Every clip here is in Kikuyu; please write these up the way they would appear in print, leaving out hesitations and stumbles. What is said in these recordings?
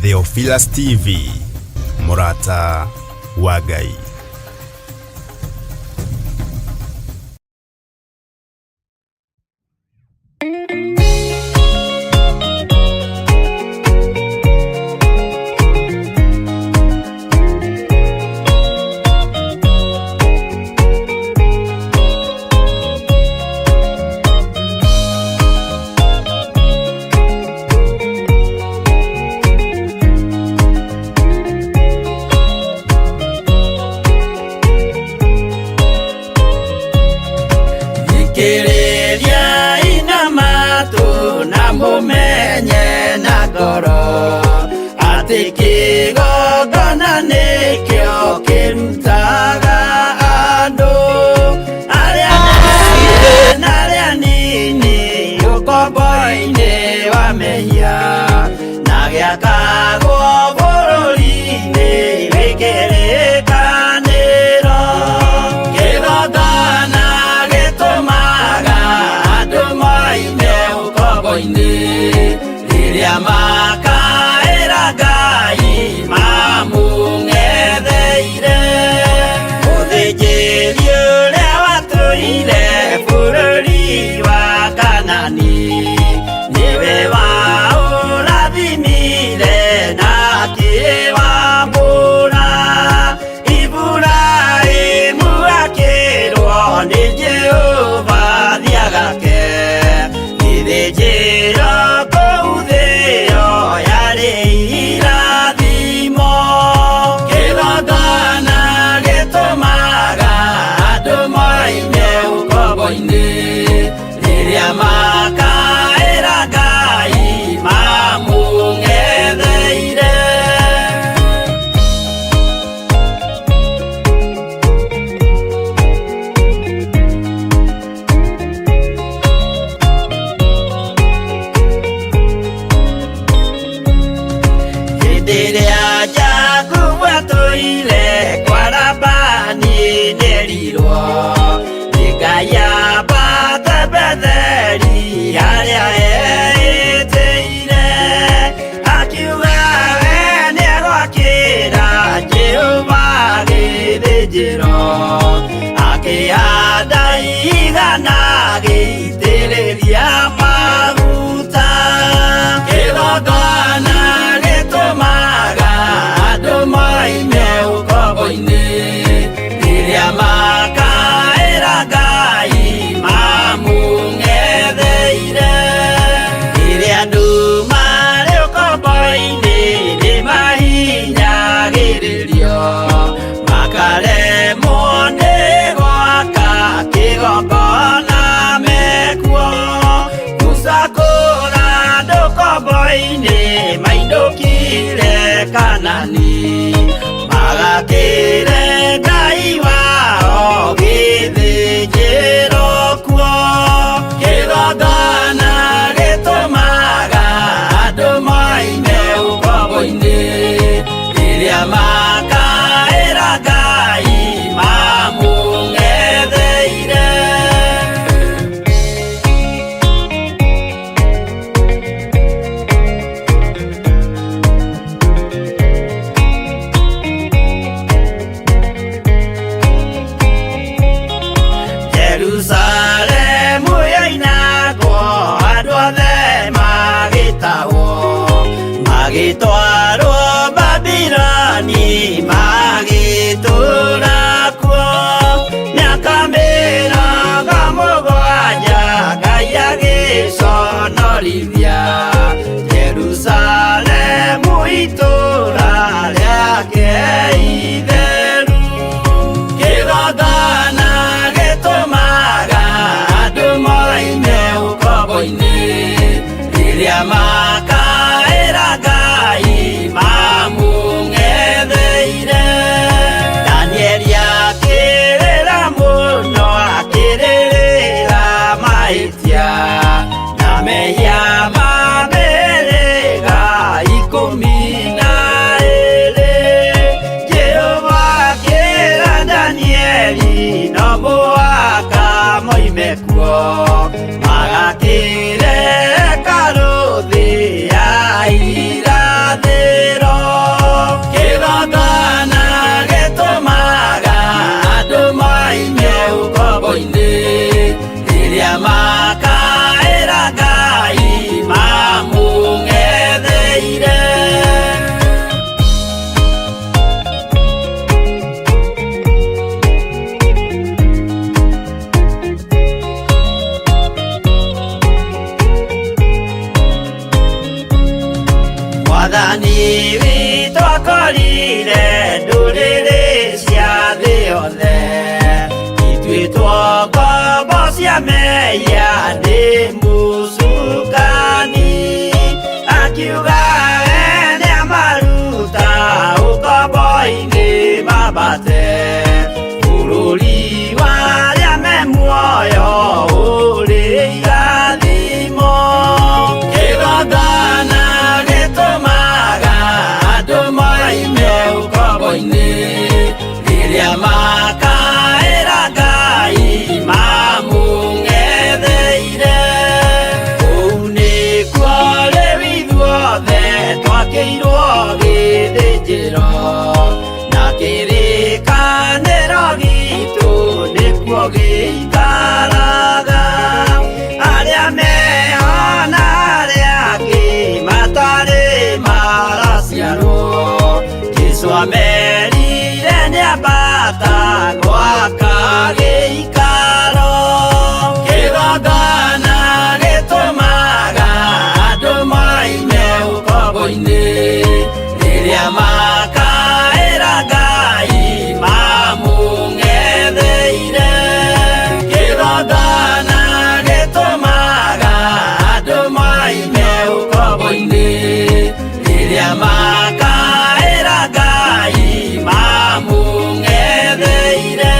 Theophilus TV, mũrata wa Ngai. Thikĩrĩriai na matũ na mũmenye na ngoro atĩ kĩgongona nĩkĩo kĩrutaga andũ arĩa nene na arĩa nini ũkombo-inĩ wa mehia na gĩakagwo bũrũri-inĩ wĩ kĩrĩkanĩro. Kĩgongona gĩtũmaga andũ moime ũkombo-inĩ rĩrĩa makaĩra Ngai. Isiraeli no mũhaka moime kuo magakĩre hekarũ thĩ ya irathĩro. Kĩgongona gĩtũmaga andũ moime ũkombo-inĩ rĩrĩa makaĩra Ngai mamũng'etheire. Mwathani witũ akorire ndũrĩrĩ cia thĩ yothe ituĩtwo ngombo cia mehia nĩ mũcukani, akiuga we nĩamaruta ũkombo-inĩ mambate bũrũri wa arĩa me muoyo ũrĩ irathimo. Kĩgongona gĩtũmaga andũ moime ũkombo-inĩ rĩrĩa makaĩra Ngai mamũng'etheire. Kũu nĩkuo rĩu ithuothe twakĩirwo gĩthĩnjĩro na kĩrĩkanĩro gitũ nĩkuo gĩikaraga. Arĩa meho na arĩa angĩ matarĩ maraciarwo, Jesũ amerire nĩambata gwaka gĩikaro. Kĩgongona gĩtũmaga andũ moime ũkombo-inĩ rĩrĩa makaĩra Ngai mamũng'etheire. Kĩgongona gĩtũmaga andũ moime ũkombo-inĩ rĩrĩa makaĩra Ngai mamũng'etheire.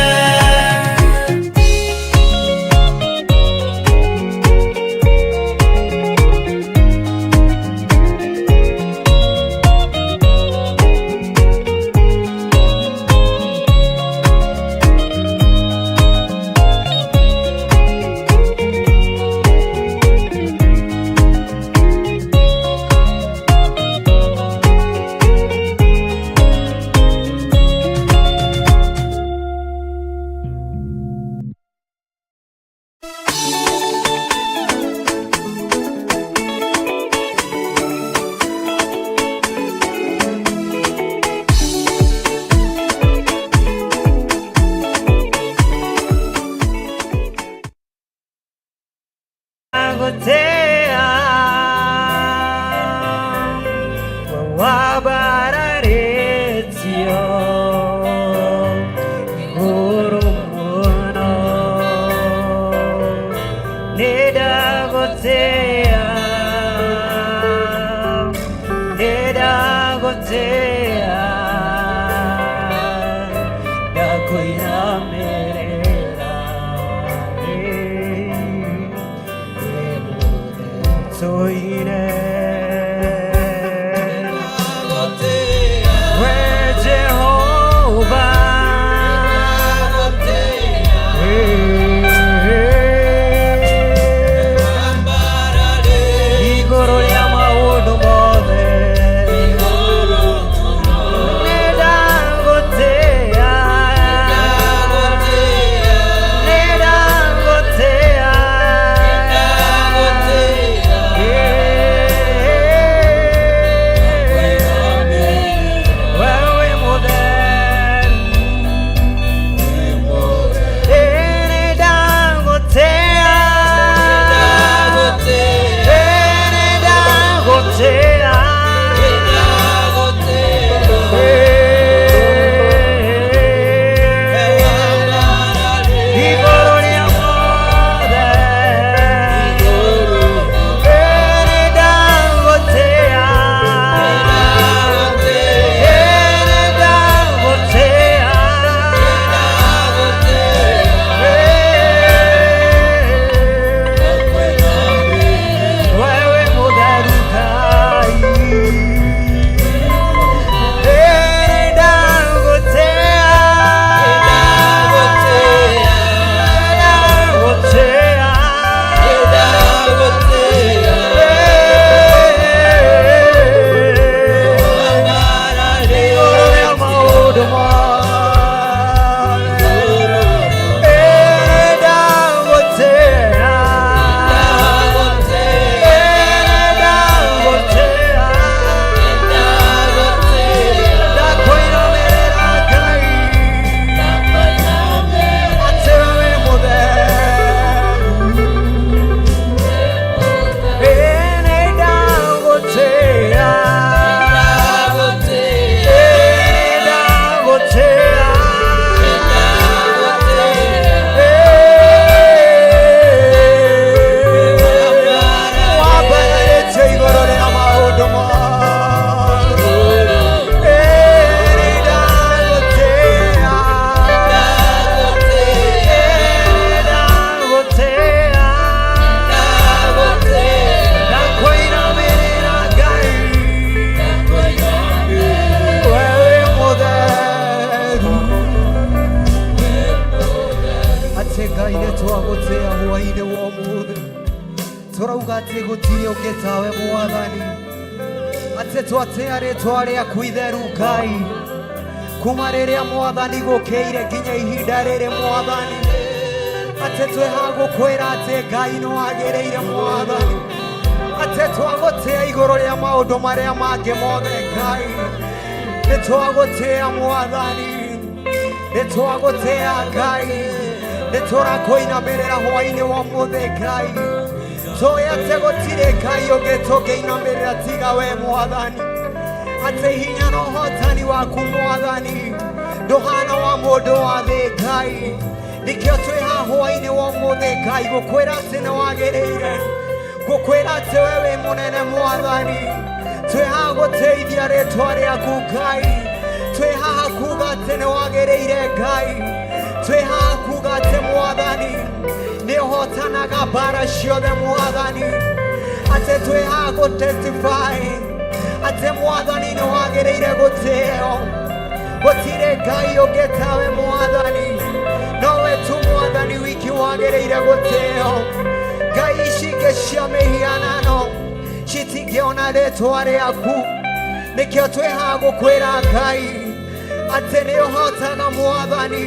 Ngai nĩ twagũtĩa hwainĩ wa ũmũthĩ. Tũrauga atĩ gũtirĩ ũngĩ tawe Mwathani, atĩ twatĩa rĩtwa rĩaku itheru Ngai, kuma rĩrĩa Mwathani gũkĩire nginya ihinda rĩrĩ Mwathani, atĩ twĩha gũkwĩra atĩ Ngai nĩ wagĩrĩire Mwathani, atĩ twagũtĩa igũrũ rĩa maũndũ marĩa mangĩ mothe Ngai, nĩ twagũtĩa Mwathani, nĩ twagũtĩa Ngai, nĩ tũrakũinamĩrĩra hwainĩ wa ũmũthĩ Ngai, tũĩ atĩ gũtirĩ Ngai ũngĩ tũngĩinamĩrĩra tiga we Mwathani, atĩ hinya na ũhotani waku Mwathani ndũhana wa mũndũ wa thĩ Ngai, nĩkĩo twĩ haha hwainĩ wa ũmũthĩ Ngai gũkwĩra atĩ nĩ wagĩrĩire, gũkwĩra atĩ we wĩ mũnene Mwathani, twĩ haha gũtĩithia rĩtwa rĩaku Ngai, twĩ haha kuga atĩ nĩ wagĩrĩire Ngai, twĩ haha kuga atĩ Mwathani nĩ ũhotanaga mbara ciothe Mwathani, atĩ twĩ haha gũ testify atĩ Mwathani nĩ wagĩrĩire gũtĩo, gũtirĩ Ngai ũngĩ tawe Mwathani, nowe tu Mwathani wiki wagĩrĩire gũtĩo. Ngai ici ingĩ cia mĩhianano citingĩona rĩtwa rĩaku, nĩkĩo twĩ haha gũkwĩra Ngai atĩ nĩ ũhotaga Mwathani,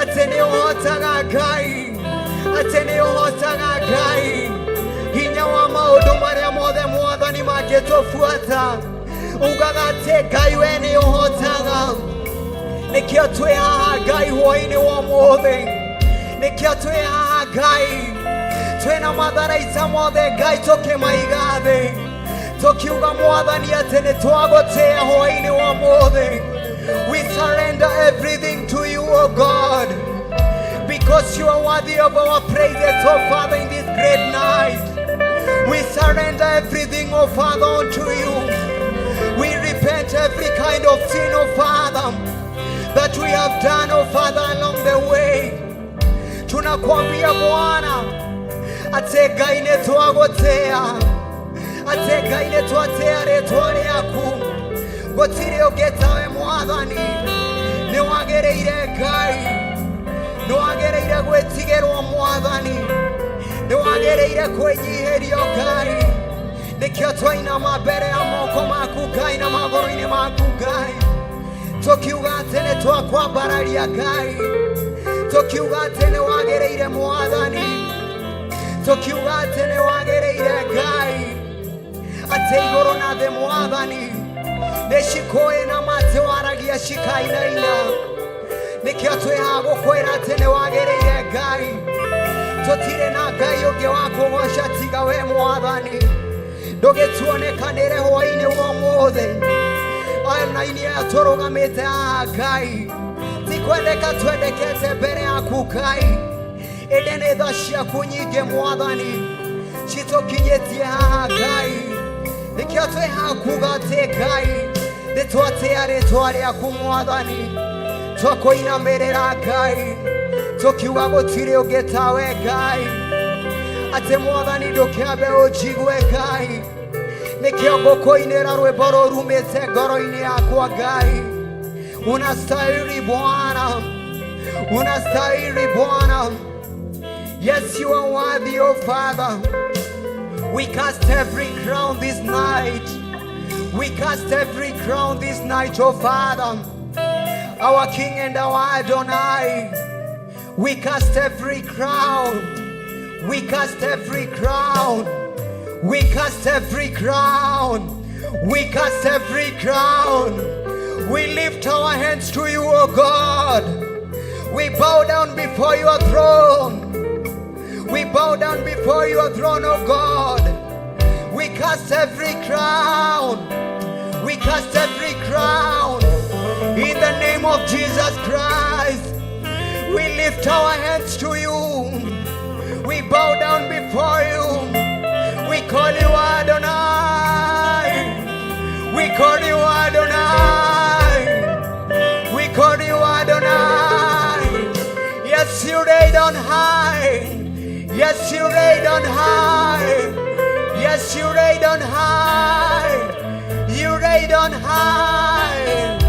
atĩ nĩ ũhotaga Ngai, atĩ nĩ ũhotaga Ngai, hinya wa maũndũ marĩa mothe Mwathani mangĩtũbuata, ugaga atĩ Ngai we nĩ ũhotaga, nĩkĩo twĩ haha Ngai hwainĩ wa ũmũthĩ, nĩkĩo twĩ haha Ngai twĩna matharaita mothe Ngai tũkĩmaiga thĩ, tũkiuga Mwathani atĩ nĩ twagũtĩa hwainĩ wa ũmũthĩ. We surrender everything to you, O God, because you are worthy of our praises, O Father, in this great night. We surrender everything, O Father, unto you. We repent every kind of sin, O Father, that we have done, O Father, along the way. Tunakwambia Bwana, atĩ Ngai nĩ twagũtĩa, atĩ Ngai nĩ twatĩa rĩtwa rĩaku, gũtirĩ ũngĩ tawe Mwathani, nĩ wagĩrĩire Ngai, nĩ wagĩrĩire gwĩtigĩrwo Mwathani, nĩ wagĩrĩire kwĩnyihĩrio Ngai, nĩkĩo twainama mbere ya moko maku Ngai na magũrũ-inĩ maku Ngai, tũkiuga atĩ nĩ twakwambararia Ngai, tũkiuga atĩ nĩ wagĩrĩire Mwathani, tũkiuga atĩ nĩ wagĩrĩire Ngai, atĩ igũrũ na thĩ Mwathani nĩ cikũĩ na matĩ waragia cikainaina, nĩkĩo twĩ haha gũkwĩra atĩ nĩ wagĩrĩire Ngai, tũtirĩ na Ngai ũngĩ wa kũgoca tiga we Mwathani, ndũgĩtuonekanĩre hwainĩ wa ũmũthĩ, ona-inĩ aya tũrũgamĩte haha Ngai, ti kwendeka twendekete mbere yaku Ngai, ĩndĩ nĩ tha ciaku nyingĩ Mwathani citũkinyĩtie haha Ngai, nĩkĩo twĩ haha kuga atĩ Ngai nĩ twatĩa rĩtwa rĩaku Mwathani, twakũinamĩrĩra Ngai, tũkiuga gũtirĩ ũngĩ tawe Ngai, atĩ Mwathani ndũkĩambe ũnjigue Ngai, nĩkĩo ngũkũinĩra rwĩmbo rũrumĩte ngoro-inĩ yakwa Ngai. Unastahili Bwana, unastahili Bwana. Yes, you are worthy, oh Father. We cast every crown this night. We cast every crown this night, oh Father, our King and our Adonai. We cast every crown. We cast every crown. We cast every crown. We cast every crown. We lift our hands to you, O God. We bow down before your throne. We bow down before your throne, O God. We cast every crown. We cast every crown. In the name of Jesus Christ, we lift our hands to you. We bow down before you. We call you Adonai. We call you Adonai. We call you Adonai. Yes, you reign on high. Yes, you reign on high. Yes, you reign on high. You reign on high.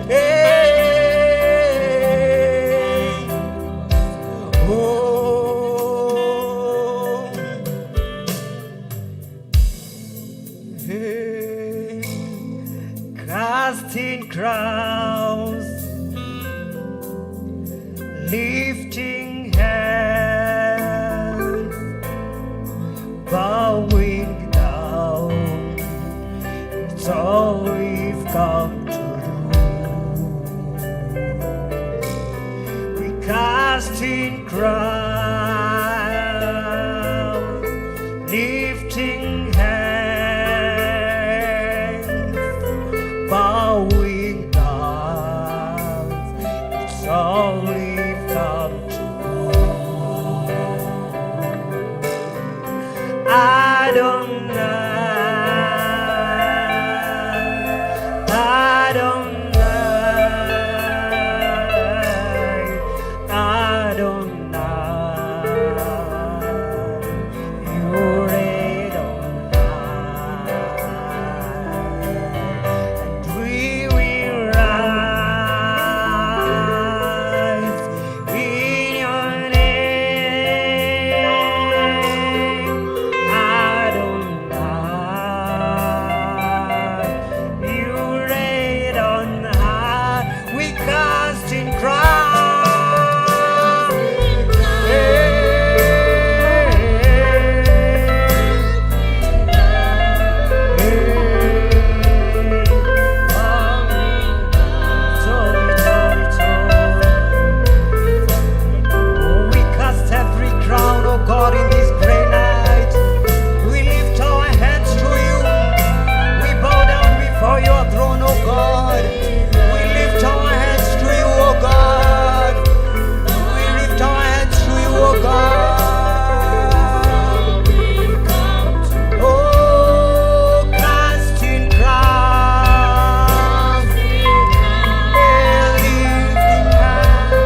Hey. Oh. Casting crowns, lifting hands, bowing down. It's all we've come to do. We casting crowns, lifting hands, bowing down. It's all we've come to do. Adonai, Adonai, Adonai, you reign on high, and we will rise in your name, Adonai. You reign on high. We cast in crowns. We cast every crown, oh God, in this great night. We lift our hands to you. We bow down before your throne, oh God. We lift our hands to you, oh God. We lift our hands to you, oh God. Oh, casting crowns, lifting hands,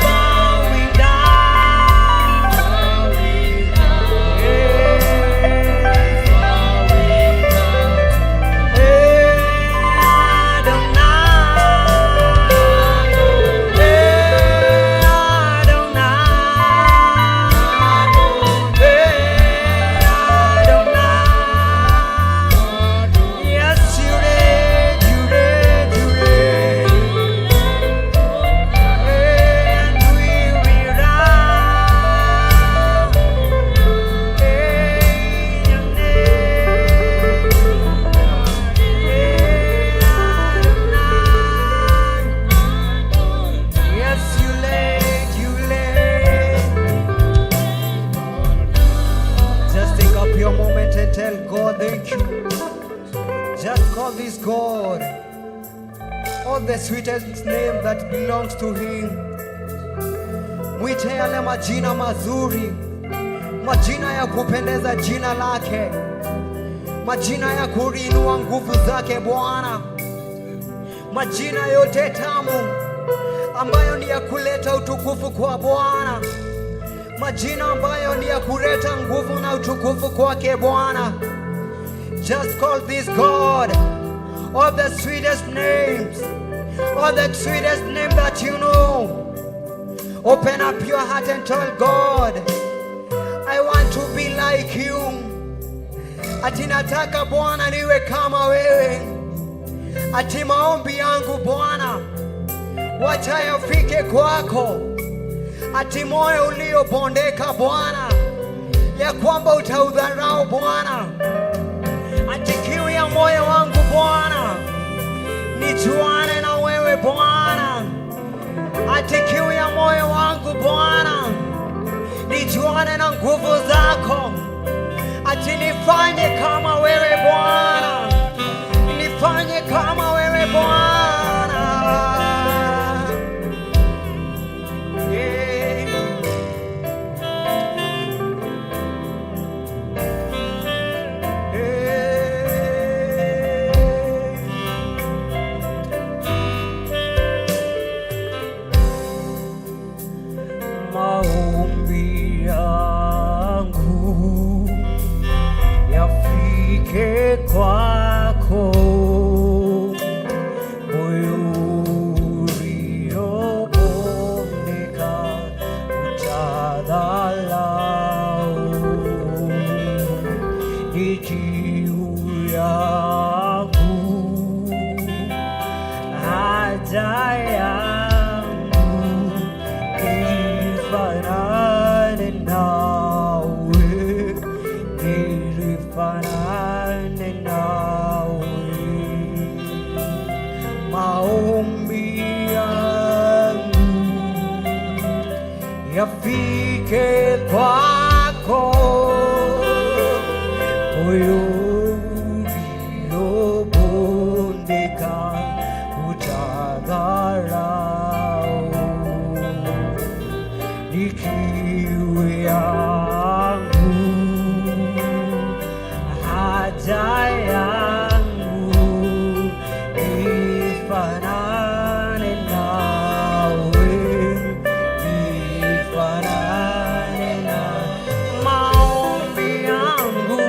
bowing down. Yes, you reign, you reign, you reign. And we will rise in your name. Yes, you laid, you laid. Just take up your moment and tell God thank you. Just call this God all the sweetest name that belongs to Him. Mwite yale majina mazuri, majina ya kupendeza jina lake, majina ya kuinua nguvu zake Bwana, majina yote tamu ambayo ni ya kuleta utukufu kwa Bwana, majina ambayo ni ya kuleta nguvu na utukufu kwake Bwana. Just call this God all the sweetest names, all the sweetest name that you know. Open up your heart and tell God, I want to be like you. Ati nataka Bwana niwe kama wewe. Ati maombi yangu Bwana wacha yafike kwako. Ati moyo uliobondeka Bwana, ya kwamba utaudharau Bwana. Ati kiu ya moyo wangu Bwana nijuane na wewe Bwana. Ati kiu ya moyo wangu Bwana nijuane na nguvu zako. Ati nifanye kama wewe Bwana, nifanye kama wewe Bwana. Yeah. Yeah. Maombi yangu yafike kwako, yafike kwako, moyo uliobondeka utadharau, ni kiu yangu, haja yangu ifanane nawe, ifanane na maombi yangu.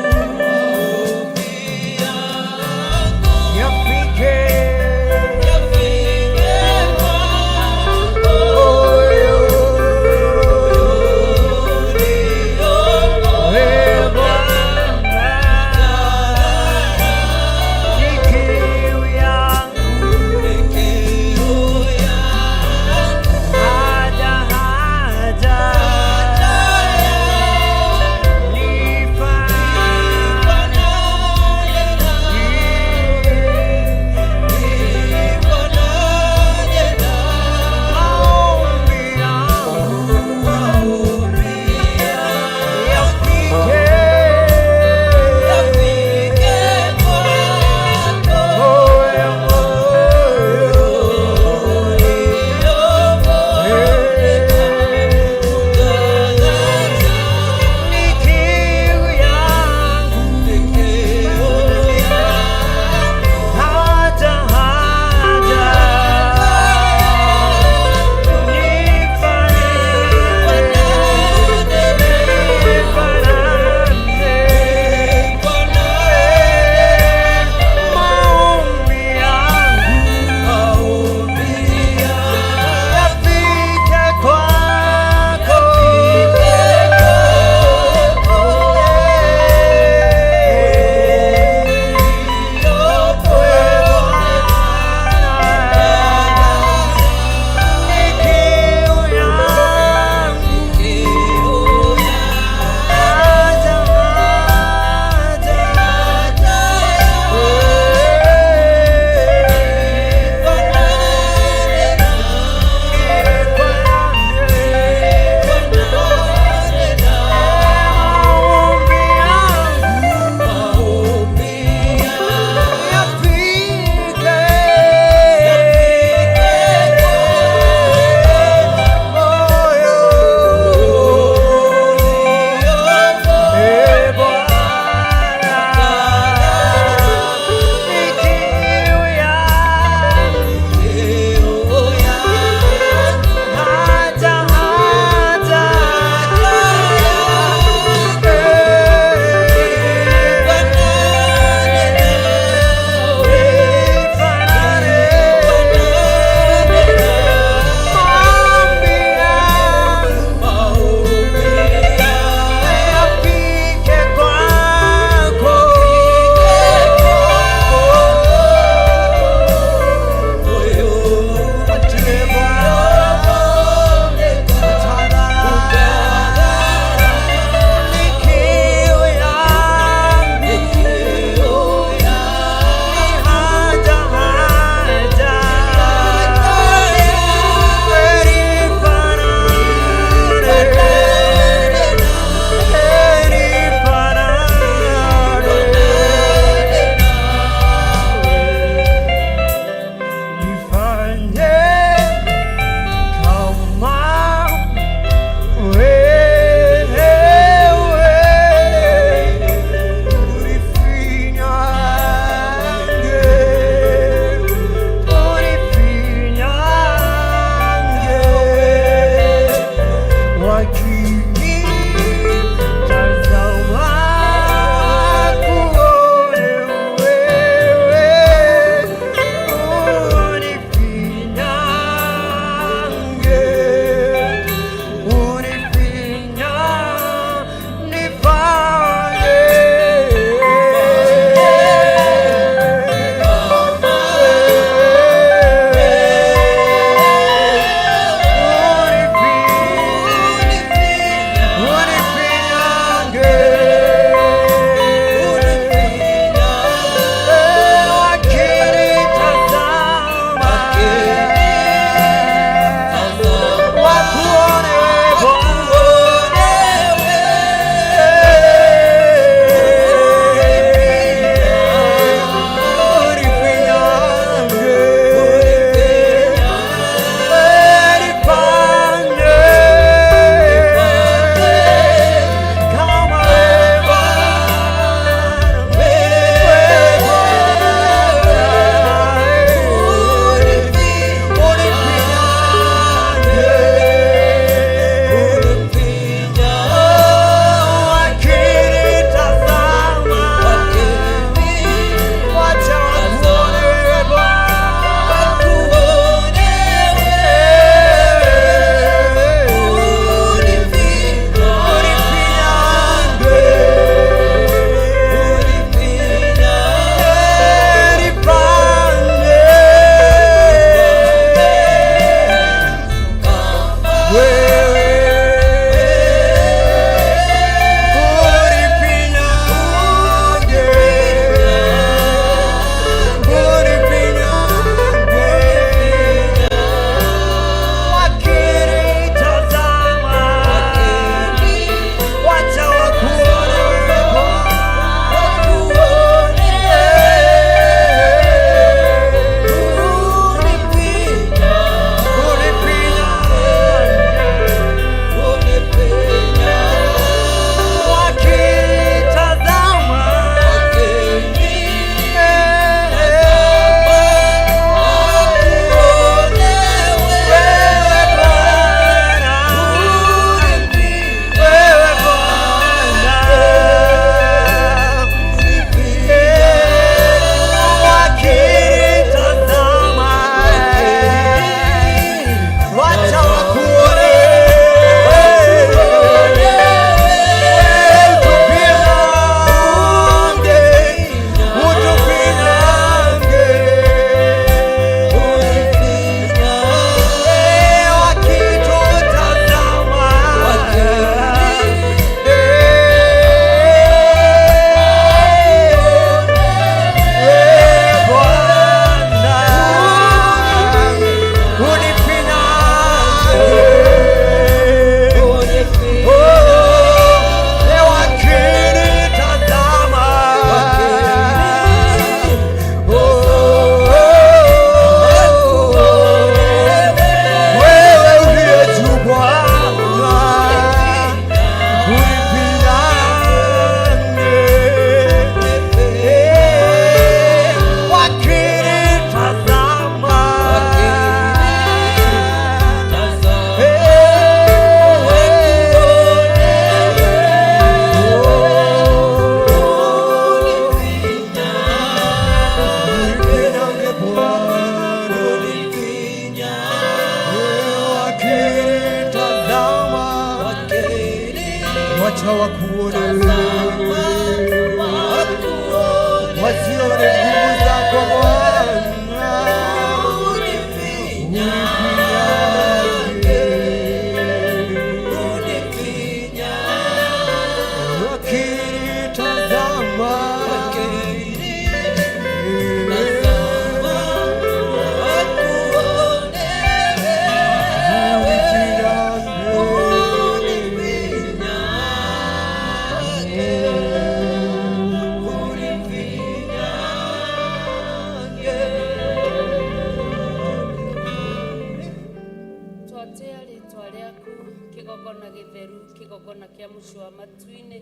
Wacha wakuone, wasione nguvu zako Bwana, unifinyange, wakinitazama Twatĩa rĩtwa rĩaku kĩgongona gĩtheru, kĩgongona kĩa mũciĩ wa matu-inĩ,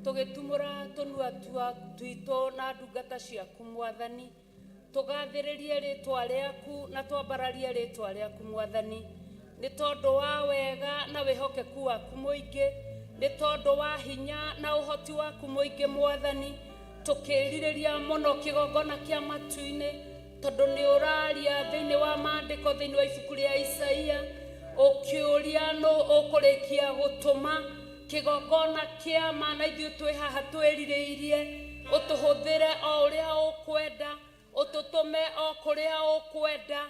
tũgĩtumũra tũnua twitũ na ndungata ciaku Mwathani, tũgathĩrĩrie rĩtwa rĩaku na twambararie rĩtwa rĩaku Mwathani, nĩ tondũ wa wega na wĩhokeku waku mũingĩ, nĩ tondũ wa hinya na ũhoti waku mũingĩ Mwathani, tũkĩrirĩria mũno kĩgongona kĩa matu-inĩ, tondũ nĩ ũraria thĩinĩ wa maandĩko thĩinĩ wa ibuku rĩa Isaia, ũkĩũria nũ ũkũrĩkia gũtũma kĩgongona kĩa ma, na ithuĩ twĩ haha twĩrirĩirie ũtũhũthĩre o ũrĩa ũkwenda, ũtũtũme o kũrĩa ũkwenda,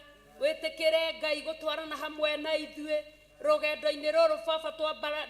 wĩtĩkĩre Ngai gũtwarana hamwe na ithuĩ rũgendo-inĩ rũrũ baba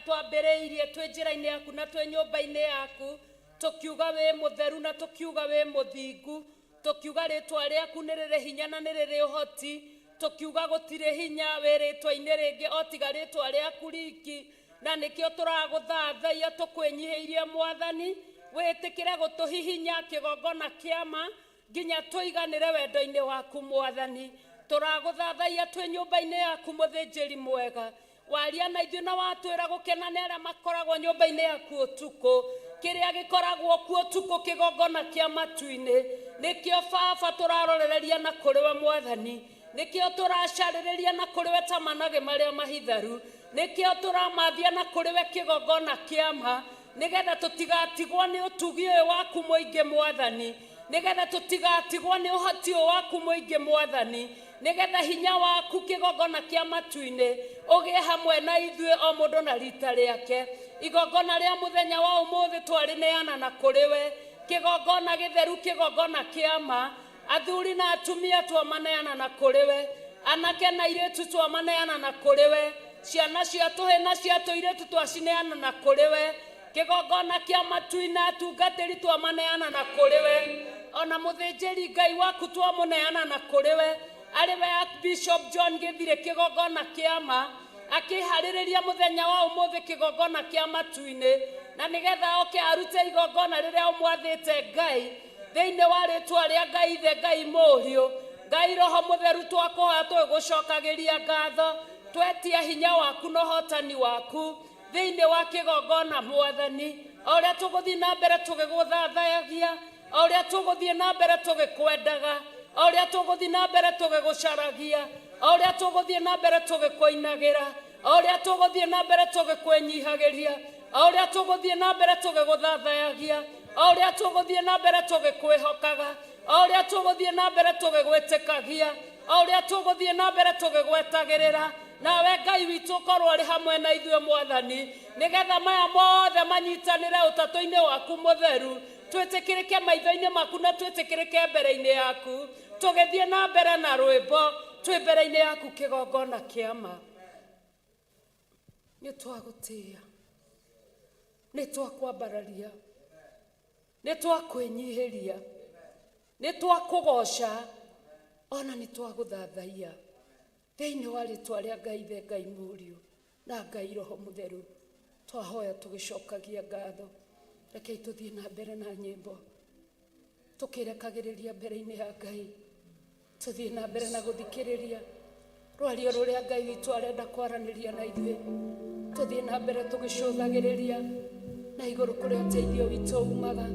twambĩrĩirie twĩ njĩra-inĩ yaku na twĩ nyũmba-inĩ yaku, tũkiuga wĩ mũtheru na tũkiuga wĩ mũthingu, tũkiuga rĩtwa rĩaku nĩ rĩrĩ hinya na nĩ rĩrĩ ũhoti, tũkiuga gũtirĩ hinya wĩ rĩtwa-inĩ rĩngĩ o tiga rĩtwa rĩaku riki, na nĩkĩo tũragũthathaiya tũkwĩnyihĩirie Mwathani, wĩtĩkĩre gũtũhihinya kĩgongona kĩa ma nginya tũiganĩre wendo-inĩ waku Mwathani. Tũragũthathaiya twĩ nyũmba-inĩ yaku mũthĩnjĩri mwega, waria na ithuĩ na watwĩra gũkena nĩ arĩa makoragwo nyũmba-inĩ yaku ũtukũ, kĩrĩa gĩkoragwo kuo ũtukũ kĩgongona kĩa matu-inĩ, nĩkĩo baba tũrarorereria na kũrĩ we Mwathani, nĩkĩo tũracarĩrĩria na kũrĩ we ta managĩ marĩa mahitharu, nĩkĩo tũramathia na kũrĩ we kĩgongona kĩa ma, nĩgetha tũtigatigwo nĩ ũtugi ũyũ waku mũingĩ Mwathani, nĩgetha tũtigatigwo nĩ ũhoti ũyũ waku mũingĩ Mwathani, nĩgetha hinya waku kĩgongona kĩa matu-inĩ ũgĩe hamwe na ithuĩ o mũndũ na rita rĩake. Igongona rĩa mũthenya wa ũmũthĩ twarĩneana na kũrĩ we, kĩgongona gĩtheru, kĩgongona kĩa ma, athuri na atumia twamaneana na kũrĩ we, anake na airĩtu twamaneana na kũrĩ we, ciana cia tũhĩ na cia tũirĩtu twacineana na kũrĩ we, kĩgongona kĩa matu-inĩ atungatĩri twamaneana na kũrĩ we, ona mũthĩnjĩri Ngai waku twamũneana na kũrĩ we, arĩ we Bishop John Gĩthirĩ kĩgongona kĩa ma, akĩharĩrĩria mũthenya wa ũmũthĩ kĩgongona kĩa matu-inĩ, na nĩgetha oke arute igongona rĩrĩa ũmwathĩte Ngai thĩinĩ wa rĩtwa rĩa Ngai Ithe, Ngai Mũriũ, Ngai Roho Mũtheru, twakũhoya tũgĩgũcokagĩria ngatho, twetia hinya waku na ũhotani waku thĩinĩ wa kĩgongona Mwathani, o ũrĩa tũgũthiĩ na mbere tũgĩgũthathayagia, o ũrĩa tũgũthiĩ na mbere tũgĩkwendaga, o ũrĩa tũgũthiĩ na mbere tũgĩgũcaragia, o ũrĩa tũgũthiĩ na mbere tũgĩkũinagĩra, o ũrĩa tũgũthiĩ na mbere tũgĩkwĩnyihagĩria, o ũrĩa tũgũthiĩ na mbere tũgĩgũthathayagia, o ũrĩa tũgũthiĩ na mbere tũgĩkwĩhokaga, o ũrĩa tũgũthiĩ na mbere tũgĩgwĩtĩkagia, o ũrĩa tũgũthiĩ na mbere tũgĩgwetagĩrĩra, nawe Ngai witũ ũkorwo ũrĩ hamwe na ithuĩ Mwathani, nĩgetha maya mothe manyitanĩre ũtatũ-inĩ waku mũtheru, twĩtĩkĩrĩke maitho-inĩ maku na twĩtĩkĩrĩke mbere-inĩ yaku, tũgĩthiĩ na mbere na rwĩmbo twĩ mbere-inĩ yaku kĩgongona kĩa ma. Nĩ twagũtĩĩa, nĩ twakwambararia, nĩ twakwĩnyihĩria, nĩ twakũgoca, ona nĩ twagũthathaiya thĩinĩ wa rĩtwa rĩa Ngai Ithe, Ngai Mũriũ na Ngai Roho Mũtheru. Twahoya tũgĩcokagia ngatho. Rekei tũthiĩ na mbere na nyĩmbo tũkĩrekagĩrĩria mbere-inĩ ya Ngai, tũthiĩ na mbere na gũthikĩrĩria rwario rũrĩa Ngai witũ arenda kwaranĩria na ithuĩ, tũthiĩ na mbere tũgĩcũthagĩrĩria na igũrũ kũrĩa ũteithio witũ umaga,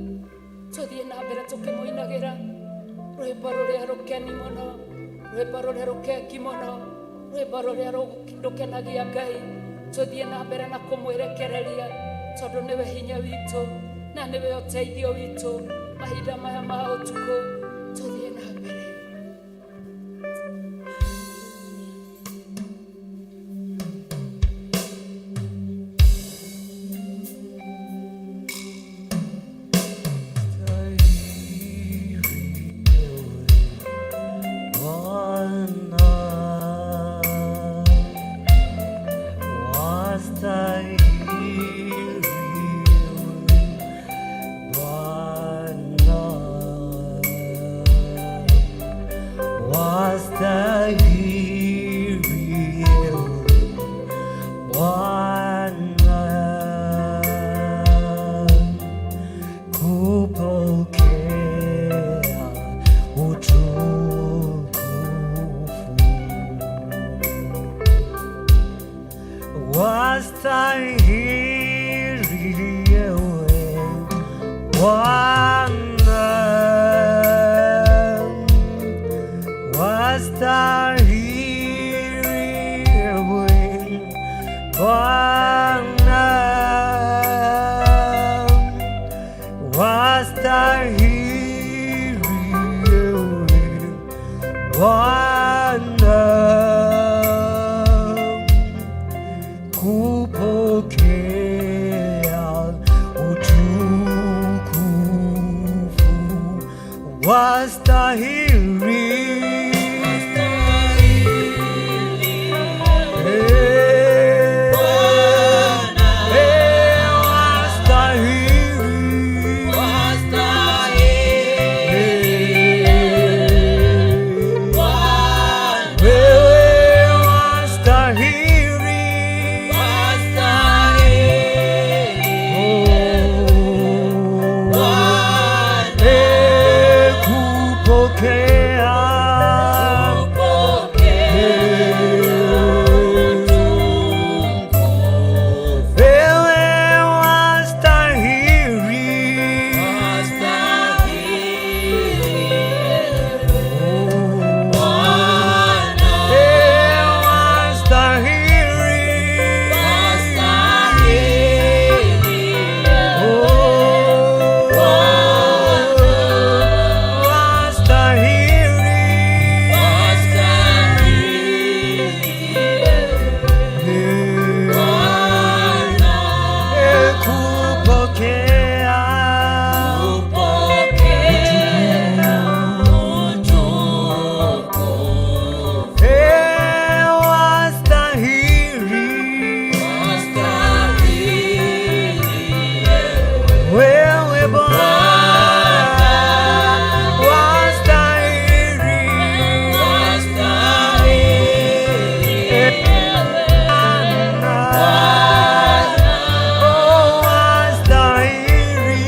tũthiĩ na mbere tũkĩmũinagĩra rwĩmbo rũrĩa rũkeni mũno, rwĩmbo rũrĩa rũkengi mũno, rwĩmbo rũrĩa rũkenagia Ngai, tũthiĩ na mbere na kũmwĩrekereria tondũ nĩwe hinya witũ na nĩwe ũteithio witũ mahinda maya ma ũtukũ, tũthiĩ na mbere. Wastahili ewe Bwana, wastahili ewe Bwana, wastahili ewe Bwana kupokea utukufu, wastahili. Eh, eh, wastahili. Wewe wastahili. Oh, eh, kupokea. Wewe wastahili. Eh, wastahili. Oh, wastahili. Eh, kupokea. Eh, wastahili. Wewe Bwana wastahili. Oh, wastahili.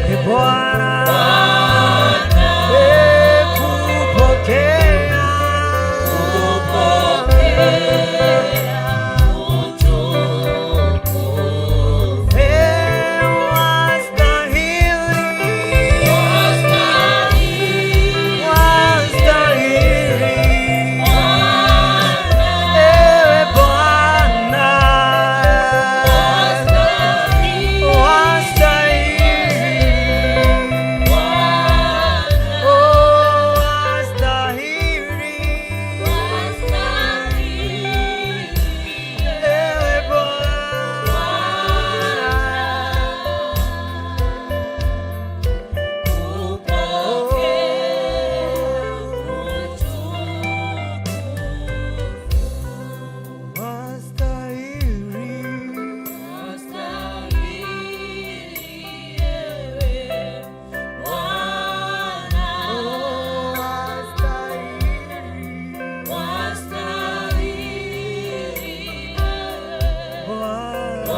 Eh, Bwana eh, kupokea. Eh, wastahili. Wastahili. Ewe Bwana wastahili. Oh, wastahili. Ewe Bwana. Wastahili. Oh, wastahili.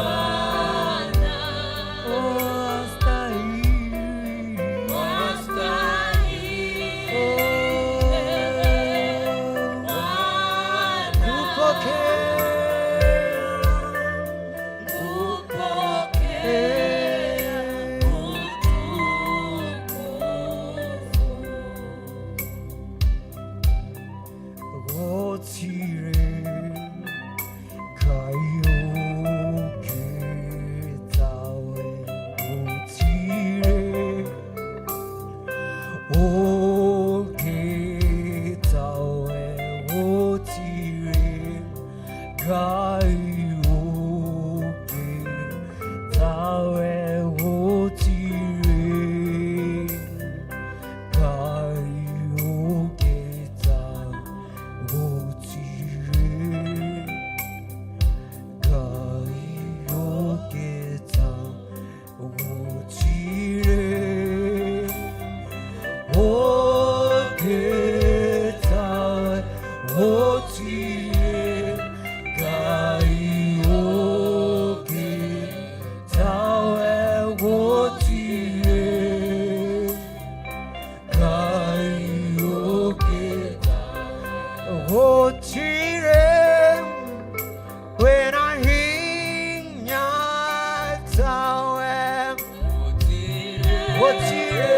Bwana. Oh, wastahili. Oh, kupokea. Gotire kaioketawe gotire oketawe gotire kaioketawe gotire kaioketa gotire kaioketa gotire oketa gotire. Gũtirĩ wĩna hinya tawe. Gũtirĩ.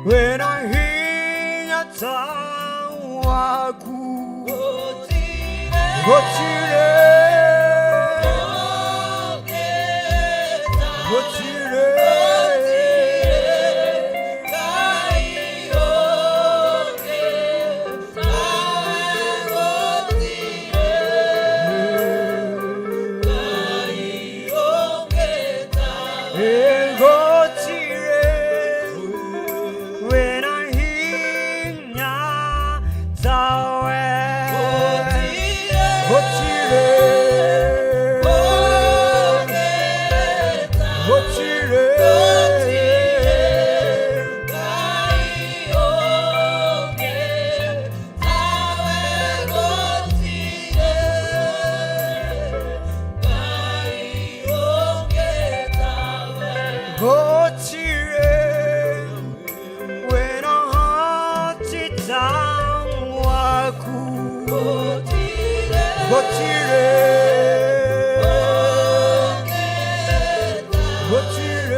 Wĩna hinya ta waku. Gũtirĩ. Gũtirĩ. Gũtirĩ wĩna hinya tawe. Gũtirĩ. Gũtirĩ. Gũtirĩ wĩna ũhoti ta waku. Gũtirĩ. Gũtirĩ.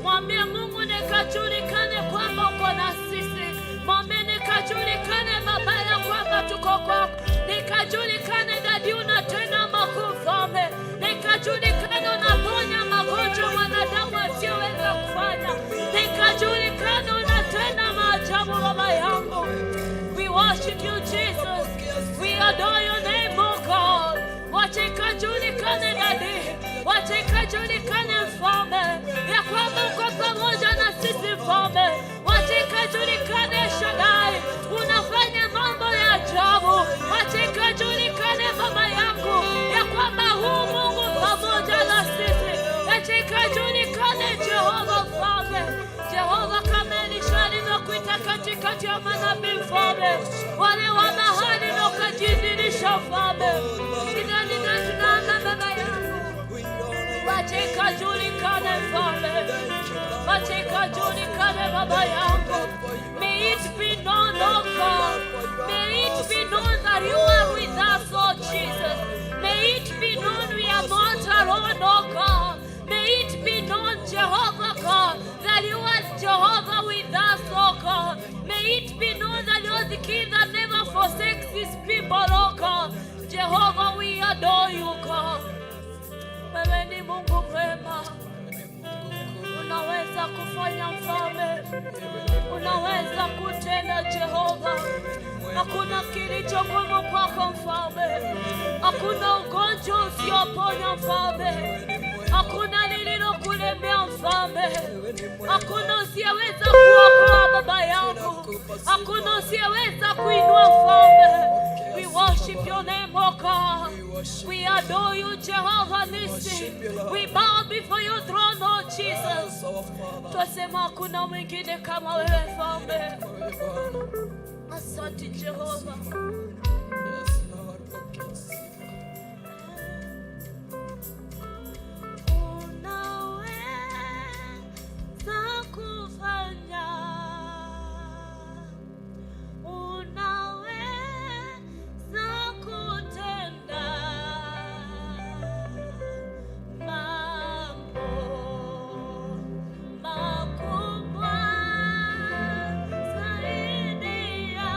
Mwambie Mungu nikajulikane kwamba uko na sisi. Mwambie nikajulikane Baba ya kwamba tuko kwako. Nikajulikane dadi unatenda makuu Mfalme. Nikajulikane unaponya magonjwa mwanadamu asiyoweza kufanya. Nikajulikane unatenda maajabu Baba yangu. We worship you Jesus. We adore your name, oh God. Wacha ikajulikane dadi, wacha ikajulikane Mfalme, ya kwamba uko pamoja na sisi Mfalme. Wacha ikajulikane Shaddai, unafanya mambo ya ajabu. Wacha ikajulikane Baba yangu, ya kwamba huu Mungu pamoja na sisi. Wacha ikajulikane Jehova Mfalme, Jehova kama Elisha alivyokuita katikati ya manabii Mfalme, wale wa mahali na ukajidhihirisha Mfalme. Nina tunaomba Baba yangu, wacha ikajulikane Mfalme, wacha ikajulikane Baba yangu. May it be known, oh God. May it be known that you are with us, oh Jesus. May it be known we are not alone, oh God. May it be known, Jehovah God, that you are Jehovah with us, oh God. May it be known that you are the King that never forsakes his people, oh God. Jehovah, we adore you, God. Wewe ni Mungu mwema, unaweza kufanya Mfalme, unaweza kutenda Jehova. Hakuna kilicho ngumu kwako Mfalme, hakuna ugonjwa usioponya Mfalme, hakuna lililokulemea Mfalme, hakuna usiyeweza kuokoa Baba yangu, hakuna usiyeweza kuinua Mfalme. We worship your name, O God. We adore you, Jehovah Nissi. We bow before your throne, O Jesus. Twasema hakuna mwingine kama wewe Mfalme. Asante Jehova. Yes, Lord, pokea sifa. Unaweza kufanya, unaweza kutenda mambo makubwa zaidi ya.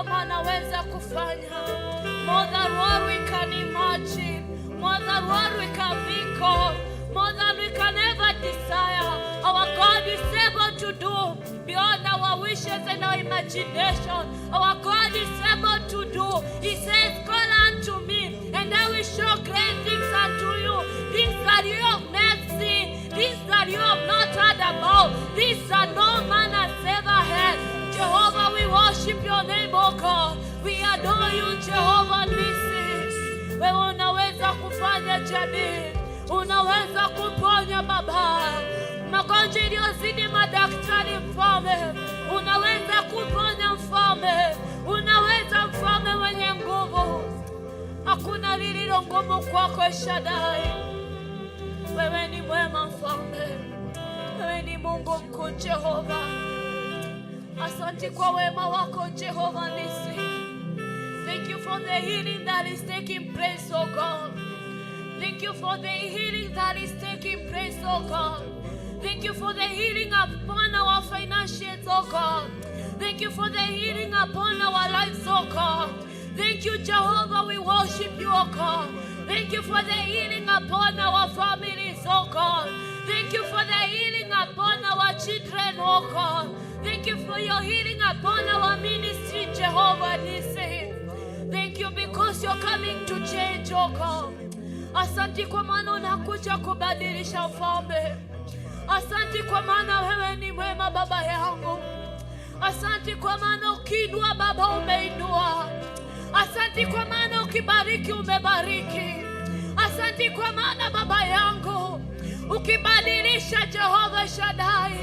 kwamba anaweza kufanya more than what we can imagine, more than what we can think of, more than we can ever desire. Our God is able to do beyond our wishes and our imagination. Our God is able to do. He says, "Call unto me, and I will show great things unto you, things that you have not seen, things that you have not heard about, things that no man has ever heard." Jehovah, we worship your name, O God. We adore you, Jehovah Nisi. Wewe unaweza kufanya jamii, unaweza kuponya Baba magonjwa iliyozidi madaktari, Mfalme. Unaweza kuponya Mfalme, unaweza Mfalme mwenye nguvu. Hakuna lililo ngumu kwako, Shaddai. Wewe ni mwema Mfalme, wewe ni Mungu mkuu Jehova. Asante kwa wema wako, Jehova Nisi. Thank you for the healing that is taking place, oh God. Thank you for the healing that is taking place, oh God. Thank you for the healing upon our finances, oh God. Thank you for the healing upon our lives, oh God. Thank you, Jehovah. We worship you, oh God. Thank you for the healing upon our families, oh God. Thank you for the healing upon our children, oh God. Thank you for your healing upon our ministry, Jehovah Nisi. Thank you because you're coming to change, oh God. Asante kwa maana unakuja kubadilisha, Mfalme. Asante kwa maana wewe ni mwema, Baba yangu. Asante kwa maana ukiinua, Baba, umeinua. Asante kwa maana ukibariki umebariki. Asante kwa maana, Baba yangu, ukibadilisha, Jehova Shaddai,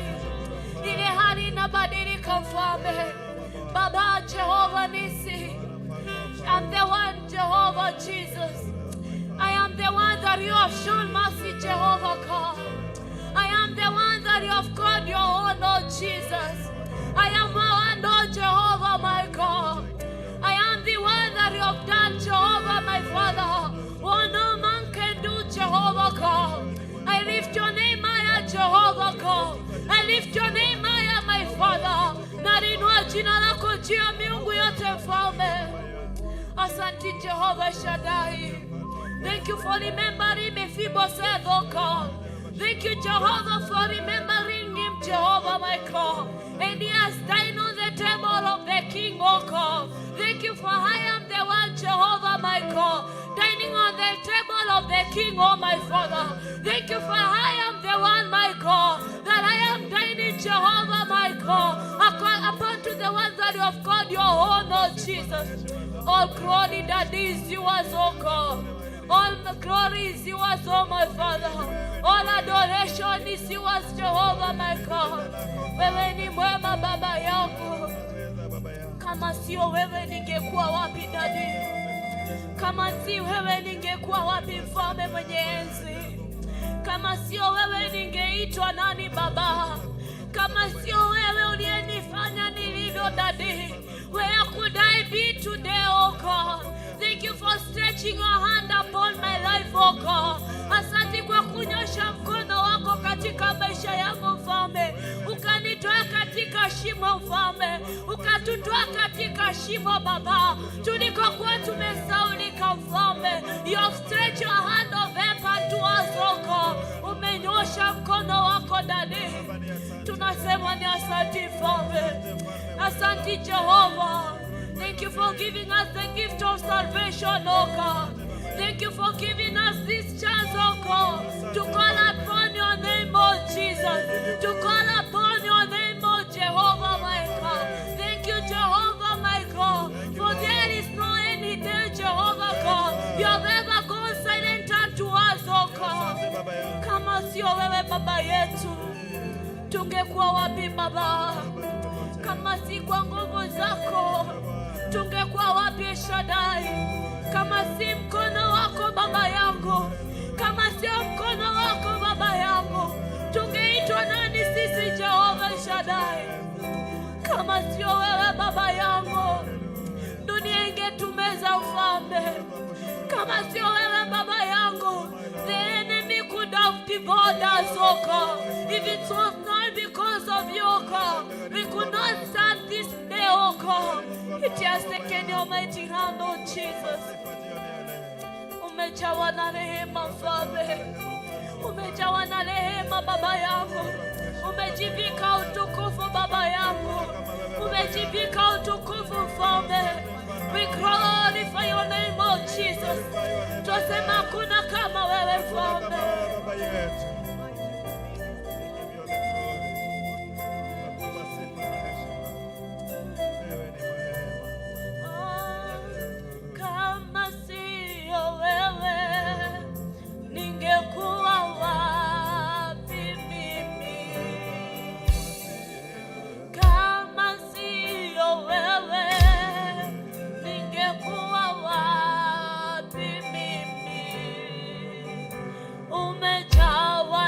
ile hali inabadilika, Mfalme. Baba Jehova Nisi, I'm the one, Jehovah Jesus. I am the one that you have shown mercy, Jehovah God. I am the one that you have called your own, Lord Jesus. I am the one, Lord Jehovah, my God. I am the one that you have done, Jehovah, my Father, what no man can do, Jehovah God. I lift your name higher, Jehovah God. I lift your name higher, my Father. Nalinua jina lako juu ya miungu yote, Mfalme. Asante, Jehovah Shaddai. Thank you for remembering Mephibosheth, oh God. Thank you, Jehovah, for remembering him, Jehovah, my God. And he has dined on the table of the king, oh God. Thank you for I am the one, Jehovah, my God, dining on the table of the king, oh my Father. Thank you for I am the one, my God, that I am dining, Jehovah, my God, upon to the ones that you have called your own, oh Jesus. All glory that is yours, oh God. All the glory is yours, oh my Father. All adoration is yours, Jehovah, my God. Wewe ni mwema, Baba yangu. Kama sio wewe ningekuwa wapi, Daddy? Kama si wewe ningekuwa wapi, Mfalme mwenye enzi? Kama sio wewe ningeitwa nani, Baba? Kama sio wewe uliyenifanya nilivyo, Daddy, where could I be today, oh God? Thank you for stretching your hand upon my life, oh God. Asante kwa kunyosha mkono wako katika maisha yangu, Mfalme, ukanitoa katika shimo, Mfalme, ukatutoa katika shimo, Baba, tulikokuwa tumesahaulika, Mfalme. You have stretched your hand of help unto us, oh God. Umenyosha mkono wako, Daddy, tunasema ni asante, Mfalme, asante, Jehova. Thank you for giving us the gift of salvation, oh God. Thank you for giving us this chance, oh God, to call upon your name, oh Jesus, to call upon your name, oh Jehovah, my God. Thank you, Jehovah, my God, for there is no any day, Jehovah God, you have ever gone silent unto us, oh God. Kama sio wewe, Baba yetu, tungekuwa wapi, Baba? Kama si kwa nguvu zako, tungekuwa wapi, Shaddai? Kama si mkono wako, Baba yangu, kama sio mkono wako, Baba yangu, tungeitwa nani sisi, Jehova Shaddai? Kama sio wewe, Baba yangu, dunia ingetumeza, Mfalme. Kama sio wewe, Baba yangu, the enemy could have devoured us, oh God. If it was not because of you, oh God, we could not stand this day, oh God. It has taken your mighty hand, oh Jesus. Umejawa na rehema Mfalme, umejawa na rehema Baba yangu, umejivika utukufu Baba yangu, umejivika utukufu Mfalme. We glorify your name, oh Jesus. Twasema hakuna kama wewe Mfalme. Kama siyo wewe, ningekuwa wapi mimi? Kama siyo wewe, ningekuwa wapi mimi? Umejawa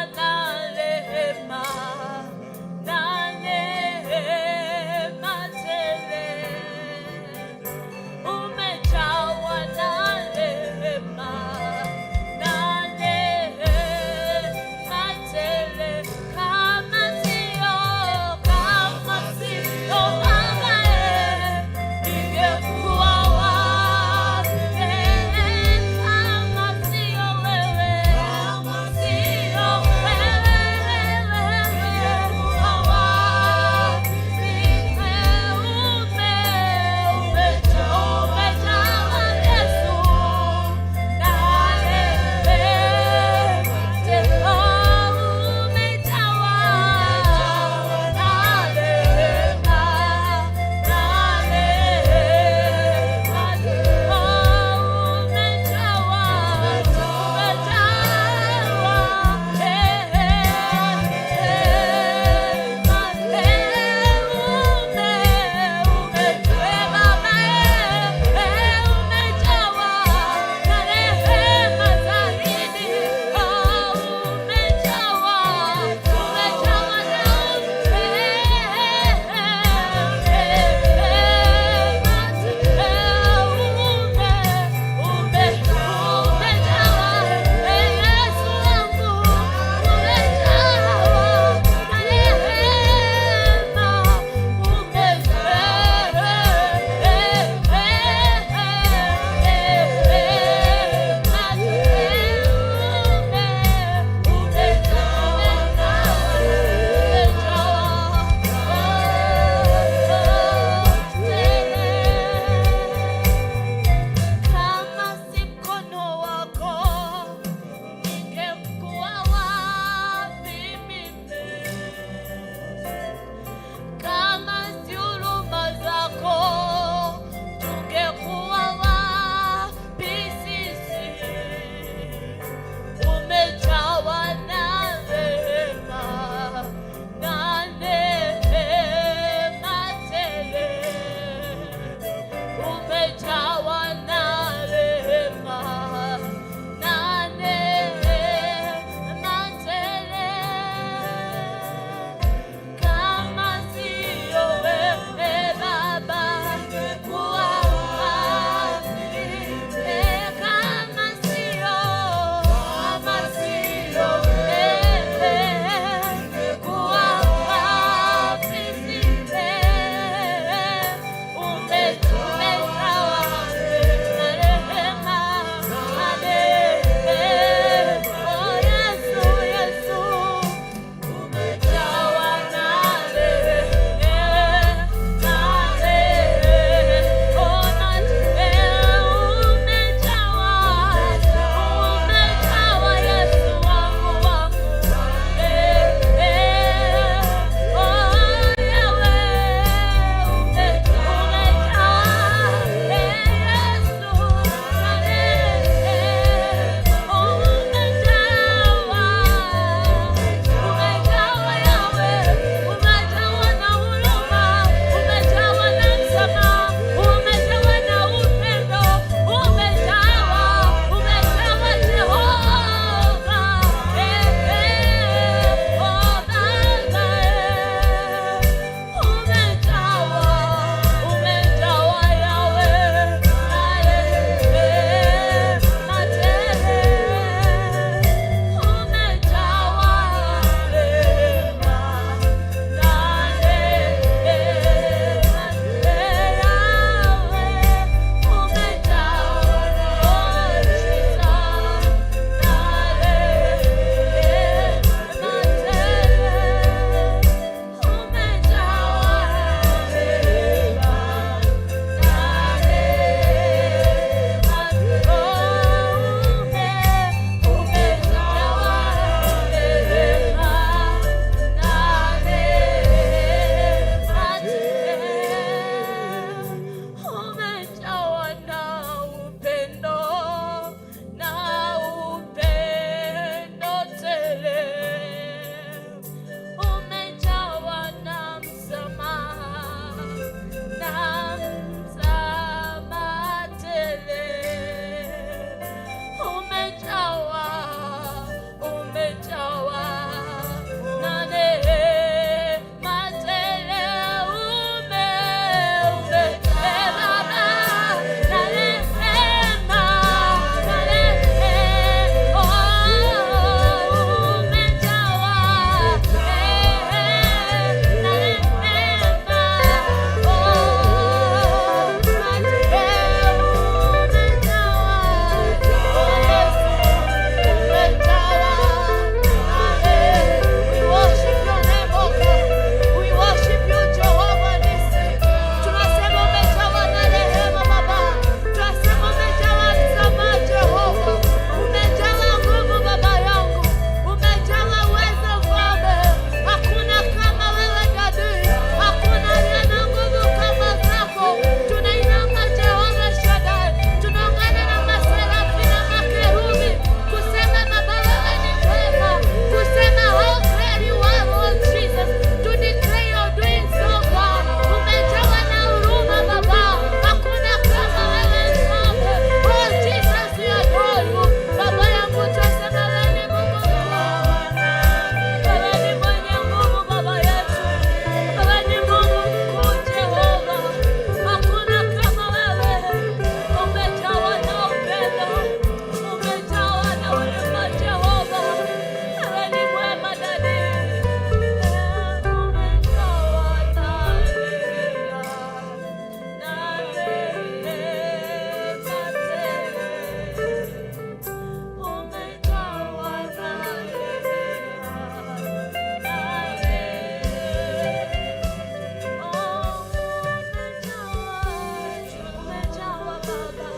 Baba,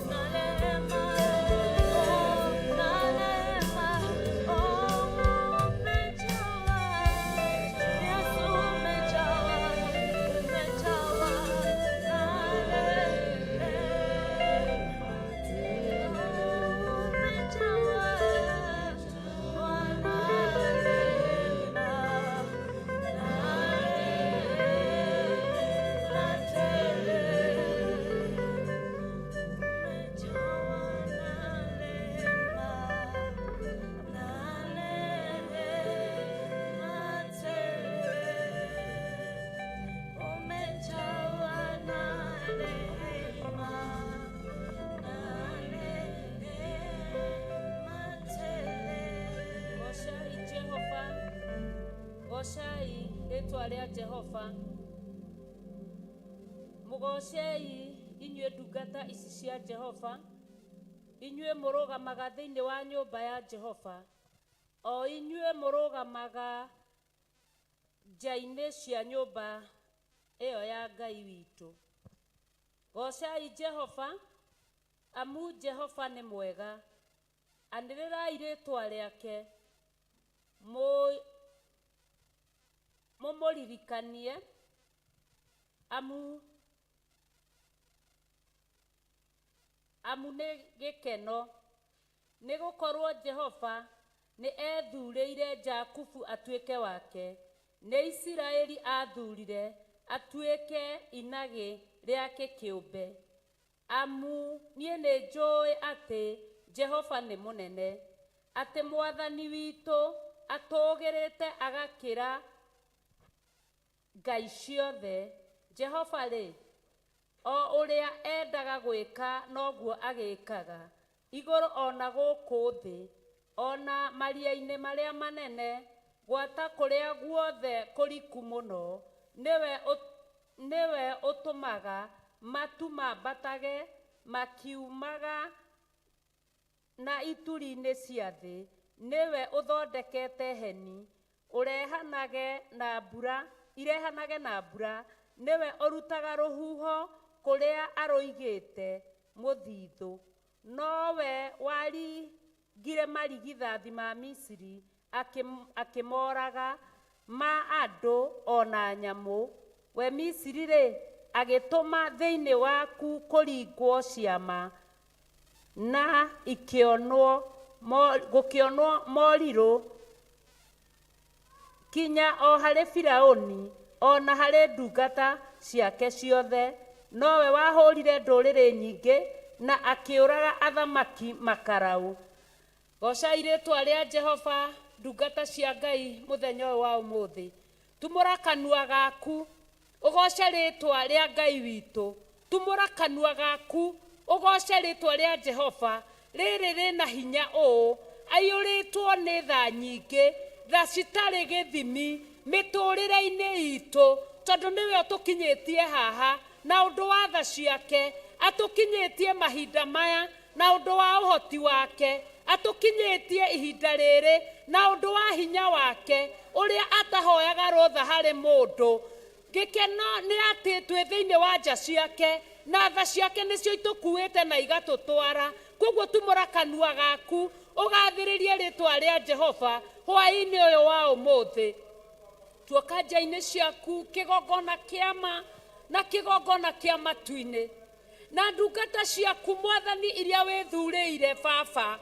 na rehema, oh, na rehema, oh, umejawa, Yesu umejawa, umejawa na rehema, umejawa na rehema, na rehema tele. Umejawa na rehema, na rehema tele. Umejawa na rehema, na rehema tele. Goocai Jehova, goocai rĩtwa rĩa Jehova. Mũgoocei inyuĩ ndungata ici cia Jehova, inyuĩ mũrũgamaga thĩinĩ wa nyũmba ya Jehova, o inyuĩ mũrũgamaga nja-inĩ cia nyũmba ĩyo ya Ngai witũ. Goocai Jehova, amu Jehova nĩ mwega, anĩrĩrai rĩtwa rĩake, mũmũririkanie, amu nĩ gĩkeno, nĩ gũkorwo Jehova nĩ ethurĩire Jakubu atuĩke wake, nĩ Isiraeli aathurire atuĩke inagĩ rĩake kĩũmbe. Amu niĩ nĩ njũĩ atĩ Jehova nĩ mũnene, atĩ Mwathani witũ atũũgĩrĩte agakĩra ngai ciothe. Jehova-rĩ, o ũrĩa endaga gwĩka noguo agĩkaga, igũrũ ona gũkũ thĩ, ona maria-inĩ marĩa manene, gwata kũrĩa guothe kũriku mũno, nĩwe ũtũmaga matu mambatage makiumaga na ituri-inĩ cia thĩ, nĩwe ũthondekete heni ũrehanage na mbura, irehanage na mbura, nĩwe ũrutaga rũhuho kũrĩa arũigĩte mũthithũ, nowe waringire marigithathi ma Misiri akĩmoraga ma andũ ona nyamũ. We Misiri-rĩ, agĩtũma thĩinĩ waku kũringwo ciama na ikĩonwo gũkĩonwo morirũ kinya o harĩ Firaũni ona harĩ ndungata ciake ciothe. Nowe wahũrire ndũrĩrĩ nyingĩ na akĩũraga athamaki makarau. Goocai rĩtwa rĩa Jehova, ndungata cia Ngai, mũthenya ũyũ wa ũmũthĩ. Tumũra kanua gaku ũgooce rĩtwa rĩa Ngai witũ. Tumũra kanua gaku ũgooce rĩtwa rĩa Jehova, rĩrĩ rĩna hinya ũũ, aiyũrĩtwo nĩ tha nyingĩ, tha citarĩ gĩthimi mĩtũrĩre-inĩ itũ, tondũ nĩwe ũtũkinyĩtie haha na ũndũ wa tha ciake, atũkinyĩtie mahinda maya na ũndũ wa ũhoti wake, atũkinyĩtie ihinda rĩrĩ na ũndũ wa hinya wake ũrĩa atahoyaga rũtha harĩ mũndũ. Gĩkeno nĩ atĩ twĩ thĩinĩ wa nja ciake na tha ciake nĩcio itũkuĩte na igatũtwara. Koguo tumũra kanua gaku ũgathĩrĩrie rĩtwa rĩa Jehova hwaĩ-inĩ ũyũ wa ũmũthĩ. Tuoka nja-inĩ ciaku kĩgongona kĩama na kĩgongona kĩa matu-inĩ, na ndungata ciaku Mwathani iria wĩthurĩire Baba,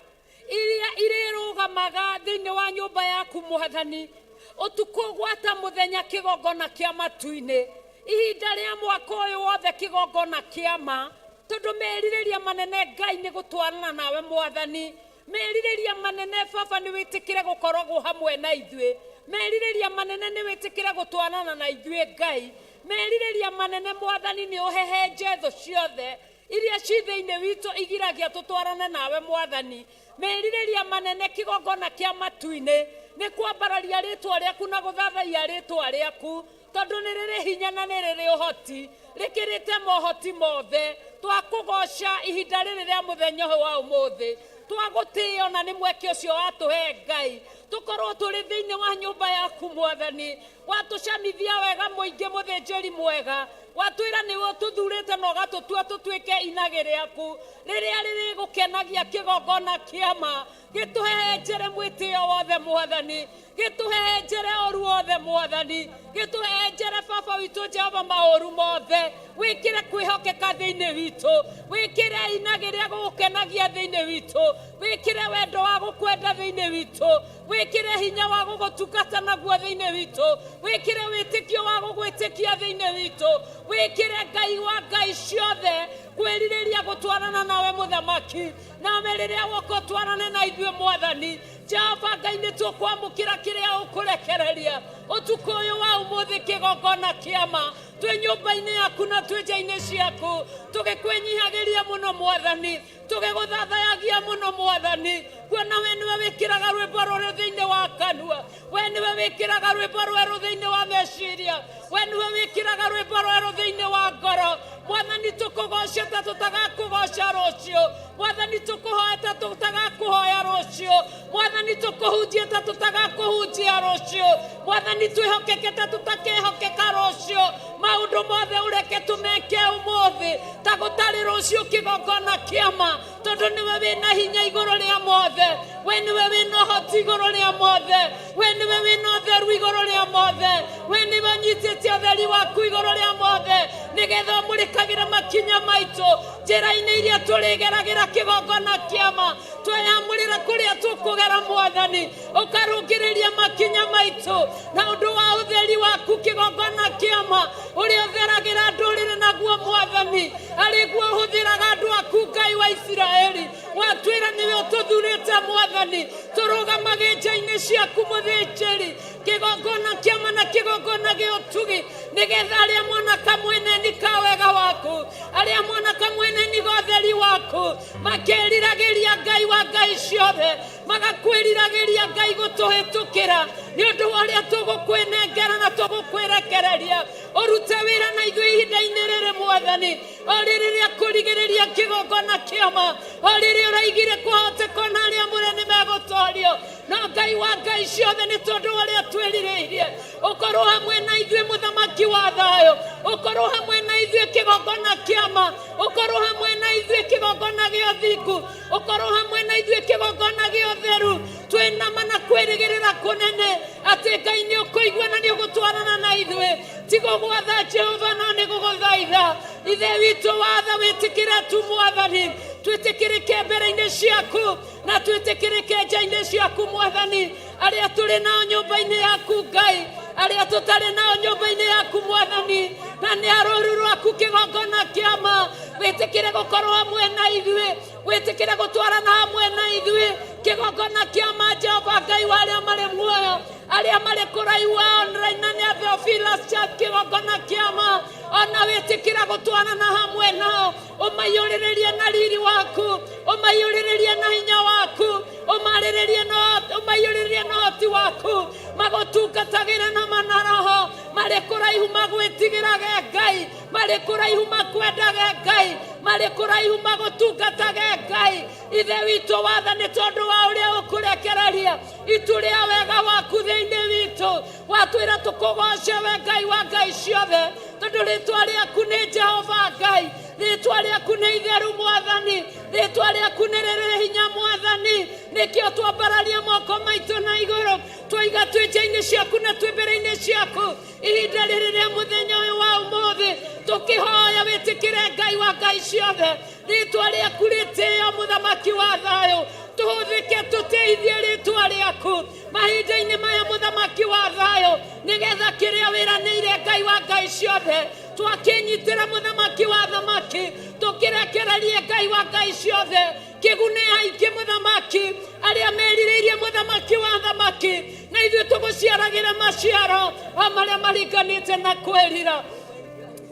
iria irĩrũgamaga thĩinĩ wa nyũmba yaku Mwathani ũtukũ gwata mũthenya kĩgongona kĩa matu-inĩ, ihinda rĩa mwaka ũyũ wothe kĩgongona kĩama, tondũ merirĩria manene Ngai nĩ gũtwarana nawe Mwathani. Merirĩria manene Baba nĩ wĩtĩkĩre gũkoragwo hamwe na ithuĩ. Merirĩria manene nĩ wĩtĩkĩre gũtwarana na ithuĩ Ngai. Merirĩria manene Mwathani nĩ ũhehenje thũ ciothe iria ci thĩinĩ witũ igiragia tũtwarane nawe Mwathani. Merirĩria manene kĩgongona kĩa matu-inĩ nĩ kwambararia rĩtwa rĩaku na gũthathaiya rĩtwa rĩaku, tondũ nĩ rĩrĩ hinya na nĩ rĩrĩ ũhoti, rĩkĩrĩte mohoti mothe. Twakũgoca ihinda rĩrĩ rĩa mũthenya ũyũ wa ũmũthĩ, twagũtĩo na nĩ mweke ũcio watũhe Ngai, tũkorwo tũrĩ thĩinĩ wa nyũmba yaku Mwathani. Watũcamithia wega mũingĩ, mũthĩnjĩri mwega, Watwĩra nĩwe ũtũthurĩte na ũgatũtua tũtuĩke inagĩ rĩaku rĩrĩa rĩrĩgũkenagia kĩgongona kĩama. Gĩtũhehenjere mwĩtĩo wothe mwathani, gĩtũhehenjere ũru wothe mwathani, gĩtũhehenjere baba witũ Jehova maũru mothe. Wĩkĩre kwĩhokeka thĩinĩ witũ, wĩkĩre inagĩ rĩa gũgũkenagia thĩinĩ witũ, wĩkĩre wendo wa gũkwenda thĩinĩ witũ, wĩkĩre hinya wa gũgũtungata naguo thĩinĩ witũ, wĩkĩre wĩtĩkio wa gũgwĩtĩkia thĩinĩ witũ, wĩkĩre Ngai wa ngai ciothe kwĩrirĩria gũtwarana nawe mũthamaki, nawe rĩrĩa woka ũtwarane na ithuĩ mwathani. Jehova Ngai nĩ tũkwamũkĩra kĩrĩa ũkũrekereria ũtukũ ũyũ wa ũmũthĩ kĩgongona kĩama twĩ nyũmba-inĩ yaku na twĩ nja-inĩ ciaku, tũgĩkwĩnyihagĩria mũno mwathani, tũgĩgũthathayagia mũno mwathani, kuona we nĩwe wĩkĩraga rwĩmbo rũrũ thĩinĩ wa kanua, we nĩwe wĩkĩraga rwĩmbo rwerũ thĩinĩ wa meciria, we nĩwe wĩkĩraga rwĩmbo rwerũ thĩinĩ wa ngoro. Mwathani tũkũgoce ta tũtagakũgoca rũciũ, mwathani tũkũhoya ta tũtagakũhoya rũciũ, mwathani tũkũhunjia ta tũtagakũhunjia rũciũ, mwathani twĩhokeke ta tũtakĩhokeka rũciũ. Maũndũ mothe ũreke tũmeke ũmũthĩ ta gũtarĩ rũciũ kĩgongona kĩama, tondũ nĩwe wĩna hinya igũrũ rĩa mothe, we nĩwe wĩna ũhoti igũrũ rĩa mothe, we nĩwe wĩna ũtheru igũrũ rĩa mothe, we nĩwe ũnyitĩte ũtheri waku igũrũ rĩa mothe, nĩgetha ũmũrĩkagĩre makinya maitũ njĩra-inĩ iria tũrĩgeragĩra kĩgongona kĩama. Tweyamũrĩra kũrĩa tũkũgera mwathani, ũkarũngĩrĩria makinya maitũ na ũndũ wa ũtheri waku kĩgongona kĩama, ũrĩa ũtheragĩra ndũrĩrĩ naguo mwathani, arĩguo ũhũthĩraga andũ aku Ngai wa Isiraeli. Watwĩra nĩwe ũtũthurĩte mwathani, tũrũgamage nja-inĩ ciaku mũthĩnjĩri, kĩgongona kĩama na kĩgongona gĩa ũtugi, nĩgetha arĩa mona kamweneni ka wega waku, arĩa mona kamweneni ga ũtheri waku, makeriragĩria Ngai wa ngai ciothe, magakwĩriragĩria Ngai gũtũhĩtũkĩra nĩ ũndũ wa ũrĩa tũgũkwĩnengera na tũgũkwĩrekereria. Ũrute wĩra na ithuĩ ihinda-inĩ rĩrĩ mwathani, o rĩrĩ rĩa kũrigĩrĩria kĩgongona kĩama, o rĩrĩ ũraigire kũhoteka ona arĩa mũrĩ nĩ megũtorio. No Ngai wa ngai ciothe, nĩ tondũ wa ũrĩa twĩrirĩirie, ũkorwo hamwe na ithuĩ mũthamaki wa thayũ, ũkorwo hamwe na ithuĩ kĩgongona kĩama, ũkorwo hamwe na ithuĩ kĩgongona gĩa ũthingu, ũkorwo hamwe na ithuĩ kĩgongona gĩa ũtheru. Twĩnama na kwĩrĩgĩrĩra kũnene atĩ Ngai nĩ ũkũigua na nĩ ũgũtwarana na ithuĩ. Ti gũgwatha Jehova, no nĩ gũgũthaitha. Ithe witũ watha, wĩtĩkĩre tu mwathani, twĩtĩkĩrĩke mbere-inĩ ciaku na twĩtĩkĩrĩke nja-inĩ ciaku mwathani. Arĩa tũrĩ nao nyũmba-inĩ yaku Ngai, arĩa tũtarĩ nao nyũmba-inĩ yaku mwathani, na nĩ arũru rwaku kĩgongona kĩama, wĩtĩkĩre gũkorwo hamwe na ithuĩ, wĩtĩkĩre gũtwarana hamwe na ithuĩ kĩgongona kĩama. Jehova Ngai wa arĩa marĩ muoyo, arĩa marĩ kũraihu wa online na nĩ a Theophilus Church kĩgongona kĩama, ona wĩtĩkĩra gũtwarana hamwe nao, ũmaiyũrĩrĩrie na riri waku, ũmaiyũrĩrĩrie na hinya waku, ũmarĩrĩrie na ũmaiyũrĩrĩrie na ũhoti waku, magũtungatagĩre na manaroho, marĩ kũraihu magwĩtigĩrage Ngai, marĩ kũraihu makwendage Ngai, marĩ kũraihu magũtungatage Ngai. Ithe witũ watha, nĩ tondũ wa ũrĩa ũkũrekereria itu rĩa wega waku thĩinĩ witũ, watwĩra tũkũgoce we Ngai wa ngai ciothe, tondũ rĩtwa rĩaku nĩ Jehova Ngai, rĩtwa rĩaku nĩ itheru mwathani, rĩtwa rĩaku nĩ rĩrĩ hinya mwathani. Nĩkĩo twambararia moko maitũ na igũrũ, twaiga twĩ nja-inĩ ciaku na twĩ mbere-inĩ ciaku ihinda rĩrĩ rĩa mũthenya ũyũ wa ũmũthĩ, tũkĩhoya wĩtĩkĩre Ngai wa ngai ciothe, rĩtwa rĩaku rĩtĩo mũthamaki wa thayũ, tũhũthĩke tũtĩithie rĩtwa rĩaku mahinda-inĩ maya mũthamaki wa thayũ, nĩgetha kĩrĩa wĩranĩire Ngai wa ngai ciothe twakĩnyitĩra mũthamaki wa thamaki, tũkĩrekererie Ngai wa ngai ciothe kĩgune aingĩ mũthamaki, arĩa merirĩirie mũthamaki wa thamaki, na ithuĩ tũgũciaragĩra maciaro o marĩa maringanĩte na kwĩrira.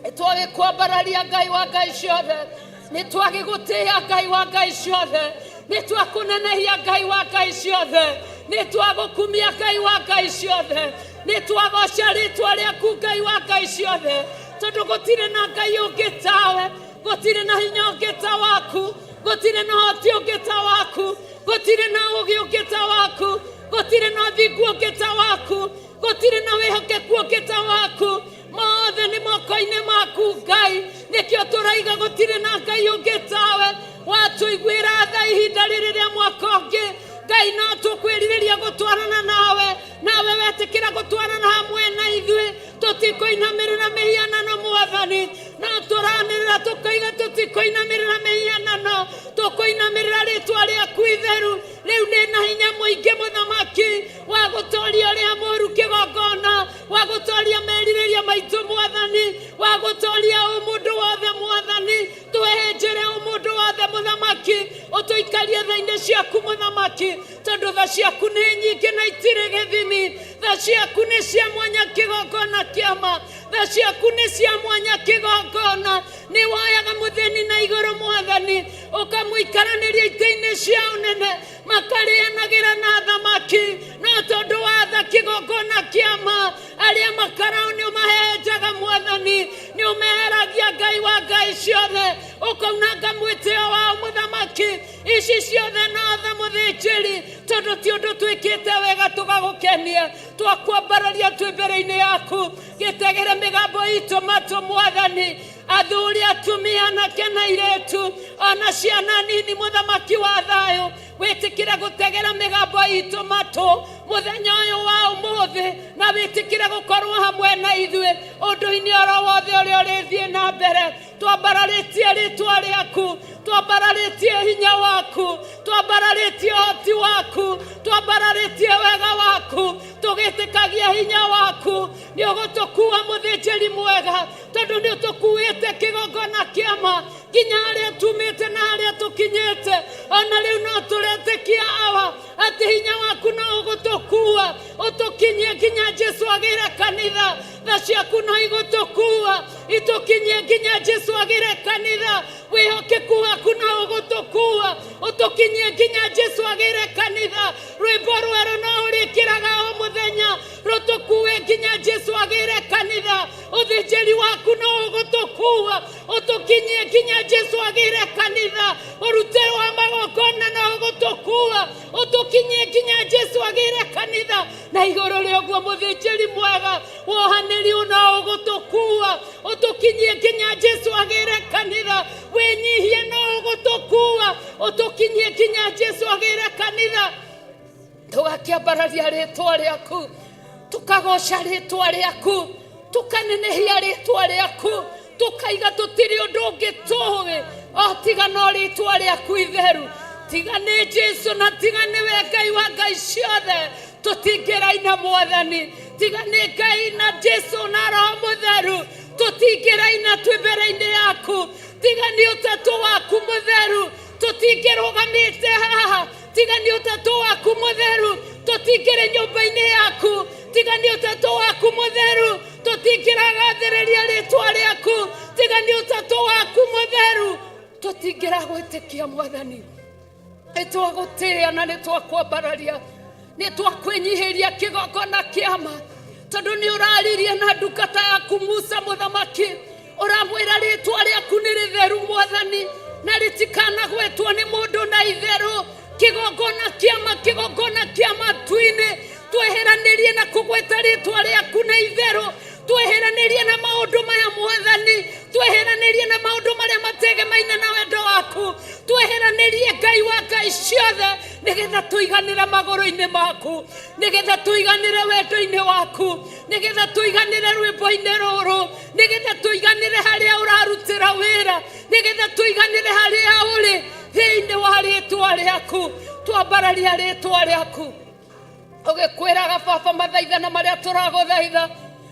Nĩtwagĩkwambararia Ngai wa ngai ciothe, nĩtwagĩgũtĩĩa Ngai wa ngai ciothe, nĩtwakũnenehia Ngai wa ngai ciothe, nĩtwagũkumia Ngai wa ngai ciothe, nĩtwagoca rĩtwa rĩaku Ngai wa ngai ciothe, tondũ gũtirĩ na Ngai ũngĩ tawe, gũtirĩ na hinya ũngĩ ta waku, gũtirĩ na ũhoti ũngĩ ta waku, gũtirĩ na ũũgĩ ũngĩ ta waku, gũtirĩ na ũthingu ũngĩ ta waku, gũtirĩ na wĩhokeku ũngĩ ta waku. Mothe nĩ moko-inĩ maku Ngai. Nĩkĩo tũraiga gũtirĩ na Ngai ũngĩ tawe. Watũiguĩra tha ihinda rĩrĩ rĩa mwaka ũngĩ Ngai, no tũkwĩrirĩria gũtwarana nawe, nawe wetĩkĩra gũtwarana hamwe na ithuĩ. Tũtikũinamĩrĩra mĩhianano Mwathani, no tũranĩrĩra tũkoiga tũtikũinamĩrĩra mĩhianano, tũkũinamĩrĩra rĩtwa rĩaku itheru. Rĩu nĩ na hinya mũingĩ mũthamaki wa gũtoria ũrĩa mũru kĩgongona, wa gũtoria merirĩria maitũ Mwathani, wa gũtoria ũmũndũ wothe Mwathani. Twehenjere ũmũndũ wothe mũthamaki, ũtũikarie tha-inĩ ciaku mũthamaki, tondũ tha ciaku nĩ nyingĩ na itirĩ gĩthimi. Tha ciaku nĩ cia mwanya kĩgongona kĩama, tha ciaku nĩ cia mwanya kĩgongona. Nĩ woyaga mũthĩni na igũrũ Mwathani, ũkamũikaranĩria itĩ-inĩ cia ũnene, makarĩanagĩra na thamaki. No tondũ wa tha kĩgongona kĩama, arĩa makarao nĩ ũmahehenjaga Mwathani, nĩ ũmeheragia Ngai wa ngai ciothe, ũkaunanga mwĩtĩo wao mũthamaki. Ici ciothe no tha mũthĩnjĩri, tondũ ti ũndũ twĩkĩte wega tũgagũkenia. Twakwambararia twĩ mbere-inĩ yaku, gĩtegere mĩgambo itũ matũ Mwathani. Athuri, atumia, anake na airĩtu, ona ciana nini, mũthamaki wa thayũ, wĩtĩkĩre gũtegera mĩgambo itũ matũ mũthenya ũyũ wa ũmũthĩ, na wĩtĩkĩre gũkorwo hamwe na ithuĩ ũndũ-inĩ oro wothe ũrĩa ũrĩthiĩ na mbere. Twambararĩtie rĩtwa rĩaku, twambararĩtie hinya waku, twambararĩtie ũhoti waku, twambararĩtie wega waku, tũgĩtĩkagia hinya waku. Nĩ ũgũtũkua mũthĩnjĩri mwega, tondũ nĩ ũtũkuĩte kĩgongona kĩama nginya harĩa tumĩte na harĩa tũkinyĩte. Ona rĩu no tũretĩkia Awa atĩ hinya waku no ũgũtũkua ũtũkinyie nginya Jesu agĩre kanitha. Tha ciaku no igũtũkua itũkinyie nginya Jesu agĩre kanitha. Wĩhokeku waku no ũgũtũkua ũtũkinyie nginya Jesu agĩre kanitha. Rwĩmbo rwerũ no ũrĩkĩraga o mũthenya rũtũkue nginya Jesu agĩre kanitha. Ũthĩnjĩri waku no ũgũtũkua ũtũkinyie nginya Jesu agĩre kanitha. Ũrutĩro wa magongona no ũgũtũkua ũtũkinyie nginya Jesu agĩre kanitha. Na igũrũ rĩa ũguo mũthĩnjĩri mwega, wohanĩri no ũgũtũkua ũtũkinyie nginya Jesu agĩre kanitha. Wĩnyihie no ũgũtũkua ũtũkinyie nginya Jesu agĩre kanitha. Tũgakĩambararia rĩtwa rĩaku, tũkagoca rĩtwa rĩaku, tũkanenehia rĩtwa rĩaku, tũkaiga tũtirĩ ũndũ ũngĩ tũĩ o tiga no rĩtwa rĩaku itheru. Tiga nĩ Jesu na tiga nĩwe Ngai wa ngai ciothe, tũtingĩraina Mwathani. Tiga nĩ Ngai na Jesu na Roho Mũtheru, tũtingĩraina twĩ mbere-inĩ yaku. Tiga nĩ ũtatũ waku mũtheru, tũtingĩrũgamĩte haha. Tiga nĩ ũtatũ waku mũtheru, tũtingĩrĩ nyũmba-inĩ yaku. Tiga nĩ ũtatũ waku mũtheru, tũtingĩragathĩrĩria rĩtwa rĩaku. Tiga nĩ ũtatũ waku mũtheru, tũtingĩragwĩtĩkia Mwathani. Nĩ twagũtĩĩa na nĩ twakwambararia, nĩ twakwĩnyihĩria kĩgongona kĩama, tondũ nĩ ũraririe na ndungata yaku Musa mũthamaki, ũramwĩra rĩtwa rĩaku nĩ rĩtheru Mwathani, na rĩtikanagwetwo nĩ mũndũ na itherũ. Kĩgongona kĩama, kĩgongona kĩa matu-inĩ, tweheranĩrie na kũgweta rĩtwa rĩaku na itherũ. Tweheranĩrie na maũndũ maya Mwathani, tweheranĩrie na maũndũ marĩa mategemaine na wendo waku. Tweheranĩrie Ngai wa ngai ciothe, nĩgetha tũiganĩre magũrũ-inĩ maku, nĩgetha tũiganĩre wendo-inĩ waku, nĩgetha tũiganĩre rwĩmbo-inĩ rũrũ, nĩgetha tũiganĩre harĩa ũrarutĩra wĩra, nĩgetha tũiganĩre harĩa ũrĩ thĩinĩ wa rĩtwa rĩaku. Twambararia rĩtwa rĩaku ũgĩkwĩraga baba, mathaithana marĩa tũragũthaitha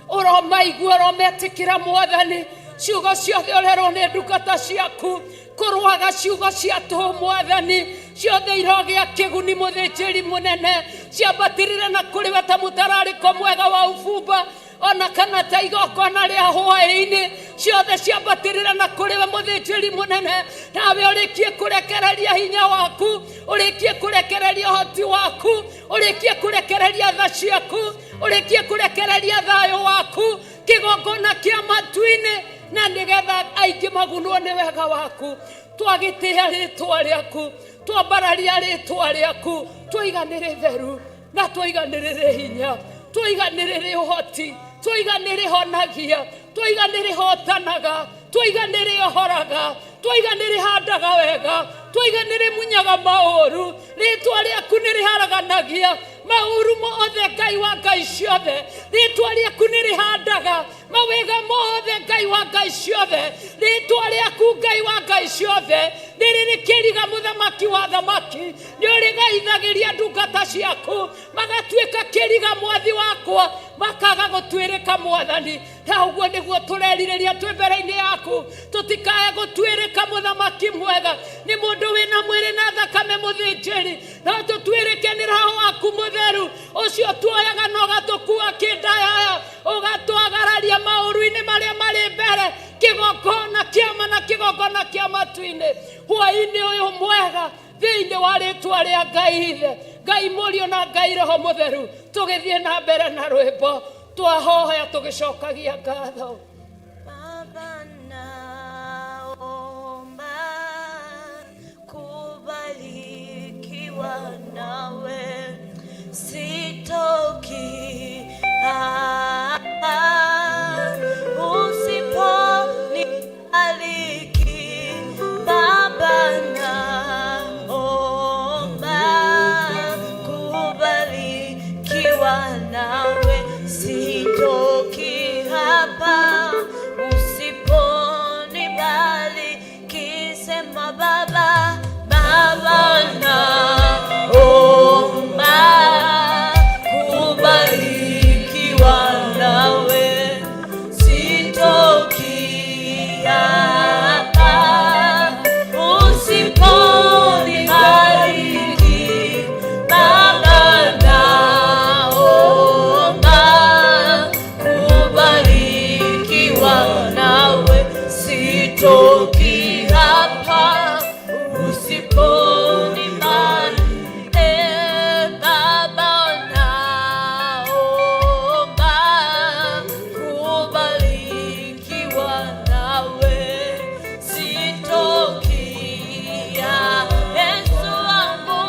ũromaigua, ũrometĩkĩra Mwathani. Ciugo ciothe ũrerwo nĩ ndungata ciaku kũrũaga ciugo cia tũhũ Mwathani, ciothe irogĩa kĩguni mũthĩnjĩri mũnene, ciambatĩrĩre na kũrĩ we ta mũtararĩko mwega wa ubumba, ona kana ta igongona rĩa hwaĩ-inĩ. Ciothe ciambatĩrĩre na kũrĩ we mũthĩnjĩri mũnene, nawe ũrĩkie kũrekereria hinya waku, ũrĩkie kũrekereria ũhoti waku, ũrĩkie kũrekereria tha ciaku, ũrĩkie kũrekereria thayũ waku kĩgongona kĩa matu-inĩ, na nĩgetha aingĩ magunwo nĩ wega waku. Twagĩtĩĩa rĩtwa rĩaku, twambararia rĩtwa rĩaku, twaiga nĩ rĩtheru na twaiga nĩ rĩrĩ hinya, twaiga nĩ rĩrĩ ũhoti, twaiga nĩ rĩhonagia. Twaiga nĩ rĩhotanaga, twaiga nĩ rĩohoraga, twaiga nĩ rĩhandaga wega, twaiga nĩ rĩmunyaga maũru. Rĩtwa rĩaku nĩ rĩharaganagia maũru mothe, Ngai wa ngai ciothe. Rĩtwa rĩaku nĩ rĩhandaga mawega mothe, Ngai wa ngai ciothe. Rĩtwa rĩaku, Ngai wa ngai ciothe, nĩ rĩrĩ kĩriga, mũthamaki wa thamaki. Nĩ ũrĩgaithagĩria ndungata ciaku magatuĩka kĩriga, mwathi wakwa, makaga gũtuĩrĩka, mwathani. Na ũguo nĩguo tũrerirĩria twĩ mbere-inĩ yaku, tũtikae gũtuĩrĩka, mũthamaki mwega, nĩ mũndũ wĩna mwĩrĩ na thakame mũthĩnjĩri, no tũtuĩrĩke nĩ roho waku mũtheru ũcio tuoyaga na ũgatũkua kĩndayaya, ũgatwagararia maũru-inĩ marĩa marĩ mbere, kĩgongona kĩama na kĩgongona kĩa matu-inĩ. Hwaĩ-inĩ ũyũ mwega, thĩinĩ wa rĩtwa rĩa Ngai Ithe, Ngai Mũriũ na Ngai Roho Mũtheru, tũgĩthiĩ na mbere na rwĩmbo twahoya tũgĩcokagia ngatho. Baba, naomba kubarikiwa nawe, sitoki hapa usiponibariki. Baba, naomba kubarikiwa nawe, sitoki hapa usiponibariki. Sema Baba, Baba, naomba kubarikiwa nawe, sitoki hapa usiponibariki. Baba, naomba kubarikiwa nawe, sitoki hapa usiponibariki. Eh, Baba, naomba kubarikiwa nawe, sitoki Yesu wangu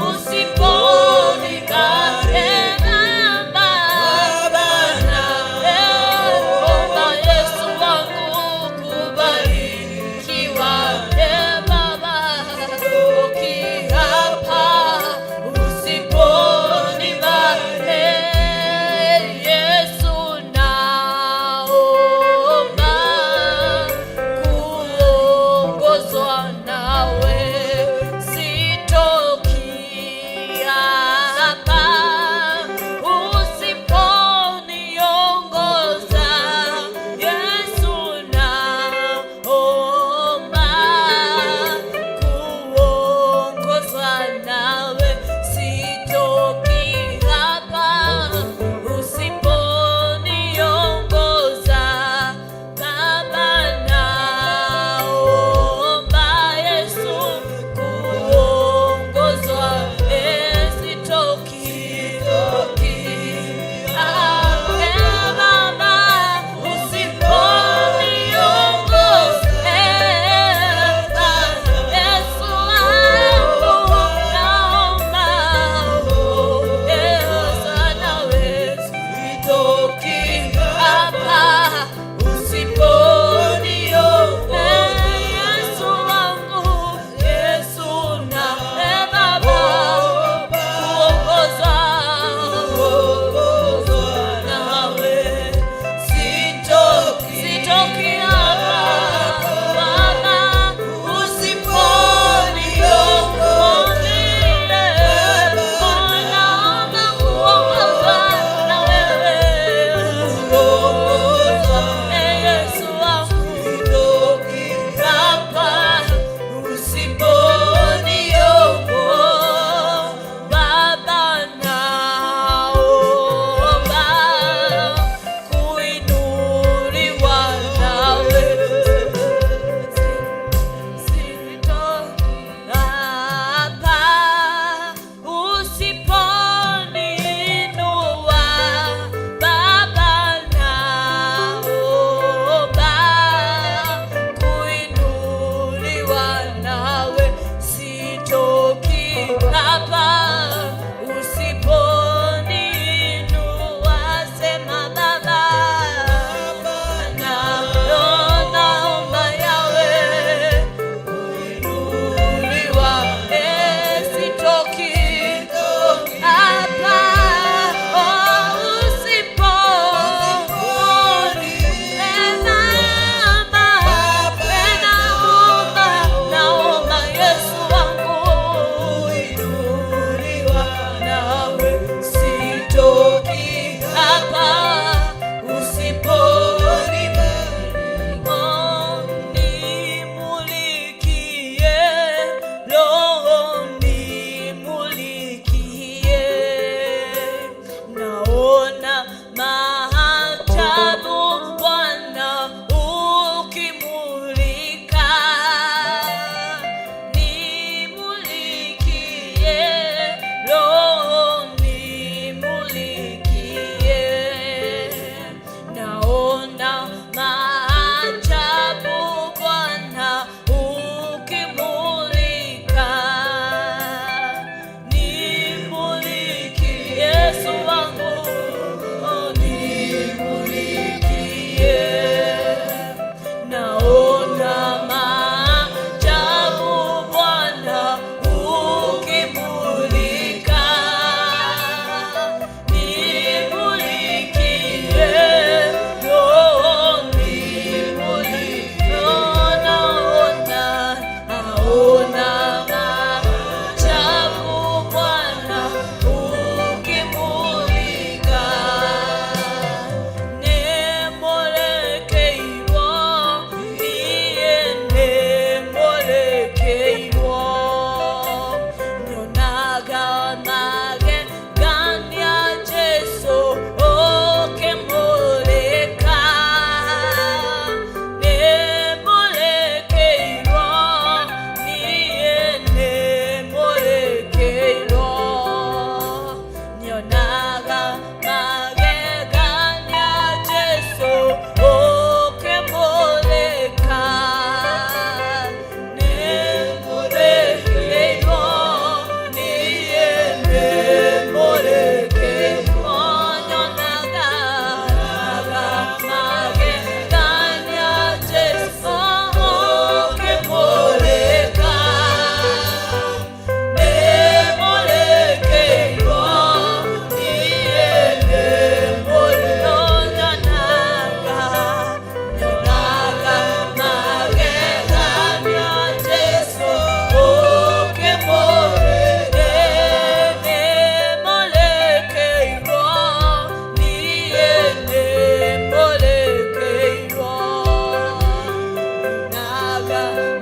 usiponibariki. Baba, naomba Yesu wangu kubarikiwa. Eh, Baba,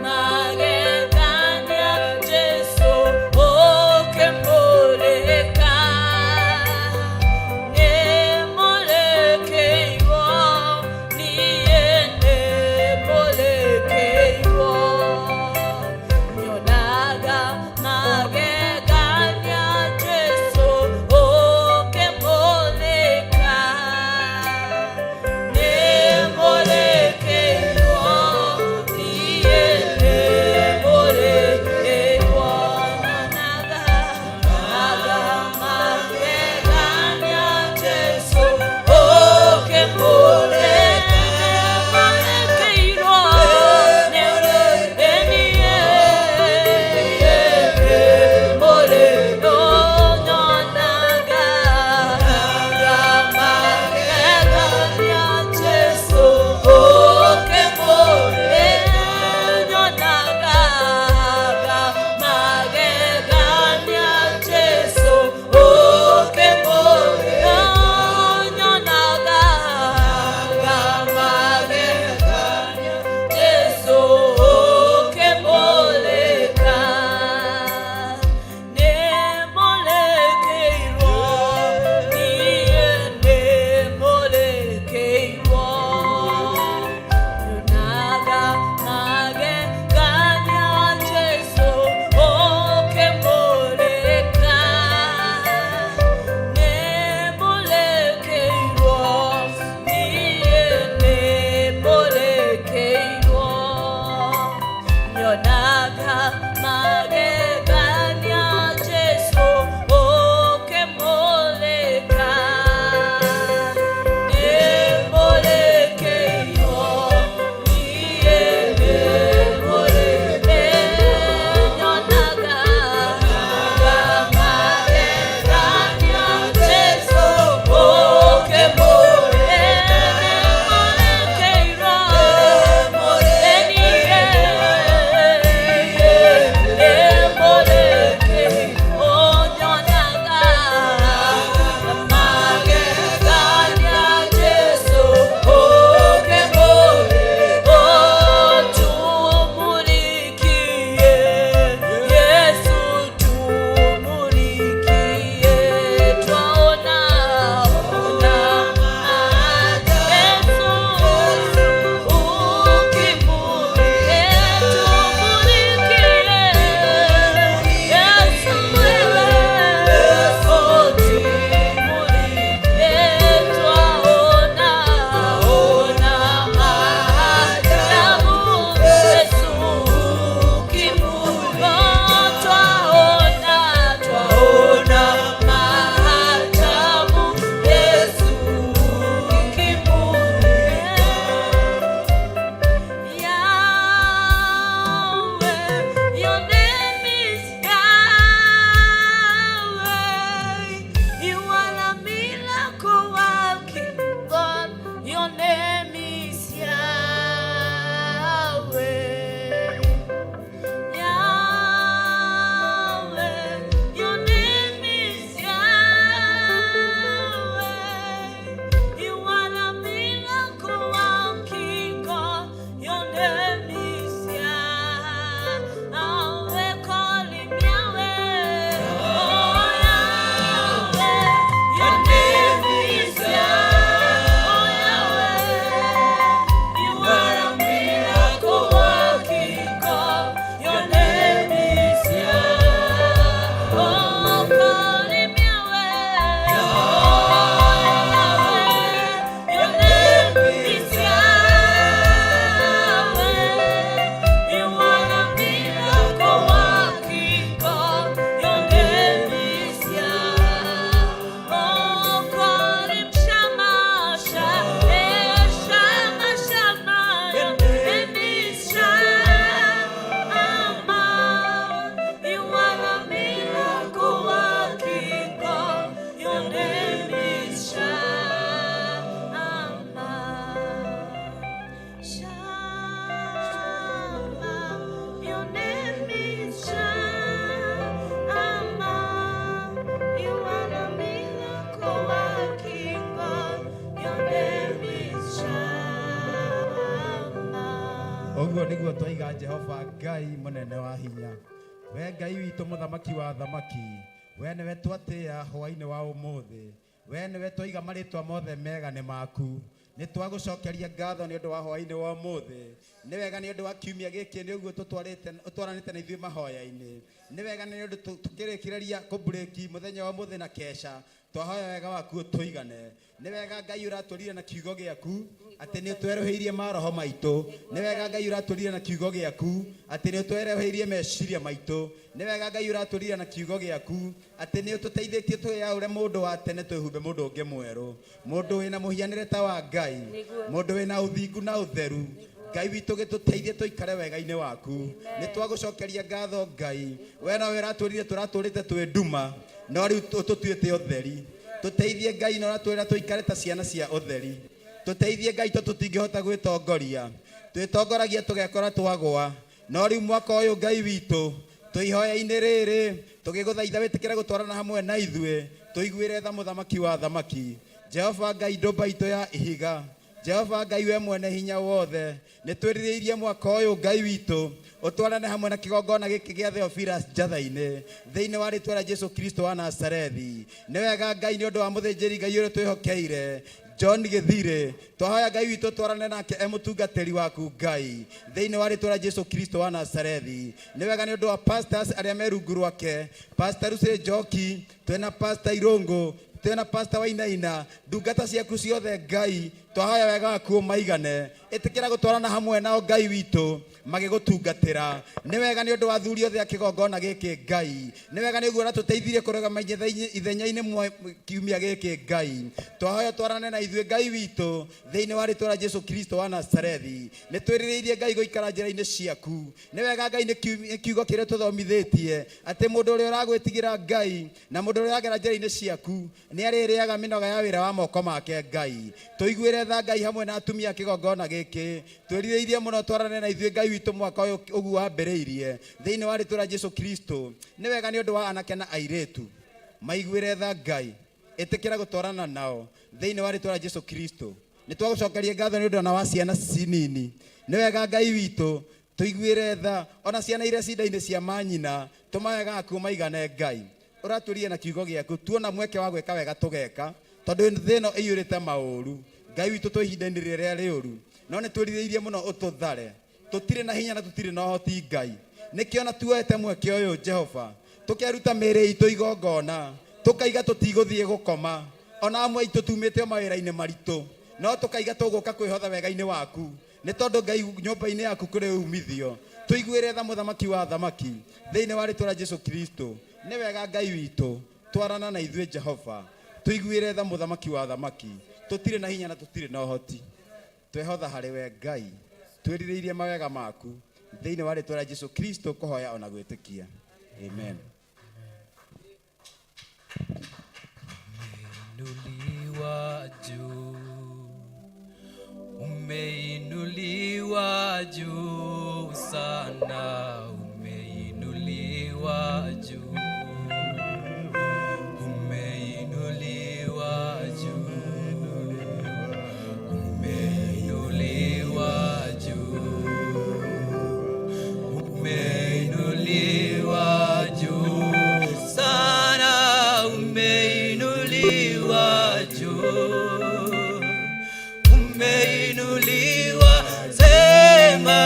Magegania Jesu ũkĩmũrĩka. Nĩmũrĩkĩirwo, niĩ nĩmũrĩkĩirwo. Nyonaga magegania Jesu ũkĩmũrĩka. Nĩmũrĩkĩirwo, niĩ nĩmũrĩkĩirwo. Nyonaga magegania Jesu ũkĩmũrĩka. Nĩmũrĩkĩirwo, Jesu ũkĩmũrĩka. Nĩmũrĩkĩirwo, niĩ nĩmũrĩkĩirwo. Nyonaga magegania Jesu ũkĩmũrĩka. Nĩmũrĩkĩirwo, niĩ nĩmũrĩkĩirwo. Nyonaga magegania Jesu ũkĩmũrĩka. Nĩmũrĩkĩirwo, niĩ nĩmũrĩkĩirwo. Nyonaga magegania Jesu ũkĩmũrĩka. Nĩmũrĩkĩirwo, niĩ. Nĩguo twaiga Jehova Ngai mũnene wa hinya, we Ngai witũ, mũthamaki wa thamaki, we nĩwe twatĩĩa hwaĩ-inĩ wa ũmũthĩ, we nĩwe twaiga marĩtwa mothe mega nĩ maku. Nĩ twagũcokeria ngatho nĩ ũndũ wa hwaĩ-inĩ wa ũmũthĩ. Nĩ wega nĩ ũndũ wa kiumia gĩkĩ, nĩ ũguo tũtwaranĩte na ithuĩ mahoya-inĩ. Nĩ wega nĩ ũndũ tũkĩrĩkĩrĩria kũmburĩki mũthenya wa ũmũthĩ na kesha, twahoya wega waku ũtũigane. Nĩ wega Ngai ũratũrire na kiugo gĩaku atĩ nĩ ũtwerũhĩirie maroho maitũ. Nĩ wega Ngai ũratũrire na kiugo gĩaku atĩ nĩ ũtwerũhĩirie meciria maitũ. Nĩ wega Ngai ũratũrire na kiugo gĩaku atĩ nĩ ũtũteithĩtie twĩyaũre mũndũ wa tene, twĩhumbe mũndũ ũngĩ mwerũ, mũndũ wĩna mũhianĩre ta wa Ngai, mũndũ wĩna ũthingu na ũtheru. Ngai witũ, gĩtũteithie tũikare wega-inĩ waku. Nĩ twagũcokeria ngatho Ngai, we nowe ũratwĩrire tũratũrĩte twĩ nduma, no rĩu ũtũtuĩte ũtheri. Tũteithie Ngai, na ũratwĩra tũikare ta ciana cia ũtheri. Tũteithie Ngai, to tũtingĩhota gwĩtongoria, twĩtongoragia tũgekora twagwa. No rĩu mwaka ũyũ, Ngai witũ, twĩ ihoya-inĩ rĩrĩ tũgĩgũthaitha wĩtĩkĩre gũtwarana hamwe na ithuĩ. Tũiguĩre tha, mũthamaki wa thamaki, Jehova Ngai, ndũmba itũ ya ihiga, Jehova Ngai, we mwene hinya wothe. Nĩ twĩrirĩirie mwaka ũyũ, Ngai witũ, ũtwarane hamwe na kĩgongona gĩkĩ gĩa Theophilus Njatha-inĩ, thĩinĩ wa rĩtwa rĩa Jesu Kristo wa Nazarethi. Nĩ wega Ngai nĩ ũndũ wa mũthĩnjĩri Ngai ũrĩa twĩhokeire, John Gĩthirĩ, twahoya Ngai witũ twarane nake e mũtungatĩri waku Ngai, thĩinĩ wa rĩtwa rĩa Jesu Kristo wa Nazarethi. Nĩ wega nĩ ũndũ wa pastors arĩa me rungu rwake, Pastor Lucy Njoki, twĩna Pastor Irũngũ, twĩna Pastor Wainaina, ndungata ciaku ciothe Ngai, twahoya wega waku ũmaigane. Ĩtĩkĩra gũtwarana hamwe nao, Ngai witũ, magĩgũtungatĩra. Nĩ wega nĩ ũndũ wa athuri othe a kĩgongona gĩkĩ Ngai. Nĩ wega nĩ ũguo ũratũteithirie kũrũgama ithenya-inĩ kiumia gĩkĩ Ngai. Twahoya twarane na ithuĩ, Ngai witũ, thĩinĩ wa rĩtwa rĩa Jesu Kristo wa Nazarethi. Nĩ twĩrirĩirie Ngai gũikara njĩra-inĩ ciaku. Nĩ wega Ngai nĩ kiugo kĩrĩa tũthomithĩtie atĩ mũndũ ũrĩa ũragwĩtigĩra Ngai na mũndũ ũrĩa ũragera njĩra-inĩ ciaku nĩ arĩrĩaga mĩnoga ya wĩra wa moko make. Ngai, tũiguĩre tha Ngai hamwe na atumia a kĩgongona gĩkĩ. Twĩrirĩirie mũno twarane na ithuĩ, Ngai witũ, mwaka ũyũ ũguo wambĩrĩirie, thĩinĩ wa rĩtwa rĩa Jesu Kristo. Nĩ wega nĩ ũndũ wa anake na airĩtu, maiguĩre tha Ngai, ĩtĩkĩra gũtwarana nao, thĩinĩ wa rĩtwa rĩa Jesu Kristo. Nĩ twagũcokeria ngatho nĩ ũndũ ona wa ciana cinini. Nĩ wega Ngai witũ, tũiguĩre tha ona ciana iria cinda-inĩ cia manyina, tũma wega waku maigane. Ngai ũratũrie na kiugo gĩaku, tuona mweke wa gwĩka wega tũgeka, tondũ thĩ ĩno ĩiyũrĩte maũru. Ngai witũ, twĩ ihinda-inĩ rĩrĩa rĩũru, no nĩ twĩrirĩirie mũno ũtũthare. Tũtirĩ na hinya na tũtirĩ na ũhoti Ngai, nĩkĩo na tuoete mweke ũyũ Jehova, tũkeruta mĩĩrĩ itũ igongona, tũkaiga tũtigũthiĩ gũkoma. Ona amwe aitũ tumĩte o mawĩra-inĩ maritũ, no tũkaiga tũgũka kwĩhotha wega-inĩ waku, nĩ tondũ Ngai, nyũmba-inĩ yaku kũrĩ umithio. Tũiguĩre tha, mũthamaki wa thamaki, thĩinĩ wa rĩtwa rĩa Jesu Kristo. Nĩ wega Ngai witũ, twarana na ithuĩ Jehova. Tũiguĩre tha, mũthamaki wa thamaki. Tũtirĩ na hinya na tũtirĩ na ũhoti, twehotha harĩ we Ngai. Twĩrirĩirie mawega maku, thĩinĩ wa rĩtwa rĩa Jesu Kristo kũhoya ona gwĩtĩkia, amen. Umeinuliwa juu, umeinuliwa juu sana, umeinuliwa juu, umeinuliwa juu, umeinuliwa juu, umeinuliwa juu sana, umeinuliwa juu, umeinuliwa, sema.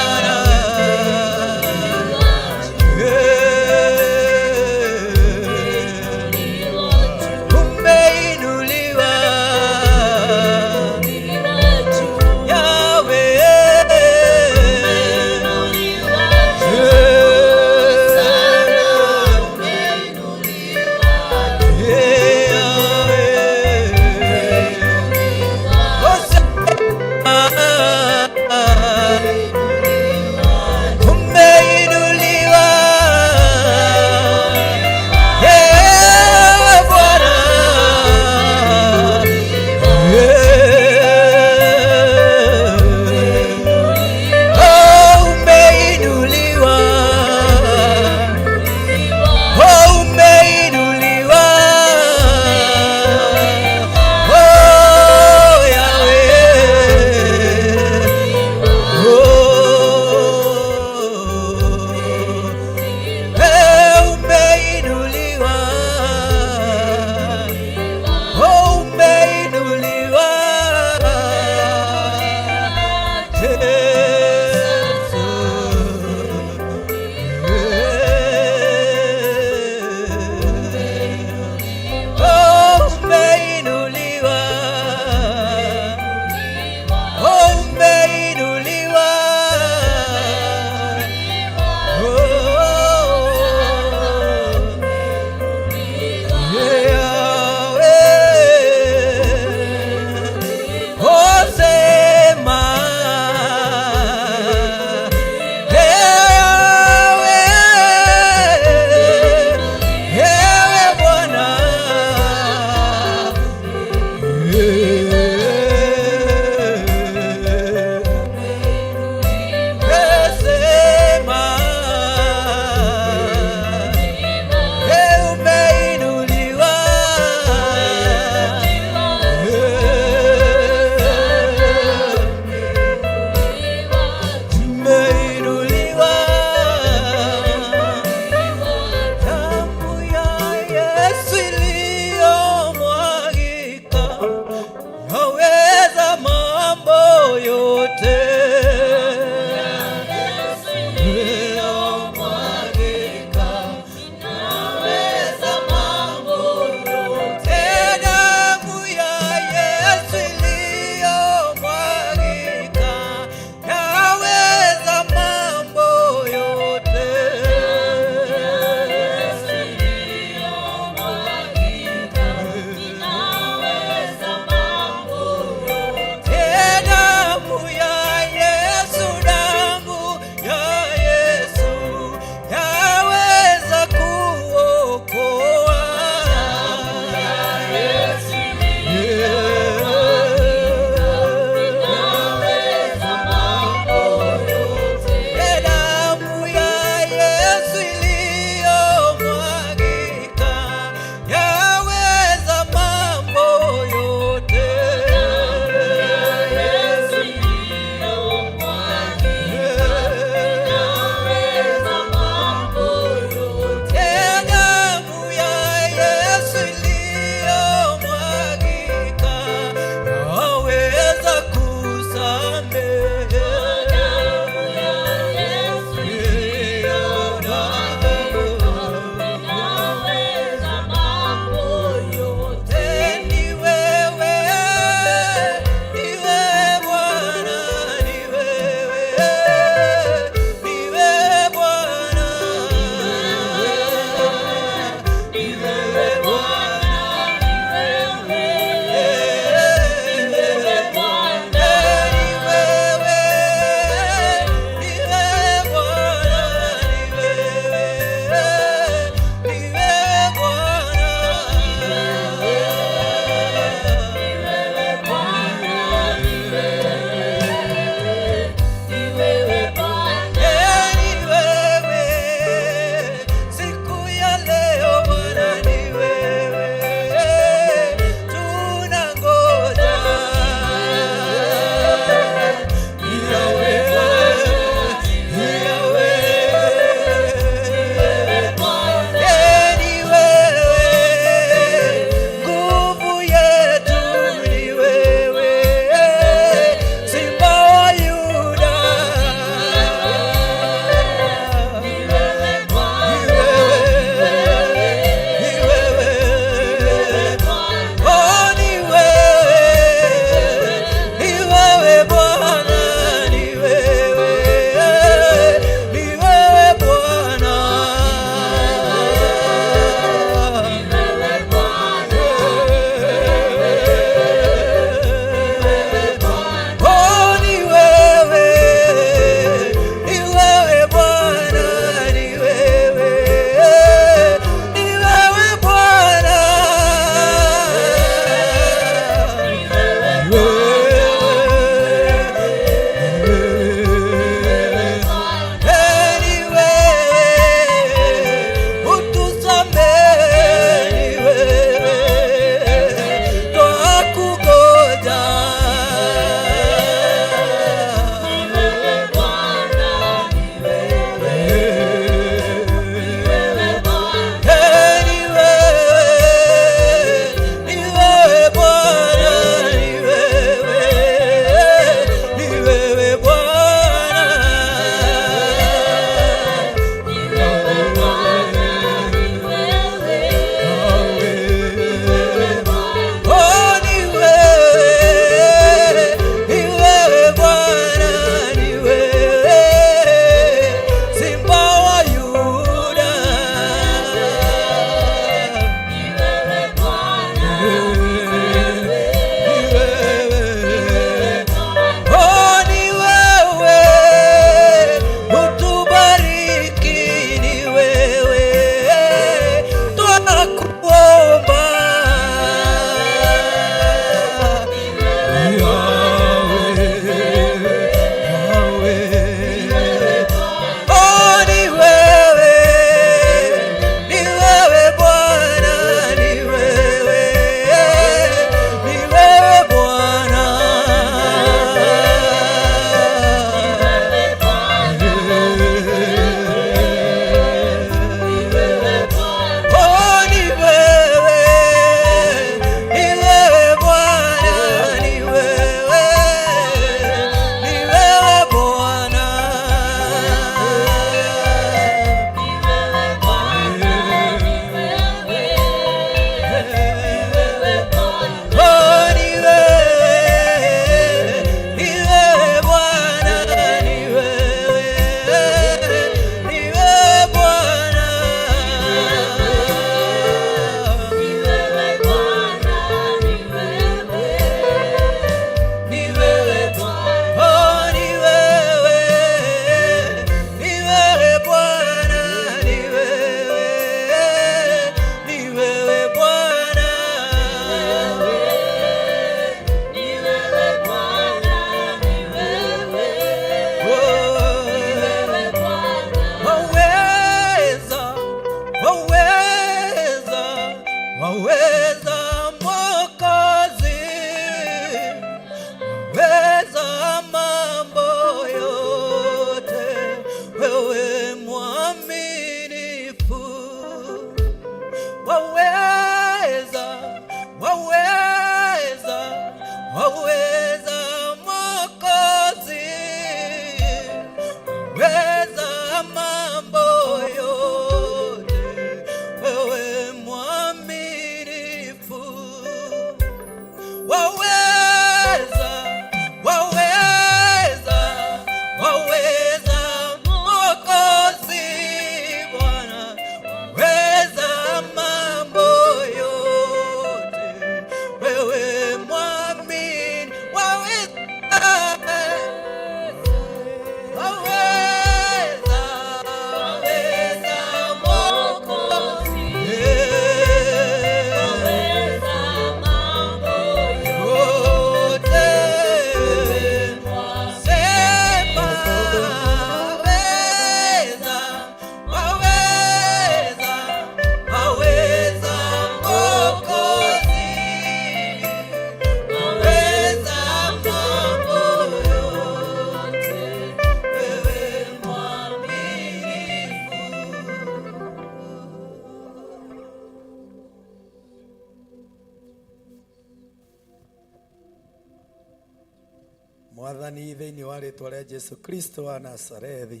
Mwathani, thĩinĩ wa rĩtwa rĩa Jesu Kristo wa Nazarethi,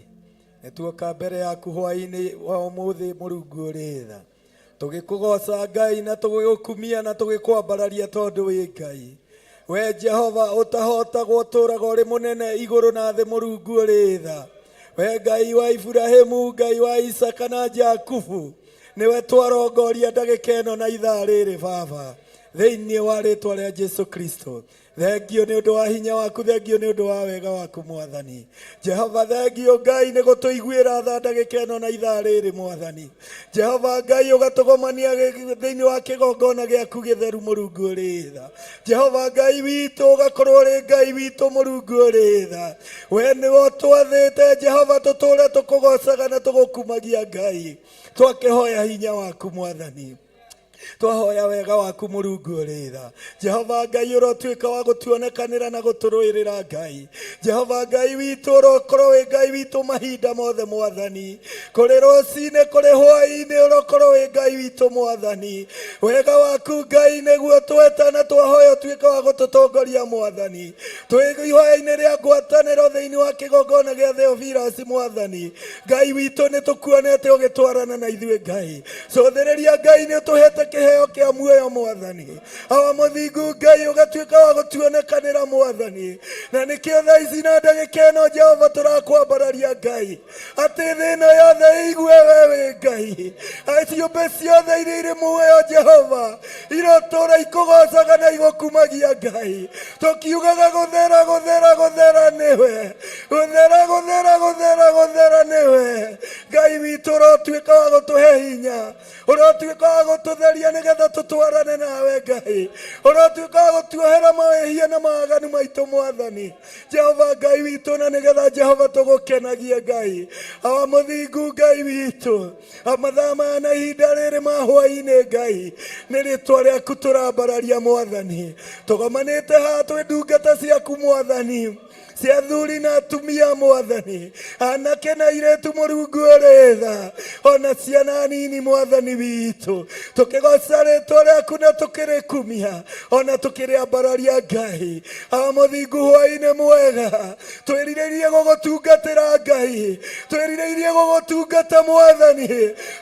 nĩ tuoka mbere yaku hwaĩ-inĩ wa ũmũthĩ, Mũrungu ũrĩ tha, tũgĩkũgoca Ngai na tũgĩgũkumia na tũgĩkwambararia, tondũ wĩ Ngai we Jehova ũtahotagwo, ũtũũraga ũrĩ mũnene igũrũ na thĩ. Mũrungu ũrĩ tha, we Ngai wa Iburahimu, Ngai wa Isaka na Jakubu, nĩwe twarongoria ndagĩka ĩno na ithaa rĩrĩ. Baba, thĩinĩ wa rĩtwa rĩa Jesu Kristo, thengio nĩ ũndũ wa hinya waku, thengio nĩ ũndũ wa wega waku. Mwathani Jehova, thengio Ngai nĩ gũtũiguĩra tha ndagĩka ĩno na ithaa rĩrĩ. Mwathani Jehova Ngai, ũgatũgomania thĩinĩ wa kĩgongona gĩaku gĩtheru. Mũrungu ũrĩ tha, Jehova Ngai witũ, ũgakorwo ũrĩ Ngai witũ. Mũrungu ũrĩ tha, we nĩwe ũtwathĩte Jehova tũtũre tũkũgocaga na tũgũkumagia. Ngai, twakĩhoya hinya waku. Mwathani, twahoya wega waku. Mũrungu ũrĩ tha, Jehova Ngai, ũrotuĩka wa gũtuonekanĩra na gũtũrũĩrĩra. Ngai Jehova Ngai witũ, ũrokorwo wĩ Ngai witũ mahinda mothe. Mwathani, kũrĩ rũcinĩ, kũrĩ hwaĩ-inĩ, ũrokorwo wĩ Ngai witũ. Mwathani, wega waku Ngai nĩguo tweta na twahoya ũtuĩke wa gũtũtongoria. Mwathani, twĩ ihoya-inĩ rĩa ngwatanĩro thĩinĩ wa kĩgongona gĩa Theophilus, Mwathani Ngai witũ, nĩ tũkuonete ũgĩtwarana na ithuĩ. Ngai, cũthĩrĩria Ngai, nĩ ũtũhete kĩheo kĩa muoyo. Mwathani, awa mũthingu Ngai, ũgatuĩka wa gũtuonekanĩra. Mwathani, na nĩkĩo thaa ici na ndagĩka ĩno, Jehova, tũrakwambararia Ngai, atĩ thĩ ĩno yothe ĩigue we wĩ Ngai. Ciũmbe ciothe iria irĩ muoyo, Jehova, irotũra ikũgocaga na igũkumagia. Ngai, tũkiugaga gũthera, gũthera, gũthera nĩwe, gũthera, gũthera, gũthera, gũthera nĩwe. Ngai witũ, ũrotuĩka wa gũtũhe hinya, ũrotuĩka wa gũtũtheria nĩgetha tũtwarane nawe. Ngai, ũrotuĩka wa gũtuohera mawĩhia na mawaganu maitũ. Mwathani Jehova Ngai witũ, na nĩgetha Jehova tũgũkenagie. Ngai awa mũthingu, Ngai witũ, mathaa maya na ihinda rĩrĩ ma hwaĩ-inĩ, Ngai, nĩ rĩtwa rĩaku tũrambararia. Mwathani, tũgomanĩte haha twĩ ndungata ciaku, Mwathani, cia athuri na atumia, Mwathani, anake na airĩtu, Mũrungu ũrĩ tha, ona ciana nini. Mwathani witũ, tũkĩgoca rĩtwa rĩaku na tũkĩrĩkumia ona tũkĩrĩambararia. Ngai awa mũthingu, hwaĩ-inĩ mwega. Twĩrirĩirie gũgũtungatĩra. Ngai, twĩrirĩirie gũgũtungata. Mwathani,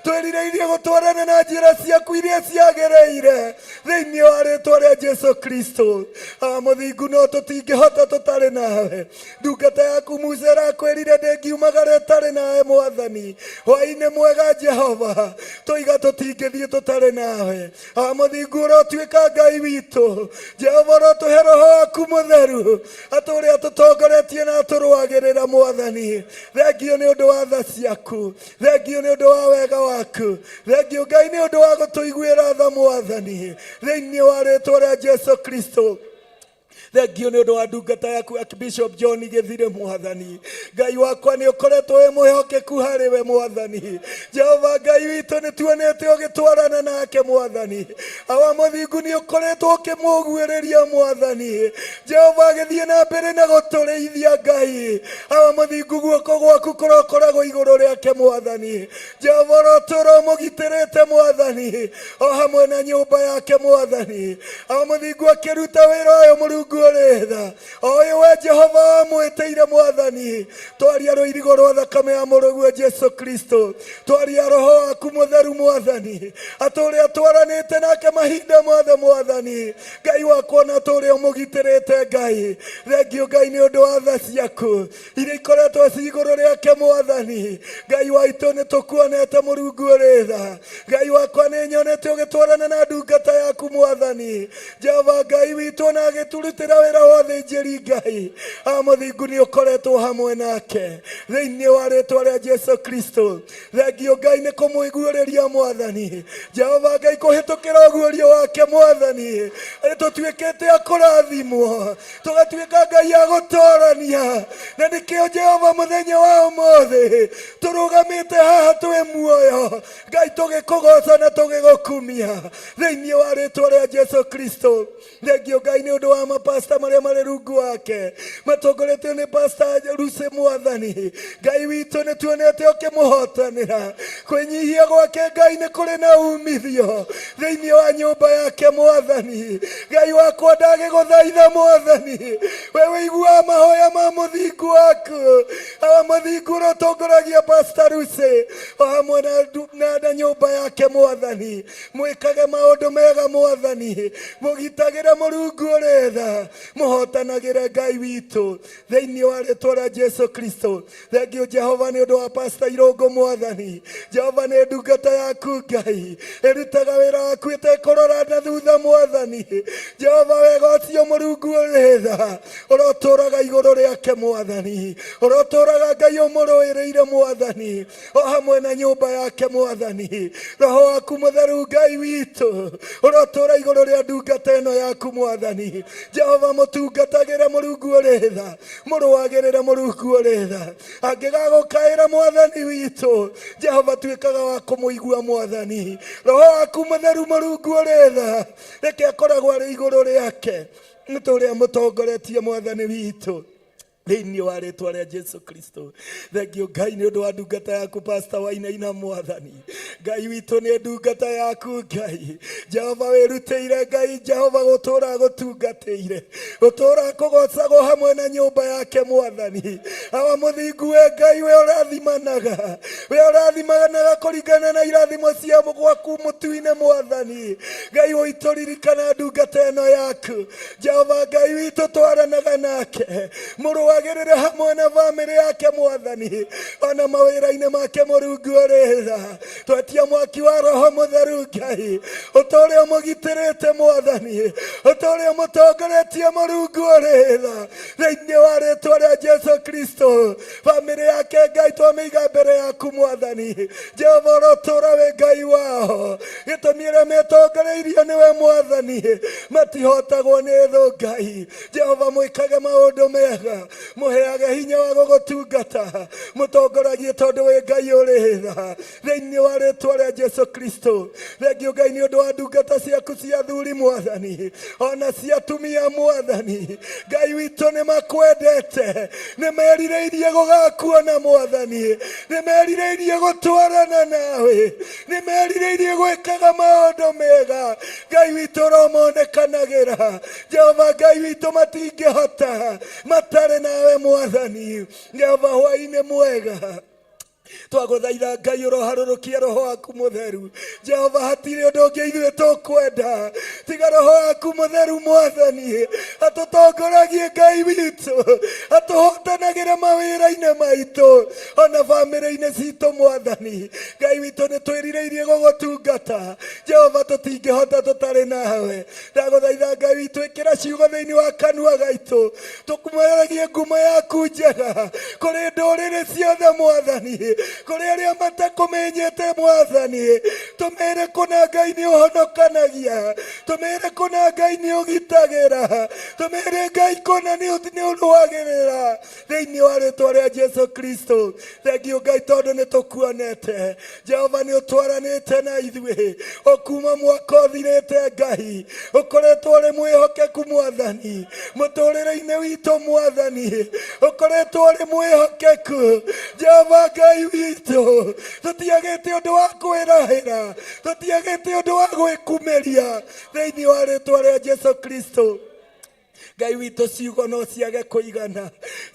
twĩrirĩirie gũtwarana na njĩra ciaku iria ciagĩrĩire thĩinĩ wa rĩtwa rĩa Jesu Kristo. Awa mũthingu, no tũtingĩhota tũtarĩ nawe. Ndungata yaku Musa ĩrakwĩrire ndĩngiumagara ĩtarĩ nawe. Mwathani, hwaĩ-inĩ mwega. Jehova, tũiga tũtingĩthiĩ tũtarĩ nawe. Awa mũthingu, ũrotuĩka Ngai witũ. Jehova, ũrotũhe Roho waku Mũtheru atũrĩa tũtongoretie na atũrũagĩrĩra. Mwathani, thengio nĩ ũndũ wa tha ciaku, thengio nĩ ũndũ wa wega waku, thengio Ngai nĩ ũndũ wa gũtũiguĩra tha. Mwathani, thĩinĩ wa rĩtwa rĩa Jesu Kristo, thengio nĩ ũndũ wa ndungata yaku Archbishop John Gĩthire. Mwathani Ngai wakwa, nĩ ũkoretwo wĩ mwĩhokeku harĩ we. Mwathani Jehova Ngai witũ, nĩ tuonete ũgĩtwarana nake. Mwathani awa mũthingu, nĩ ũkoretwo ũkĩmũguĩrĩria. Mwathani Jehova, agĩthiĩ na mbere na gũtũrĩithia. Ngai awa mũthingu, guoko gwaku kũrokoragwo igũrũ rĩake. Mwathani Jehova, ũrotũra ũmũgitĩrĩte, Mwathani, o hamwe na nyũmba yake. Mwathani awa mũthingu, akĩruta wĩra ũyũ, Mũrungu ũrĩ tha, o ũyũ we Jehova wamwĩtĩire. Mwathani, twaria rũirigo rwa thakame ya Mũrũguo Jesu Kristo, twaria Roho waku Mũtheru. Mwathani, atũrĩ atwaranĩte nake mahinda mothe. Mwathani Ngai wakwa, na tũrĩ ũmũgitĩrĩte. Ngai, thengio Ngai nĩ ũndũ wa tha ciaku iria ikoretwo ci igũrũ rĩake. Mwathani Ngai waitũ, nĩ tũkuonete. Mũrungu ũrĩ tha, Ngai wakwa, nĩ nyonete ũgĩtwarana na ndungata yaku. Mwathani Jehova Ngai witũ, na agĩturutĩra wĩra wa ũthĩnjĩri Ngai amũthingu, nĩ ũkoretwo hamwe nake thĩinĩ wa rĩtwa rĩa Jesu Kristo. Thengio Ngai nĩ kũmũiguĩrĩria. Mwathani Jehova Ngai, kũhĩtũkĩra ũguũrio wake, Mwathani, tũtuĩkĩte a kũrathimwo, tũgatuĩka Ngai a gũtorania, na nĩkĩo Jehova mũthenya wa ũmũthĩ tũrũgamĩte haha twĩ muoyo, Ngai, tũgĩkũgoca na tũgĩgũkumia thĩinĩ wa rĩtwa rĩa Jesu Kristo. Thengio Ngai nĩ ũndũ wa mapasta marĩa marĩ rungu wake matongoretio nĩ pasta Ruse mwathani. Ngai witũ nĩ tuonete ũkĩmũhotanĩra kwĩnyihia gwake Ngai nĩ kũrĩ na umithio thĩinĩ wa nyũmba yake mwathani. Ngai wakwa ndagĩgũthaitha mwathani, we wĩiguaga mahoya ma mũthingu waku, awa mũthingu ũrĩa ũtongoragia pasta Ruse o hamwe na na nyũmba yake mwathani. Mwĩkage maũndũ mega mwathani, mũgitagĩre Mũrungu ũrĩ tha, mũhotanagĩre Ngai witũ thĩinĩ wa rĩtwa rĩa Jesu Kristo. Thengiũ Jehova nĩ ũndũ wa pasta Irũngũ mwathani. Jehova nĩ ndungata yaku Ngai, ĩrutaga wĩra waku ĩtekũrora na thutha mwathani. Jehova wega ũcio Mũrungu ũrĩ tha ũrotũraga igũrũ rĩake mwathani, ũrotũraga Ngai ũmũrũĩrĩire mwathani, o hamwe na nyũmba yake mwathani. Roho waku mũtheru Ngai witũ ũrotũra igũrũ rĩa ndungata ĩno yaku mwathani. Jehova mũtungatagĩre Mũrungu ũrĩ tha, mũrũagĩrĩre Mũrungu ũrĩ tha. Angĩgagũkaĩra mwathani witũ, Jehova tuĩkaga wa kũmũigua mwathani. Roho waku mũtheru Mũrungu ũrĩ tha, reke akoragwo arĩ igũrũ rĩake nĩ ta ũrĩa mũtongoretie mwathani witũ thĩinĩ wa rĩtwa rĩa Jesu Kristo. Thengio Ngai nĩ ũndũ wa ndungata yaku Pastor Wainaina mwathani. Ngai witũ nĩ ndungata yaku Ngai. Jehova wĩrutĩire Ngai, Jehova gũtũra gũtungatĩire, gũtũra kũgocagwo hamwe na nyũmba yake mwathani. Awa mũthingu we Ngai, we ũrathimanaga, we ũrathimanaga kũringana na irathimo cia gwaku mũtu-inĩ mwathani. Ngai witũ ririkana ndungata ĩno yaku Jehova Ngai witũ twaranaga nake, mũrũagĩrĩre hamwe na bamĩrĩ yake mwathani, ona mawĩra-inĩ make Mũrungu ũrĩ tha. Twetia mwaki wa Roho Mũtheru Ngai, ũtũũre ũmũgitĩrĩte mwathani, ũtũũre ũmũtongoretie Mũrungu ũrĩ tha, thĩinĩ wa rĩtwa rĩa Jesu Kristo. Bamĩrĩ yake Ngai twamĩiga mbere yaku mwathani. Jehova ũrotũũra wĩ Ngai wao, gĩtũmi ĩrĩa metongoreirio nĩwe mwathani, matihotagwo nĩ thũ Ngai. Jehova mwĩkage maũndũ mega, mũheage hinya wa gũgũtungata, mũtongoragie tondũ wĩ Ngai ũrĩ tha, thĩinĩ wa rĩtwa rĩa Jesu Kristo. Thengio Ngai nĩ ũndũ wa ndungata ciaku cia athuri mwathani, ona cia atumia mwathani. Ngai witũ nĩ makwendete, nĩ merirĩirie gũgakuona mwathani, nĩ merirĩirie gũtwarana nawe, nĩ merirĩirie gwĩkaga maũndũ mega. Ngai witũ ũromonekanagĩra. Jehova Ngai witũ matingĩhota matarĩ nawe mwathani. Jehova hwaĩ-inĩ mwega twagũthaitha Ngai ũroharũrũkia roho waku mũtheru. Jehova hatirĩ ũndũ ũngĩ ithuĩ tũkwenda tiga roho waku mũtheru mwathani, atũtongoragie Ngai witũ, atũhotanagĩre mawĩra-inĩ maitũ ona bamĩrĩ-inĩ citũ mwathani. Ngai witũ nĩ twĩrirĩirie gũgũtungata Jehova, tũtingĩhota tũtarĩ nawe. Ndagũthaitha Ngai witũ, ĩkĩra ciugo thĩinĩ wa kanua gaitũ, tũkumaragie ngumo yaku njega kũrĩ ndũrĩrĩ ciothe mwathani, kũrĩ arĩa matakũmenyete mwathani. Tũmere kũna Ngai nĩ ũhonokanagia, tũmere kũna Ngai nĩ ũgitagĩra, tũmere Ngai kũna nĩ ũrũagĩrĩra thĩinĩ wa rĩtwa rĩa Jesu Kristo. Thengio Ngai tondũ nĩ tũkuonete Jehova, nĩ ũtwaranĩte na ithuĩ o kuma mwaka ũthirĩte Ngai, ũkoretwo ũrĩ mwĩhokeku mwathani mũtũrĩre-inĩ witũ mwathani, ũkoretwo ũrĩ mwĩhokeku Jehova Ngai witũ. Tũtiagĩte ũndũ wa kwĩrahĩra, tũtiagĩte ũndũ wa gwĩkumĩria thĩinĩ wa rĩtwa rĩa Jesu Kristo. Ngai witũ ciugo no ciage kũigana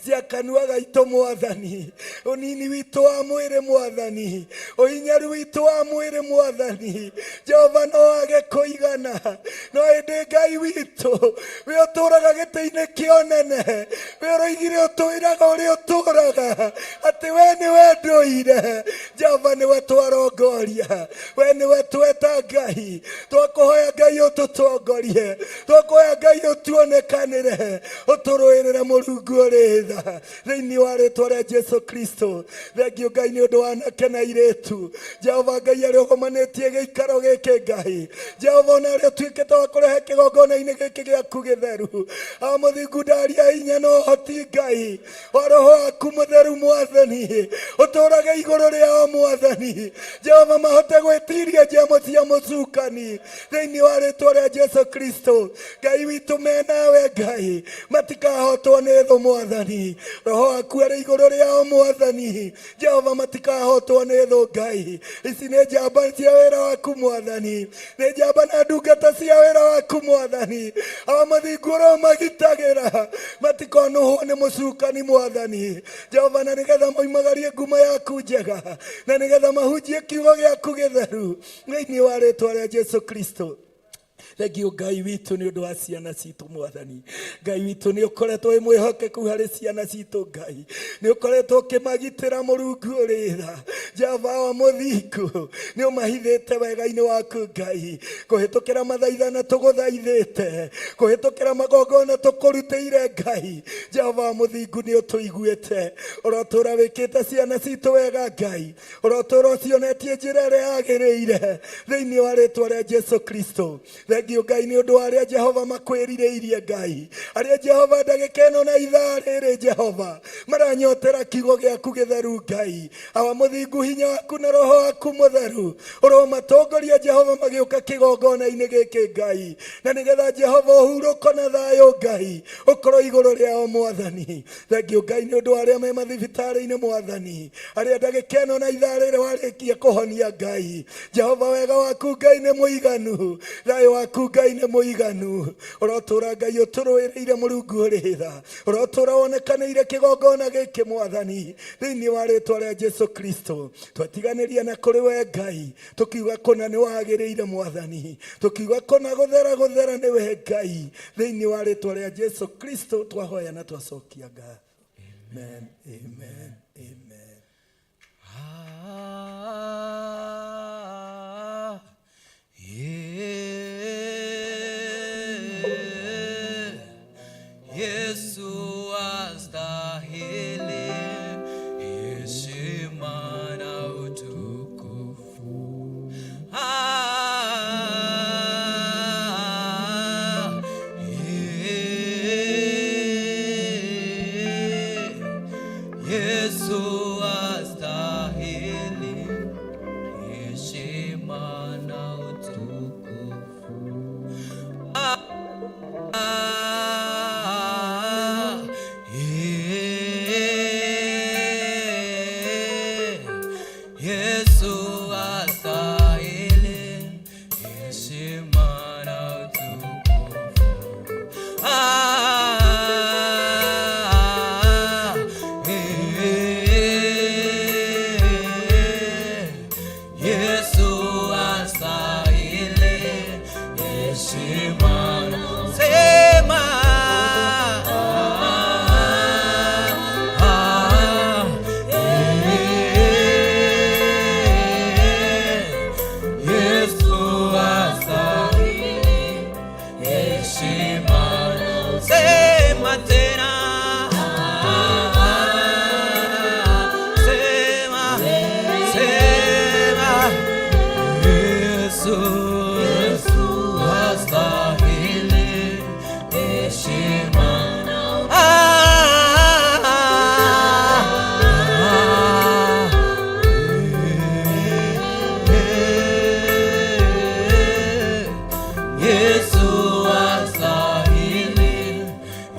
cia kanua gaitũ mwathani, ũnini witũ wa mwĩrĩ mwathani, ũhinyaru witũ wa mwĩrĩ mwathani, Jehova no age kũigana, no ĩndĩ Ngai witũ we ũtũraga gĩtĩ-inĩ kĩa ũnene, we ũroigire ũtwĩraga ũrĩa ũtũraga atĩ we nĩwe ndũire. Jehova nĩwe twarongoria, we nĩwe tweta Ngai, twakũhoya Ngai ũtũtongorie, twakũhoya Ngai ũtuonekanĩre, ũtũrũĩrĩre Mũrungu ũrĩ tha thĩinĩ wa rĩtwa rĩa Jesu Kristo. Thengio Ngai nĩ ũndũ wa anake na airĩtu Jehova Ngai arĩa ũgomanĩtie gĩikaro gĩkĩ Ngai Jehova, ona arĩa ũtuĩkĩte wa kũrehe kĩgongona-inĩ gĩkĩ gĩaku gĩtheru. A mũthingu ndaria hinya na ũhoti Ngai wa roho waku mũtheru mwathani, ũtũrage igũrũ rĩao rĩao Mwathani. Jehova, mahote gwĩtiria njamo cia mũcukani thĩinĩ wa rĩtwa rĩa Jesu Kristo. Ngai witũ, menawe Ngai, matikahotwo nĩ thũ Mwathani. Roho waku arĩ igũrũ rĩao Mwathani. Jehova, matikahotwo nĩ thũ Ngai. Ici nĩ njamba cia wĩra waku Mwathani, nĩ njamba na ndungata cia wĩra waku Mwathani. Awa mũthingu, ũromagitagĩra matikonũhwo nĩ mũcukani Mwathani Jehova, na nĩgetha moimagarie ngumo yaku njega, na nĩgetha mahunjie kiugo gĩaku gĩtheru thĩinĩ wa rĩtwa rĩa Jesu Kristo. Thengio Ngai witũ nĩ ũndũ wa ciana citũ Mwathani. Ngai witũ, nĩ ũkoretwo wĩ mwĩhokeku harĩ ciana citũ Ngai, nĩ ũkoretwo ũkĩmagitĩra. Mũrungu ũrĩ tha, Jehova wa mũthingu, nĩ ũmahithĩte wega-inĩ waku Ngai, kũhĩtũkĩra mathaithana tũgũthaithĩte, kũhĩtũkĩra magongona tũkũrutĩire Ngai. Jehova wa mũthingu, nĩ ũtũiguĩte. Ũrotũra wĩkĩte ciana citũ wega Ngai, ũrotũra ũcionetie njĩra ĩrĩa yagĩrĩire thĩinĩ wa rĩtwa rĩa Jesu Kristo. Thengio Ngai nĩ ũndũ wa arĩa Jehova makwĩrirĩirie Ngai, arĩa Jehova ndagĩka ĩno na ithaa rĩrĩ Jehova maranyotera kiugo gĩaku gĩtheru Ngai. Awa mũthingu, hinya waku na roho waku mũtheru ũromatongoria Jehova magĩũka kĩgongona-inĩ gĩkĩ Ngai, na nĩgetha Jehova ũhurũko na thayũ Ngai ũkorwo igũrũ rĩao Mwathani. Thengio Ngai nĩ ũndũ wa arĩa me mathibitarĩ-inĩ Mwathani, arĩa ndagĩka ĩno na ithaa rĩrĩ warĩkia kũhonia Ngai. Jehova, wega waku Ngai nĩ mũiganu, thayũ waku Ngai nĩ mũiganu. Ũrotũra Ngai ũtũrũĩrĩire. Mũrungu ũrĩ tha, ũrotũra wonekanĩire kĩgongona gĩkĩ Mwathani, thĩinĩ wa rĩtwa rĩa Jesu Kristo. Twatiganĩria na kũrĩ we Ngai, tũkiuga kũna nĩ wagĩrĩire Mwathani, tũkiuga kũna gũthera gũthera nĩ we Ngai. Thĩinĩ wa rĩtwa rĩa Jesu Kristo twahoya na twacokia ngatho. Amen, amen, amen. Ah, yeah. Yesu astahili heshima na utukufu. Ah, yeah. Yesu astahili heshima na utukufu. Ah, yeah. Yesu astahili heshima na utukufu. Ah, eh, Yesu astahili heshima. Sema, ah, eh, Yesu astahili heshima. Sema tena, sema, sema, Yesu astahili heshima. Ah, ah, eh, Yesu astahili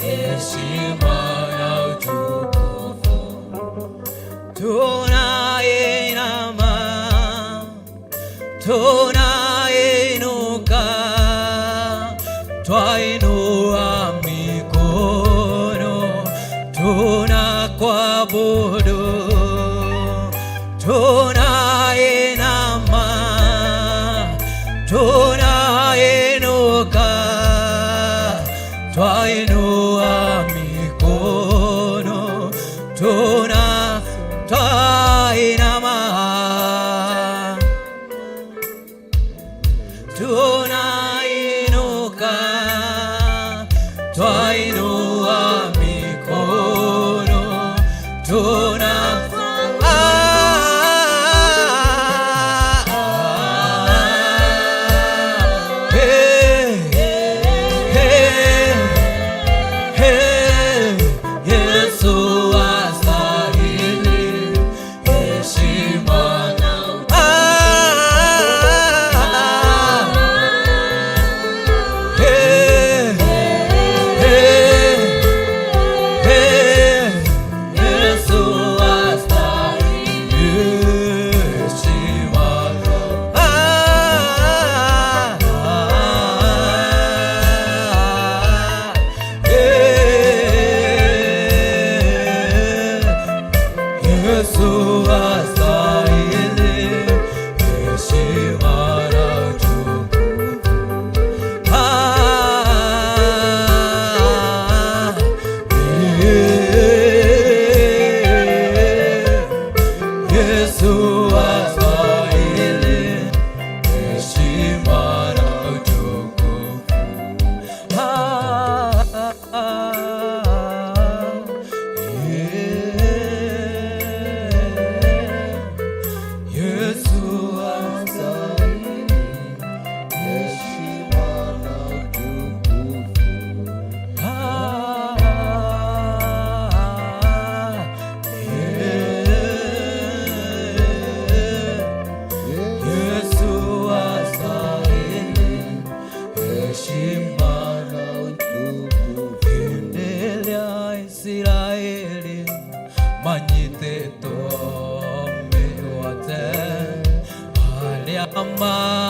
heshima na utukufu. Tunainama, tunainuka, twainua mikono, tunakuabudu. Tunainama, tunainuka, twainua mikono, twainama, tunainuka, twainua mikono, tuna ah, hey, hey, hey, Yesu astahili heshima.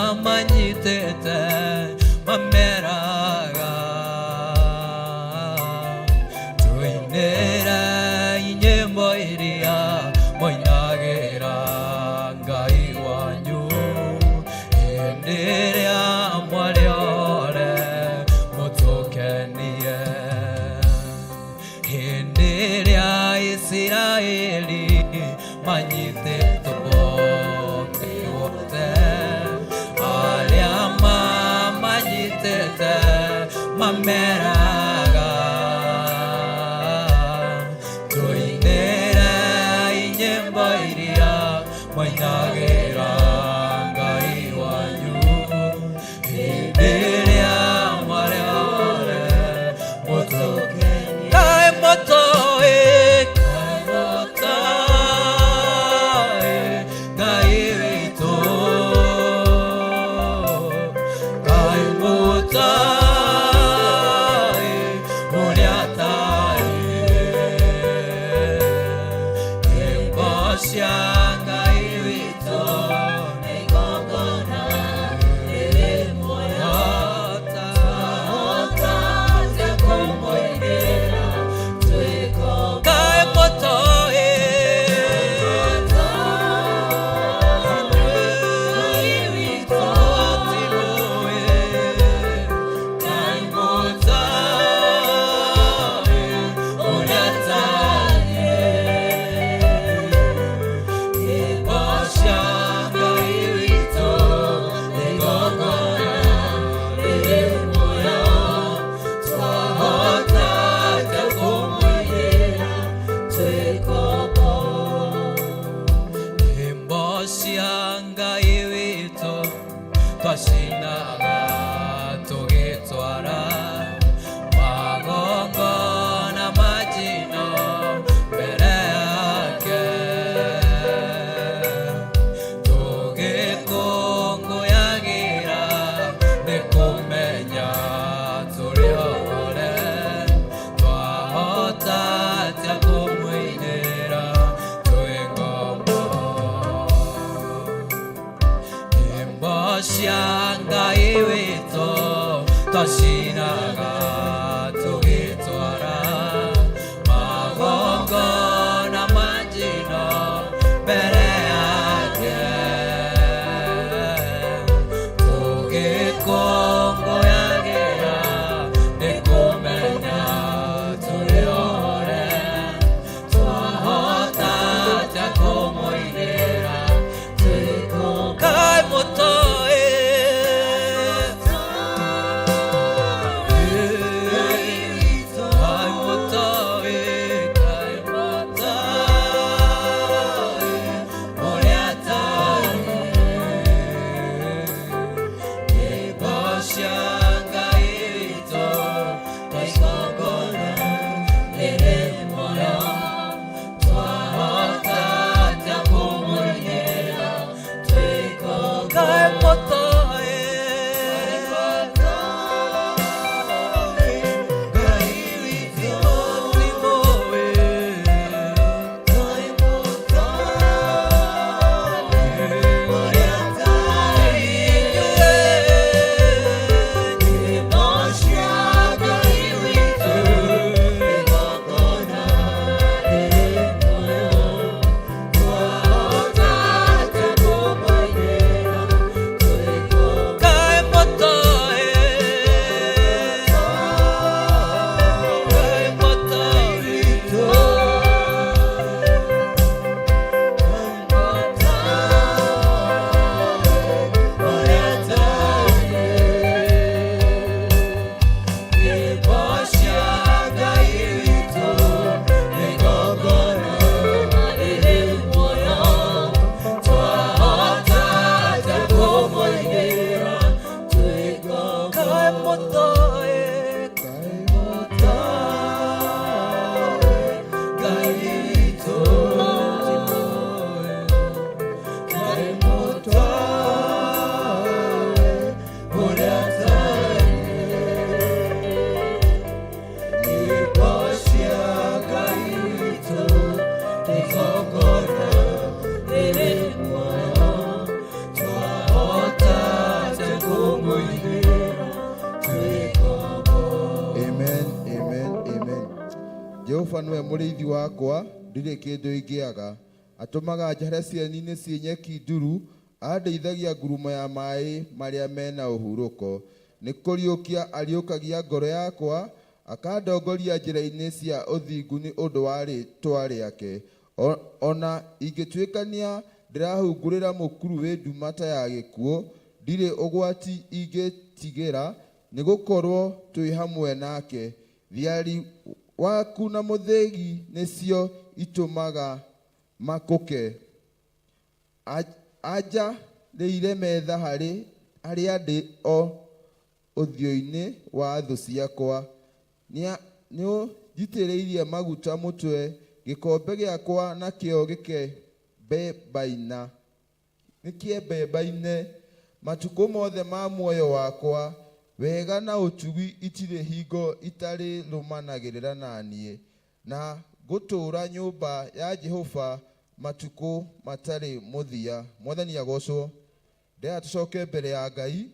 Mamanyitete mameraga tuinĩre nyĩmbo iria moinagĩra Ngai wanyu hĩndĩ ĩrĩa mwarĩ ore mũtũkenie hĩndĩ ĩrĩa Isiraeli manyitĩtwo mĩgwate arĩa mamanyitĩte mameraga tũinĩre nyĩmbo iria moinagĩra Ngai wanyu hĩndĩ ĩrĩa mwarĩ ore mũtũkenie kaĩ mũtoĩ kaĩ mũtoĩ Ngai witũ kaĩ mũtoĩ ũrĩa atarĩ nyĩmbo cia Ngai witũ nĩ igongona rĩrĩ muoyo twahota atĩa kũmũinĩra kaĩ mũtoĩ Nyĩmbo cia Ngai witũ twacinaga tũgĩtwara magongona ma njino mbere yake tũgĩkũngũyagĩra nĩ kũmenya tũrĩ ore twahota atĩa kũmũinĩra twĩ ngombo nyĩmbo cia Ngai witũ twacinaga tũgĩtwara magongona ma njino mbere yake tũgĩkũngũyagĩra nĩ kũmenya tũrĩ ore twahota atĩa kũmũinĩra kaĩ mũtoĩ Jehova nĩwe mũrĩithi wakwa, ndirĩ kĩndũ ingĩaga. Atũmaga njare cieni-inĩ ciĩ nyeki nduru, andeithagia ngurumo ya maĩ marĩa mena ũhurũko. Nĩ kũriũkia ariũkagia ngoro yakwa, akandongoria njĩra-inĩ cia ũthingu nĩ ũndũ wa rĩĩtwa rĩake. O na ingĩtuĩkania ndĩrahungurĩra mũkuru wĩ nduma ta ya gĩkuũ, ndirĩ ũgwati ingĩtigĩra, nĩ gũkorwo twĩ hamwe nake. Thiari waku na mũthĩgi nĩcio itũmaga makũke. Anjarĩire metha harĩ harĩa ndĩ o ũthiũ-inĩ wa thũ ciakwa. Nĩũnjitĩrĩirie maguta mũtwe, gĩkombe gĩakwa nakĩo gĩkembembaina nĩkĩembembaine. Matukũ mothe ma muoyo wakwa, wega na ũtugi itirĩ hingo itarĩrũmanagĩrĩra na niĩ, na ngũtũũra nyũmba ya Jehova matukũ matarĩ mũthia. Mwathani agocwo. Ndĩrenda tũcoke mbere ya Ngai,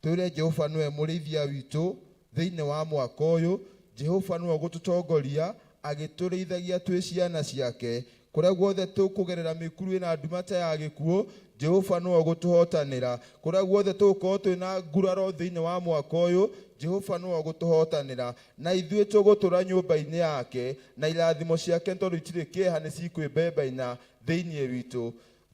twĩre Jehova nĩwe mũrĩithia witũ thĩinĩ wa mwaka ũyũ. Jehova nĩwe ũgũtũtongoria agĩtũrĩithagia twĩ ciana ciake. Kũrĩa guothe tũkũgerera mĩkuru ĩna nduma ta ya gĩkuũ, Jehova nĩwe ũgũtũhotanĩra. Kũrĩa guothe tũgũkorwo twĩna nguraro thĩinĩ wa mwaka ũyũ, Jehova nĩwe ũgũtũhotanĩra. Na ithuĩ tũgũtũra nyũmba-inĩ yake, na irathimo ciake tondũ itirĩ kĩeha nĩ cikwĩmbembaina thĩinĩ witũ.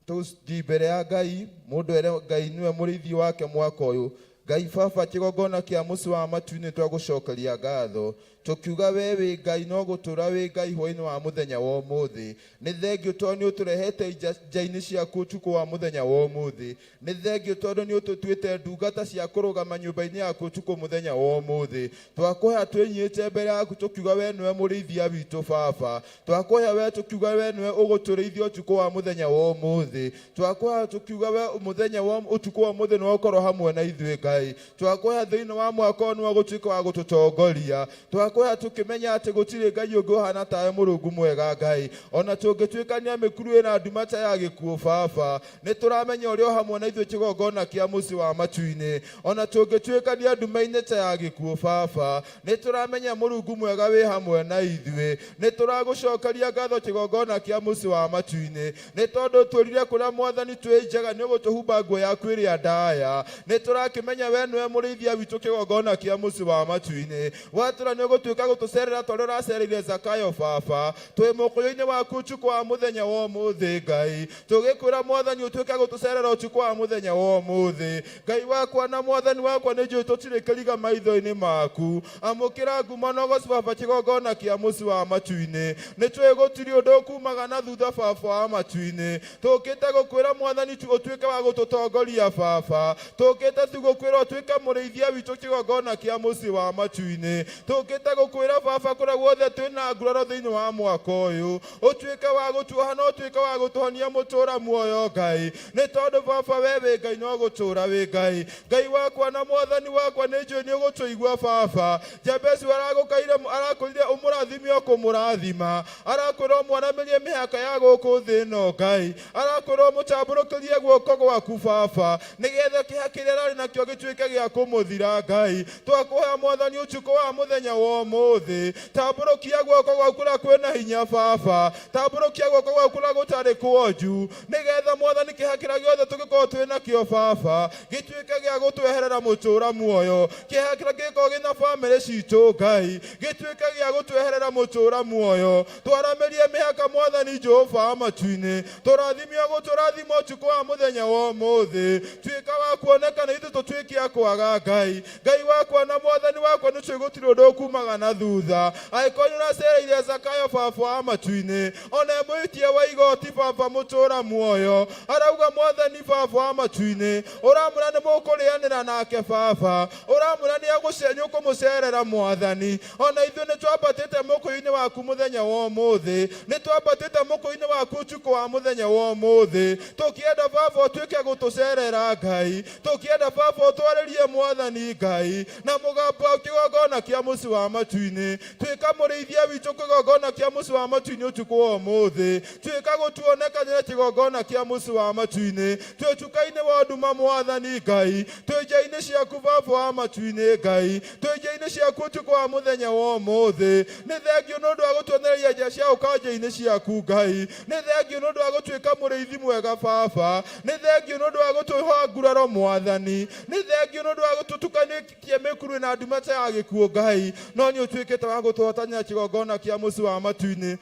Tũthiĩ mbere ya Ngai, mũndũ ere Ngai nĩwe mũrĩithi wake mwaka ũyũ. Ngai Baba, kĩgongona kĩa mũciĩ wa matu-inĩ twagũcokeria ngatho. Tũkiuga we wĩ Ngai no gũtũra wĩ Ngai hwaĩ-inĩ wa mũthenya wa ũmũthĩ. Nĩ thengiũ tondũ nĩ ũtũrehete nja-inĩ ciaku ũtukũ wa mũthenya wa ũmũthĩ. Nĩ thengiũ tondũ nĩ ũtũtuĩte ndungata cia kũrũgama nyũmba-inĩ yaku ũtukũ mũthenya wa ũmũthĩ. Twakũhoya twĩnyihĩte mbere yaku tũkiuga we nĩwe mũrĩithia witũ Baba. Twakũhoya we tũkiuga we nĩwe ũgũtũrĩithia ũtukũ wa mũthenya wa ũmũthĩ. Twakũhoya tũkiuga we mũthenya wa ũtukũ wa ũmũthĩ nĩwe ũkorwo hamwe na ithuĩ Ngai. Twakũhoya thĩinĩ wa mwaka ũyũ nĩwe ũgũtuĩka wa gũtũtongoria. Twakũhoya tũkĩmenya atĩ gũtirĩ Ngai ũngĩ ũhana tawe Mũrungu mwega Ngai. Ona tũngĩtuĩkania mĩkuru ĩna nduma ta ya gĩkuũ Baba, nĩ tũramenya ũrĩa o hamwe na ithuĩ kĩgongona kĩa mũciĩ wa matu-inĩ. Ona tũngĩtuĩkania nduma-inĩ ta ya gĩkuũ Baba, nĩ tũramenya Mũrungu mwega wĩ hamwe na ithuĩ. Nĩ tũragũcokeria ngatho kĩgongona kĩa mũciĩ wa matu-inĩ, nĩ tondũ twĩrire kũrĩa Mwathani twĩ njega nĩ ũgũtũhumba nguo yaku ĩrĩa ndaya. Nĩ tũrakĩmenya we nĩwe mũrĩithia witũ kĩgongona kĩa mũciĩ wa matu-inĩ. Watũra nĩ ũgũtuĩka gũtũcerera ta ũrĩa ũracereire Zakayo Baba. Twĩ mũkũyũ-inĩ waku ũtukũ wa mũthenya wa ũmũthĩ Ngai. Tũgĩkwĩra Mwathani ũtuĩke gũtũcerera ũtukũ wa mũthenya wa ũmũthĩ. Ngai wakwa na Mwathani wakwa nĩ njũĩ tũtirĩ kĩriga maitho-inĩ maku. Amũkĩra ngumo na ũgoci Baba kĩgongona kĩa mũciĩ wa matu-inĩ. Nĩ tũĩ gũtirĩ ũndũ ũkumaga na thutha Baba wa matu-inĩ. Tũkĩte gũkwĩra Mwathani tu ũtuĩke wa gũtũtongoria Baba. Tũkĩte tu gũkwĩra ũtuĩke mũrĩithia witũ kĩgongona kĩa mũciĩ wa matu-inĩ. Tũkĩte gũkwĩra Baba kũrĩa guothe twĩna nguraro thĩinĩ wa mwaka ũyũ, ũtuĩke wa gũtuoha na ũtuĩke wa gũtũhonia mũtũra muoyo Ngai. Nĩ tondũ Baba we wĩ Ngai no gũtũra wĩ Ngai. Ngai wakwa na Mwathani wakwa nĩ njũĩ nĩ ũgũtũigua Baba. Jabezu aragũkaire arakwĩrire ũmũrathime ũkũmũrathima. Arakwĩra ũmwaramĩrie mĩhaka ya gũkũ thĩ ĩno Ngai. Arakwĩra ũmũtambũrũkĩrie guoko gwaku Baba, nĩgetha kĩeha kĩrĩa ararĩ nakĩo gĩtuĩke gĩa kũmũthira Ngai. Twakũhoya Mwathani ũtukũ wa mũthenya wa ũmũthĩ, tambũrũkia guoko gwaku kũrĩa kwĩna hinya Baba, tambũrũkia guoko gwaku kũrĩa gũtarĩ kuonju, nĩgetha Mwathani kĩeha kĩrĩa gĩothe tũngĩkorwo twĩ nakĩo Baba gĩtuĩke gĩa gũtweherera mũtũra muoyo. Kĩeha kĩrĩa kĩngĩkorwo gĩna bamĩrĩ citũ Ngai gĩtuĩke gĩa gũtweherera mũtũra muoyo. Twaramĩrie mĩhaka Mwathani Jehova wa matu-inĩ, tũrathime ũgũtũrathima ũtukũ wa mũthenya wa ũmũthĩ. Tuĩka wa kuoneka na ithuĩ tũtuĩke a kwaga Ngai. Ngai wakwa na Mwathani wakwa nĩ tũĩ gũtirĩ ũndũ ũkumaga na thutha. Angĩkorwo nĩ ũracereire Zakayo Baba wa matu-inĩ, ona e mwĩtia wa igoti Baba mũtũra muoyo, arauga Mwathani Baba wa matu-inĩ, ũramwĩra nĩ mũkũrĩanĩra nake Baba, ũramwĩra nĩ ũkũmũcerera Mwathani. Ona ithuĩ nĩ twambatĩte mũkũyũ-inĩ waku mũthenya wa ũmũthĩ, nĩ twambatĩte mũkũyũ-inĩ waku ũtukũ wa mũthenya wa ũmũthĩ, tũkĩenda Baba ũtuĩke gũtũcerera Ngai, tũkĩenda Baba ũtwarĩrie Mwathani Ngai na mũgambo wa kĩgongona kĩa mũciĩ wa matu-inĩ. Tuĩka mũrĩithia witũ kĩgongona kĩa mũciĩ wa matu-inĩ ũtukũ wa ũmũthĩ, tuĩka gũtuonekanĩra kĩgongona kĩa mũciĩ wa matu-inĩ. Twĩ nduka-inĩ wa nduma Mwathani Ngai, twĩ nja-inĩ Njĩra-inĩ ciaku baba wa matu-inĩ Ngai, twĩ njĩra-inĩ ciaku ũtukũ wa mũthenya wa ũmũthĩ. Nĩ thengiũ nĩ ũndũ wa gũtuonereria njĩra cia gũka njĩra-inĩ ciaku Ngai. Nĩ thengiũ nĩ ũndũ wa gũtuĩka mũrĩithi mwega baba. Nĩ thengiũ nĩ ũndũ wa gũtũha nguraro mwathani. Nĩ thengiũ nĩ ũndũ wa gũtũtukanĩtie mĩkuru na nduma ta ya gĩkuũ Ngai. No nĩ ũtuĩkĩte wa gũtũhotania kĩgongona kĩa mũciĩ wa matu-inĩ.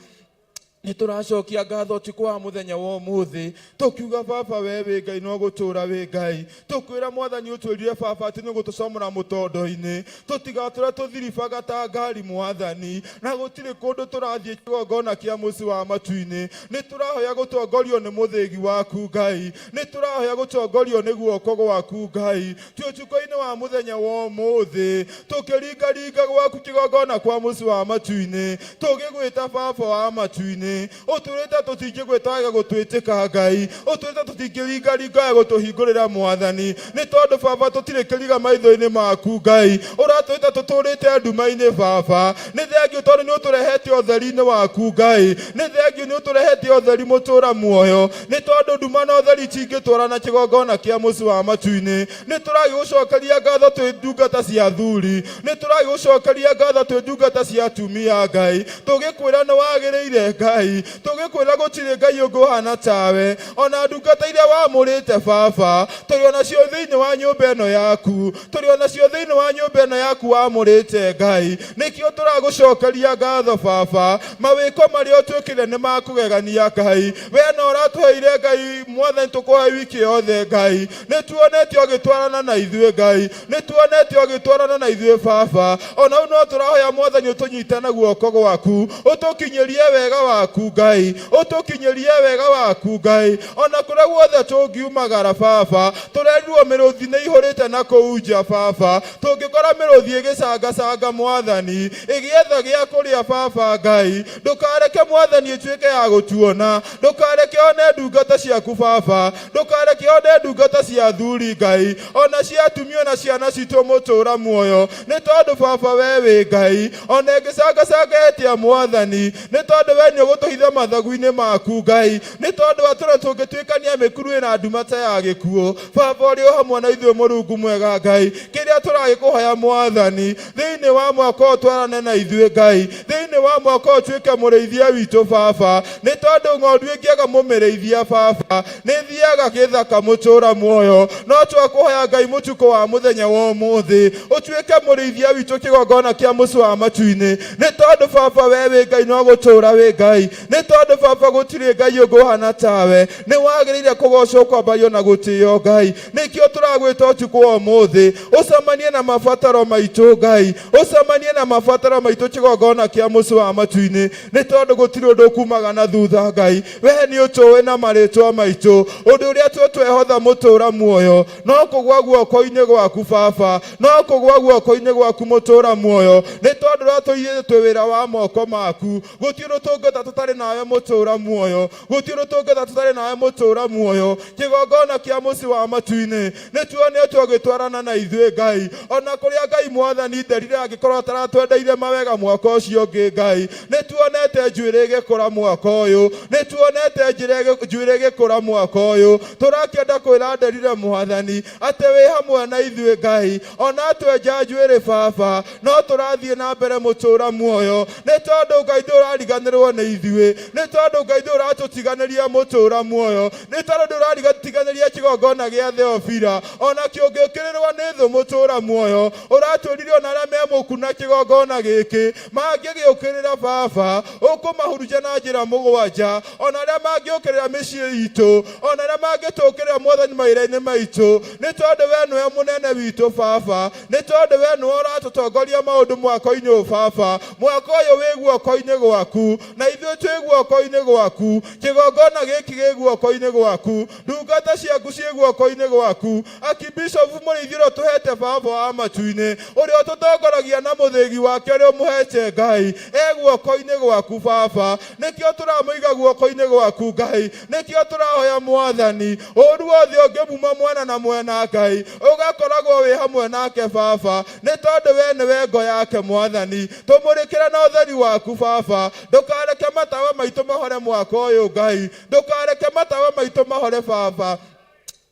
Nĩ tũracokia ngatho ũtukũ wa mũthenya wa ũmũthĩ, tũkiuga baba we wĩ Ngai no gũtũra wĩ Ngai. Tũkwĩra mwathani ũtwĩrire baba atĩ nĩ ũgũtũcomora mũtondo-inĩ, tũtigatũre tũthiribaga ta ngari mwathani, na gũtirĩ kũndũ tũrathiĩ kĩgongona kĩa mũciĩ wa matu-inĩ. Nĩ tũrahoya gũtongorio nĩ mũthĩgi waku Ngai, nĩ tũrahoya gũtongorio nĩ guoko gwaku Ngai. Twĩ ũtukũ-inĩ wa mũthenya wa ũmũthĩ, tũkĩringaringa gwaku kĩgongona kwa mũciĩ wa matu-inĩ, tũgĩgwĩta baba wa matu-inĩ. Ũtwĩrĩte tũtingĩgwĩta wage gũtwĩtĩka Ngai, ũtwĩrĩte tũtingĩringaringa wage gũtũhingũrĩra mwathani, nĩ tondũ baba tũtirĩ kĩriga maitho-inĩ maku Ngai. Ũratwĩta tũtũrĩte nduma-inĩ baba, nĩ thengiũ tondũ nĩ ũtũrehete ũtheri-inĩ waku Ngai, nĩ thengiũ nĩ ũtũrehete ũtheri mũtũra muoyo, nĩ tondũ nduma na ũtheri itingĩtwarana kĩgongona kĩa mũciĩ wa matu-inĩ. Nĩ tũragĩgũcokeria ngatho twĩ ndungata cia athuri, nĩ tũragĩgũcokeria ngatho twĩ ndungata cia atumia Ngai, tũgĩkwĩra nĩ wagĩrĩire Ngai, tũgĩkwĩra gũtirĩ Ngai ũngĩ ũhana tawe, ona ndungata iria wamũrĩte baba, tũrĩ onacio thĩinĩ wa nyũmba ĩno yaku, tũrĩ onacio thĩinĩ wa nyũmba ĩno yaku wamũrĩte Ngai. Nĩkĩo tũragũcokeria ngatho baba, mawĩko marĩa ũtwĩkĩire nĩ makũgegania Ngai. We no ũratũheire Ngai mwathani tũkũhe wiki yothe Ngai, nĩ tuonete ũgĩtwarana na ithuĩ Ngai, nĩ tuonete ũgĩtwarana na ithuĩ baba. Ona rĩu no tũrahoya mwathani ũtũnyite na guoko gwaku, ũtũkinyĩrie wega waku Ngai, ũtũkinyĩrie wega waku Ngai. Ona kũrĩa guothe tũngiumagara baba, tũrerirwo mĩrũthi nĩ ihũrĩte na kũu nja baba, tũngĩkora mĩrũthi ĩgĩcangacanga mwathani, ĩgĩetha gĩa kũrĩa baba Ngai, ndũkareke mwathani ĩtuĩke ya gũtuona, ndũkareke one ndungata ciaku baba, ndũkareke one ndungata cia athuri Ngai, ona cia atumia ona ciana citũ mũtũra muoyo, nĩ tondũ baba we wĩ Ngai, ona ĩngĩcangacanga ĩtĩa mwathani, nĩ tondũ we nĩ ũgũtũhitha mathagu-inĩ maku Ngai, nĩ tondũ atũra tũngĩtuĩkania mĩkuru ĩna nduma ta ya gĩkuũ, baba ũrĩ o hamwe na ithuĩ Mũrungu mwega Ngai. Kĩrĩa tũragĩkũhoya mwathani thĩinĩ wa mwaka ũyũ twarane na ithuĩ Ngai, thĩinĩ wa mwaka ũyũ tuĩke mũrĩithia witũ baba, nĩ tondũ ng'ondu ĩngĩaga mũmĩrĩithia baba nĩ thiaga gĩthaka mũtũra muoyo. No twakũhoya Ngai mũtukũ wa mũthenya wa ũmũthĩ ũtuĩke mũrĩithia witũ kĩgongona kĩa mũciĩ wa matu-inĩ, nĩ tondũ baba we wĩ Ngai no gũtũra wĩ Ngai, nĩ tondũ baba gũtirĩ Ngai ũngĩ ũhana tawe, nĩ wagĩrĩire kũgocwo kwambario na gũtĩo Ngai. Nĩkĩo tũragwĩta ũtukũ wa ũmũthĩ ũcemanie na mabataro maitũ Ngai, ũcemanie na mabataro maitũ kĩgongona kĩa mũciĩ wa matu-inĩ, nĩ tondũ gũtirĩ ũndũ ũkumaga na thutha Ngai. We nĩ ũtũĩ na marĩtwa maitũ, ũndũ ũrĩa tũtwehotha mũtũra muoyo no kũgwa guoko-inĩ gwaku baba, no kũgwa guoko-inĩ gwaku mũtũra muoyo, nĩ tondũ ũratũigĩte twĩ wĩra wa moko maku. Gũtirĩ ũndũ tũngĩhota tũtarĩ nawe mũtũra muoyo, gũtirĩ ũndũ tũngĩhota tũtarĩ nawe mũtũra muoyo. Kĩgongona kĩa mũciĩ wa matu-inĩ nĩ tuonetwo ũgĩtwarana na ithuĩ Ngai, ona kũrĩa Ngai mwathani nderire angĩkorwo ataratwendeire mawega mwaka ũcio ũngĩ Ngai, nĩ tuonete njuĩrĩ ĩgĩkũra mwaka ũyũ, nĩ tuonete njuĩrĩ ĩgĩkũra mwaka ũyũ. Tũrakĩenda kwĩra nderire mwathani atĩ wĩ hamwe na ithuĩ Ngai, ona twenja njuĩrĩ baba no tũrathiĩ na mbere mũtũra muoyo, nĩ tondũ Ngai ndũrariganĩrwo nĩ ithuĩ, nĩ tondũ Ngai ndũratũtiganĩria mũtũra muoyo, nĩ tondũ ndũratiganĩria kĩgongona gĩa Theofila, ona kĩũngĩũkĩrĩrwo nĩ thũ mũtũra muoyo. Ũratwĩrire ona arĩa me mũku na kĩgongona gĩkĩ mangĩgĩũkĩrĩra baba, ũkũmahurunja na njĩra mũgwanja, ona arĩa mangĩũkĩrĩra mĩciĩ itũ, ona arĩa mangĩtũkĩrĩra mwathani mawĩra-inĩ maitũ, nĩ tondũ we nĩwe mũnene witũ baba, nĩ tondũ we nĩwe ũratũtongoria maũndũ mwaka-inĩ ũyũ baba. Mwaka ũyũ wĩ guoko-inĩ gwaku, na ithuĩ twĩ guoko-inĩ gwaku, kĩgongona gĩkĩ gĩ guoko-inĩ gwaku, ndungata ciaku ciĩ guoko-inĩ gwaku, akibishofu mũrĩithi ũrĩa ũtũhete baba wa matu-inĩ, ũrĩa ũtũtongoragia na mũthĩgi wake ũrĩa ũmũhete Ngai, e guoko-inĩ gwaku baba. Nĩkĩo tũramũiga guoko-inĩ gwaku Ngai, nĩkĩo tũrahoya mwathani ũru wothe ũngĩmuma mwena na mwena Ngai, ũgakoragwo wĩ hamwe nake baba, nĩ tondũ we nĩwe ngo yake mwathani. Tũmũrĩkĩre na ũtheri waku baba, ndũkareke matawa maitũ mahore mwaka ũyũ Ngai, ndũkareke matawa maitũ mahore baba.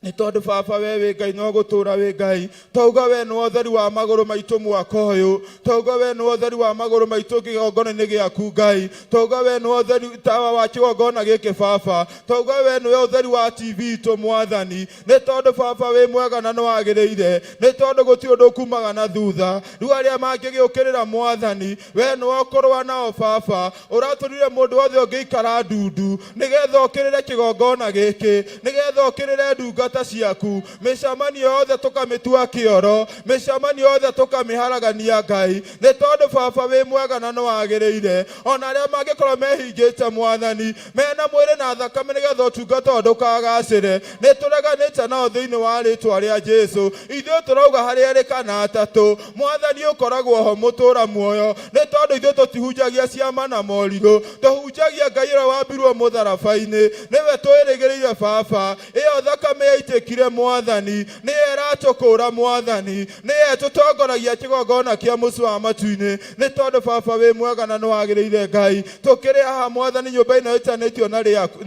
Nĩ tondũ baba we wĩ Ngai no gũtũũra wĩ Ngai. Twauga we nĩwe ũtheri wa magũrũ maitũ mwaka ũyũ. Twauga we nĩwe ũtheri wa magũrũ maitũ kĩgongona-inĩ gĩaku Ngai. Twauga we nĩwe ũtheri tawa wa kĩgongona gĩkĩ baba. Twauga we nĩwe ũtheri wa TV itũ Mwathani. Nĩ tondũ baba wĩ mwega na nĩwagĩrĩire. Nĩ tondũ gũtirĩ ũndũ ũkumaga na thutha. Rĩu arĩa mangĩgĩũkĩrĩra Mwathani, we nĩwe ũkũrũa nao baba. Ũratũrire mũndũ wothe ũngĩikara ndundu nĩgetha ũkĩrĩre kĩgongona gĩkĩ, nĩgetha ũkĩrĩre ndungata ciaku. Mĩcemanio yothe tũkamĩtua kĩoro, mĩcemanio yothe tũkamĩharagania Ngai, nĩ tondũ baba wĩ mwega na nĩwagĩrĩire. Ona arĩa mangĩkorwo mehingĩte Mwathani, mena mwĩrĩ na thakame nĩgetha ũtungata ũyũ ndũkagacĩre, nĩ tũreganĩte nao thĩinĩ wa rĩtwa rĩa Jesu. Ithuĩ tũrauga harĩ erĩ kana atatũ, Mwathani ũkoragwo ho mũtũra muoyo, nĩ tondũ ithuĩ tũtihunjagia ciama na morirũ, tũhunjagia Ngai ũrĩa wambirwo mũtharaba-inĩ, nĩwe twĩrĩgĩrĩire baba. Ĩyo thakame yaitĩkire Mwathani, nĩyo ĩratũkũra Mwathani, nĩyo ĩtũtongoragia kĩgongona kĩa mũciĩ wa matu-inĩ, nĩ tondũ baba wĩ mwega na nĩwagĩrĩire Ngai. Tũkĩrĩ haha Mwathani nyũmba ĩno ĩtanĩtio na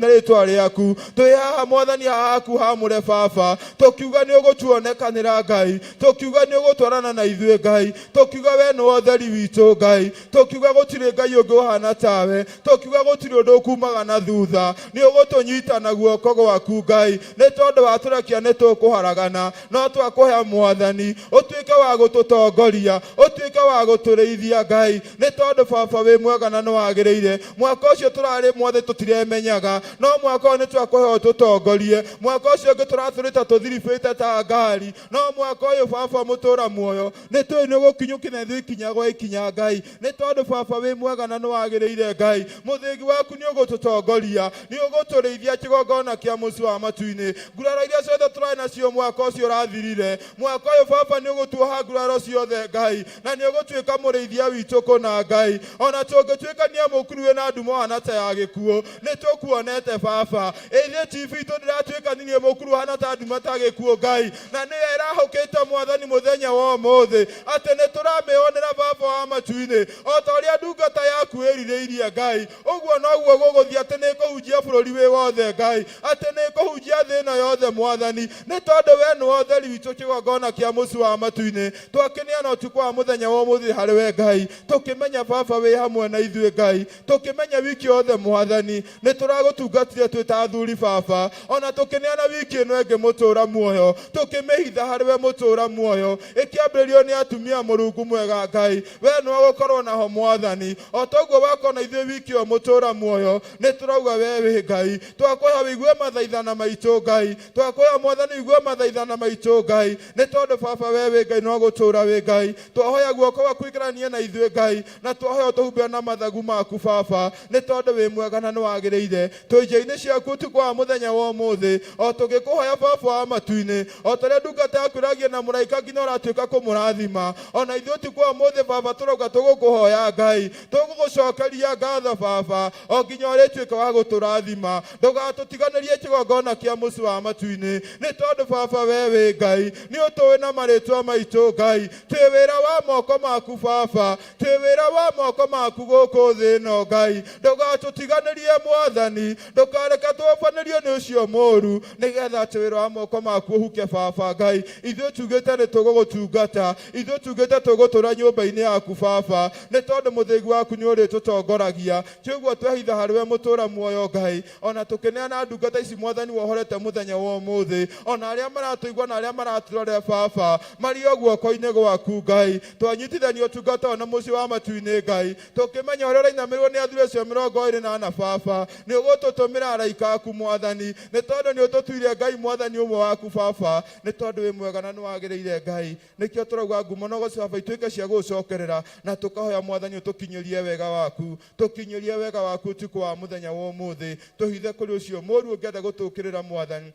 rĩtwa rĩaku, twĩ haha Mwathani haha haku hamũre baba, tũkiuga nĩ ũgũtuonekanĩra Ngai, tũkiuga nĩ ũgũtwarana na ithuĩ Ngai, tũkiuga we nĩwe ũtheri witũ Ngai, tũkiuga gũtirĩ Ngai ũngĩ ũhana tawe, tũkiuga gũtirĩ ũndũ ũkumaga na thutha, nĩ ũgũtũnyita na guoko gwaku Ngai, nĩ tondũ watũrekia nĩ tũkũharagana, no twakũhe Mwathani ũtuĩke wa gũtũtongoria, ũtuĩke wa gũtũrĩithia Ngai, nĩ tondũ baba wĩ mwega na nĩwagĩrĩire. Mwaka ũcio tũrarĩ mothe tũtiremenyaga, no mwaka ũyũ nĩ twakũhe ũtũtongorie. Mwaka ũcio ũngĩ tũratũrĩte tũthiribĩte ta ngari, no mwaka ũyũ baba mũtũra muoyo nĩ tũĩ nĩ ũgũkinyũkia na ithuĩ ikinya gwa ikinya Ngai, nĩ tondũ baba wĩ mwega na nĩwagĩrĩire Ngai. Mũthĩgi waku nĩ ũgũtũtongoria, nĩ ũgũtũrĩithia kĩgongona kĩa mũciĩ wa matu-inĩ. Nguraro iria ciothe tũrarĩ nacio mwaka ũcio ũrathirire, mwaka ũyũ baba nĩ ũgũtuoha nguraro ciothe Ngai, na nĩ ũgũtuĩka mũrĩithia witũ kũna Ngai. Ona tũngĩtuĩkania mũkuru wĩna nduma ũhana ta ya gĩkuũ, nĩ tũkuonete baba. Ithuĩ TV itũ ndĩratuĩkanirie mũkuru ũhana ta nduma ta gĩkuũ Ngai, na nĩyo ĩrahũkĩte Mwathani mũthenya wa ũmũthĩ, atĩ nĩ tũramĩonera baba wa matu-inĩ. O ta ũrĩa ndungata yaku ĩrirĩirie Ngai, ũguo noguo gũgũthiĩ atĩ nĩ kũhunjia bũrũri wĩ wothe Ngai, atĩ nĩ kũhunjia thĩ ĩno yothe Mwathani, nĩ tondũ we nĩwe ũtheri witũ kĩgongona kĩa mũciĩ wa matu-inĩ. Twakĩneana ũtukũ wa mũthenya wa ũmũthĩ harĩ we Ngai, tũkĩmenya baba wĩ hamwe na ithuĩ Ngai, tũkĩmenya wiki yothe Mwathani nĩ tũragũtungatire twĩ ta athuri baba, ona tũkĩneana wiki ĩno ĩngĩ mũtũra muoyo, tũkĩmĩhitha harĩ we mũtũra muoyo, ĩkĩambĩrĩrio nĩ atumia Mũrungu mwega Ngai, we nĩwe ũgũkorwo naho Mwathani. O toguo wakorwo na ithuĩ wiki ĩyo mũtũra muoyo, nĩ tũrauga we wĩ Ngai. Twakũhoya ũigue mathaithana maitũ Ngai, twakũhoya Mwathani ũigue mathaithana maitũ Ngai, nĩ tondũ baba we wĩ Ngai no gũtũra wĩ Ngai. Twahoya guoko gwaku ũikaranie na ithuĩ Ngai, na twahoya ũtũhumbĩre na mathagu maku baba, nĩ tondũ wĩ mwega na nĩwagĩrĩire. Twĩ nja-inĩ ciaku ũtukũ wa mũthenya wa ũmũthĩ, o tũgĩkũhoya baba wa matu-inĩ, o ta ũrĩa ndungata yaku ĩragia na mũraika nginya ũratuĩka kũmũrathima, ona ithuĩ ũtukũ wa ũmũthĩ baba tũrauga tũgũkũhoya Ngai, tũgũgũcokeria ngatho baba, o nginya ũrĩtuĩka wa gũtũrathima. Ndũgatũtiganĩrie kĩgongona kĩa mũciĩ wa matu-inĩ, nĩ tondũ baba we wĩ Ngai, nĩ ũtũĩ na marĩtwa maitũ Ngai. Twĩ wĩra wa moko maku baba, twĩ wĩra wa moko maku gũkũ thĩ ĩno Ngai. Ndũgatũtiganĩrie Mwathani, ndũkareke tũhobanĩrio nĩ ũcio mũũru, nĩgetha atĩ wĩra wa moko maku ũhuke baba Ngai. Ithuĩ tugĩte nĩ tũgũgũtungata, ithuĩ tugĩte tũgũtũra nyũmba-inĩ yaku baba, nĩ tondũ mũthĩgi waku nĩ ũrĩtũtongoragia. Ti ũguo twehitha harĩ we mũtũra muoyo Ngai, ona tũkĩneana ndungata ici Mwathani wohorete mũthenya wa ũmũthĩ, ona arĩa maratũigua na arĩa maratũrorera baba, marĩ o guoko-inĩ gwaku Ngai. Twanyitithania ũtungata ũyũ na mũciĩ wa matu-inĩ Ngai, tũkĩmenya ũrĩa ũrainamĩrĩrwo nĩ athuri acio 24 baba, nĩ ũgũtũtũmĩra araika aku Mwathani, nĩ tondũ nĩ ũtũtuire Ngai Mwathani ũmwe waku baba, nĩ tondũ wĩ mwega na nĩ wagĩrĩire Ngai. Nĩkĩo tũrauga ngumo na ũgoci baba ituĩke cia gũgũcokerera, na tũkahoya Mwathani ũtũkinyĩrie wega waku, tũkinyĩrie wega waku ũtukũ wa mũthenya wa ũmũthĩ, tũhithe kũrĩ ũcio mũũru ũngĩenda gũtũũkĩrĩra Mwathani,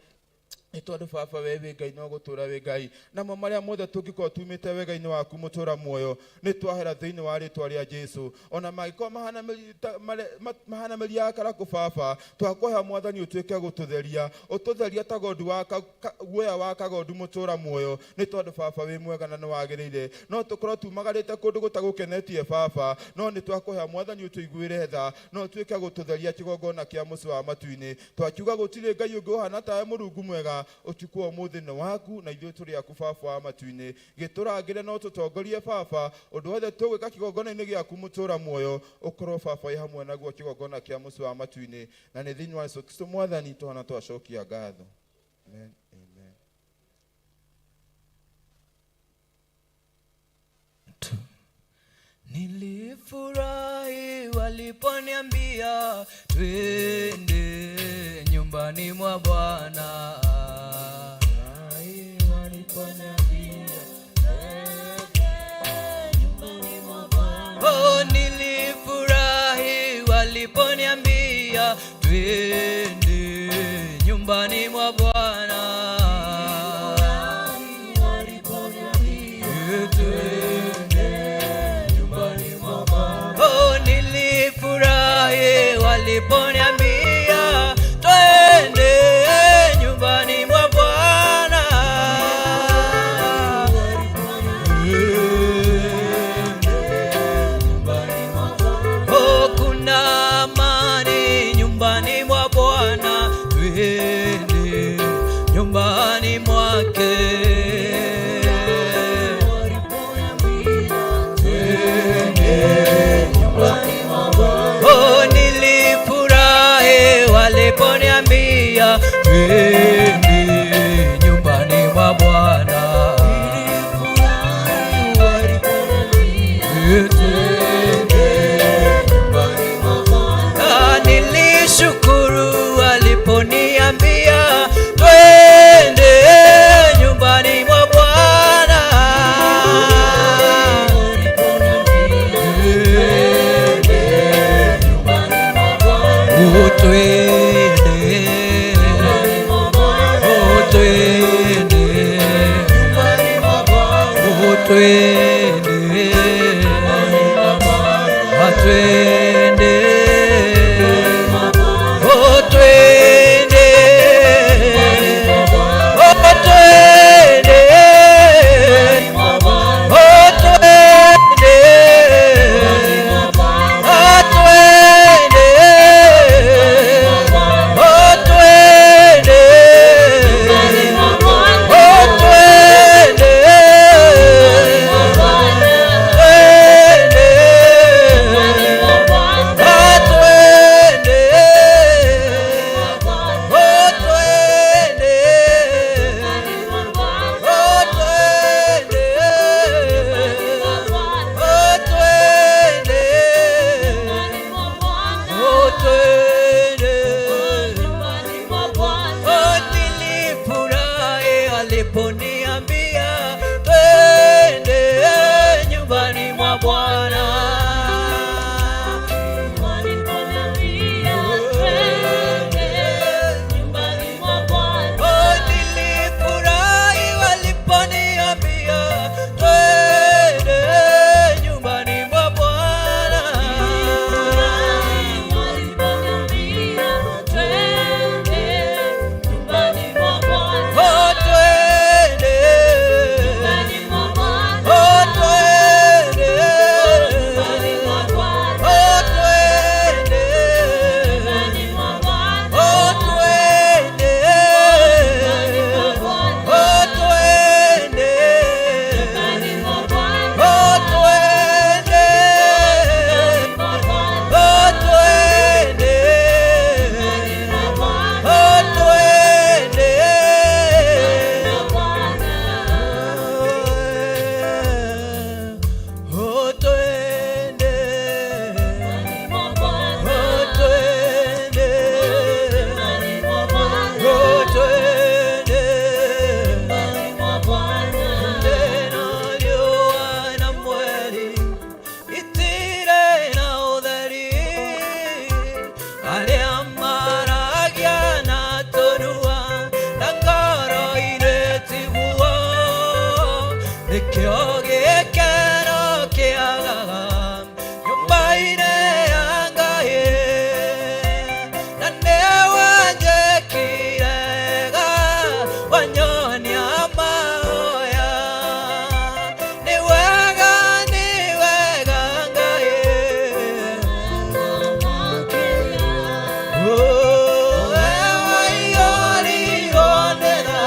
nĩ tondũ baba we wĩ Ngai no gũtũra wĩ Ngai. Namo marĩa mothe tũngĩkorwo tumĩte wega-inĩ waku mũtũra muoyo, nĩ twahera thĩinĩ wa rĩtwa rĩa Jesu. Ona mangĩkorwo mahana mĩri ya karakũ baba, twakũhoya Mwathani ũtuĩke gũtũtheria, ũtũtheria ta gondu wa guoya wa kagondu mũtũra muoyo, nĩ tondũ baba wĩ mwega na nĩ wagĩrĩire. No tũkorwo tumagarĩte kũndũ gũtagũkenetie baba, no nĩ twakũhoya Mwathani ũtũiguĩre tha, no ũtuĩke gũtũtheria kĩgongona kĩa mũciĩ wa matu-inĩ. Twakiuga gũtirĩ Ngai ũngĩ ũhana tawe Mũrungu mwega, Baba ũtukũ wa ũmũthĩ nĩ waku na ithuĩ tũrĩ aku Baba wa matu-inĩ. Gĩtũrangĩre no tũtongorie Baba ũndũ wothe tũgwĩka kĩgongona-inĩ gĩaku mũtũra muoyo ũkorwo Baba wĩ hamwe naguo kĩgongona kĩa mũciĩ wa matu-inĩ na nĩ thĩinĩ wa Yesu Kristo Mwathani tũhana twacokia ngatho. Amen. Amen. Nilifurahi waliponiambia twende nyumbani mwa Bwana. Oh, nilifurahi waliponiambia twende nyumbani mwa Bwana. Oh, nilifurahi waliponiambia twende nyumbani mwa Bwana. Oh, kuna amani nyumbani mwa Bwana, twende nyumbani mwake. Oh, nilifurahi waliponiambia twende nyumbani mwa Bwana. Ah, nilishukuru waliponiambia twende nyumbani mwa Bwana. Oh, twende. Oh, twende. Oh, twende. Ah, twende. Oh, twende. Oh, twende. Oh, twende. Ah, twende. Oh, twende. Oh, twende. Twende. Ah, twende. Oh, twende. Oh, twende. Oh, twende. Oh, twende. Oh, nilifurahi aliponiambia twende nyumbani mwa Bwana. Oh, nilifurahi waliponiambia twende nyumbani mwa Bwana. Oh, twende. Oh, twende. Oh, twende. Oh, twende. Oh, twende. Oh, twende. Oh, twende. Oh, twende. Oh, twende. Oh, twende. Oh, twende. Tena riũa na mweri itirĩ na ũtheri arĩa maragia na tũnua na ngoro irĩ tiguo nĩkĩo gĩkeno kĩagaga nyũmba-inĩ ya Ngai na nĩwe njĩkire wega wanyonia mahoya nĩ wega nĩ wega Ngai. Oh, ewa igorirwo nĩ tha.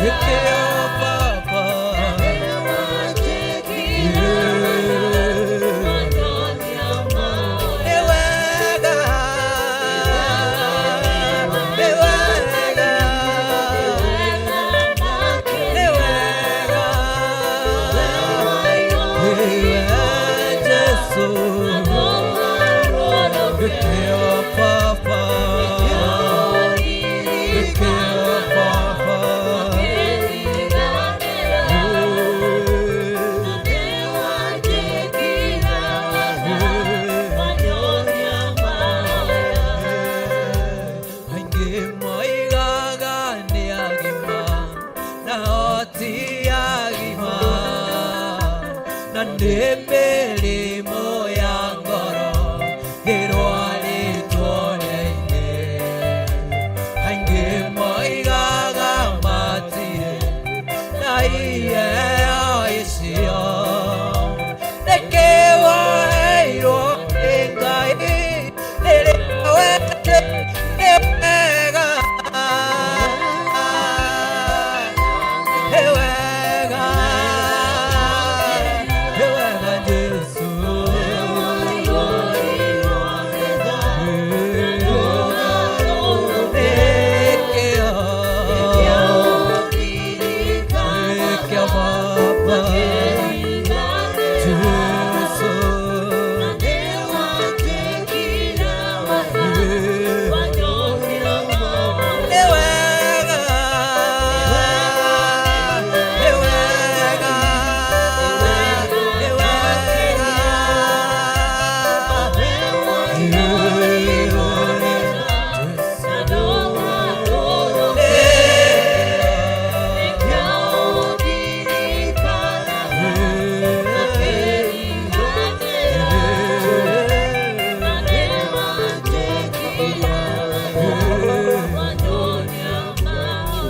Nĩkĩo Baba. Nĩ wega, nĩ wega, nĩ wega, nĩwe Jesũ. Nĩkĩo Baba, nĩkĩo Baba. Aingĩ moigaga nĩ agima nao ti agima na nĩ mĩrimũ ya ngoro ĩrwarĩtwo nĩ aingĩ. Aingĩ moigaga matirĩ na iheo icio nĩkĩ waheirwo nĩ Ngai rĩrĩa wete nĩ wega, nĩ wega, nĩ wega Jesũ. Nĩkĩo, nĩkĩo Baba Jesũ. Nĩ wega, nĩ wega,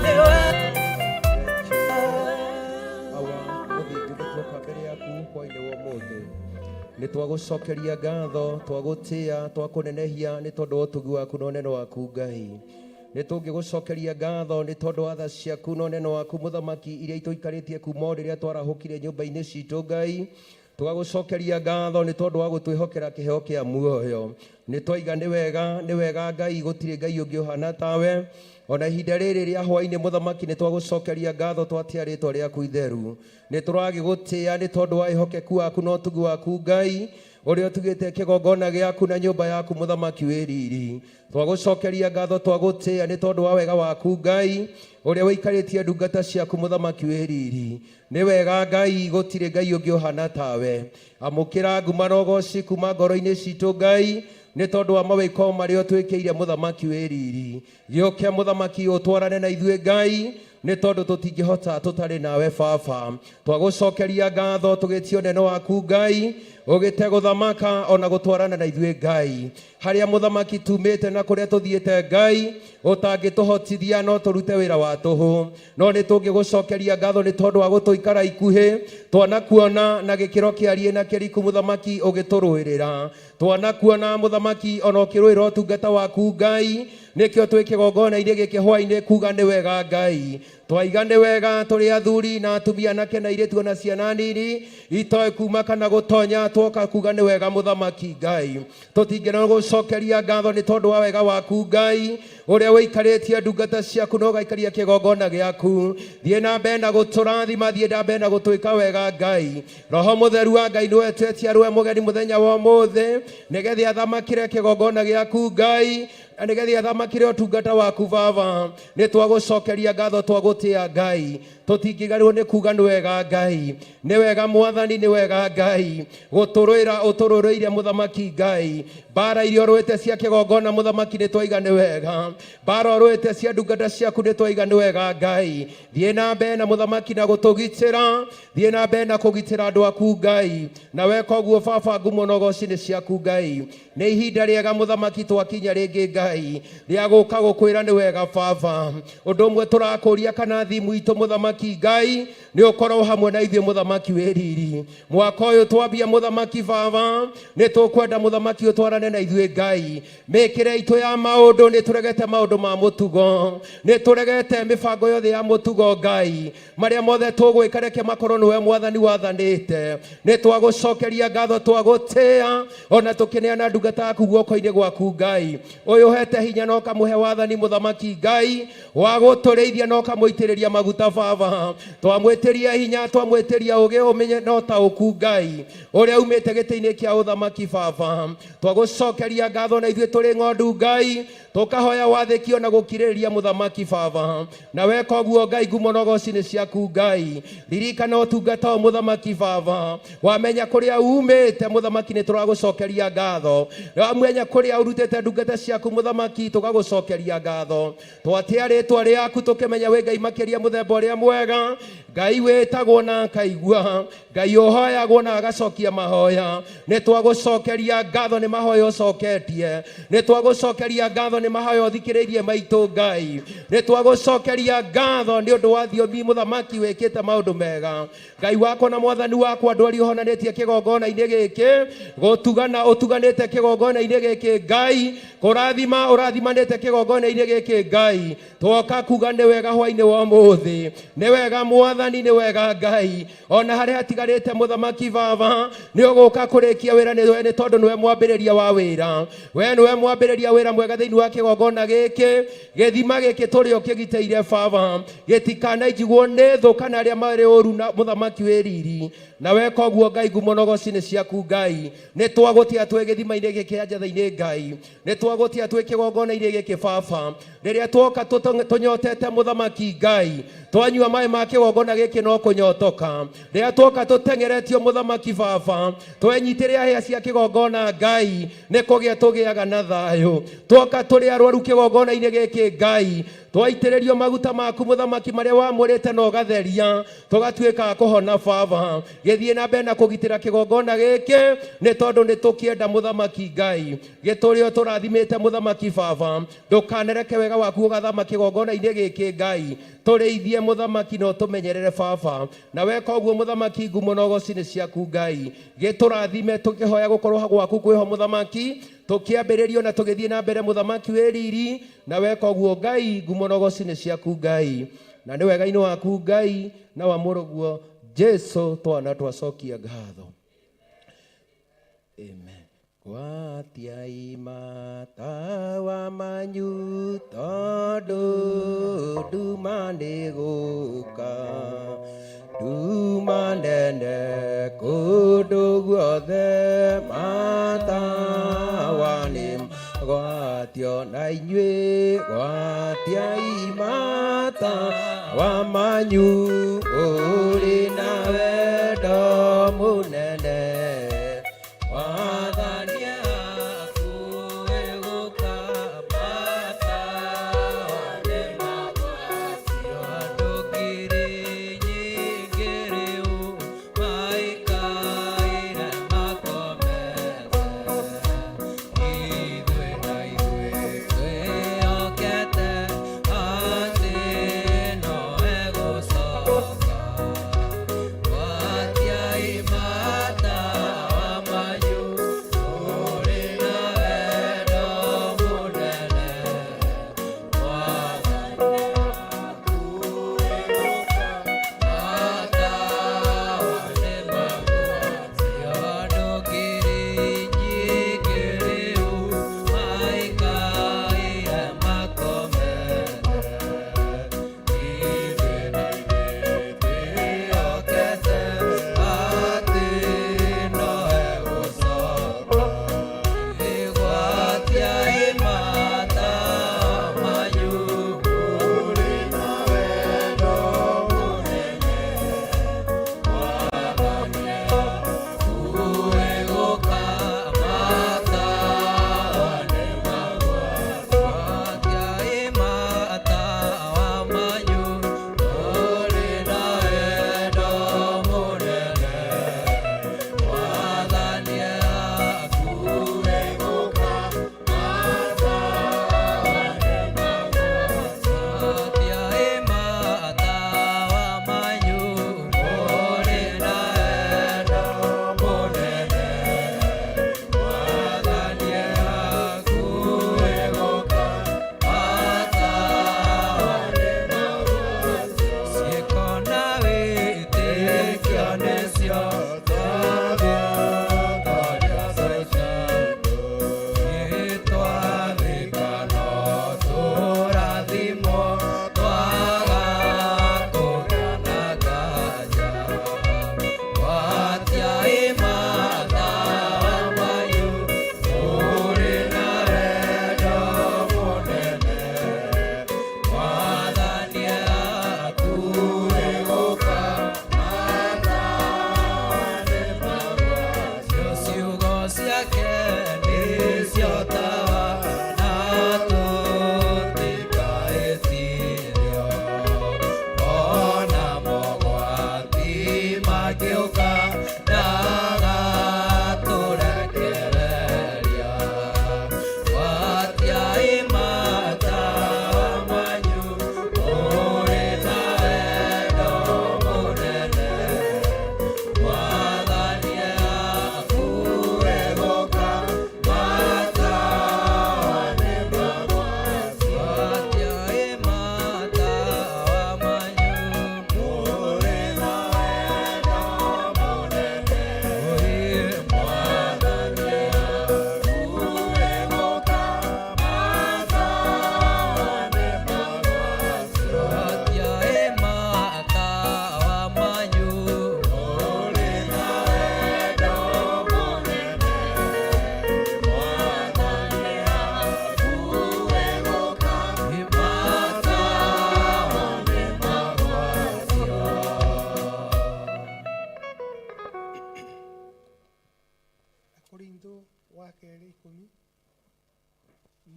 nĩ wega. Awa mũthingu, nĩ tuoka mbere yaku hwainĩ wa ũmũthĩ, nĩ twagũcokeria ngatho, twagũtĩa, twakũnenehia nĩ tondũ wa ũtugi waku na ũnene waku. Ngai, nĩ tũngĩgũcokeria ngatho nĩ tondũ wa tha ciaku na ũnene waku, mũthamaki, iria itũikarĩtie kuma o rĩrĩa twarahũkire nyũmba-inĩ citũ. Ngai, tũgagũcokeria ngatho nĩ tondũ wa gũtwĩhokera kĩheo kĩa muoyo. Nĩ twaiga nĩ wega, nĩ wega Ngai, gũtirĩ Ngai ũngĩ ũhana tawe. Ona ihinda rĩrĩ rĩa hwainĩ, mũthamaki, nĩ twagũcokeria ngatho, twatĩa rĩtwa rĩaku itheru. Nĩ tũragĩgũtĩa nĩ tondũ wa ĩhokeku waku na ũtugi waku, Ngai, ũrĩa ũtugĩte kĩgongona gĩaku na nyũmba yaku, mũthamaki wĩ riri. Twagũcokeria ngatho, twagũtĩa nĩ tondũ wa wega waku, Ngai, ũrĩa ũikarĩtie ndungata ciaku, mũthamaki wĩ riri. Nĩ wega Ngai, gũtirĩ Ngai ũngĩ ũhana tawe. Amũkĩra nguma na ũgoci kuma ngoro-inĩ citũ, Ngai, nĩ tondũ wa mawĩko marĩa ũtwĩkĩire, mũthamaki wĩ riri. Gĩũke, mũthamaki, ũtwarane na ithuĩ, Ngai, nĩ tondũ tũtingĩhota tũtarĩ nawe. Baba, twagũcokeria ngatho, tũgĩtie ũnene waku, Ngai, ũgĩte gũthamaka ona gũtwarana na ithuĩ. Ngai, harĩa mũthamaki tumĩte na kũrĩa tũthiĩte, Ngai, ũtangĩtũhotithia no tũrute wĩra wa tũhũ, no nĩ tũngĩgũcokeria ngatho nĩ tondũ wa gũtũikara ikuhĩ. Twanakuona na gĩkĩro kĩariĩ na kĩriku, mũthamaki, ũgĩtũrũĩrĩra. Twanakuona, mũthamaki, ona ũkĩrũĩra ũtungata waku. Ngai, nĩkĩo twĩ kĩgongona-inĩ gĩkĩ hwainĩ kuga nĩ wega. Ngai, twaiga nĩ wega tũrĩ athuri na atumia, anake na airĩtu, ona ciana nini itoĩ kuma kana gũtonya, twoka kuga nĩ wega, mũthamaki. Ngai, tũtingĩrega gũcokeria ngatho nĩ tondũ wa wega waku, Ngai, ũrĩa ũikarĩtie ndungata ciaku na ũgaikaria kĩgongona gĩaku. Thiĩ na mbere na gũtũrathima, thiĩ na mbere na gũtwĩka wega. Ngai, Roho Mũtheru wa Ngai, nĩwe twetia rwe mũgeni mũthenya wa ũmũthĩ, nĩgetha athamakĩre kĩgongona gĩaku, Ngai, na nĩgetha athamakĩre ũtungata waku. Baba, nĩ twagũcokeria ngatho, twagũtĩa. Ngai, tũtingĩgarwo nĩ kuga nĩ wega. Ngai, nĩ wega. Mwathani, nĩ wega. Ngai, gũtũrũĩra ũtũrũrĩire, mũthamaki. Ngai, mbara iria ũrũĩte cia kĩgongona, mũthamaki, nĩ twaiga nĩ wega. Mbara ũrũĩte cia ndungata ciaku, nĩ twaiga nĩ wega. Ngai, thiĩ na mbere na mũthamaki na gũtũgitĩra, thiĩ na mbere na kũgitĩra andũ aku, Ngai, na weka ũguo, Baba, ngumo na ũgoci nĩ ciaku. Ngai, nĩ ihinda rĩega, mũthamaki, twakinya rĩngĩ, Ngai, rĩa gũka gũkwĩra nĩ wega. Baba, ũndũ ũmwe tũrakũria kana thimu itũ, mũthamaki Ngai, Nĩ ũkorwo hamwe na ithuĩ mũthamaki wĩ riri. Mwaka ũyũ twambia mũthamaki baba, nĩ tũkwenda mũthamaki ũtwarane na ithuĩ Ngai. Mĩkĩre itũ ya maũndũ, nĩ tũregete maũndũ ma mũtugo, nĩ tũregete mĩbango yothe ya mũtugo Ngai. Marĩa mothe tũgwĩka reke makorwo nĩwe mwathani wathanĩte. Nĩ twagũcokeria ngatho, twagũtĩa ona tũkĩneana ndungata yaku guoko-inĩ gwaku Ngai. Ũyũ ũhete hinya na ũkamũhe wathani mũthamaki Ngai wa gũtũrĩithia na ũkamũitĩrĩria maguta baba. Twamwĩtĩria hinya, twamwĩtĩria ũgĩ, ũmenye na ũtaũku Ngai ũrĩa umĩte gĩtĩ-inĩ kĩa ũthamaki baba. Twagũcokeria ngatho na ithuĩ tũrĩ ng'ondu Ngai, tũkahoya wathĩkio na gũkirĩrĩria mũthamaki baba. Na weka ũguo Ngai, ngumo na ũgoci nĩ ciaku Ngai. Ririkana ũtungata ũyũ mũthamaki baba, wamenya kũrĩa umĩte mũthamaki, nĩ tũragũcokeria ngatho. Wamenya kũrĩa ũrutĩte ndungata ciaku mũthamaki, tũgagũcokeria ngatho. Twatĩa rĩtwa rĩaku tũkĩmenya wĩ Ngai makĩria mũthemba ũrĩa mwega, Ngai wĩtagwo na akaigua, Ngai ũhoyagwo na agacokia mahoya. Nĩ twagũcokeria ngatho nĩ mahoya ũcoketie, nĩ twagũcokeria ngatho nĩ mahoya ũthikĩrĩirie maitũ Ngai, nĩ twagũcokeria ngatho nĩ ũndũ wa thiomi mũthamaki wĩkĩte maũndũ mega. Ngai wakwa na mwathani wakwa, ndwari ũhonanĩtie kĩgongona-inĩ gĩkĩ, gũtugana ũtuganĩte kĩgongona-inĩ gĩkĩ Ngai, kũrathima ũrathimanĩte kĩgongona-inĩ gĩkĩ Ngai. Twoka kuga nĩ wega hwainĩ wa ũmũthĩ, nĩ wega mwathani, nĩ wega Ngai. Ona harĩa hatigarĩte mũthamaki baba, nĩ ũgũka kũrĩkia wĩra nĩ nĩ tondũ nĩwe mwambĩrĩria wa wĩra. We nĩwe mwambĩrĩria wĩra mwega thĩinĩ wa kĩgongona gĩkĩ. Gĩthima gĩkĩ tũrĩ ũkĩgitĩire baba, gĩtikanainjigwo nĩ thũ kana arĩa marĩ ũru na mũthamaki wĩ riri. Na weka ũguo Ngai, ngumo na ũgoci nĩ ciaku Ngai. Nĩ twagũtia twĩ gĩthima-inĩ gĩkĩ kĩa njetha-inĩ Ngai, nĩ twagũtia twĩ kĩgongona-inĩ gĩkĩ baba. Rĩrĩa twoka tũnyotete mũthamaki Ngai, twanyua maĩ ma kĩgongona gĩkĩ no kũnyotoka. Rĩrĩa twoka tũteng'eretio mũthamaki baba, twenyitĩrĩra hĩa cia kĩgongona Ngai, nĩ kũgĩa tũgĩaga na thayũ. Twoka tũrĩ arwaru kĩgongona-inĩ gĩkĩ Ngai, twaitĩrĩrio maguta maku mũthamaki marĩa wamũrĩte na ũgatheria, tũgatuĩka a kũhona baba. Gĩthiĩ na mbere na kũgitĩra kĩgongona gĩkĩ, nĩ tondũ nĩ tũkĩenda mũthamaki Ngai. Gĩtũrĩ o tũrathimĩte mũthamaki baba, ndũkanereke wega waku ũgathama kĩgongona-inĩ gĩkĩ Ngai. Tũrĩithie mũthamaki na ũtũmenyerere baba. Na weka ũguo mũthamaki, ngumo na ũgoci nĩ ciaku Ngai. Gĩtũrathime tũkĩhoya gũkorwo gwaku kwĩho mũthamaki, tũkĩambĩrĩrio na tũgĩthiĩ na mbere mũthamaki wĩ riri. Na weka ũguo Ngai, ngumo na ũgoci nĩ ciaku Ngai. Na nĩ wega-inĩ waku Ngai na wa mũrũguo Jesu twana twacokia ngatho. Amen. Gwatiai matawa manyu tondũ nduma nĩ gũka, nduma nene kũndũ guothe, matawa nĩ gwatio na inyuĩ, gwatiai matawa manyu ũrĩ na wendo mũnene. Wathani akuĩ gũka, matawa nĩ magwatio, andũ ngiri nyingĩ rĩu maikaire makomete. Ithuĩ na ithuĩ twĩhokete atĩ no egũcoka. Gwatiai matawa.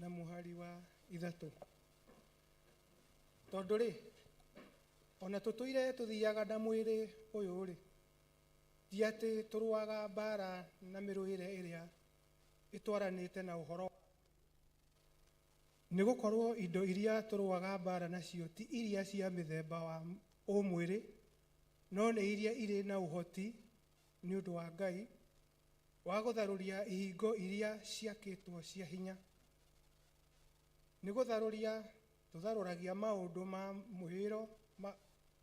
Na mũhari wa 3. Tondũ rĩ, ona tũtũire tũthiaga na mwĩrĩ ũyũ rĩ, ti atĩ tũrũaga mbara na mĩrũĩre ĩrĩa ĩtwaranĩte na ũhoro, nĩ gũkorwo indo iria tũrũaga mbara nacio ti iria cia mĩthemba wa ũmwĩrĩ, no nĩ iria irĩ na ũhoti nĩ ũndũ wa Ngai wa gũtharũria ihingo iria ciakĩtwo cia hinya. Nĩ gũtharũria tũtharũragia maũndũ ma mwĩhĩro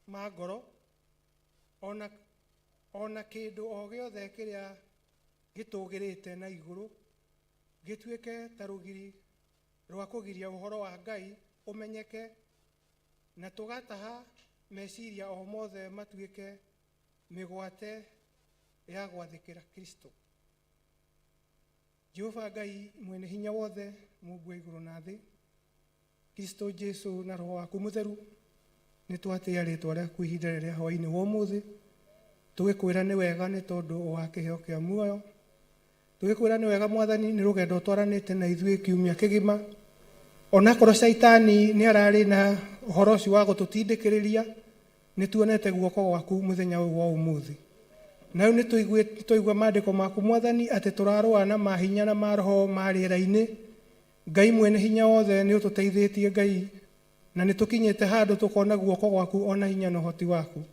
ma ngoro, ona kĩndũ o gĩothe kĩrĩa gĩtũgĩrĩte na igũrũ gĩtuĩke ta rũgiri rwa kũgiria ũhoro wa Ngai ũmenyeke, na tũgataha meciria o mothe matuĩke mĩgwate ya gwathĩkĩra Kristo. Jehova Ngai mwene hinya wothe, Mũmbi wa igũrũ na thĩ, Kristo Jesu na Roho waku mũtheru, nĩ twatĩĩa rĩtwa rĩaku ihinda rĩrĩa hwaĩ-inĩ wa ũmũthĩ, tũgĩkwĩra nĩ wega nĩ tondũ wa kĩheo kĩa muoyo, tũgĩkwĩra nĩ wega Mwathani nĩ rũgendo ũtwaranĩte na ithuĩ kiumia kĩgima, onakorwo Caitani nĩ ararĩ na ũhoro ũcio wa gũtũtindĩkĩrĩria, nĩ tuonete guoko gwaku mũthenya ũyũ wa ũmũthĩ. Na rĩu nĩ twaigua maandĩko maku Mwathani atĩ tũrarũa na mahinya na maroho ma rĩera-inĩ. Ngai mwene hinya wothe nĩ ũtũteithĩtie Ngai, na nĩ tũkinyĩte handũ tũkona guoko gwaku ona hinya na ũhoti waku.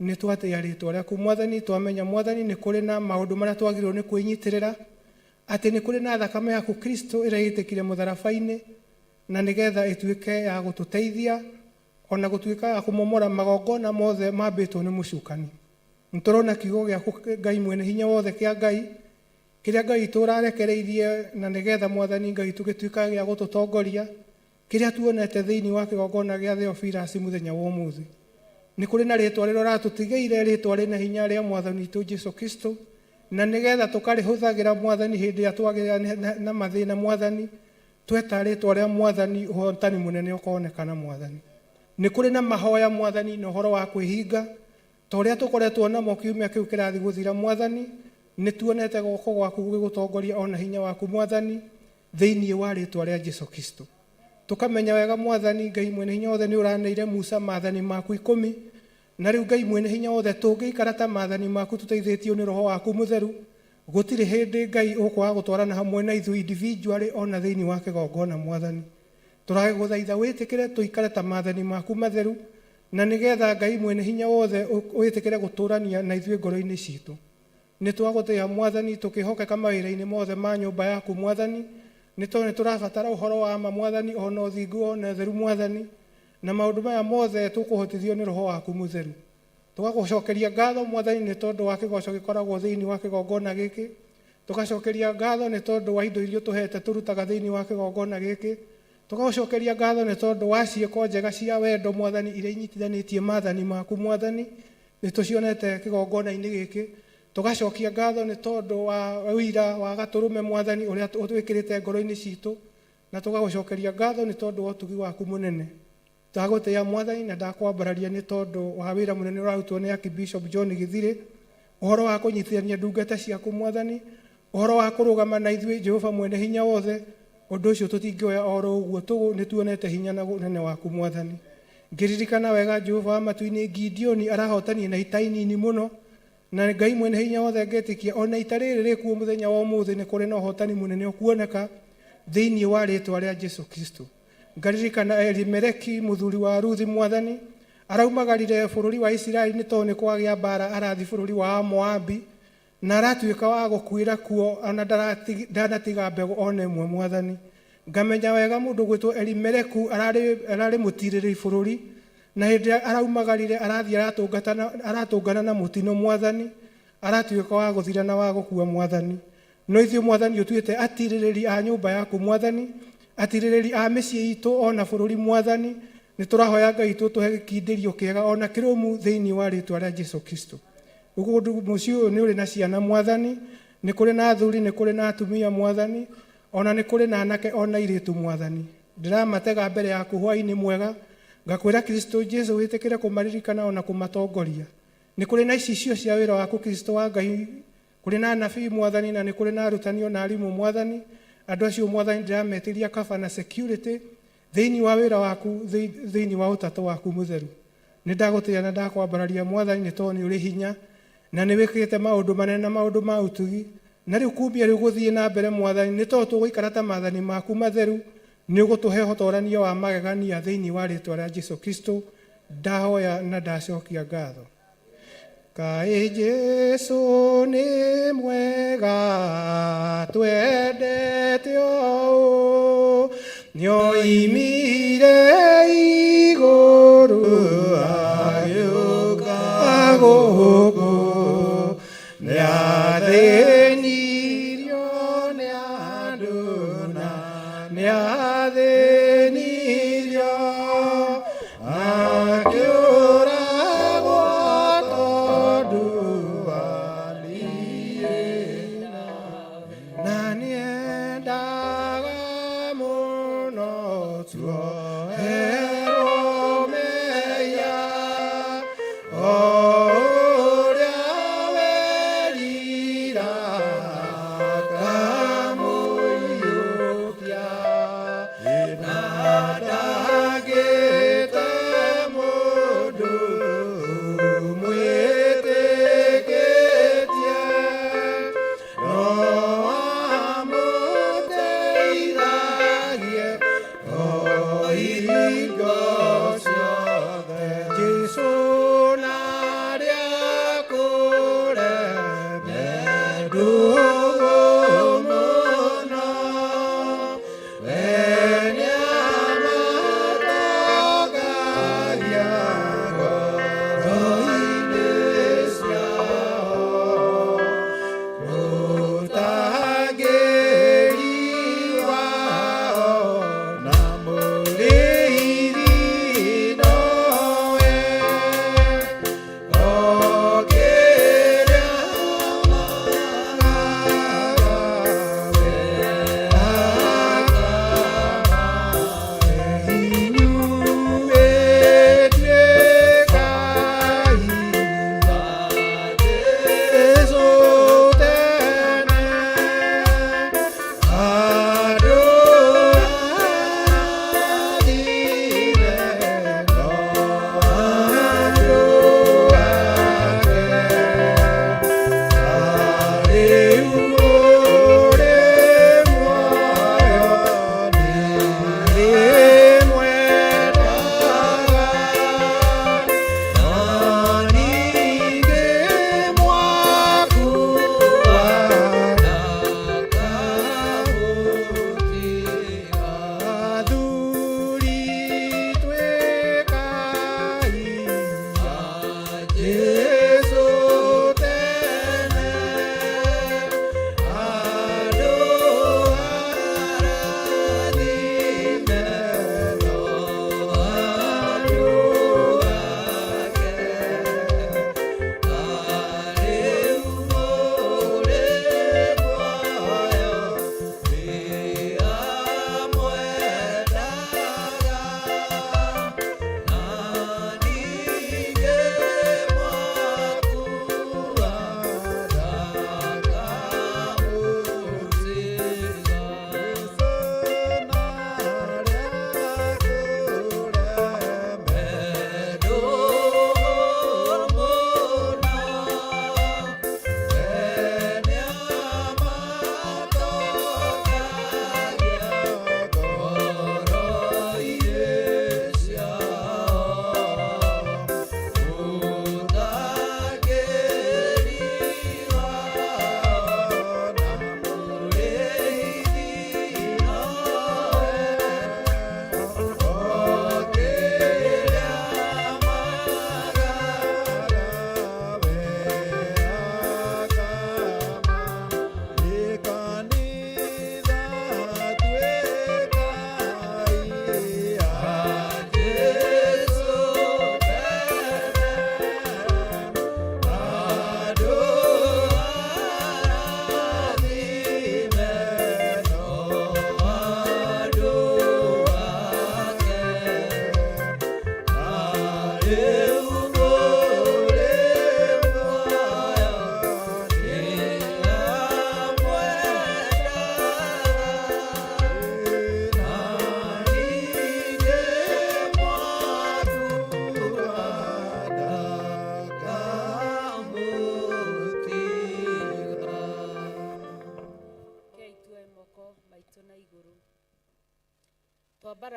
Nĩ twatĩĩa rĩtwa rĩaku Mwathani, twamenya Mwathani nĩ kũrĩ na maũndũ marĩa twagĩrĩirwo nĩ kwĩnyitĩrĩra, atĩ nĩ kũrĩ na thakame yaku Kristo ĩrĩa ĩtĩkire mũtharaba-inĩ, na nĩgetha ĩtuĩke ya gũtũteithia ona gũtuĩka ya kũmomora magongona mothe mambĩtwo nĩ mũcukani. Nĩ tũrona kiugo gĩaku Ngai mwene hinya wothe kĩa Ngai, kĩrĩa Ngai tũrarekereirie, na nĩgetha Mwathani Ngai tũgĩtuĩka gĩa gũtũtongoria, kĩrĩa tuonete thĩinĩ wa kĩgongona gĩa Theophilus mũthenya wa ũmũthĩ. Nĩ kũrĩ na rĩtwa rĩrĩa ũratũtigĩire, rĩtwa rĩna hinya rĩa Mwathani witũ Jesu Kristo, na nĩgetha tũkarĩhũthagĩra Mwathani hĩndĩ ĩrĩa twagĩa na mathĩna Mwathani, tweta rĩtwa rĩa Mwathani, ũhotani mũnene ũkonekana Mwathani. Nĩ kũrĩ na mahoya Mwathani na ũhoro wa kwĩhinga, ta ũrĩa tũkoretwo namo kiumia kĩu kĩrathiĩ gũthira Mwathani, nĩ tuonete guoko gwaku gũgĩgũtongoria ona hinya waku Mwathani thĩinĩ wa rĩtwa rĩa Jesu Kristo. Tũkamenya wega Mwathani Ngai mwene hinya wothe nĩ ũraneire Musa maathani maku 10, na rĩu Ngai mwene hinya wothe tũngĩikara ta maathani maku tũteithĩtio nĩ Roho waku mũtheru, gũtirĩ hĩndĩ Ngai ũkwaga gũtwarana hamwe na ithuĩ individually ona thĩinĩ wa kĩgongona Mwathani. Tũragũthaitha wĩtĩkĩre tũikare ta maathani maku matheru, na nĩgetha Ngai mwene hinya wothe wĩtĩkĩre gũtũrania na ithuĩ ngoro-inĩ citũ. Nĩ twagũtĩĩa Mwathani tũkĩhokeka mawĩra-inĩ mothe ma nyũmba yaku Mwathani, nĩ tondũ nĩ tũrabatara ũhoro wa ma Mwathani, ona ũthingu ona ũtheru Mwathani, na maũndũ maya mothe tũkũhotithio nĩ Roho waku mũtheru. Tũgagũcokeria ngatho Mwathani nĩ tondũ wa kĩgoco gĩkoragwo thĩinĩ wa kĩgongona gĩkĩ, tũgacokeria ngatho nĩ tondũ wa indo iria ũtũhete tũrutaga thĩinĩ wa kĩgongona gĩkĩ, tũgagũcokeria ngatho nĩ tondũ wa ciĩko njega cia wendo Mwathani iria inyitithanĩtie maathani maku Mwathani, nĩ tũcionete kĩgongona-inĩ gĩkĩ. Tũgacokia ngatho nĩ tondũ wa ũira wa gatũrũme Mwathani ũrĩa ũtwĩkĩrĩte ngoro-inĩ citũ, na tũgagũcokeria ngatho nĩ tondũ wa ũtugi waku mũnene. Ndagũtĩĩa Mwathani na ndakwambararia nĩ tondũ wa wĩra mũnene ũrarutwo nĩ Archbishop John Githire, ũhoro wa kũnyitithania ndungata ciaku Mwathani, ũhoro wa kũrũgama na ithuĩ Jehova mwene hinya wothe, ũndũ ũcio tũtingĩoya oro ũguo tũgũ, nĩ tuonete hinya na ũnene waku Mwathani. Ngĩririkana wega Jehova wa matu-inĩ, Gideoni arahotania na ita inini mũno, na Ngai mwene hinya wothe ngetĩkia ona ita rĩrĩ rĩkuo mũthenya wa ũmũthĩ nĩ kũrĩ na ũhotani mũnene ũkuoneka thĩinĩ wa rĩtwa rĩa Jesu Kristo. Ngaririkana Elimeleki mũthuri wa Ruthi Mwathani, araumagarire bũrũri wa Isiraeli nĩ tondũ nĩ kwagĩa mbara, arathi bũrũri wa Moabi, na aratuĩka wa gũkuĩra kuo ona ndanatiga mbegũ ona ĩmwe Mwathani. Ngamenya wega mũndũ gwĩtwo Elimeleku ararĩ mũtirĩrĩri bũrũri, na hĩndĩ ĩrĩa araumagarire arathiĩ aratũngana na mũtino Mwathani, aratuĩka wa gũthira na wa gũkua Mwathani. No ithuĩ Mwathani ũtuĩte atirĩrĩri a nyũmba yaku Mwathani, atirĩrĩri a mĩciĩ itũ ona bũrũri Mwathani, nĩ tũrahoya Ngai tũtũhe gĩkindĩrio kĩega ona kĩrũmu thĩinĩ wa rĩtwa rĩa Jesu Kristo. Ũguo mũciĩ ũyũ nĩ ũrĩ na ciana Mwathani, nĩ kũrĩ na athuri, nĩ kũrĩ na atumia Mwathani, ona nĩ kũrĩ na anake ona airĩtu Mwathani. Ndĩramatega mbere yaku hwaĩ-inĩ mwega, ngakwĩra Kristo Jesu wĩtĩkĩre kũmaririkana ona kũmatongoria. Nĩ kũrĩ na icicio cia wĩra waku Kristo wa Ngai, kũrĩ na anabii Mwathani, na nĩ kũrĩ na arutani ona arimũ Mwathani, Andũ acio Mwathani ndĩrametĩria kaba na security thĩinĩ wa wĩra waku, thĩinĩ wa ũtatũ waku mũtheru. Nĩ ndagũtĩĩa na ndakwambararia Mwathani, nĩ tondũ nĩ ũrĩ hinya na nĩ wĩkĩte maũndũ manene na maũndũ ma ũtugi. Na rĩu kumbia rĩu gũthiĩ na mbere Mwathani, nĩ tondũ tũgũikara ta maathani maku matheru, nĩ ũgũtũhe ũtorania wa magegania thĩinĩ wa rĩtwa rĩa Jesu Kristo ndahoya na ndacokia ngatho. Kaĩ Jesu nĩ mwega, twendete ũũ, nĩoimire igũrũ agĩũka gũkũ, nĩathĩnirio nĩ andũ na nĩathĩnirio, akĩũragwo tondũ wa niĩ, na nĩendaga mũno tuoherwo mehia, o ũrĩa werira akamũiyũkia, na ndangĩte mũndũ mwĩtĩkĩtie, no amũteithagie o hingo ciothe. Jesu na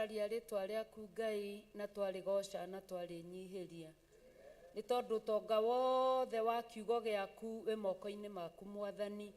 Twambararia rĩtwa rĩaku Ngai na twarĩgoca na twarĩnyihĩria nĩ tondũ ũtonga wothe wa kiugo gĩaku wĩ moko-inĩ maku Mwathani.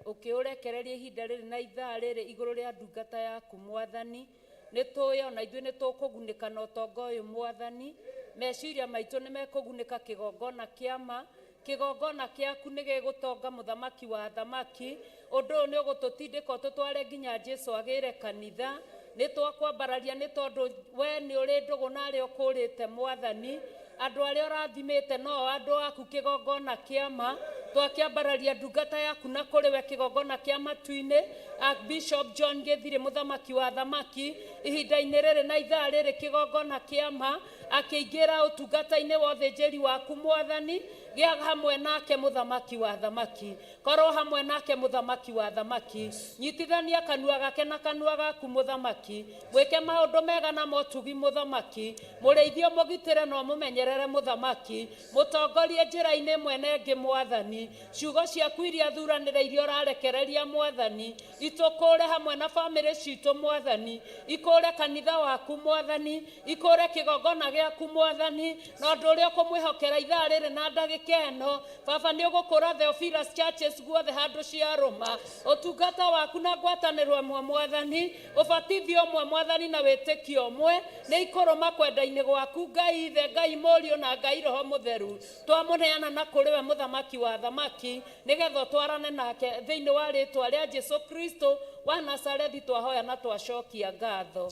Ũkĩũrekereria ihinda rĩrĩ na ithaa rĩrĩ igũrũ rĩa ndungata yaku Mwathani, nĩ tũĩ ona ithuĩ nĩ tũkũgunĩka na ũtonga ũyũ Mwathani. Meciria maitũ nĩ mekũgunĩka kĩgongona kĩa ma, kĩgongona kĩaku nĩ gĩgũtonga mũthamaki wa athamaki. Ũndũ ũyũ nĩ ũgũtũtindĩka ũtũtware nginya Jesu agĩre kanitha. Nĩ twakwambararia nĩ tondũ we nĩ ũrĩ ndũgũ na arĩa ũkũrĩte Mwathani. Andũ arĩa ũrathimĩte no andũ aku kĩgongona kĩa ma. Twakĩambararia ndungata yaku na kũrĩ we kĩgongona kĩa matu-inĩ, Archbishop John Gĩthirĩ mũthamaki wa athamaki, ihinda-inĩ rĩrĩ na ithaa rĩrĩ kĩgongona kĩa ma, akĩingĩra ũtungata-inĩ wa ũthĩnjĩri waku Mwathani. Gĩa hamwe nake mũthamaki wa athamaki, korwo hamwe nake mũthamaki wa athamaki, nyitithania kanua gake na kanua gaku mũthamaki, mwĩke maũndũ mega na motugi mũthamaki, mũrĩithie ũmũgitĩre na ũmũmenyerere mũthamaki, mũtongorie njĩra-inĩ ĩmwe na ĩngĩ Mwathani. Ciugo ciaku iria thuranĩre iria ũrarekereria Mwathani, itũkũre hamwe na bamĩrĩ citũ Mwathani, ikũre kanitha waku Mwathani, ikũre kĩgongona gĩaku Mwathani, na ũndũ ũrĩa ũkũmwĩhokera ithaa rĩrĩ na ndagĩka ĩno Baba nĩ ũgũkũra Theophilus Churches guothe handũ ciarũma, ũtungata waku na ngwatanĩro ĩmwe Mwathani, ũbatithio ũmwe Mwathani na wĩtĩkio ũmwe nĩ ikũrũma kwenda-inĩ gwaku Ngai Ithe, Ngai Mũriũ na Ngai Roho Mũtheru. Twamũneana na kũrĩ we mũthamaki wa athamaki, nĩgetha ũtwarane nake thĩinĩ wa rĩtwa rĩa Jesu Kristo wa Nazarethi twahoya na twacokia ngatho.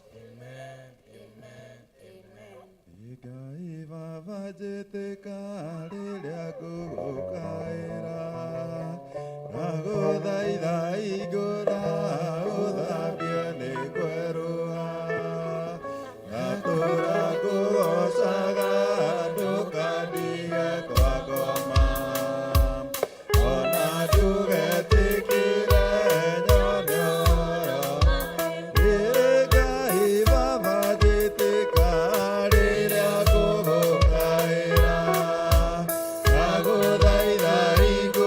Ngai Baba njĩtĩka rĩrĩa ngũgũkaĩra, ndagũthaitha hingũra ũthambie nĩ kwerũha, ngatũra ngũgoocaga ndũkandige twakoma, ona ndũgetĩkĩre nyone ũhoro. Ngai Baba njĩtĩka rĩrĩa ngũgũkaĩra, ndagũthaitha hingũra.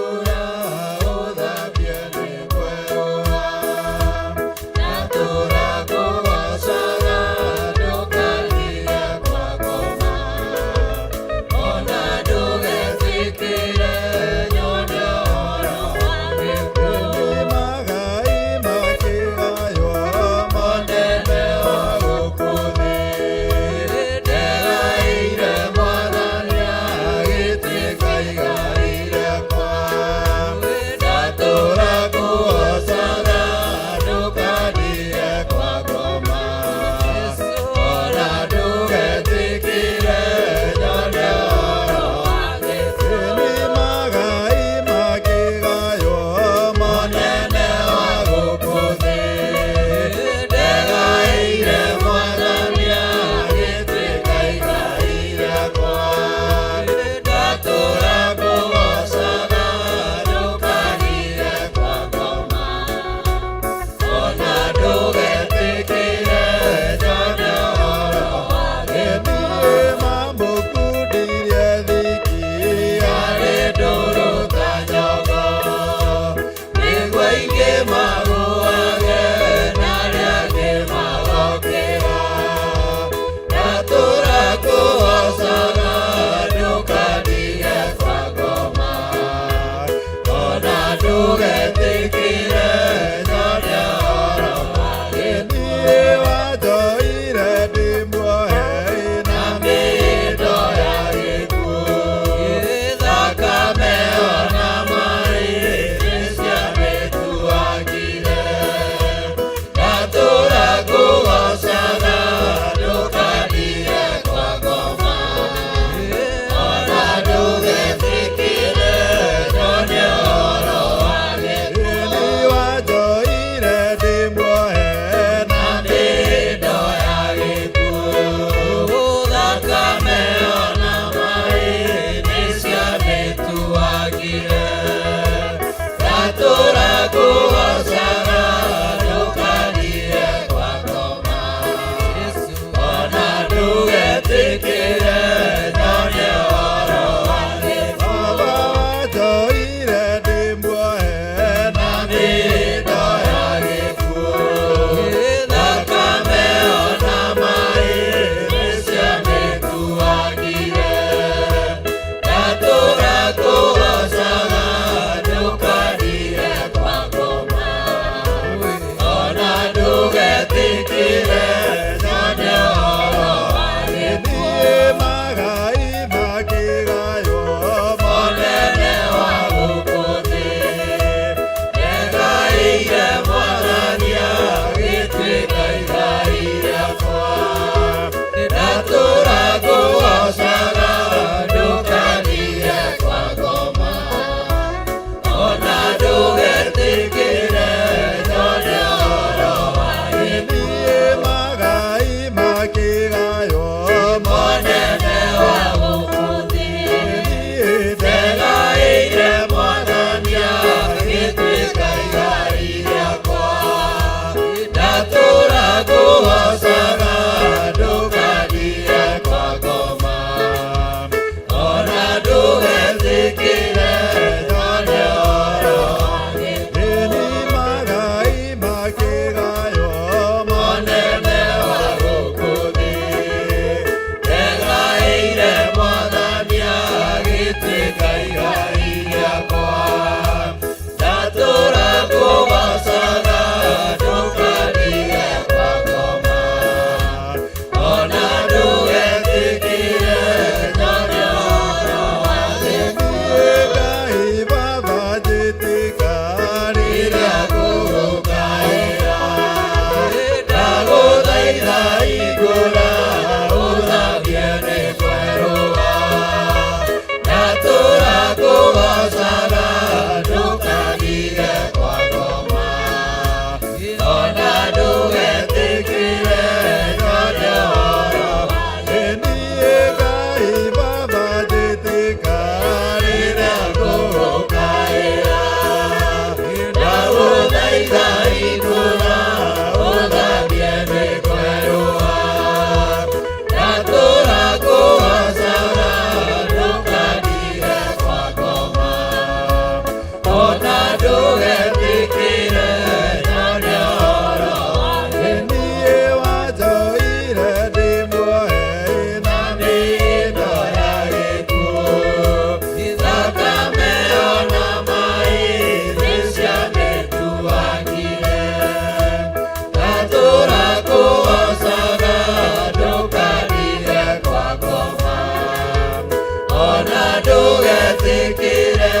ndũgetĩkĩre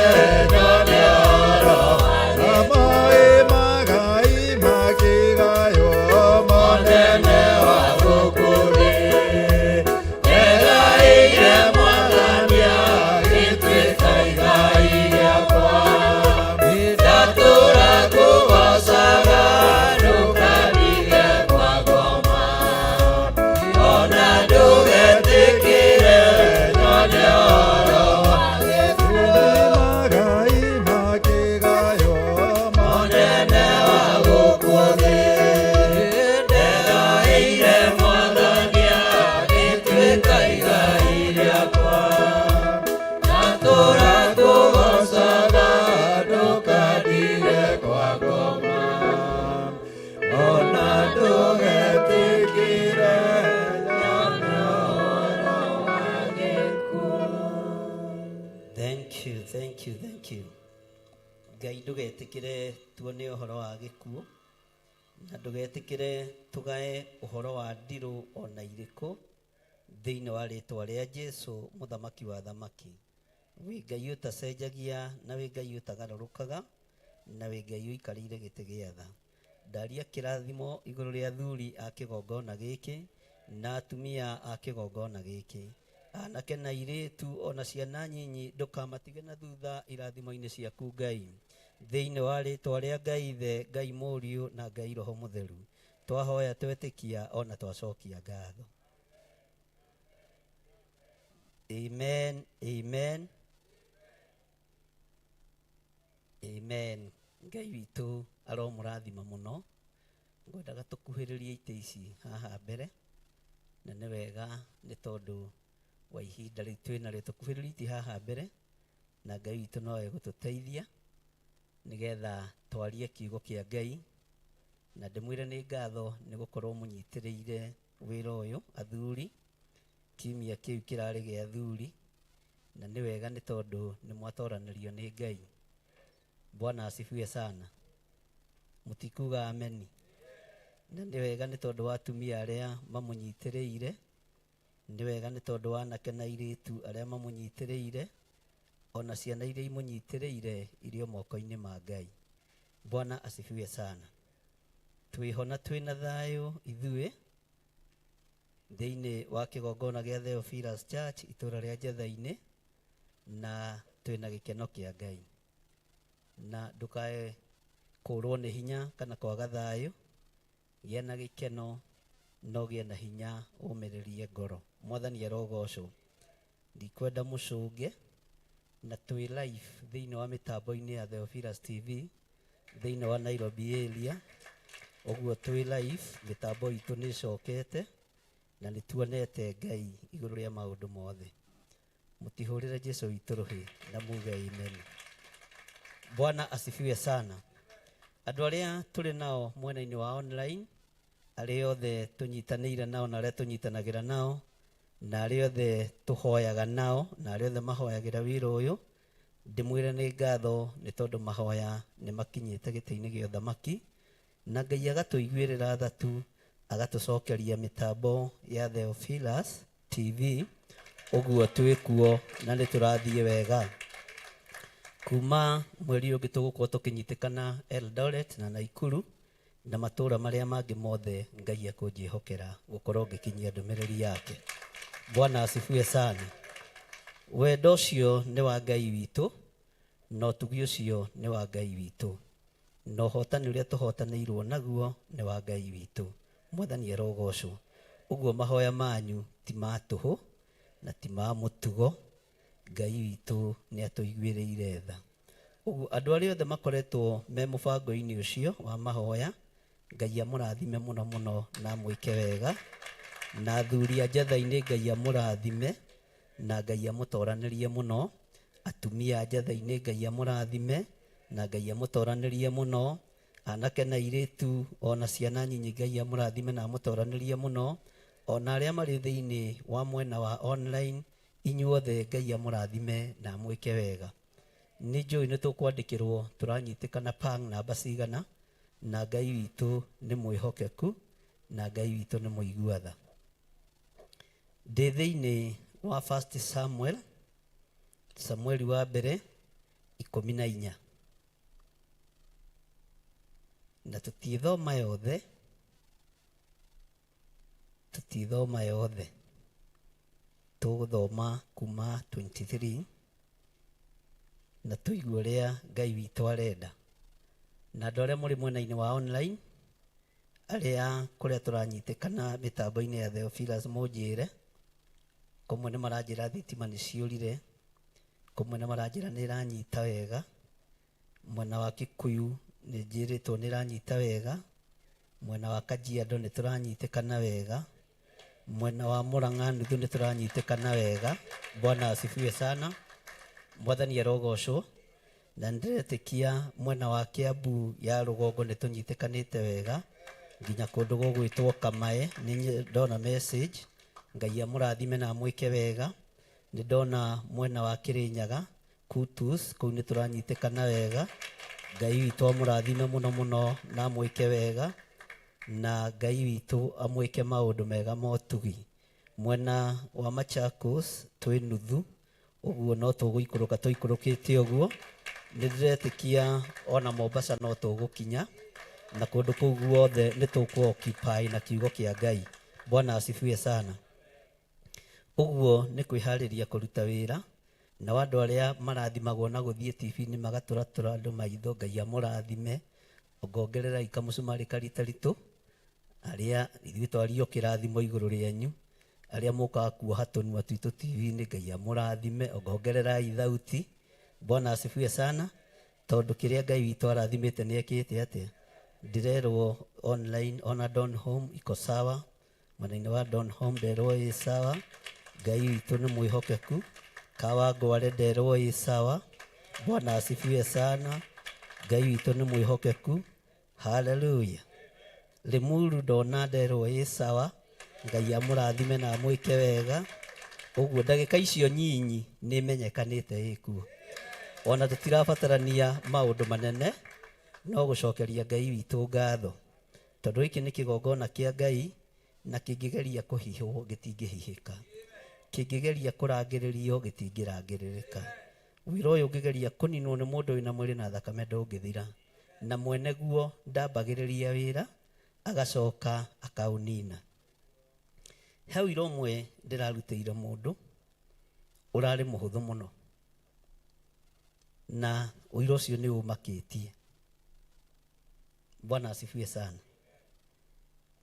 nyone ũhoro Amaĩ magai makĩgaywo mũnene wa gũkũ thĩ. Ndegaĩire Mwathani agĩtuĩka igai rĩakwa. Ndatũra kũgoocaga ndũkandige kwa ngoma. Ona ndũgetĩkĩre nyone ũhoro wa gĩkuũ. Magai makĩgaywo Mũnene wa gũkũ thĩ. Ndegaĩire Mwathani agĩtuĩka igai rĩakwa. Ndatũra kũgoocaga ndũkandige kwa ngoma. Ona ndũgetĩkĩre nyone ũhoro wa gĩkuũ. Thank you, thank you, thank you. Ngai ndũgetĩkĩre tuone ũhoro wa gĩkuũ na ndũgetĩkĩre tũgae ũhoro wa ndirũ ona irĩkũ thĩinĩ wa rĩtwa rĩa Jesu mũthamaki wa thamaki. Wĩ Ngai ũtacenjagia na wĩ Ngai ũtagarũrũkaga na wĩ Ngai ũikarĩire gĩtĩ gĩa tha. Ndaria kĩrathimo igũrũ rĩa athuri a kĩgongona gĩkĩ na atumia a kĩgongona gĩkĩ, anake na airĩtu ona ciana nyinyi, ndũkamatige na thutha irathimo-inĩ ciaku Ngai, thĩinĩ wa rĩtwa rĩa Ngai Ithe, Ngai Mũriũ na Ngai Roho Mũtheru. Twahoya twetĩkia ona twacokia ngatho. Amen, amen, amen. Ngai witũ aromũrathima mũno. Ngwendaga tũkuhĩrĩrie itĩ ici haha mbere, na nĩ wega nĩ tondũ wa ihinda rĩu twĩ narĩo, tũkuhĩrĩrie itĩ haha mbere, na Ngai witũ no egũtũteithia nĩgetha twarie kiugo kĩa Ngai. Na ndĩmwĩre nĩ ngatho nĩ gũkorwo mũnyitĩrĩire wĩra ũyũ athuri. Kiumia kĩu kĩrarĩ gĩa athuri, na nĩ wega nĩ tondũ nĩ mwatoranĩrio nĩ Ngai. Bwana asifiwe sana. Mũtikuga ameni? Na nĩ wega nĩ tondũ wa atumia arĩa mamũnyitĩrĩire, nĩ wega nĩ tondũ wa anake na airĩtu arĩa mamũnyitĩrĩire, ona ciana iria imũnyitĩrĩire irĩ o moko-inĩ ma Ngai. Bwana asifiwe sana. Twĩho na twĩna thayũ ithuĩ thĩinĩ wa kĩgongona gĩa Theophilus Church itũra rĩa Njetha-inĩ, na twĩna gĩkeno kĩa Ngai. Na ndũkae kũrwo nĩ hinya kana kwaga thayũ, gĩa na gĩkeno no gĩe na hinya, ũmĩrĩrie ngoro. Mwathani arogocwo. Ndikwenda mũcũnge, na twĩ live thĩinĩ wa mĩtambo-inĩ ya Theophilus TV thĩinĩ wa Nairobi area. Ũguo twĩ live, mĩtambo itũ nĩ ĩcokete na nĩ tuonete Ngai igũrũ rĩa maũndũ mothe. Mũtihũrĩre Jesu witũ rũhĩ na muge amen. Bwana asifiwe sana. Andũ arĩa tũrĩ nao mwena-inĩ wa online, arĩa othe tũnyitanĩire nao na arĩa tũnyitanagĩra nao, na arĩa othe tũhoyaga nao, na arĩa othe mahoyagĩra wĩra ũyũ, ndĩmwĩre nĩ ngatho nĩ tondũ mahoya nĩ makinyĩte gĩtĩ-inĩ gĩa ũthamaki, na Ngai agatũiguĩrĩra tha tu, agatũcokeria mĩtambo ya Theophilus TV. Ũguo twĩkuo na nĩ tũrathiĩ wega. Kuma mweri ũngĩ tũgũkorwo tũkĩnyitĩkana Eldoret na Naikuru na matũra marĩa mangĩ mothe Ngai ekũnjĩhokera gũkorwo ngĩkinyia ndũmĩrĩri yake. Bwana asifiwe sana. Wendo ũcio nĩ wa Ngai witũ, na ũtugi ũcio nĩ wa Ngai witũ, na ũhotani ũrĩa tũhotanĩirwo naguo nĩ wa Ngai witũ. Mwathani arogocwo. Ũguo mahoya manyu ti ma tũhũ na ti ma mũtugo. Ngai witũ nĩ atũiguĩrĩire tha. Ũguo andũ arĩa othe makoretwo me mũbango-inĩ ũcio wa mahoya, Ngai amũrathime mũno mũno na amwĩke wega. Na athuri a Njetha-inĩ Ngai amũrathime na Ngai amũtoranĩrie mũno. Atumia a Njetha-inĩ Ngai amũrathime na Ngai amũtoranĩrie mũno. Anake na airĩtu ona ciana nyinyi Ngai amũrathime na amũtoranĩrie mũno. Ona arĩa marĩ thĩinĩ wa mwena wa online, inyuothe Ngai amũrathime na amwĩke wega. Nĩ njũĩ nĩ tũkwandĩkĩrwo tũranyitĩkana pang namba cigana, na Ngai witũ nĩ mwĩhokeku na Ngai witũ nĩ mũigua tha. Ndĩ thĩinĩ wa 1 Samuel Samueli wa mbere 14, na tũtithoma yothe, tũtithoma yothe, tũgũthoma kuma 23 na tũigue ũrĩa Ngai witũ arenda. Na andũ arĩa mũrĩ mwena-inĩ wa online, arĩa kũrĩa tũranyitĩkana mĩtambo-inĩ ya Theophilus, mũnjĩre kũmwe nĩ maranjĩra thitima nĩ ciũrire, kũmwe nĩ maranjĩra nĩ ĩranyita wega. Mwena wa Kikuyu nĩ njĩrĩtwo nĩ ĩranyita wega, mwena wa Kajiado nĩ tũranyitĩkana wega, mwena wa Murang'a nuthu nĩ tũranyitĩkana wega. Bwana asifiwe sana, Mwathani arogocwo. Na nĩndĩretĩkia mwena wa Kiambu ya rũgongo nĩ tũnyitĩkanĩte wega nginya kũndũ gũgwĩtwo Kamae. Nĩ ndona message, Ngai amũrathime na amwĩke wega. Nĩ ndona mwena wa Kirinyaga Kutus, kũu nĩ tũranyitĩkana wega. Ngai witũ amũrathime mũno mũno na amwĩke wega, na Ngai witũ amwĩke maũndũ mega ma ũtugi. Mwena wa Machakos twĩ nuthu, ũguo no tũgũikũrũka tũikũrũkĩte ũguo. Nĩ ndĩretĩkia ona Mombasa no tũgũkinya, na kũndũ kũu guothe nĩ tũkũ occupy na kiugo kĩa Ngai. Bwana asifiwe sana. Ũguo nĩ kwĩharĩria kũruta wĩra. Nao andũ arĩa marathimagwo na gũthiĩ TV-inĩ magatũratũra andũ maitho, Ngai amũrathime, ongongererai kamũcumarĩ karitaritũ. Arĩa ithuĩ twario kĩrathimo igũrũ rĩanyu, arĩa mũkaga kuoha tũnua twitũ TV-inĩ, Ngai amũrathime, ongongererai thauti. Bwana asifiwe sana. Tondũ kĩrĩa Ngai witũ arathimĩte nĩ ekĩte atĩa? Ndĩrerwo online ona Donholm iko sawa, mwena-inĩ wa Donholm nderwo ĩ sawa. Ngai witũ nĩ mwĩhokeku. Kawangware nderwo ĩ sawa. Bwana asifiwe sana. Ngai witũ nĩ mwĩhokeku. Haleluya. Limuru ndona nderwo ĩ sawa. Ngai amũrathime na amwĩke wega. Ũguo ndagĩka icio nyinyi nĩ menyekanĩte ĩkuo. Ona tũtirabatarania maũndũ manene, no gũcokeria Ngai witũ ngatho, tondũ gĩkĩ nĩ kĩgongona kĩa Ngai, na kĩngĩgeria kũhihwo gĩtingĩhihĩka, kĩngĩgeria kũrangĩrĩrio gĩtingĩrangĩrĩrĩka. Wĩra ũyũ ũngĩgeria kũninwo nĩ mũndũ wĩna mwĩrĩ na thakame ndũngĩthira, na mwene guo ndambagĩrĩria wĩra agacoka akaũnina. He ũira ũmwe ndĩrarutĩire mũndũ ũrarĩ mũhũthũ mũno, na ũira ũcio nĩ ũmakĩtie. Bwana asifiwe sana.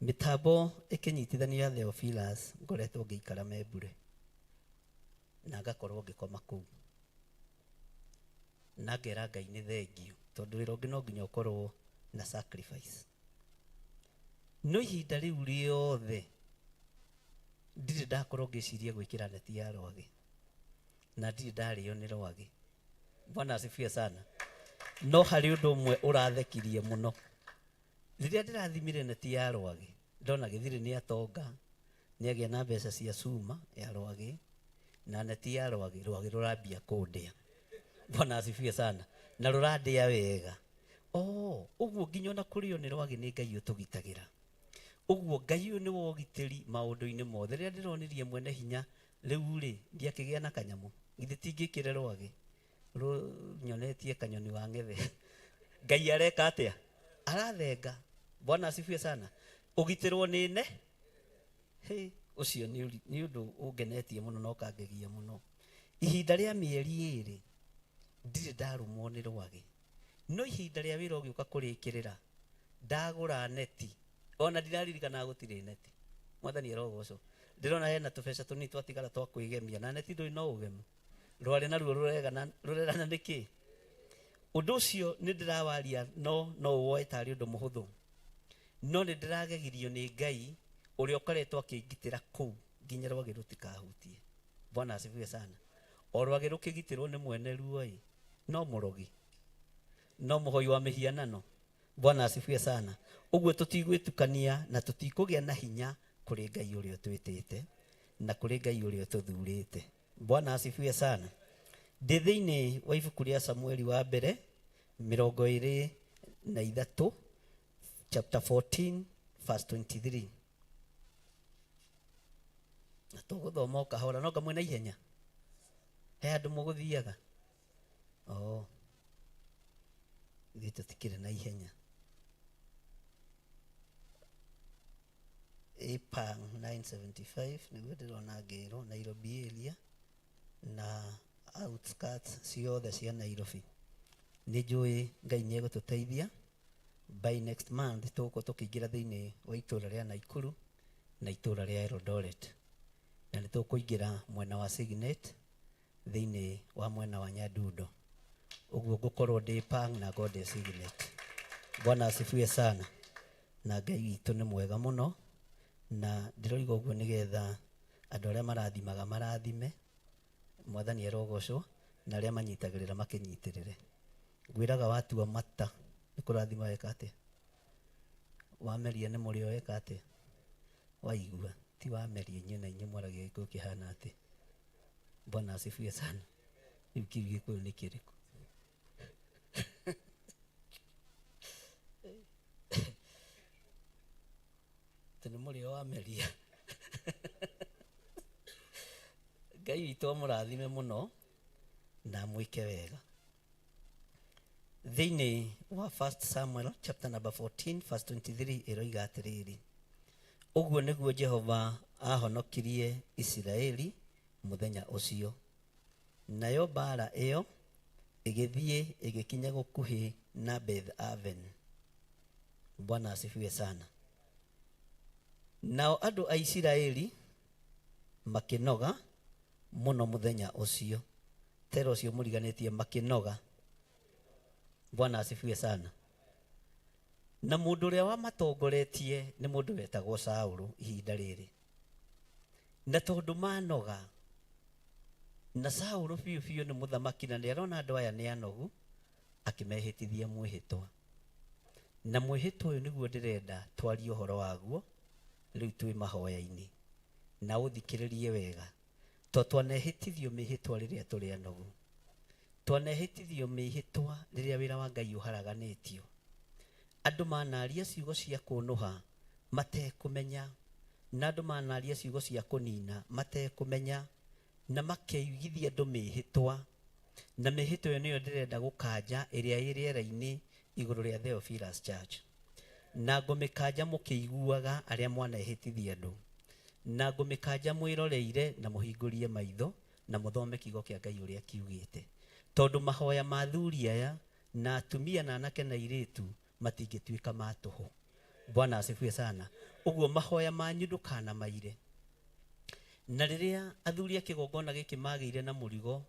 Mĩtambo ĩkĩnyitithanio ya Theophilus, ngoretwo ngĩikara Membure na ngakorwo ngĩkoma kũu, na ngera Ngai nĩ thengio, tondũ wĩra ũngĩ no nginya ũkorwo na sacrifice. No ihinda rĩu rĩothe ndirĩ ndakorwo ngĩciria gwĩkĩra neti ya rwagĩ, na ndirĩ ndarĩo nĩ rwagĩ. Bwana asifiwe sana. No harĩ ũndũ ũmwe ũrathekirie mũno. Rĩrĩa ndĩrathimire neti ya rwagĩ, ndona gĩthirĩ nĩ atonga, nĩ agĩa na mbeca cia cuma ya rwagĩ, na neti ya rwagĩ, rwagĩ rũrambia kũndĩa. Bwana asifiwe sana. Na rũrandĩa wega. Oh, ũguo nginya ona kũrĩo nĩ rwagĩ nĩ Ngai ũtũgitagĩra. Ũguo Ngai ũyũ nĩ wa ũgitĩri maũndũ-inĩ mothe. Rĩrĩa ndĩronirie mwene hinya rĩu rĩ, ndiakĩgĩa na kanyamũ, githĩ tingĩkĩre rwagĩ rũnyonetie kanyoni wa ng'ethe. Ngai areka atĩa? Arathenga. Bwana asifiwe sana. Ũgitĩrwo nĩ ne? Hey, ũcio nĩ ũndũ ũngenetie mũno na ũkangegia mũno. Ihinda rĩa mĩeri 2 ndirĩ ndarũmwo nĩ rwagĩ, no ihinda rĩa wĩra ũgĩũka kũrĩkĩrĩra ndagũra neti, ona ndiraririkana gũtirĩ neti. Mwathani arogocwo. Ndĩrona hena tũbeca tũnini twatigara twa kwĩgemia, na neti ndũrĩ no ũgemu. Rwarĩ naruo rũrerana nĩkĩ? Ũndũ ũcio nĩ ndĩrawaria, no ũwoe tarĩ ũndũ mũhũthũ, no nĩ ndĩragegirio nĩ Ngai ũrĩa ũkoretwo akĩngitĩra kũu nginya rwagĩ rũtikahutie. Bwana asifiwe sana. O rwagĩ rũkĩgitĩrwo nĩ mwene ruo-ĩ, no mũrogi, no mũhoi wa mĩhianano. Bwana asifiwe sana. Ũguo tũtigwĩtukania na tũtikũgĩa na hinya kũrĩ Ngai ũrĩa ũtwĩtĩte na kũrĩ Ngai ũrĩa ũtũthurĩte. Bwana asifiwe sana. Ndĩ thĩinĩ wa ibuku rĩa Samueli wa mbere 23, chapter 14 verse 23. Na tũgũthoma o kahora, no ngamwe na ihenya. He handũ mũgũthiaga? Oh. Ithuĩ tũtikĩrĩ na ihenya. Ipang 975 nĩguo ndĩrona ngĩrwo Nairobi area na outskirts ciothe cia Nairobi. Nĩ njũĩ Ngai nĩ egũtũteithia by next month tũgũkorwo tũkĩingĩra thĩinĩ wa itũra rĩa Naikuru na itũra rĩa Eldoret, na nĩ tũkũingĩra mwena wa Signet thĩinĩ wa mwena wa Nyandundo. Ũguo ngũkorwo ndĩ Pang na ngorwo ndĩ Signet. Bwana asifiwe sana. Na Ngai witũ nĩ mwega mũno, na ndĩroiga ũguo nĩgetha andũ arĩa marathimaga marathime, Mwathani arogocwo, na arĩa manyitagĩrĩra makĩnyitĩrĩre. Ngwĩraga watua mata nĩ kũrathima weka atĩa? Wameria nĩ mũrĩo weka atĩa? Waigua ti wameria inyuĩ na inyuĩ mwaragia Gĩkũyũ kĩhana atĩa? Bwana asifiwe sana. Rĩu kĩu Gĩkũyũ nĩ kĩrĩkũ? Atĩ nĩ mũrĩo wameria. Ngai witũ amũrathime mũno na amwĩke wega. Thĩinĩ wa 1 Samuel chapter number 14 verse 23 ĩroiga atĩrĩrĩ, ũguo nĩguo Jehova aahonokirie Isiraeli mũthenya ũcio. Nayo mbaara ĩyo ĩgĩthiĩ ĩgĩkinya gũkuhĩ na Beth-aven. Bwana asifiwe sana. Nao andũ a Isiraeli makĩnoga mũno mũthenya ũcio. Tera ũcio mũriganĩtie makĩnoga. Bwana asifiwe sana. Na mũndũ ũrĩa wamatongoretie nĩ mũndũ wetagwo Saũlũ ihinda rĩrĩ. Na tondũ manoga, na Saũlũ biũ biũ nĩ mũthamaki na nĩ arona andũ aya nĩ anogu, akĩmehĩtithia mwĩhĩtwa. Na mwĩhĩtwa ũyũ nĩguo ndĩrenda twarie ũhoro waguo rĩu twĩ mahoya-inĩ. Na ũthikĩrĩrie wega. To twanehĩtithio mĩhĩtwa rĩrĩa tũrĩ anogu. Twanehĩtithio mĩhĩtwa rĩrĩa wĩra wa Ngai ũharaganĩtio. Andũ manaria ciugo cia kũnũha matekũmenya, na andũ manaria ciugo cia kũnina matekũmenya, na makeigithia andũ mĩhĩtwa. Na mĩhĩtwa ĩyo nĩyo ndĩrenda gũkanja ĩrĩa ĩ rĩera-inĩ igũrũ rĩa Theophilus Church. Na ngũmĩkanja mũkĩiguaga arĩa mwanehĩtithia andũ. Na ngũmĩkanja mwĩroreire na mũhingũrie maitho na mũthome kiugo kĩa Ngai ũrĩa kiugĩte. Tondũ mahoya ma athuri aya na atumia na anake na airĩtu matingĩtuĩka ma tũhũ. Bwana asifiwe sana. Ũguo mahoya manyu ndũkanamaire. Na rĩrĩa athuri a kĩgongona gĩkĩ magĩire na mũrigo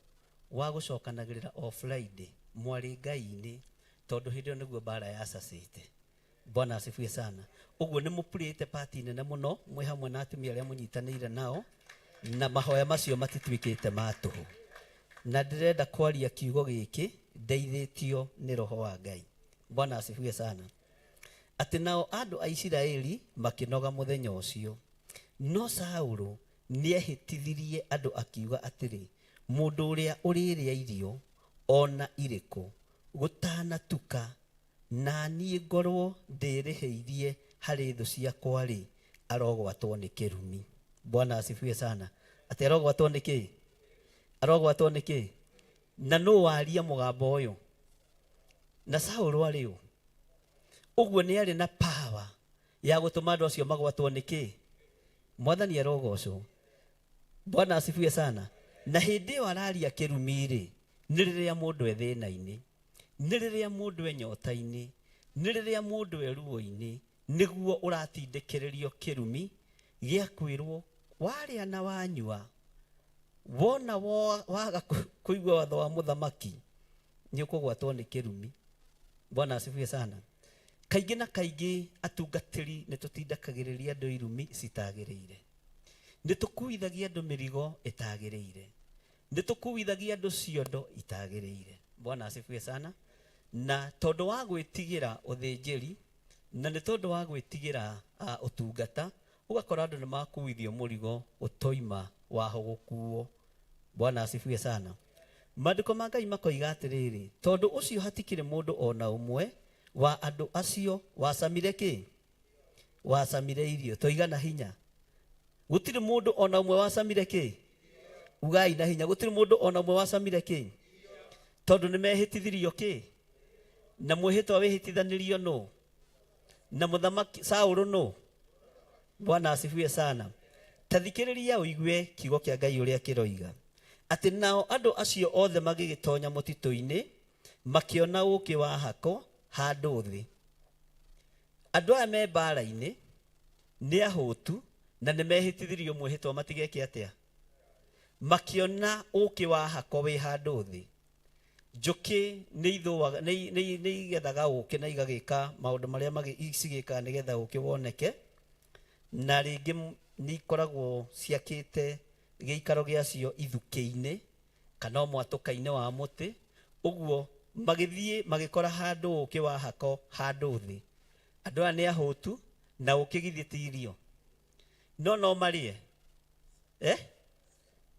wa gũcokanagĩrĩra o Friday mwarĩ Ngai-inĩ, tondũ hĩndĩ ĩyo nĩguo mbara yacacĩte. Bwana asifiwe sana. Ũguo nĩ mũpurĩte pati nene mũno mwĩ hamwe na atumia arĩa mũnyitanĩire nao, na mahoya macio matituĩkĩte ma tũhũ. Na ndĩrenda kwaria kiugo gĩkĩ ndeithĩtio nĩ Roho wa Ngai. Bwana asifiwe sana. Atĩ nao andũ a Isiraeli makĩnoga mũthenya ũcio. No Saũlũ nĩehĩtithirie andũ akiuga atĩrĩ, Mũndũ ũrĩa ũrĩrĩa irio o na irĩkũ gũtanatuka, na niĩ ngorwo ndĩĩrĩhĩirie harĩ thũ ciakwa-rĩ, arogwatwo nĩ kĩrumi. Bwana asifiwe sana. Atĩ arogwatwo nĩ kĩ? Arogwatwo nĩ kĩ? Na nũ waria mũgambo ũyũ? Na Saũlũ arĩ ũ? Ũguo nĩ arĩ na power ya gũtũma andũ acio magwatwo nĩ kĩ? Mwathani arogocwo. Bwana asifiwe sana. Na hĩndĩ ĩyo araria kĩrumi-rĩ, nĩ rĩrĩa mũndũ e thĩna-inĩ, nĩ rĩrĩa mũndũ e nyota-inĩ, nĩ rĩrĩa mũndũ e ruo-inĩ, nĩguo ũratindĩkĩrĩrio kĩrumi gĩa kwĩrwo warĩa na wanyua, wona waga kũigua watho wa mũthamaki, nĩ ũkũgwatwo nĩ kĩrumi. Bwana asifiwe sana. Kaingĩ na kaingĩ atungatĩri nĩ tũtindakagĩrĩria andũ irumi citagĩrĩire. Nĩ tũkuithagia andũ mĩrigo ĩtagĩrĩire. Nĩ tũkuithagia andũ ciondo itagĩrĩire. Bwana asifiwe sana. Na tondũ wa gwĩtigĩra ũthĩnjĩri, na nĩ tondũ wa gwĩtigĩra ũtungata, ũgakora andũ nĩ makuithio mũrigo ũtoima waho gũkuo. Bwana asifiwe sana. Maandĩko ma Ngai makoiga atĩrĩrĩ, tondũ ũcio hatikĩrĩ mũndũ o na ũmwe wa andũ acio wacamire kĩ? Wacamire irio. Toigana hinya. Gũtirĩ mũndũ o na ũmwe wacamire kĩ? Ugai na hinya gũtirĩ mũndũ ona ũmwe wacamire kĩ, tondũ nĩ mehĩtithirio kĩ, na mwĩhĩtwa wĩhĩtithanirio nũ, na mũthamaki Saũlũ nũ. Bwana asifiwe sana. Ta thikĩrĩria ũigue kiugo kĩa Ngai ũrĩa kĩroiga, atĩ nao andũ acio othe magĩgĩtonya mũtitũ-inĩ, makĩona ũũkĩ wa hako handũ thĩ. Andũ aya me mbara-inĩ nĩ ahũtu na nĩ mehĩtithirio mwĩhĩtwa matigeke atĩa, makĩona ũũkĩ wa hako wĩ handũ thĩ. Njũkĩ nĩ ithũaga, nĩ igethaga ũũkĩ na igagĩka maũndũ marĩa cigĩkaga nĩgetha ũũkĩ woneke, na rĩngĩ nĩ ikoragwo ciakĩte gĩikaro gĩacio ithukĩ-inĩ kana o mwatũka-inĩ wa mũtĩ. Ũguo magĩthiĩ magĩkora handũ ũũkĩ wa hako handũ thĩ. Andũ aya nĩ ahũtu na ũũkĩ githĩ ti irio, no no marĩe,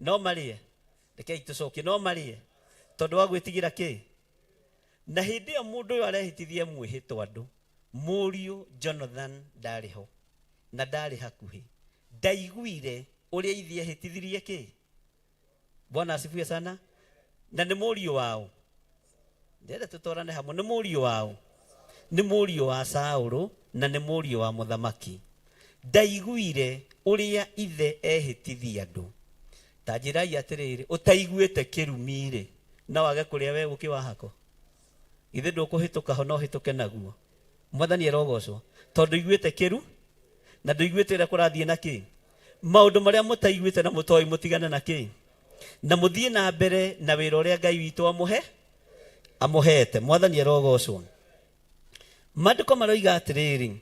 no marĩe. Rekei tũcokie, no marĩe tondũ wa gwĩtigĩra kĩ? Na hĩndĩ ĩyo mũndũ ũyũ arehĩtithia mwĩhĩtwa andũ, mũriũ Jonathan ndarĩ ho na ndarĩ hakuhĩ, ndaiguire ũrĩa ithe ehĩtithirie kĩ. Bwana asifiwe sana. Na nĩ mũriũ wao, ndĩrenda tũtwarane hamwe, nĩ mũriũ wao, nĩ mũriũ wa Saũlũ na nĩ mũriũ wa mũthamaki. Ndaiguire ũrĩa ithe ehĩtithia andũ. Ta njĩrai atĩrĩrĩ, ũtaiguĩte kĩrumi-rĩ, no wage kũrĩa we ũkĩ wa hako? Githĩ ndũkũhĩtũka ho, no ũhĩtũke naguo. Mwathani arogocwo, tondũ iguĩte kĩru na ndũiguĩte ũrĩa kũrathiĩ na kĩ. Maũndũ marĩa mũtaiguĩte na mũtoĩ mũtigane na kĩ, na mũthiĩ na mbere na wĩra ũrĩa Ngai witũ amũhete. Mwathani arogocwo. Maandĩko maroiga atĩrĩrĩ,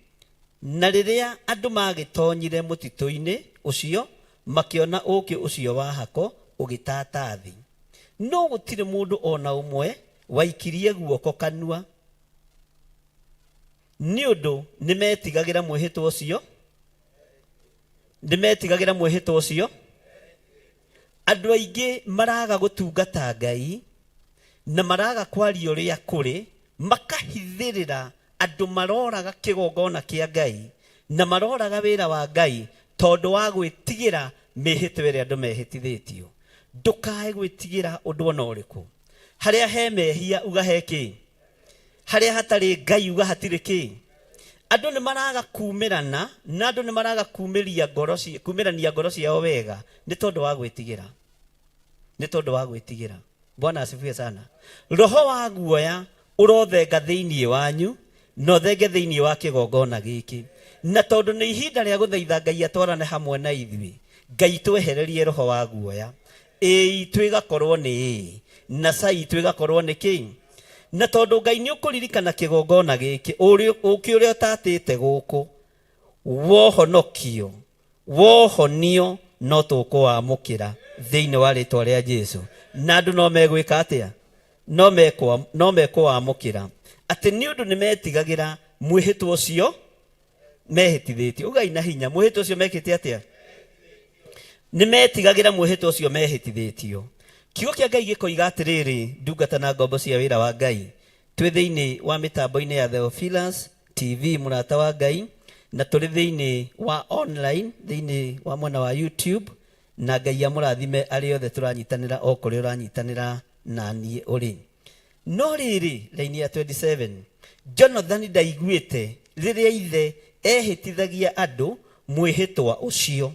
na rĩrĩa andũ magĩtonyire mũtitũ-inĩ ũcio, makĩona ũũkĩ ũcio wa hako ũgĩtata thĩ, no gũtirĩ mũndũ ona ũmwe waikirie guoko kanua, nĩ ũndũ nĩ metigagĩra mwĩhĩtwa ũcio, nĩ metigagĩra mwĩhĩtwa ũcio. Andũ aingĩ maraga gũtungata Ngai na maraga kwaria ũrĩa kũrĩ, makahithĩrĩra andũ maroraga kĩgongona kĩa Ngai na maroraga wĩra wa Ngai tondũ wa gwĩtigĩra mĩhĩtwa ĩrĩa andũ mehĩtithĩtio. Ndũkae gwĩtigĩra ũndũ ona ũrĩkũ. Harĩa he mehia uga he kĩ, harĩa hatarĩ Ngai uga hatirĩ kĩ. Andũ nĩ maraga kumĩrana na andũ nĩ maraga kumĩria ngoro kumĩrania ngoro ciao wega nĩ tondũ wa gwĩtigĩra, nĩ tondũ wa gwĩtigĩra. Bwana asifiwe sana. Roho wa guoya ũrothenga thĩinĩ wanyu na ũthenge thĩinĩ wa kĩgongona gĩkĩ, na tondũ nĩ ihinda rĩa gũthaitha Ngai atwarane hamwe na ithuĩ, Ngai twehererie roho wa guoya. Ĩĩ itũ ĩgakorwo nĩ ĩĩ na ca itũ ĩgakorwo nĩ kĩ. Na tondũ Ngai nĩ ũkũririkana kĩgongona gĩkĩ, ũkĩ ũrĩa ũtatĩte gũkũ wohonokio, wohonio, no tũkũwamũkĩra thĩinĩ wa rĩtwa rĩa Jesu. Na andũ no megwĩka atĩa? No mekũwamũkĩra, atĩ nĩ ũndũ nĩ metigagĩra mwĩhĩtwa ũcio mehĩtithĩtio. Ugai na hinya, mwĩhĩtwa ũcio mekĩte atĩa? Nĩ metigagĩra mwĩhĩtwa ũcio mehĩtithĩtio. Kiugo kĩa Ngai gĩkoiga atĩrĩrĩ, ndungata na ngombo cia wĩra wa Ngai, twĩ thĩinĩ wa mĩtambo-inĩ ya Theophilus TV, mũrata wa Ngai, na tũrĩ thĩinĩ wa online, thĩinĩ wa mwena wa YouTube, na Ngai amũrathime arĩa othe tũranyitanĩra o kũrĩa ũranyitanĩra na niĩ ũrĩ. No rĩrĩ, raini ya 27, Jonathan ndaiguĩte rĩrĩa ithe ehĩtithagia andũ mwĩhĩtwa ũcio,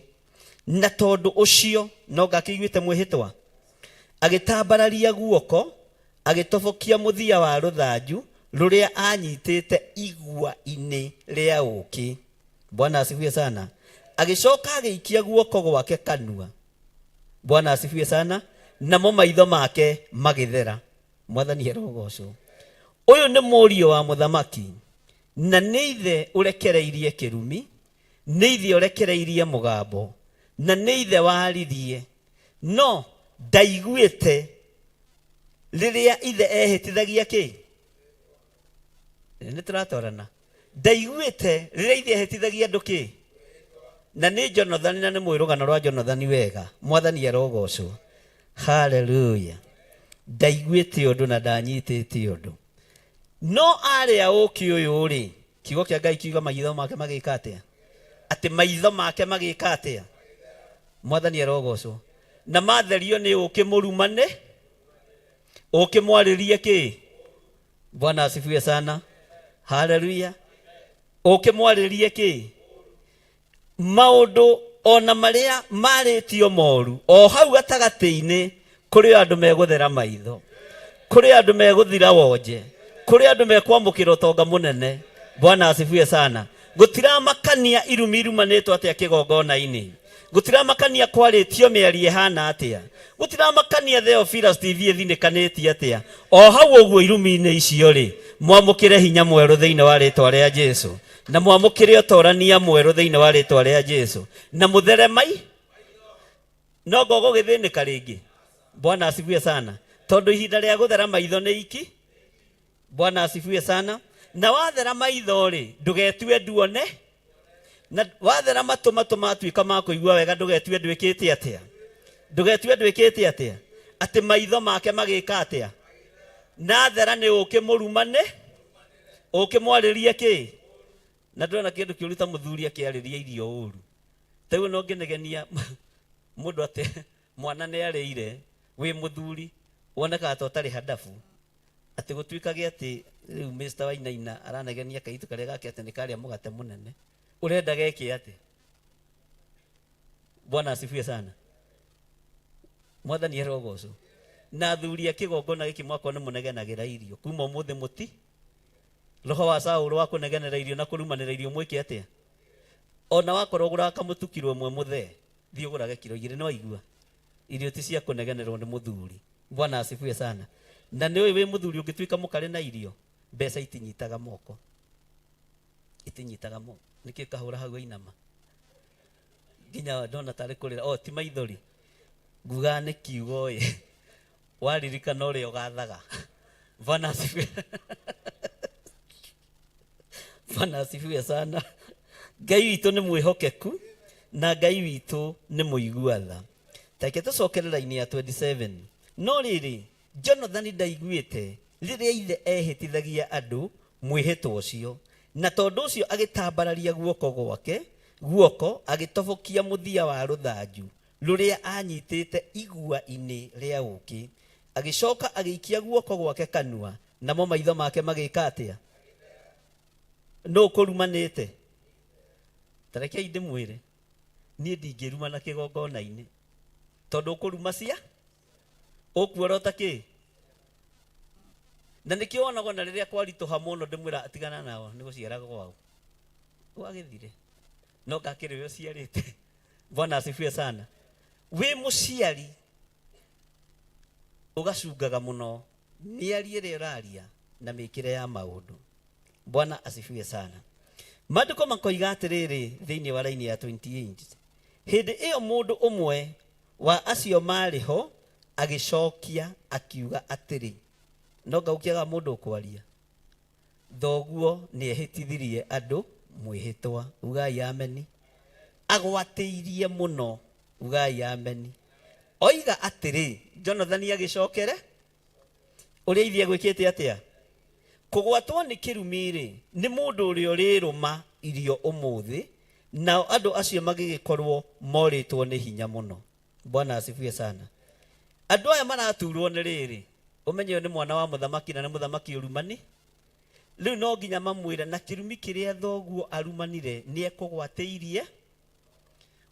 na tondũ ũcio no ngakĩiguĩte mwĩhĩtwa, agĩtambararia guoko agĩtobokia mũthia wa rũthanju rũrĩa anyitĩte igua-inĩ rĩa ũũkĩ. Bwana asifiwe sana. Agĩcoka agĩikia guoko gwake kanua. Bwana asifiwe sana. Namo maitho make magĩthera. Mwathani arogocwo. Ũyũ nĩ mũriũ wa mũthamaki, na nĩ ithe ũrekereirie kĩrumi, nĩ ithe ũrekereirie mũgambo, na nĩ ithe waririe, no ndaiguĩte rĩrĩa ithe ehĩtithagia kĩ. Nĩ tũratwarana. Ndaiguĩte rĩrĩa ithe ehĩtithagia andũ kĩ. Na nĩ Jonathan, na nĩ mũĩ rũgano rwa Jonathan wega. Mwathani arogocwo. Haleluya. Ndaiguĩte ũndũ na ndanyitĩte ũndũ. No arĩa ũkĩ ũyũ rĩ, kiugo kĩa Ngai kiuga maitho make magĩka atĩa? Atĩ maitho make magĩka atĩa? Mwathani arogocwo. Na matherio nĩ ũkĩ mũrumane, ũkĩ mwarĩrie kĩ? Bwana asifiwe sana. Haleluya. Ũkĩ mwarĩrie kĩ? Maũndũ ona marĩa marĩtio moru o hau gatagatĩ-inĩ, kũrĩ andũ megũthera maitho, kũrĩ andũ megũthira wonje, kũrĩ andũ mekwamũkĩra ũtonga mũnene. Bwana asifiwe sana. Gũtiramakania irumi irumanĩtwo atĩa kĩgongona-inĩ, gũtiramakania kwarĩtio mĩario ĩhana atĩa, gũtiramakania Theophilus TV ĩthinĩkanĩtie atĩa, o hau ũguo irumi-inĩ icio rĩ, mwamũkĩre hinya mwerũ thĩinĩ wa rĩtwa rĩa Jesu, na mwamũkĩre ũtorania mwerũ thĩinĩ wa rĩtwa rĩa Jesu, na mũthere mai no ngogo gĩthĩnĩka rĩngĩ. Bwana asifiwe sana. Tondũ ihinda rĩa gũthera maitho nĩ iki. Bwana asifiwe sana. Na wathera maitho rĩ, ndũgetue nduone, na wathera matũ, matũ matuĩka ma kũigua wega, ndũgetue ndwĩkĩte atĩa, ndũgetue ndwĩkĩte atĩa, atĩ maitho make magĩka atĩa. Na thera nĩ ũkĩ mũrumane, ũkĩ mwarĩrie kĩ, na ndũrona kĩndũ kĩũru ta mũthuri akĩarĩria irio ũru. Ta rĩu no ngĩnegenia mũndũ atĩ mwana nĩ arĩire, wĩ mũthuri wonekaga ta ũtarĩ handabu, atĩ gũtuĩkage atĩ rĩu Mr. Wainaina aranegenia kairĩtu karĩa gake atĩ nĩ karĩa mũgate mũnene, ũrenda geke atĩ? Bwana asifiwe sana. Mwathani arogocwo. Na athuri a kĩgongona gĩkĩ mwakorwo nĩ mũnegenagĩra irio kuma ũmũthĩ, mũti roho wa Saũlũ wa kũnegenera irio na kũrumanĩra irio mwĩke atĩa? Ona wakorwo ũgũraga kamũtu kiro ĩmwe mũthee, thiĩ ũgũrage kiro 2. No aigua irio ti cia kũnegenerwo nĩ mũthuri. Bwana asifiwe sana. Na nĩ ũĩ wĩ mũthuri ũngĩtuĩka mũkarĩ na irio, mbeca itinyitaga moko, itinyitaga moko. Nĩkĩ kahũra hau ainama nginya ndona tarĩ kũrĩra? O ti maithori ngugaga nĩ kiugo ĩ waririkana ũrĩa ũgathaga. Bwana asifiwe. Bwana asifiwe sana. Ngai witũ nĩ mwĩhokeku na Ngai witũ nĩ mũigua tha. Tareke tũcokere raini ya 27. No rĩrĩ, Jonathani ndaiguĩte rĩrĩa ithe ehĩtithagia andũ mwĩhĩtwa ũcio, na tondũ ũcio agĩtambararia guoko gwake, guoko agĩtobokia mũthia wa rũthanju rũrĩa anyitĩte igua-inĩ rĩa ũũkĩ, agĩcoka agĩikia guoko gwake kanua, namo maitho make magĩka atĩa? Nũ kũrumanĩte? Tarekei ndĩmwĩre, niĩ ndingĩruma na kĩgongona-inĩ, tondũ ũkũruma cia ũkuorota kĩ, na nĩkĩo wonagwo na rĩrĩa kwaritũha mũno ndĩmwĩra tigana nao, nĩ gũciara gwao gwagĩthire, no ngakĩrĩ we ũciarĩte. Bwana asifiwe sana. Wĩ mũciari ũgacungaga mũno mĩario ĩrĩa ũraria na mĩkĩre ya maũndũ. Bwana asifiwe sana. Maandĩko makoiga atĩrĩrĩ thĩinĩ wa raini ya 28, hĩndĩ ĩyo mũndũ ũmwe wa acio marĩ ho agĩcokia akiuga atĩrĩ, no ngaukiaga mũndũ ũkwaria, thoguo nĩ ehĩtithirie andũ mwĩhĩtwa. Ugai ameni. Agwatĩirie mũno. Ugai ameni. Oiga atĩrĩ, Jonathani agĩcokere ũrĩa ithiĩ gwĩkĩte atĩa? Kũgwatwo nĩ kĩrumi-rĩ, nĩ mũndũ ũrĩa ũrĩrũma irio ũmũthĩ. Nao andũ acio magĩgĩkorwo morĩtwo nĩ hinya mũno. Bwana asifiwe sana. Andũ aya maraturwo nĩ rĩrĩ, ũmenye ũyũ nĩ mwana wa mũthamaki, na nĩ mũthamaki ũrumani. Rĩu no nginya mamwĩre na kĩrumi kĩrĩa thoguo arumanire nĩ ekũgwatĩirie.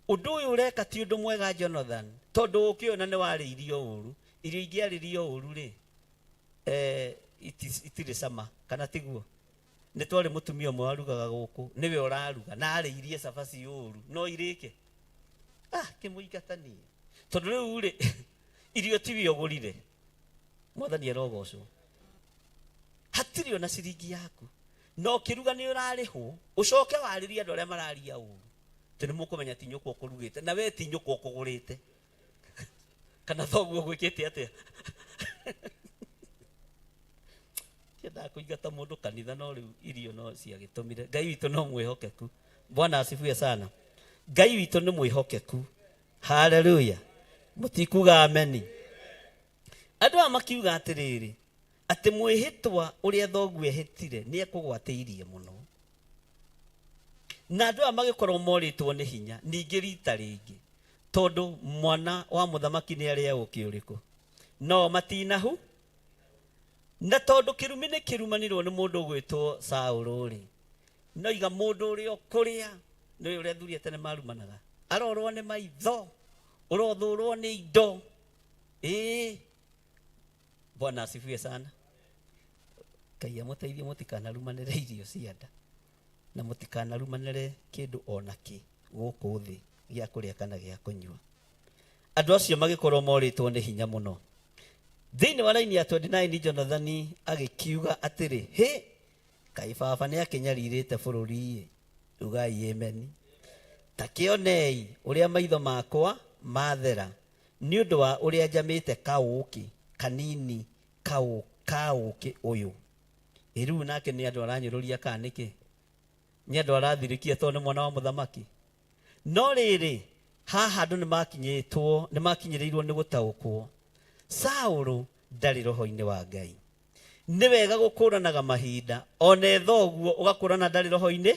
Ũndũ ũyũ ũreka ti ũndũ mwega, Jonathan, tondũ ũkĩ ũyũ na nĩ warĩirio ũru. Irio ingĩarĩrio ũru rĩ, itirĩ cama, kana tiguo? Nĩ twarĩ mũtumia ũmwe warugaga gũkũ, nĩwe ũraruga na arĩirie cabaci ũru, no irĩke kĩmũingatanie, tondũ rĩu rĩ, irio tiwe ũgũrire. Mwathani arogocwo. Hatirĩ ona ciringi yaku, no ũkĩruga nĩ ũrarĩhwo, ũcoke warĩrie andũ arĩa mararia ũru atĩ nĩ mũkũmenya ti nyũkwa ũkũrugĩte, na we ti nyũkwa ũkũgũrĩte, kana thoguo gwĩkĩte atĩa. Ndiendaga kũingata mũndũ kanitha, no rĩu irio no ciagĩtũmire. Ngai witũ no mwĩhokeku. Bwana asifiwe sana. Ngai witũ nĩ mwĩhokeku. Haleluya. Mũtikuga ameni? Andũ aya makiuga atĩrĩrĩ, atĩ mwĩhĩtwa ũrĩa thoguo ehĩtire nĩ ekũgwatĩirie mũno, na andũ aya magĩkorwo morĩtwo nĩ hinya ningĩ rita rĩngĩ. Tondũ mwana wa mũthamaki nĩ arĩa ũkĩ ũrĩkũ? No matinahu. Na tondũ kĩrumi nĩ kĩrumanirwo nĩ mũndũ ũgwĩtwo Saũlũ rĩ, no iga mũndũ ũrĩa ũkũrĩa nĩ ũrĩa athuri a tene marumanaga. Arorwo nĩ maitho, ũrothũrwo nĩ indo. Ĩĩ. Bwana asifiwe sana. Ngai amũteithie mũtikanarumanĩre irio cia nda na mũtikanarumanĩre kĩndũ o na kĩ gũkũ thĩ gĩa kũrĩa kana gĩa kũnyua. Andũ acio magĩkorwo morĩtwo nĩ hinya mũno. Thĩinĩ wa raini ya 29 Jonathani agĩkiuga atĩrĩ, hĩ, kaĩ baba nĩ akĩnyarirĩte bũrũri-ĩ, ugai ameni. Ta kĩonei ũrĩa maitho makwa mathera nĩ ũndũ wa ũrĩa njamĩte kaũũkĩ kanini ka ũũkĩ ũyũ. Ĩ rĩu nake nĩ andũ aranyũrũria kana nĩkĩ? Nĩ andũ arathirĩkia tondũ nĩ mwana wa mũthamaki? No rĩrĩ, haha andũ nĩmakinyĩtwo, nĩmakinyĩrĩirwo nĩ gũtaũkwo Saũlũ ndarĩ roho-inĩ wa Ngai. Nĩ wega gũkũranaga mahinda, ona thoguo ũgakũrana ndarĩ roho-inĩ,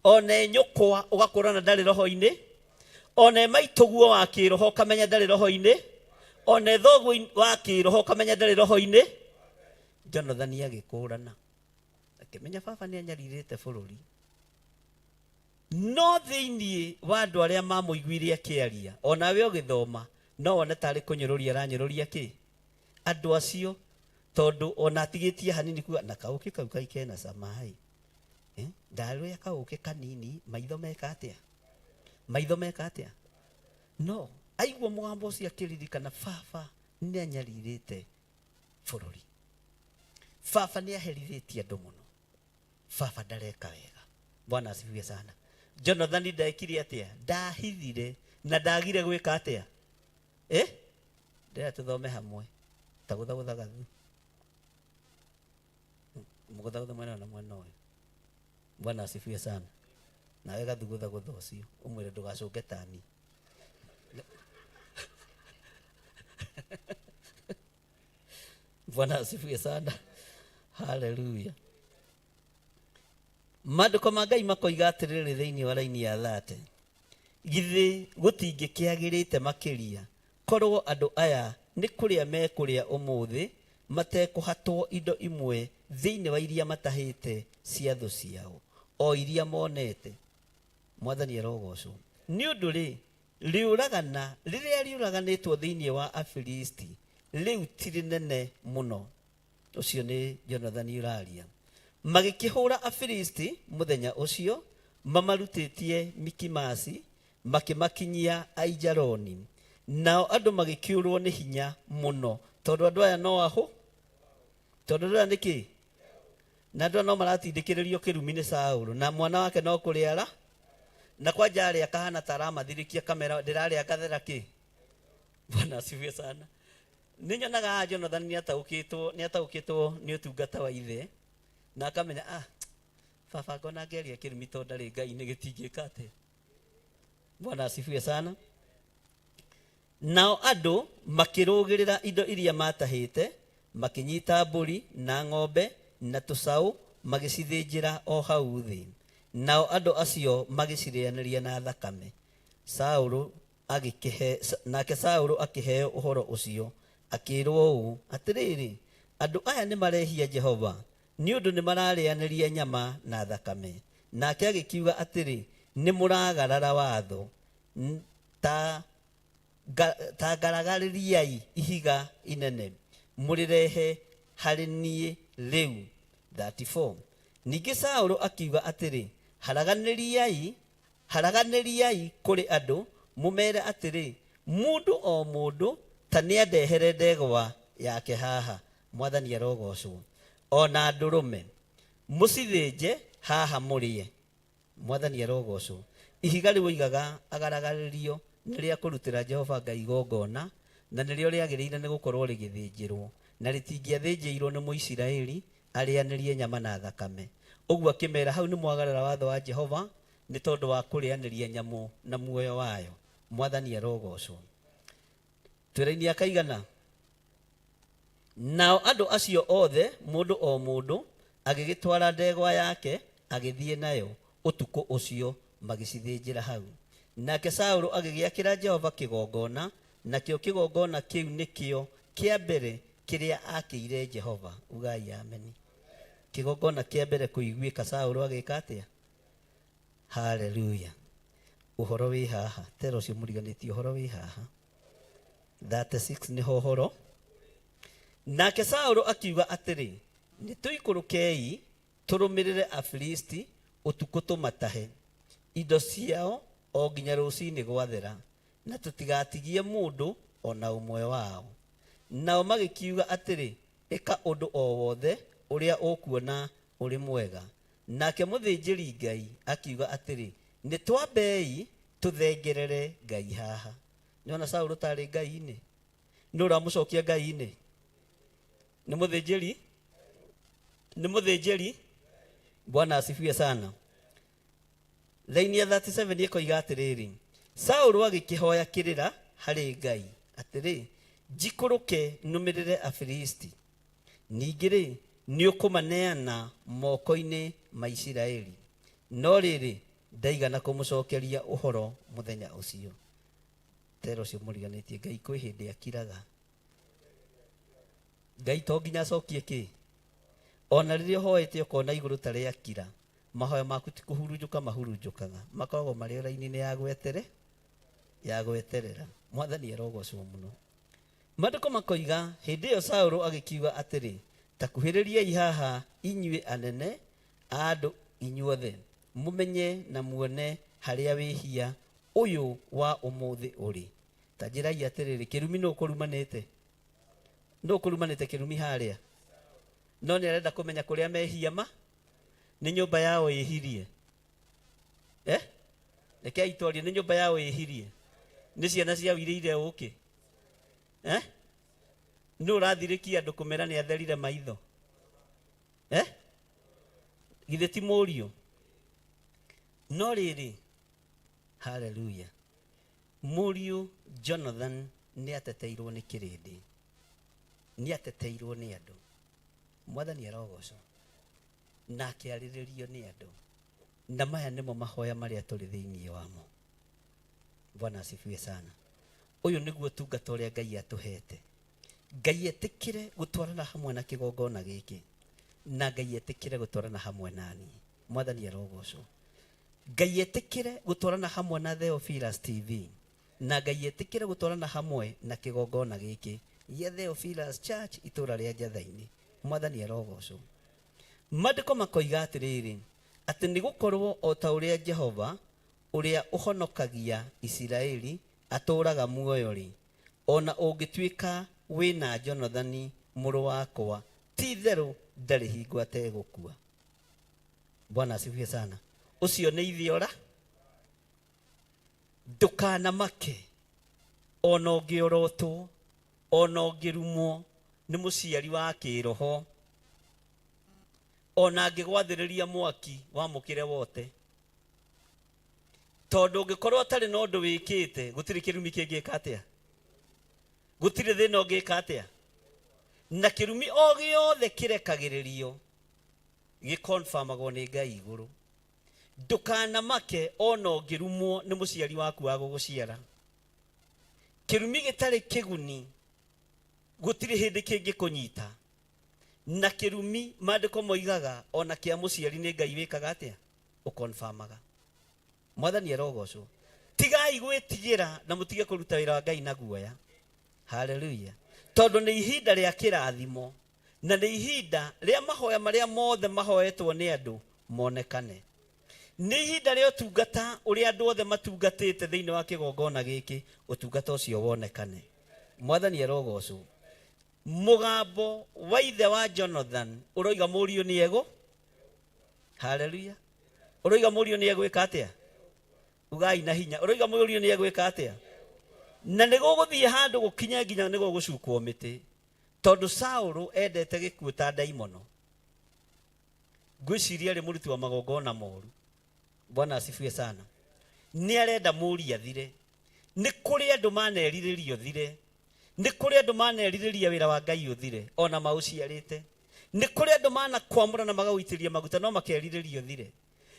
ona nyũkwa ũgakũrana ndarĩ roho-inĩ, ona maitũguo wa kĩroho ũkamenya ndarĩ roho-inĩ, ona thoguo wa kĩroho ũkamenya ndarĩ roho-inĩ. Jonathani agĩkũrana akĩmenya baba nĩ anyarirĩte bũrũri. No thĩinĩ wa andũ arĩa mamũiguire akĩaria, o nawe ũgĩthoma, no wone tarĩ kũnyũrũria aranyũrũria kĩ? Andũ acio, tondũ ona atigĩtie hanini kuga, na kaũkĩ kau kai kena cama ĩ. Eh, ndarĩa kaũkĩ kanini, maitho meka atĩa? Maitho meka atĩa? No, aigua mũgambo ũcio akĩririkana, baba nĩ anyarirĩte bũrũri. Baba nĩ aherithĩtie andũ mũno. Baba ndareka wega. Bwana asifiwe sana. Jonathani ndekire atĩa? Ndahithire na ndagire gwĩka atĩa? Eh? Ndĩrenda tũthome hamwe. Ta gũthagũtha gathu. Mũgũthagũtha mwena na mwena ũyũ. Bwana asifiwe sana. Nawe gathu gũthagũtha ũcio ũmwĩre ndũgacũnge tani. Bwana asifiwe sana. Haleluya. Maandĩko ma Ngai makoiga atĩrĩrĩ thĩinĩ wa raini ya 30, githĩ gũtingĩkĩagĩrĩte makĩria korwo andũ aya nĩ kũrĩa mekũrĩa ũmũthĩ matekũhatwo indo imwe thĩinĩ wa iria matahĩte cia thũ ciao, o iria monete. Mwathani arogocwo. Nĩ ũndũ rĩ, rĩũragana rĩrĩa rĩũraganĩtwo thĩinĩ wa Afilisti rĩu ti rĩnene mũno. Ũcio nĩ Jonathani ũraria. Magĩkĩhũra Afilisti mũthenya ũcio mamarutĩtie Mikimasi, makĩmakinyia Aijaloni. Nao andũ magĩkĩũrwo nĩ hinya mũno, tondũ andũ aya no ahũ, tondũ andũ aya nĩ kĩ? Na andũ aya no maratindĩkĩrĩrio kĩrumi nĩ Saũlũ, na mwana wake no kũrĩa ara, na kwanja arĩa kahana ta aramathirĩkia kamera ndĩrarĩa ngathera kĩ? Bwana asifiwe sana. Nĩ nyonaga haha Jonathan nĩ ataũkĩtwo, nĩ ataũkĩtwo nĩ ũtungata wa ithe, na akamenya, ah, baba ngona ngeria kĩrumi tondũ ndarĩ Ngai nĩ gĩtingĩka atĩa. Bwana asifiwe sana. Nao andũ makĩrũgĩrĩra indo iria maatahĩte, makĩnyita mbũri, na ng'ombe, na tũcaũ, magĩcithĩnjĩra o hau thĩ. Nao andũ acio magĩcirĩanĩria na thakame. Saũlũ agĩkĩhe, nake Saũlũ akĩheo ũhoro ũcio, akĩĩrwo ũũ, Atĩrĩrĩ, andũ aya nĩmarehia Jehova, nĩ ũndũ nĩmararĩanĩria nyama na thakame. Nake agĩkiuga atĩrĩ, Nĩmũragarara watho. Ta, ta ngaragarĩriai ihiga inene, mũrĩrehe harĩ niĩ rĩu. 34 Ningĩ Saũlũ akiuga atĩrĩ, Haraganĩriai, haraganĩriai kũrĩ andũ, mũmeere atĩrĩ, 'Mũndũ o mũndũ ta nĩandehere ndegwa yake haha, Mwathani arogocwo, o na ndũrũme, mũcithĩnje haha mũrĩe. Mwathani arogocwo. Ihiga rĩu oigaga agaragarĩrio nĩ rĩa kũrutĩra Jehova Ngai igongona, na nĩrĩo rĩagĩrĩire nĩ gũkorũo rĩgĩthĩnjĩrũo, na rĩtingĩathĩnjĩirũo nĩ Mũisiraeli arĩanĩrie nyama na thakame. Ũguo akĩmera, Hau nĩmwagarara watho wa Jehova nĩ tondũ wa kũrĩanĩria nyamũ na muoyo wayo. Mwathani arogocwo. Twĩra-inĩ akaigana? Nao andũ acio othe, mũndũ o mũndũ, agĩgĩtwara ndegwa yake, agĩthiĩ nayo ũtukũ ũcio, magĩcithĩnjĩra hau. Nake Saũlũ agĩgĩakĩra Jehova kĩgongona, nakĩo kĩgongona kĩu nĩkĩo kĩa mbere kĩrĩa aakĩire Jehova. Ugai ameni. Kĩgongona kĩa mbere kũiguĩka Saũlũ agĩka atĩa? Haleluya. Ũhoro wĩ haha. Tera ũcio mũriganĩtie ũhoro wĩ haha. 36 nĩho ũhoro. Nake Saũlũ akiuga atĩrĩ, nĩ tũikũrũkei tũrũmĩrĩre Afilisti ũtukũ tũmatahe indo ciao o nginya rũcinĩ gwathera, na tũtigatigie mũndũ o na ũmwe wao. Nao magĩkiuga atĩrĩ, Ĩka ũndũ o wothe ũrĩa ũkuona ũrĩ mwega. Nake mũthĩnjĩri-Ngai akiuga atĩrĩ, Nĩ twambei tũthengerere Ngai haha. Nĩwona Saũlũ tarĩ Ngai-inĩ? Nũ ũramũcokia Ngai-inĩ? Nĩ mũthĩnjĩri? Nĩ mũthĩnjĩri? Bwana asifiwe sana. Laini ya 37 ĩkoiga atĩrĩrĩ, Saũlũ agĩkĩhoya kĩrĩra harĩ Ngai atĩrĩ, njikũrũke nũmĩrĩre Afilisti? Ningĩ-rĩ, nĩũkũmaneana moko-inĩ ma Isiraeli? No rĩrĩ, ndaigana kũmũcokeria ũhoro mũthenya ũcio. Tera ũcio mũriganĩtie, Ngai kwĩ hĩndĩ akiraga. Ngai to nginya acokie kĩ? Ona rĩrĩa ũhoete ũkona igũrũ ta rĩakira, mahoya maku ti kũhurunjũka mahurunjũkaga, makoragwo marĩ o raini-inĩ ya gwetere ya gweterera. Mwathani arogocwo mũno. Maandĩko makoiga, hĩndĩ ĩyo Saũlũ agĩkiuga atĩrĩ, ta kuhĩrĩriai haha inyuĩ anene a andũ inyuothe, mũmenye na muone harĩa wĩhia ũyũ wa ũmũthĩ ũrĩ. Ta njĩrai atĩrĩrĩ, kĩrumi nũ ũkũrumanĩte? Nũ ũkũrumanĩte kĩrumi harĩa? No nĩ arenda kũmenya kũrĩa mehia ma nĩ nyũmba yao ĩhirie. Eh? Rekei twarie, nĩ nyũmba yao ĩhirie? Nĩ ciana ciao irĩire ũkĩ? Eh? Nũ ũrathirĩkia andũ kũmera nĩ atherire maitho? Eh? Githĩ ti mũriũ? No rĩrĩ, haleluya. Mũriũ Jonathan nĩ ateteirwo nĩ kĩrĩndĩ. Nĩ ateteirwo nĩ andũ. Mwathani arogocwo. Na akĩarĩrĩrio nĩ andũ. Na maya nĩmo mahoya marĩa tũrĩ thĩinĩ wamo. Bwana asifiwe sana. Ũyũ nĩguo ũtungata ũrĩa Ngai atũhete. Ngai etĩkĩre gũtwarana hamwe na kĩgongona gĩkĩ. Na Ngai etĩkĩre gũtwarana hamwe na niĩ. Mwathani arogocwo. Ngai etĩkĩre gũtwarana hamwe na Theophilus TV. Na Ngai etĩkĩre gũtwarana hamwe na kĩgongona gĩkĩ gĩa Theophilus Church itũũra rĩa Njatha-inĩ. Mwathani arogocwo. Maandĩko makoiga atĩrĩrĩ, atĩ nĩ gũkorwo o ta ũrĩa Jehova ũrĩa ũhonokagia Isiraeli atũũraga muoyo-rĩ, o na ũngĩtuĩka wĩ na Jonathani mũrũ wakwa, ti-itherũ ndarĩ hingo ategũkua. Bwana asifiwe sana. Ũcio nĩ ithiora. Ndũkanamake ona ũngĩorotwo, ona ũngĩrumwo nĩ mũciari wa kĩroho, ona angĩgwathĩrĩria mwaki wamũkĩre wote. Tondũ ũngĩkorwo ũtarĩ na ũndũ wĩkĩte, gũtirĩ kĩrumi kĩngĩka atĩa? Gũtirĩ thĩna ũngĩka atĩa? Na kĩrumi o gĩothe kĩrekagĩrĩrio gĩkonfamagwo nĩ Ngai igũrũ. Ndũkanamake ona ũngĩrumwo nĩ mũciari waku wa gũgũciara. Kĩrumi gĩtarĩ kĩguni gũtirĩ hĩndĩ kĩngĩkũnyita. Na kĩrumi maandĩko moigaga ona kĩa mũciari nĩ Ngai wĩkaga atĩa? Ũkonfamaga. Mwathani arogocwo. Tigai gwĩtigĩra na mũtige kũruta wĩra wa Ngai na guoya. Haleluya. Tondũ nĩ ihinda rĩa kĩrathimo na nĩ ihinda rĩa mahoya marĩa mothe mahoetwo nĩ andũ monekane. Nĩ ihinda rĩa ũtungata ũrĩa andũ othe matungatĩte thĩinĩ wa kĩgongona gĩkĩ, ũtungata ũcio wonekane. Mwathani arogocwo. Mũgambo wa ithe wa Jonathan ũroiga mũriũ nĩ egũ. Haleluya. Ũroiga mũriũ nĩ egwĩka atĩa? Ugai na hinya. Ũroiga mũriũ nĩ egwĩka atĩa? Na nĩ gũgũthiĩ handũ gũkinye nginya nĩ gũgũcukwo mĩtĩ. Tondũ Saũlũ endete gĩkuũ ta ndaimono. Ngwĩciria arĩ mũruti wa magongona moru. Bwana asifiwe sana. Nĩ arenda mũriũ athire. Nĩ kũrĩ andũ manerirĩria ũthire. Nĩ kũrĩ andũ manerirĩria wĩra wa Ngai ũthire, ona maũciarĩte. Nĩ kũrĩ andũ manakwamũra na magaũitĩrĩria maguta no makerirĩria ũthire.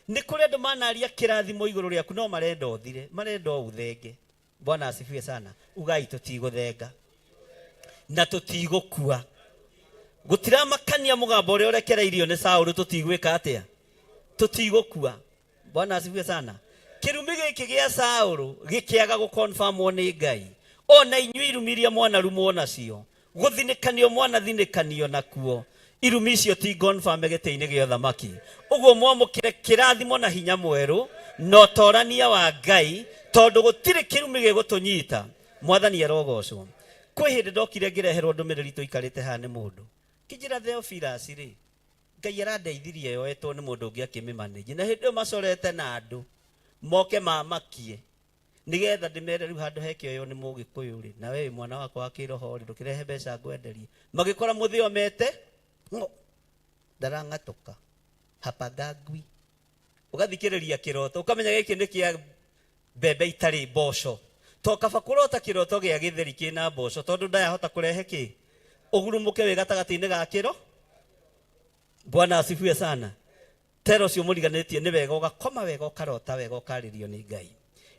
Nĩ kũrĩ andũ manaria kĩrathimo igũrũ rĩaku no marenda ũthire, marenda o ũthenge. Bwana asifiwe sana. Ugai tũtigũthenga na tũtigũkua. Gũtiramakania mũgambo ũrĩa ũrekereirio nĩ Saũlũ, tũtigwĩka atĩa? Tũtigũkua. Bwana asifiwe sana. Kĩrumi gĩkĩ gĩa Saũlũ gĩkĩaga gũkonfamwo nĩ Ngai. Ona inyuĩ irumi iria mwanarumwo nacio, gũthinĩkanio mwanathinĩkanio nakuo, irumi icio ti confirm gĩtĩ-inĩ gĩa ũthamaki. Ũguo mwamũkĩre kĩrathimo na hinya mwerũ na ũtorania wa Ngai, tondũ gũtirĩ kĩrumi gĩgũtũnyita. Mwathani arogocwo. Kwĩ hĩndĩ ndokire ngĩreherwo ndũmĩrĩri tũikarĩte haha nĩ mũndũ kĩnjĩra Theophilus rĩ, Ngai arandeithirie yoetwo nĩ mũndũ ũngĩ akĩmĩmanĩnji, na hĩndĩ ĩyo macorete na andũ moke mamakie nĩgetha ndĩmere rĩu handũ hekĩoywo nĩ mũgĩkũyũ rĩ, na we wĩ mwana wakwa wa kĩroho rĩ, ndũkĩrehe mbeca ngwenderie. Magĩkora mũthĩo mete ng'o, ndarang'atũka hapagangwi. Ũgathikĩrĩria kĩroto ũkamenya gĩkĩ nĩ kĩa mbembe itarĩ mboco, to kaba kũrota kĩroto gĩa gĩtheri kĩna mboco, tondũ ndayahota kũrehe kĩ ũgurumũke wĩ gatagatĩ-inĩ ga kĩro. Bwana asifiwe sana. Tero ũcio mũriganĩtie nĩ wega ũgakoma wega ũkarota wega ũkarĩrio nĩ Ngai.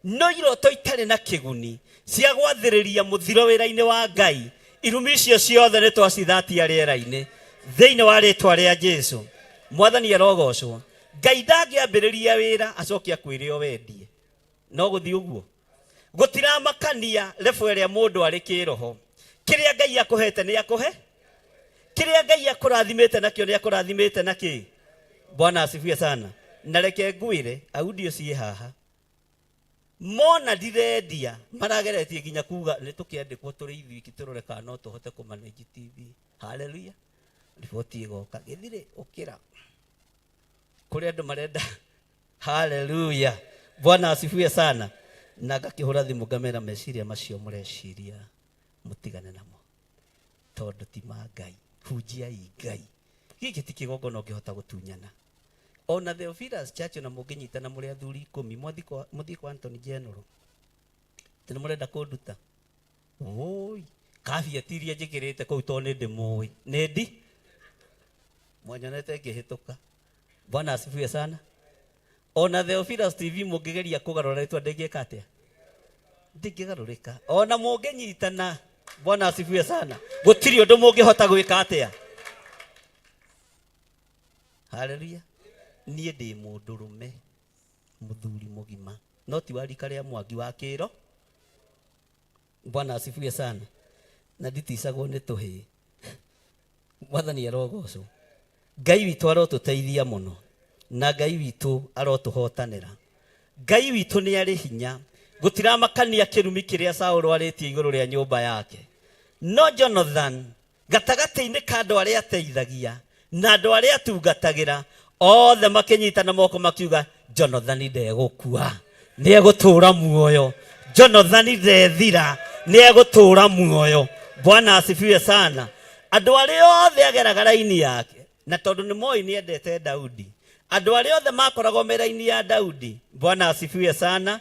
No iroto itarĩ na kĩguni cia gwathĩrĩria mũthiro wĩra-inĩ wa Ngai, irumi icio ciothe nĩ twacithatia rĩera-inĩ thĩinĩ wa rĩtwa rĩa Jesu. Mwathani arogocwo. Ngai ndangĩambĩrĩria wĩra acoke akwĩre o wendie. No gũthiĩ ũguo gũtiramakania level ĩrĩa mũndũ arĩ kĩroho. Kĩrĩa Ngai akũhete nĩ akũhe, kĩrĩa Ngai akũrathimĩte nakĩo nĩ akũrathimĩte nakĩ. Bwana asifiwe sana. Na reke ngwĩre audio ciĩ haha, mona ndirendia marageretie nginya kuga nĩ tũkĩandĩkwo tũrĩ ithuiki tũrore kana no tũhote kũmanage TV. Haleluya. Riboti ĩgoka gĩthirĩ ũkĩra kũrĩ andũ marenda. Haleluya. Bwana asifiwe sana. Na ngakĩhũra thimũ ngamera meciria macio mũreciria mũtigane namo, tondũ ti ma Ngai. Hunjiai Ngai. Gĩkĩ ti kĩgongona ũngĩhota gũtunyana. Ona Theophilus Church ona mũngĩnyitana mũrĩ athuri 10 mũthiĩ kwa Anthony General, atĩ nĩ mũrenda kũnduta. Woi, caveat iria njĩkĩrĩte kũu tondũ nĩ ndĩmũĩ. Nĩ ndi mwanyonete ngĩhĩtũka. Bwana asifiwe sana. Ona Theophilus TV mũngĩgeria kũgarũra rĩtwa ndĩngĩka atĩa? Ndĩngĩgarũrĩka. Ona mũngĩnyitana, Bwana asifiwe sana, gũtirĩ ũndũ mũngĩhota gwĩka atĩa? Haleluya. Niĩ ndĩ mũndũrũme mũthuri mũgima, no ti wa rika rĩa Mwangi wa kĩro. Bwana asifiwe sana. Na nditicagwo nĩ tũhĩĩ. Mwathani arogocwo. Ngai witũ arotũteithia mũno, na Ngai witũ arotũhotanĩra. Ngai witũ nĩ arĩ hinya. Gũtiramakania kĩrumi kĩrĩa Saũlũ arĩtie igũrũ rĩa nyũmba yake. No Jonathan gatagatĩ-inĩ ka andũ arĩa ateithagia na andũ arĩa atungatagĩra othe makĩnyitana moko makiuga Jonathan ndegũkua, nĩ egũtũũra muoyo. Jonathan ndethira, nĩ egũtũũra muoyo. Bwana asifiwe sana. Andũ arĩa othe ageraga raini yake, na tondũ nĩ moĩ nĩ endete Daudi, andũ arĩa othe makoragwo me raini ya Daudi, Bwana asifiwe sana,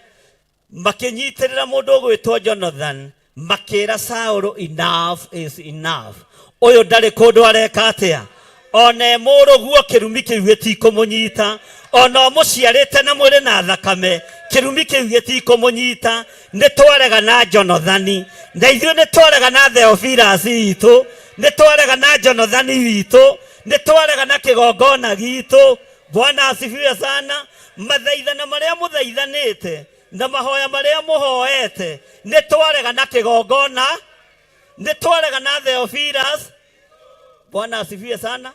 makĩnyitĩrĩra mũndũ ũgwĩtwo Jonathan, makĩra Saũlũ enough is enough. Ũyũ ndarĩ kũndũ areka atĩa, ona e mũrũguo kĩrumi kĩu gĩtikũmũnyita, ona ũmũciarĩte na mwĩrĩ na thakame kĩrumi kĩu gĩtikũmũnyita. Nĩ twarega na Jonathani, na ithuĩ nĩ twarega na Theophilus witũ, nĩ twarega na Jonathani witũ, nĩ twarega na kĩgongona gitũ. Bwana asifiwe sana. Mathaithana marĩa mũthaithanĩte na mahoya marĩa mũhoete, nĩ twarega na kĩgongona, nĩ twarega na Theophilus. Bwana asifiwe sana.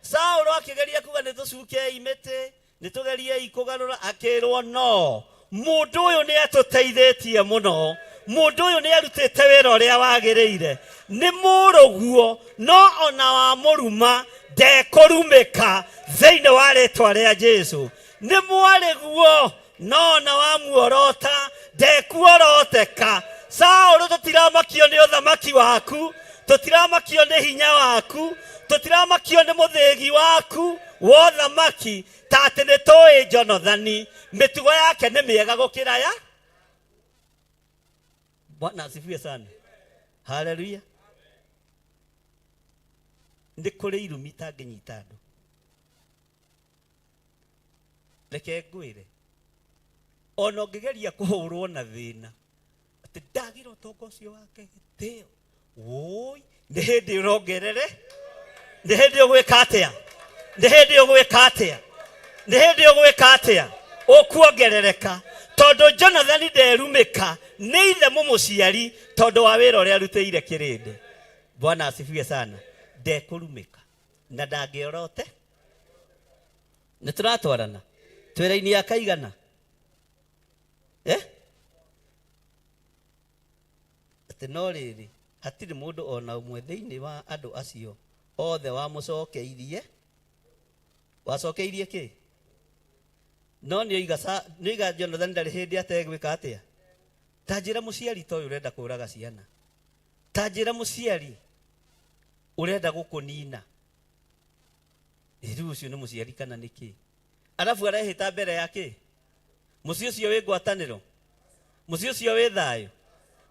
Saũlũ akĩgeria kuga nĩ tũcukei mĩtĩ, nĩ tũgeriei kũgarũra, akĩrwo no, mũndũ ũyũ nĩ atũteithĩtie mũno, mũndũ ũyũ nĩ arutĩte wĩra ũrĩa wagĩrĩire, nĩ mũrũguo, no ona wa mũruma ndekũrumĩka thĩinĩ wa rĩtwa rĩa Jesu. Nĩ mwarĩguo, no ona wa muorota ndekuoroteka. Saũlũ, tũtiramakio nĩ ũthamaki waku, tũtiramakio nĩ hinya waku, tũtiramakio nĩ mũthĩgi waku wa ũthamaki, ta atĩ nĩ tũĩ Jonathani mĩtugo yake nĩ mĩega gũkĩra ya. Bwana asifiwe sana. Haleluya. Nĩ kũrĩ irumi itangĩnyita andũ. Reke ngwĩre, ona ũngĩgeria kũhũrwo na thĩna atĩ ndagĩra ũtonga ũcio wake gĩtĩo, wũi, nĩ hĩndĩ ũrongerere, nĩ hĩndĩ ũgwĩka atĩa, nĩ hĩndĩ ũgwĩka atĩa, nĩ hĩndĩ ũgwĩka atĩa, ũkuongerereka. Tondũ Jonathani nderumĩka nĩ ithe mũmũciari tondũ wa wĩra ũrĩa arutĩire kĩrĩndĩ. Bwana asifiwe sana. Ndekũrumĩka na ndangĩorote. Nĩ tũratwarana twĩra-inĩ ya kaigana, eh? Atĩ no rĩrĩ, hatirĩ mũndũ o na ũmwe thĩinĩ wa andũ acio othe wamũcokeirie. Wacokeirie kĩ? No nĩoiga nĩoiga Jonathani ndarĩ hĩndĩ ategwĩka atĩa. Ta njĩra mũciari ta ũyũ ũrenda kũraga ciana, ta njĩra mũciari ũrenda gũkũnina. Rĩu ũcio nĩ mũciari kana nĩ kĩ? Arabu arehĩta mbere ya kĩ? Mũciĩ ũcio wĩ ngwatanĩro, mũciĩ ũcio wĩ thayũ,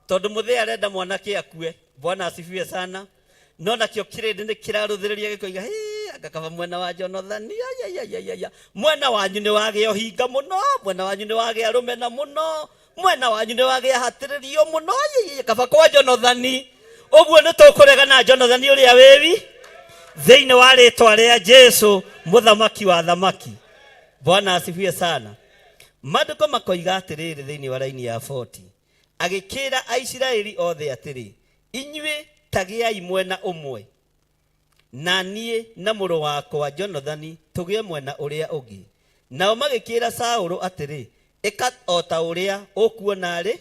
tondũ mũthee arenda mwanake akue. Bwana asifiwe sana. No nakĩo kĩrĩndĩ nĩ kĩrarũthĩrĩria gĩkoiga, "Hĩ, anga kaba mwena wa Jonathani, ayayayaya, mwena wanyu nĩ wagĩa ũhinga mũno, mwena wanyu nĩ wagĩa rũmena mũno, mwena wanyu nĩ wagĩa hatĩrĩrio mũno, ayayaya, kaba kwa Jonathani." Ũguo nĩ tũkũrega na Jonathani ũrĩa wĩwi thĩinĩ wa rĩtwa rĩa Jesu mũthamaki wa thamaki. Bwana asifiwe sana. Maandĩko makoiga atĩrĩrĩ thĩinĩ wa raini ya 40, agĩkĩra Aisiraeli othe atĩrĩ, inyuĩ tagĩai mwena ũmwe, na niĩ na mũrũ wakwa Jonathani tũgĩe mwena ũrĩa ũngĩ. Nao magĩkĩra Saũlũ atĩrĩ, ĩka o ta ũrĩa ũkuona rĩ.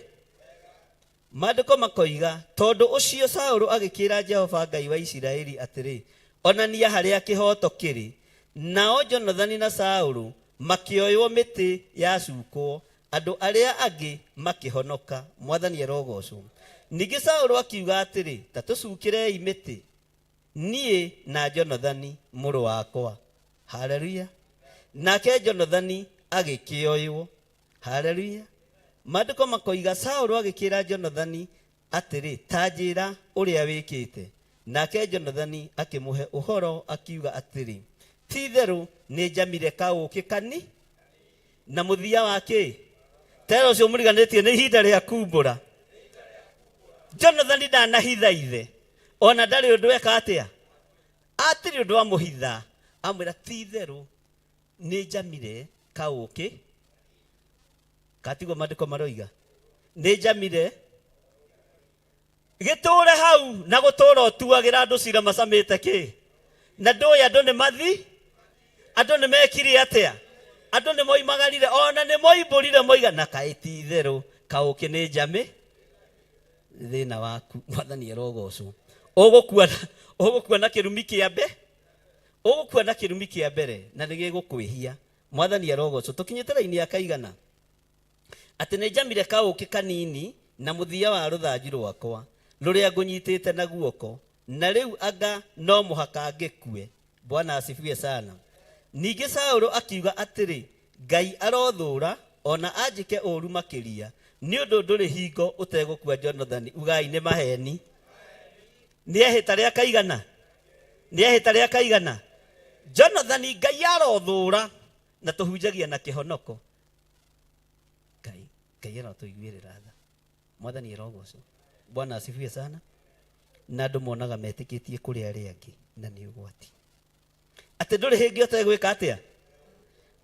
Maandĩko makoiga, tondũ ũcio Saũlũ agĩkĩra Jehova Ngai wa Isiraeli atĩrĩ, onania harĩa kĩhooto kĩrĩ. Nao Jonathani na Saũlũ makĩoywo mĩtĩ yacukwo, andũ arĩa angĩ makĩhonoka. Mwathani arogoocwo. Ningĩ Saũlũ akiuga atĩrĩ, ta tũcukĩrei mĩtĩ, niĩ na Jonathani mũrũ wakwa. Haleluya. Nake Jonathani agĩkĩoywo. Haleluya. Maandĩko makoiga Saũlũ agĩkĩra Jonathani atĩrĩ, ta njĩra ũrĩa wĩkĩte. Nake Jonathani akĩmũhe ũhoro akiuga atĩrĩ, ti-itherũ nĩnjamire kaũũkĩ kani na mũthia wa kĩ? Tera ũcio mũriganĩtie nĩ ihinda rĩa kumbũra. Jonathani ndanahitha ithe, ona ndarĩ ũndũ eka atĩa, atirĩ ũndũ amũhitha, amwĩra ti-itherũ nĩnjamire kaũũkĩ katiguo maandĩko maroiga, nĩnjamire gĩtũre hau na gũtũra ũtuagĩra andũ cira macamĩte kĩ, na ndũĩ andũ nĩ mathi, andũ nĩ mekire atĩa, andũ nĩ moimagarire, ona nĩ moimbũrire moiga na kaĩ ti itherũ kaũũkĩ nĩ njamĩ. Thĩna waku, Mwathani arogocwo. Ũgũkua na kĩrumi kĩa mbe, ũgũkua na kĩrumi kĩa mbere na nĩ gĩgũkwĩhia. Mwathani arogocwo. Tũkinyĩte raini ya kaigana atĩ nĩ njamire kaũũkĩ kanini na mũthia wa rũthanju rwakwa rũrĩa ngũnyitĩte na guoko, na rĩu anga no mũhaka ngĩkue. Bwana asifiwe sana. Ningĩ Saũlũ akiuga atĩrĩ, Ngai arothũũra o na anjĩke ũũru makĩria, nĩ ũndũ ndũrĩ hingo ũtegũkua Jonathani. Ugai nĩ maheni. Nĩ ehĩta rĩa kaigana? Nĩ ehĩta rĩa kaigana? Jonathani Ngai arothũũra, na tũhunjagia na kĩhonoko. Ngai, Ngai arotũiguĩrĩra tha. Mwathani arogocwo. Bwana asifiwe sana. Na andũ monaga metĩkĩtie kũrĩ arĩa angĩ na nĩ ũgwati. Atĩ ndũrĩ hĩngĩ ũtegwĩka atĩa?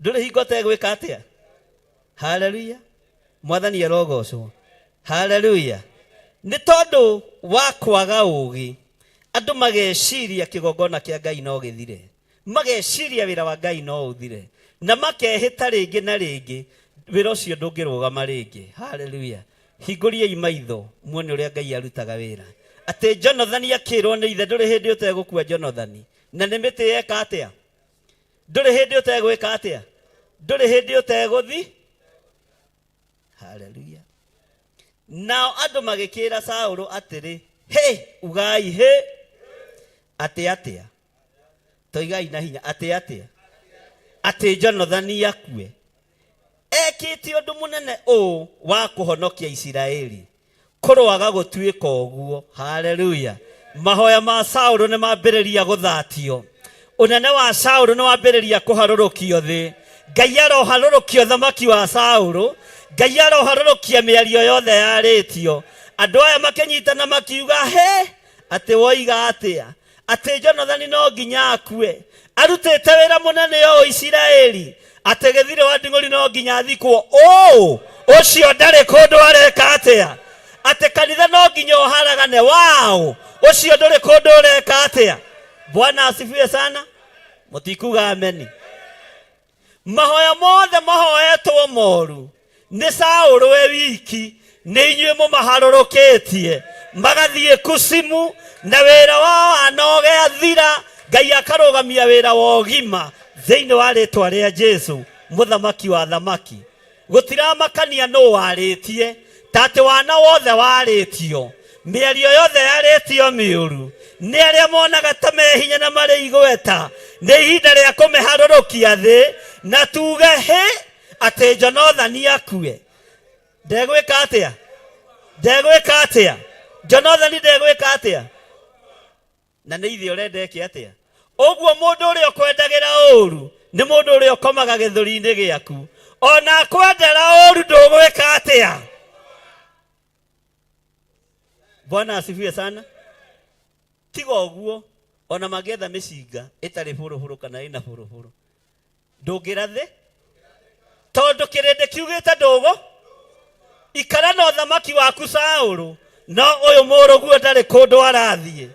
Ndũrĩ hingo ũtegwĩka atĩa? Haleluya. Mwathani arogocwo. Haleluya. Nĩ tondũ wa kwaga ũũgĩ, andũ mageciria kĩgongona kĩa Ngai no gĩthire, mageciria wĩra wa Ngai no ũthire, na makehĩta rĩngĩ na rĩngĩ wĩra ũcio ndũngĩrũgama rĩngĩ. Haleluya. Hingũriai maitho muone ũrĩa Ngai arutaga wĩra. Atĩ Jonathani akĩrwo nĩ ithe, ndũrĩ hĩndĩ ũtegũkua Jonathani. Na nĩ mĩtĩ yeka atĩa? Ndũrĩ hĩndĩ ũtegwĩka atĩa? Ndũrĩ hĩndĩ ũtegũthi? Haleluya. Nao andũ magĩkĩra Saũlũ atĩrĩ, hĩ, ugai hĩ, atĩ atĩa? Toigai na hinya, atĩ atĩa? Atĩ Jonathani akue. Ekĩte ũndũ mũnene ũũ wa kũhonokia Isiraeli. Kũroaga gũtuĩka ũguo. Haleluya. Mahoya ma Saũlũ nĩ mambĩrĩria gũthatio. Ũnene wa Saũlũ nĩ wambĩrĩria kũharũrũkio thĩ. Ngai aroharũrũkia ũthamaki wa Saũlũ. Ngai aroharũrũkia mĩario yothe yarĩtio. Andũ aya makĩnyitana makiuga, he atĩ woiga atĩa atĩ Jonathani no nginya akue, arutĩte wĩra mũnene ũũ Isiraeli, atĩ gĩthirĩ wa nding'ũri no nginya athikwo ũũ, ũcio ndarĩ kũndũ areka atĩa, atĩ kanitha no nginya ũharagane waũ, ũcio ndũrĩ kũndũ ũreka atĩa. Bwana asifiwe sana. Mũtikuga ameni. Mahoya mothe mahoetwo moru nĩ Saũlũ we wiki, nĩ inyuĩ mũmaharũrũkĩtie magathiĩ kucimu na wĩra wao anoge athira. Ngai akarũgamia wĩra wa ũgima thĩinĩ wa rĩtwa rĩa Jesu mũthamaki wa thamaki. Gũtiramakania nũ warĩtie, ta atĩ wana wothe warĩtio, mĩario yothe yarĩtio mĩũru nĩ arĩa monaga ta me hinya na marĩ igweta. Nĩ ihinda rĩa kũmĩharũrũkia thĩ na tuge hĩ atĩ Jonathani akue. Ndegwĩka atĩa? Ndegwĩka atĩa? Jonathani ndegwĩka atĩa? Na nĩ ithe ũrenda eke atĩa? Ũguo mũndũ ũrĩa ũkwendagĩra ũru nĩ mũndũ ũrĩa ũkomaga gĩthũri-inĩ gĩaku. Ona akwendera ũru ndũgwĩka atĩa? Bwana asifiwe sana. Tiga ũguo, ona mangĩetha mĩcinga ĩtarĩ bũrũbũrũ kana ĩna bũrũbũrũ, ndũngĩrathĩ, tondũ kĩrĩndĩ kiugĩte ndũgũ ikara na ũthamaki waku Saũlũ. No ũyũ mũrũguo ndarĩ kũndũ arathiĩ,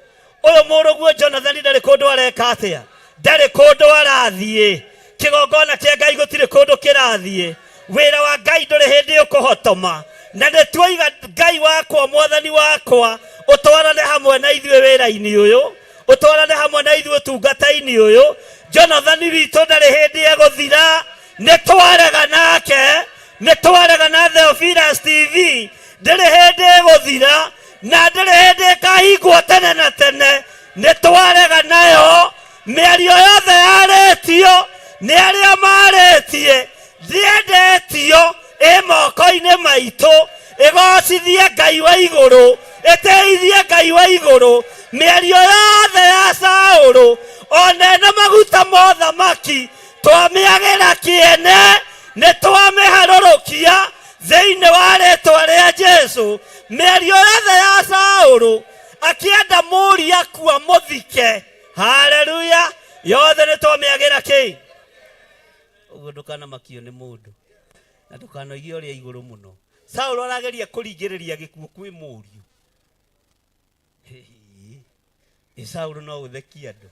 ũyũ mũrũguo Jonathani ndarĩ kũndũ areka atĩa, ndarĩ kũndũ arathiĩ. Kĩgongona kĩa Ngai gũtirĩ kũndũ kĩrathiĩ, wĩra wa Ngai ndũrĩ hĩndĩ ũkũhotoma. Na nĩ tuoiga, Ngai wakwa, mwathani wakwa, ũtwarane hamwe na ithuĩ wĩra-inĩ ũyũ, ũtwarane hamwe na ithuĩ ũtungata-inĩ ũyũ. Jonathani witũ ndarĩ hĩndĩ egũthira. Nĩ twarega nake, nĩ twarega na Theophilus TV, ndĩrĩ hĩndĩ ĩgũthira na ndĩrĩ hĩndĩ ĩkahingwo tene na tene. Nĩ twarega nayo mĩario yothe yarĩtio nĩ arĩa marĩtie, ndĩendetio ĩ moko-inĩ maitũ, ĩgocithie Ngai wa igũrũ, ĩteithie Ngai wa igũrũ. Mĩario yothe ya Saũlũ ona ĩna maguta mothamaki twamĩagĩra kĩene, nĩ twamĩharũrũkia thĩinĩ wa rĩtwa rĩa Jesu. Mĩario yothe ya Saũlũ akĩenda mũri akua mũthike, haleluya, yothe nĩ twamĩagĩra kĩ. Ũguo ndũkanamakio nĩ mũndũ na ndũkanoige ũrĩa igũrũ mũno. Saũlũ arageria kũringĩrĩria gĩkuũ kwĩ mũriũ. Ĩ Saũlũ no ũthekie andũ,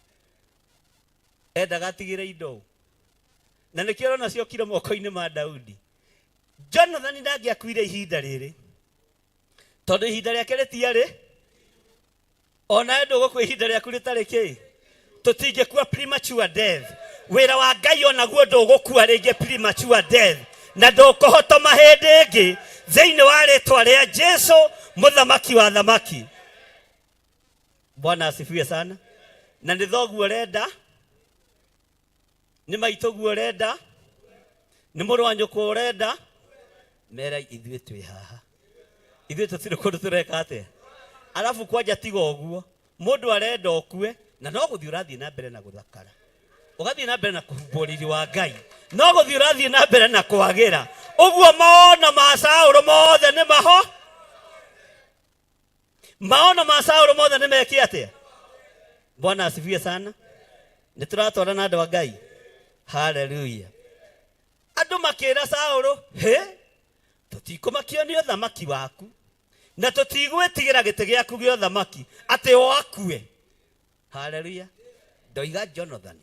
endaga atigĩre indo, na nĩkĩo ũrona ciokire moko-inĩ ma Daudi. Jonathani ndangĩakuire ihinda rĩrĩ, tondũ ihinda rĩake rĩtiarĩ onawe ndũgũkua ihinda rĩaku rĩtarĩ kĩ. Tũtingĩkua premature death. Wĩra wa Ngai onaguo ndũgũkua rĩngĩ premature death, na ndũkũhotoma hĩndĩ ĩngĩ thĩinĩ wa rĩtwa rĩa Jesu mũthamaki wa thamaki. Bwana asifiwe sana. Na nĩ thoguo ũrenda, nĩ maitũguo ũrenda, nĩ mũrũ wa nyũkwa ũrenda, mera ithuĩ twĩ haha, ithuĩ tũtirĩ kũndũ tũreka atĩa. Arabu kwanja tiga ũguo, mũndũ arenda ũkue na no gũthiĩ ũrathiĩ na mbere na gũthakara, ũgathiĩ na mbere na kũhumbwo riri wa Ngai, no gũthiĩ ũrathiĩ na mbere na kwagĩra. Ũguo maono ma Saũlũ mothe nĩ maho, maono ma Saũlũ mothe nĩ meke atĩa? Bwana asifiwe sana. Nĩ tũratwarana andũ a Ngai, haleluya. Andũ makĩra Saũlũ, hĩ, tũtikũmakio nĩ ũthamaki waku na tũtigwĩtigĩra gĩtĩ gĩaku gĩa ũthamaki atĩ o akue. Haleluya. Ndoiga Jonathani,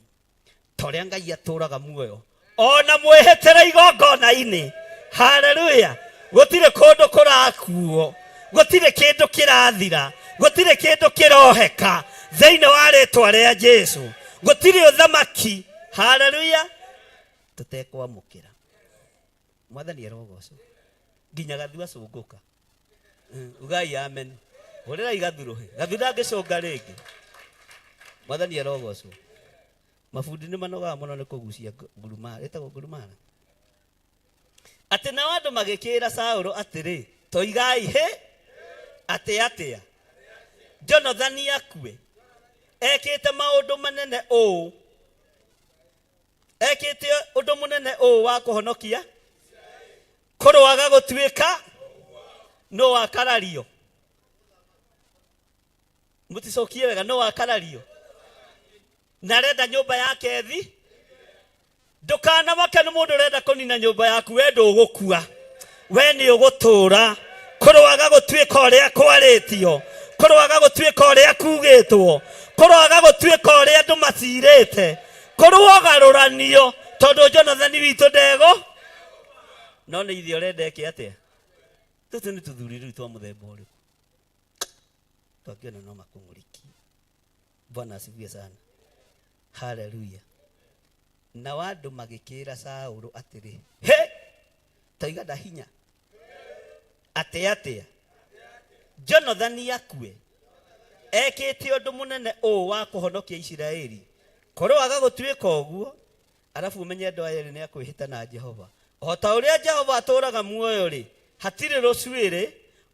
ta ũrĩa Ngai atũraga muoyo, ona mwĩhĩtĩre igongona-inĩ, haleluya, gũtirĩ kũndũ kũrakuo, gũtirĩ kĩndũ kĩrathira, gũtirĩ kĩndũ kĩroheka thĩinĩ wa rĩtwa rĩa Jesu. Gũtirĩ ũthamaki, haleluya, tũtekwamũkĩra. Mwathani arogocwo nginya gathu acũngũka. Ugai amen. Hũrĩrai gathu rũhĩ, gathu ndangĩcũnga rĩngĩ. Mwathani arogocwo. Mabundi nĩ manogaga mũno nĩ kũgucia ngurumara, ĩtagwo ngurumara. Atĩ nao andũ magĩkĩra Saũlũ atĩrĩ, toigai hĩ atĩ atĩa Jonathani akue, ekĩte maũndũ manene ũũ. Ekĩte ũndũ mũnene ũũ wa kũhonokia kũrũaga gũtuĩka no wakarario. Mũticokie wega, no wakarario na arenda nyũmba yake thi. Ndũkanamake nĩ mũndũ ũrenda kũnina nyũmba yaku, we ndũgũkua, we nĩ ũgũtũũra. Kũrũaga gũtuĩka ũrĩa kwarĩtio, kũrũaga gũtuĩka ũrĩa kugĩtwo, kũrũaga gũtuĩka ũrĩa andũ macirĩte, kũrũagarũranio tondũ Jonathani witũ ndego. No nĩ ithe ũrenda eke atĩa? Tũtũ nĩ tũthuri rĩu twa mũthemba ũrĩkũ twangĩona no makũng'ũrĩkie. Bwana asifiwe sana, haleluya. Nao andũ magĩkĩra Saũlũ atĩrĩ, he toiga nda hinya atĩ atĩa Jonathani akue ekĩte ũndũ mũnene ũũ wa kũhonokia Isiraeli, kũrũaga gũtuĩka ũguo. Arabu ũmenye andũ aya erĩ nĩ akwĩhĩta na Jehova, o ta ũrĩa Jehova atũũraga muoyo-rĩ, hatirĩ rũcuĩrĩ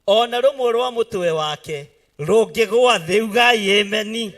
o na rũmwe rwa mũtwe wake rũngĩgwa thĩ. Ugai ameni.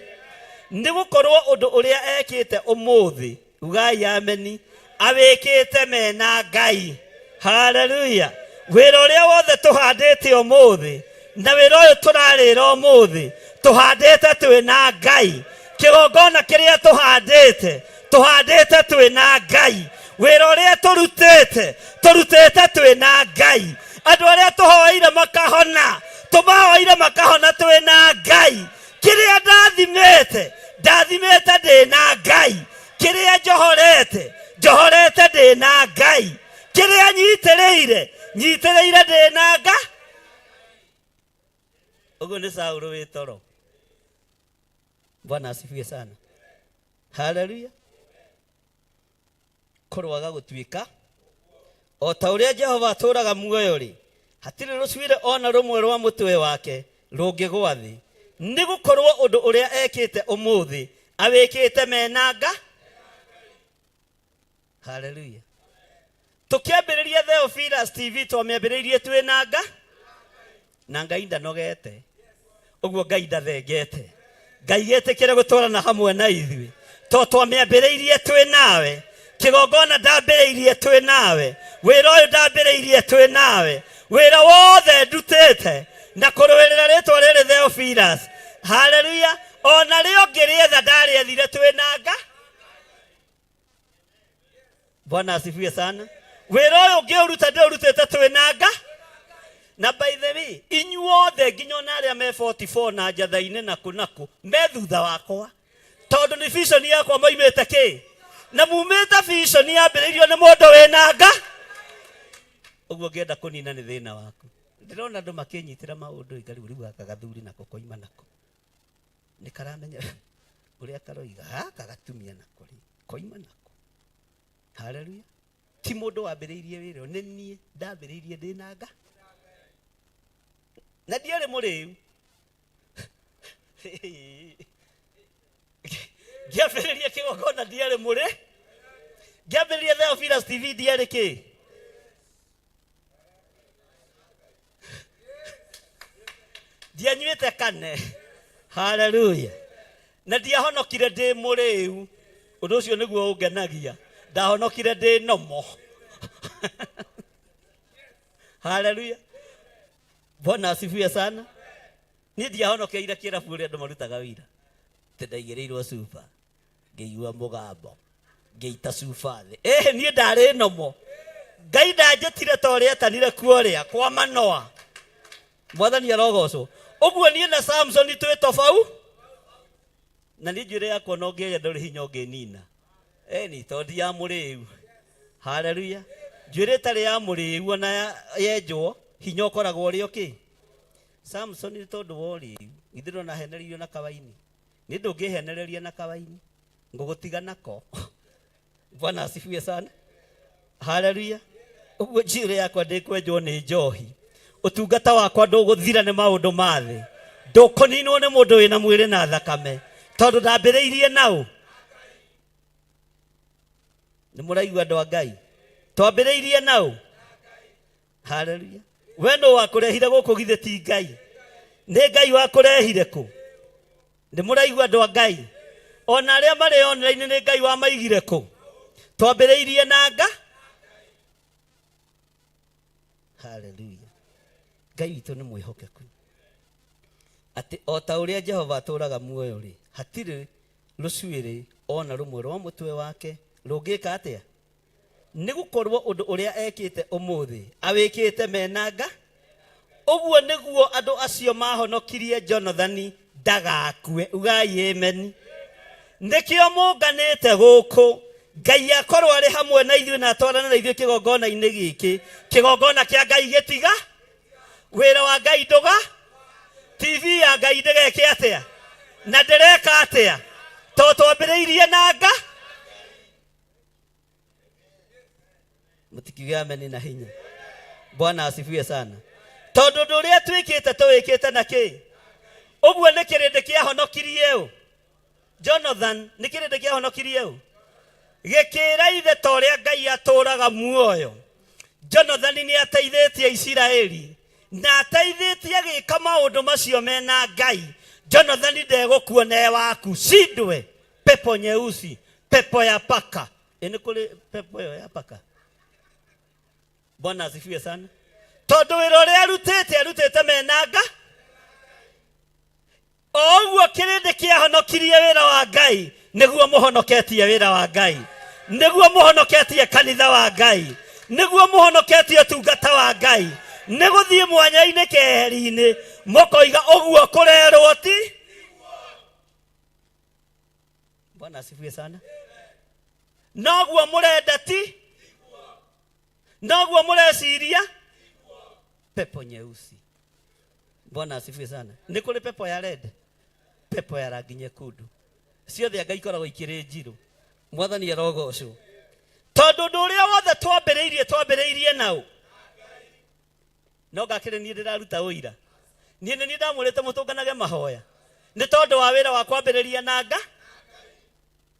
Nĩ gũkorwo ũndũ ũrĩa ekĩte ũmũthĩ, ugai ameni, awĩkĩte mena Ngai. Haleluya. Wĩra ũrĩa wothe tũhandĩte ũmũthĩ na wĩra ũyũ tũrarĩra ũmũthĩ, tũhandĩte twĩ na Ngai. Kĩgongona kĩrĩa tũhandĩte, tũhandĩte twĩ na Ngai. Wĩra ũrĩa tũrutĩte, tũrutĩte twĩ na Ngai. Andũ arĩa tũhoeire makahona, tũmahoeire makahona twĩ na Ngai. Kĩrĩa ndathimĩte, ndathimĩte ndĩ na Ngai. Kĩrĩa njohorete, njohorete ndĩ na Ngai. Kĩrĩa nyitĩrĩire, nyitĩrĩire ndĩ na Ngai. Ũguo nĩ Saũlũ wĩ toro. Bwana asifiwe sana, haleluya. Kũrũaga gũtuĩka o ta ũrĩa Jehova atũũraga muoyo-rĩ, hatirĩ rũcuĩrĩ o na rũmwe rwa mũtwe wake rũngĩgwa thĩ, nĩ gũkorwo ũndũ ũrĩa ekĩte ũmũthĩ awĩkĩte menanga. Haleluya. Tũkĩambĩrĩria Theophilus TV twamĩambĩrĩirie twĩ nanga na Ngai ndanogete ũguo, Ngai ndathengete, Ngai etĩkĩre gũtwarana hamwe na ithuĩ to twamĩambĩrĩirie twĩ nawe. Kĩgongona ndambĩrĩirie twĩ nawe, wĩra ũyũ ndambĩrĩirie twĩ nawe, wĩra wothe ndutĩte na kũrũĩrĩra rĩtwa rĩrĩ Theophilus, haleluya, ona rĩo ngĩrĩetha ndarĩethire twĩ nanga. Bwana asifiwe sana. Wĩra ũyũ ngĩũruta ndĩũrutĩte twĩ nanga. Na by the way, inyuothe nginya ona arĩa me 44 na njatha-inĩ nakũ nakũ me thutha wakwa, tondũ nĩ vision yakwa moimĩte kĩ na mumĩte vision yambĩrĩirio nĩ mũndũ wĩ nanga. Ũguo ngĩenda kũnina nĩ thĩna waku. Ndĩrona andũ makĩnyitĩra maũndũ ĩnga rĩu rĩu gaka gathuri nako koima nako nĩ karamenya ũrĩa karoiga, gaka gatumia nako rĩ koima nako. Haleluya. Ti mũndũ wambĩrĩirie wĩra ũyũ, nĩ niĩ ndambĩrĩirie ndĩ nanga na ndiarĩ mũrĩu. Ngĩambĩrĩria kĩgongona ndiarĩ mũrĩ, ngĩambĩrĩria Theophilus TV ndiarĩ kĩ. Ndianyuĩte kane, haleluya, na ndiahonokire ndĩ mũrĩu. Ũndũ ũcio nĩguo ũngenagia, ndahonokire ndĩ nomo. Haleluya, Bwana asifiwe sana. Niĩ ndiahonokeire kĩrabu ũrĩa andũ marutaga wĩira atĩ ndaigĩrĩirwo cuba ngĩigua mũgambo ngĩita cuba thĩ. Ĩhĩ, niĩ ndarĩ nomo. Ngai ndanjĩtire ta ũrĩa etanire kuo ũrĩa kwa Manoa. Mwathani arogocwo. Ũguo niĩ na Samsoni twĩ tobau na niĩ njuĩrĩ yakwa no ngĩaria ndũrĩ hinya ũngĩnina. Ĩni tondũ ndi ya mũrĩu. Haleluya. Njuĩrĩ ĩtarĩ ya mũrĩu ona yenjwo hinya ũkoragwo ũrĩ o kĩ. Samsoni nĩ tondũ wa ũrĩu githĩ ndona ahenereirio na kawaini. Nĩ ndũngĩhenereria na kawaini, ngũgũtiga nako. Bwana asifiwe sana, haleluya. Ũguo njuĩrĩ yakwa ndĩkwenjwo nĩ njohi, ũtungata wakwa ndũgũthira nĩ maũndũ ma thĩ, ndũkũninwo nĩ mũndũ wĩna mwĩrĩ na thakame, tondũ ndambĩrĩirie naũ. Nĩ mũraigua andũ a Ngai? Twambĩrĩirie naũ. Haleluya. We nũ wakũrehire gũkũ? Githĩ ti Ngai? Nĩ Ngai wakũrehire kũ? Nĩ mũraigua andũ a Ngai? Ona arĩa marĩ online nĩ Ngai wamaigire kũ? Twambĩrĩirie na nga. Haleluya. Ngai witũ nĩ mwĩhokeku. Atĩ o ta ũrĩa Jehova atũũraga muoyo rĩ, hatirĩ rũcuĩrĩ ona rũmwe rwa mũtwe wake rũngĩka atĩa? Nĩ gũkorwo ũndũ ũrĩa ekĩte ũmũthĩ awĩkĩte menanga. Ũguo nĩguo andũ acio mahonokirie Jonathani ndagakue. Ugai amen. Nĩkĩo mũnganĩte gũkũ. Ngai akorwo arĩ hamwe na ithuĩ na atwarane na ithuĩ kĩgongona-inĩ gĩkĩ. Kĩgongona kĩa Ngai gĩtiga, wĩra wa Ngai ndũga, TV ya Ngai ndĩgeke atĩa na ndĩreka atĩa, to twambĩrĩirie na nga. Mũtikiuge ameni na hinya. Bwana asifiwe sana. Tondũ ũndũ ũrĩa twĩkĩte tũwĩkĩte na kĩ? Ũguo nĩ kĩrĩndĩ kĩahonokirie ũ? Jonathan nĩ kĩrĩndĩ kĩahonokirie ũ? Gĩkĩra ithe ta ũrĩa Ngai atũũraga muoyo. Jonathan nĩ ateithĩtie Isiraeli na ateithĩtie agĩka maũndũ macio mena Ngai. Jonathan ndegũkuona e waku. Shindwe pepo nyeusi, pepo ya paka. Ĩ nĩ kũrĩ pepo ĩyo ya paka? Bwana asifiwe sana. Tondũ wĩra ũrĩa arutĩte arutĩte mena nga. O ũguo kĩrĩndĩ kĩahonokirie wĩra wa Ngai, nĩguo mũhonoketie wĩra wa Ngai, nĩguo mũhonoketie kanitha wa Ngai, nĩguo mũhonoketie ũtungata wa Ngai. Nĩ gũthiĩ mwanya-inĩ keheri-inĩ mũkoiga ũguo kũrerwo ti. Bwana asifiwe sana. Noguo mũrenda ti, noguo mũreciria. Pepo nyeusi. Bwana asifiwe sana. Nĩ kũrĩ pepo ya red, pepo ya rangi nyekundu, ciothe anga ikoragwo ikĩrĩ njirũ. Mwathani arogocwo. Tondũ ũndũ ũrĩa wothe twambĩrĩirie twambĩrĩirie nao. No ngakĩrĩ niĩ ndĩraruta ũira. Niĩ nĩ niĩ ndamwĩrĩte mũtũnganage mahoya. Nĩ tondũ wa wĩra wa kwambĩrĩria na nga.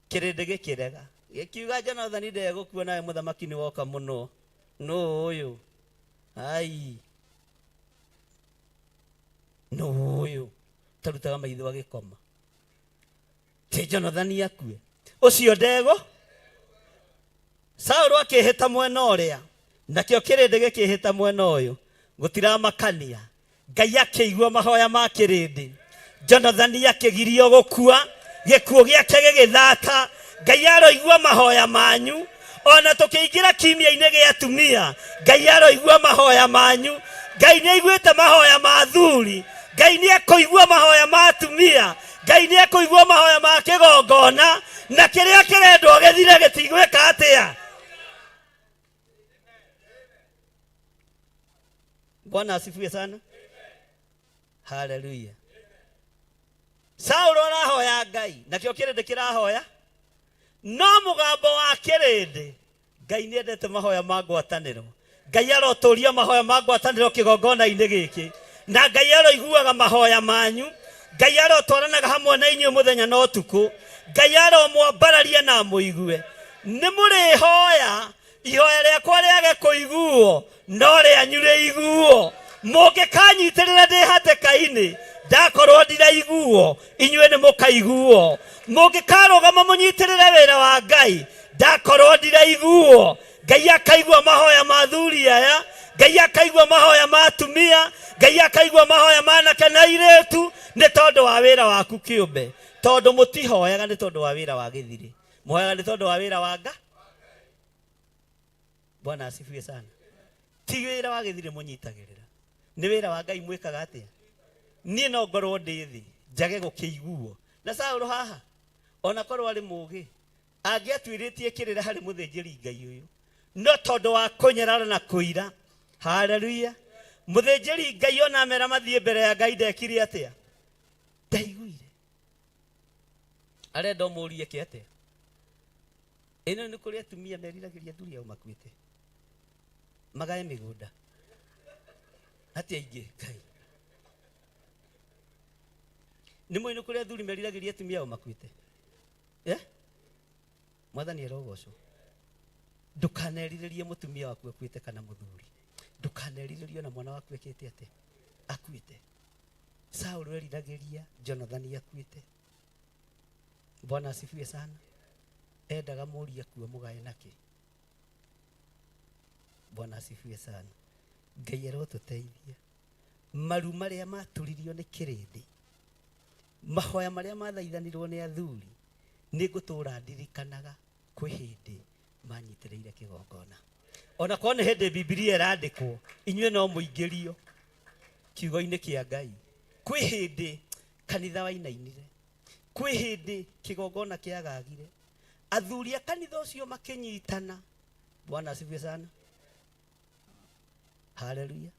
Kĩrĩndĩ gĩkĩrega. Gĩkiuga Jonathani ndegũkua nawe mũthamaki nĩ woka mũno. Nũ ũyũ? Ai. Nũ ũyũ? Tarutaga maitho agĩkoma. Ti Jonathani akue. Ũcio ndego. Saũlũ akĩhĩta mwena ũrĩa, nakĩo kĩrĩndĩ gĩkĩhĩta mwena ũyũ. Gũtiramakania. Ngai akĩigua mahoya ma kĩrĩndĩ. Jonathani akĩgirio gũkua, gĩkuũ gĩake gĩgĩthata. Ngai aroigua mahoya manyu. Ona tũkĩingĩra kiumia-inĩ gĩa atumia, Ngai aroigua mahoya manyu. Ngai nĩ aiguĩte mahoya ma athuri. Ngai nĩ ekũigua mahoya ma atumia. Ngai nĩ ekũigua mahoya ma kĩgongona, na kĩrĩa kĩrendwo gĩthire gĩtigwĩka atĩa. Bwana asifiwe sana. Haleluya. Saũlũ arahoya Ngai, nakĩo kĩrĩndĩ kĩrahoya, no mũgambo wa kĩrĩndĩ. Ngai nĩ endete mahoya ma ngwatanĩro. Ngai arotũria mahoya ma ngwatanĩro kĩgongona-inĩ gĩkĩ, na Ngai aroiguaga mahoya manyu. Ngai arotwaranaga hamwe na inyuĩ mũthenya na ũtukũ. Ngai aromwambararia na amũigue. Nĩ mũrĩhoya ihoya rĩakwa rĩage kũiguo, no rĩanyu rĩiguo. Mũngĩkanyitĩrĩra ndĩ hatĩka-inĩ, ndakorwo ndiraiguo, inyuĩ nĩ mũkaiguo. Mũngĩkarũgama mũnyitĩrĩre wĩra wa Ngai, ndakorwo ndiraiguo, Ngai akaigua mahoya ma athuri aya, Ngai akaigua mahoya ma atumia, Ngai akaigua mahoya ma anake na airĩtu, nĩ tondũ wa wĩra waku kĩũmbe. Tondũ mũtihoyaga nĩ tondũ wa wĩra wa gĩthirĩ, mũhoyaga nĩ tondũ wa wĩra wa Ngai. Bwana asifiwe sana. Ti wĩra wa gĩthirĩ mũnyitagĩrĩra, nĩ wĩra wa Ngai mwĩkaga atĩa. Niĩ no ngorwo ndĩ thĩ njage gũkĩiguo. Na Saũlũ haha ona korwo arĩ mũũgĩ, angĩatuĩrĩtie kĩrĩra harĩ mũthĩnjĩri Ngai ũyũ, no tondũ wa kũnyarara na kũira. Haleluya. Mũthĩnjĩri Ngai ona amera mathiĩ mbere ya Ngai ndekire atĩa? Ndaiguire. Arenda ũmũrie ke atĩa? Ĩno nĩ kũrĩ atumia meriragĩria athuri ao makuĩte magae mĩgũnda. Atĩ aingĩ Ngai. Nĩ mũĩ nĩ kũrĩ athuri meriragĩria atumia ao makuĩte? Mwathani arogocwo. Ndũkanerirĩrie mũtumia waku akuĩte kana mũthuri. Ndũkanerirĩrie ona mwana waku ekĩte atĩa? Akuĩte. Saũlũ eriragĩria Jonathani akuĩte. Bwana asifiwe sana. Endaga mũriũ akua mũgae nakĩ? Bwana asifiwe sana. Ngai arotũteithia. Maru marĩa maturirio nĩ kĩrĩndĩ, mahoya marĩa mathaithanirwo nĩ athuri, nĩ ngũtũra ndirikanaga kwĩ hĩndĩ manyitĩrĩire kĩgongona. Ona korwo nĩ hĩndĩ Bibilia ĩrandĩkwo, inyuĩ no mũingĩrio kiugo-inĩ kĩa Ngai. Kwĩ hĩndĩ kanitha wainainire, kwĩ hĩndĩ kĩgongona kĩagagire, athuri a kanitha ũcio makĩnyitana. Bwana asifiwe sana. Haleluya.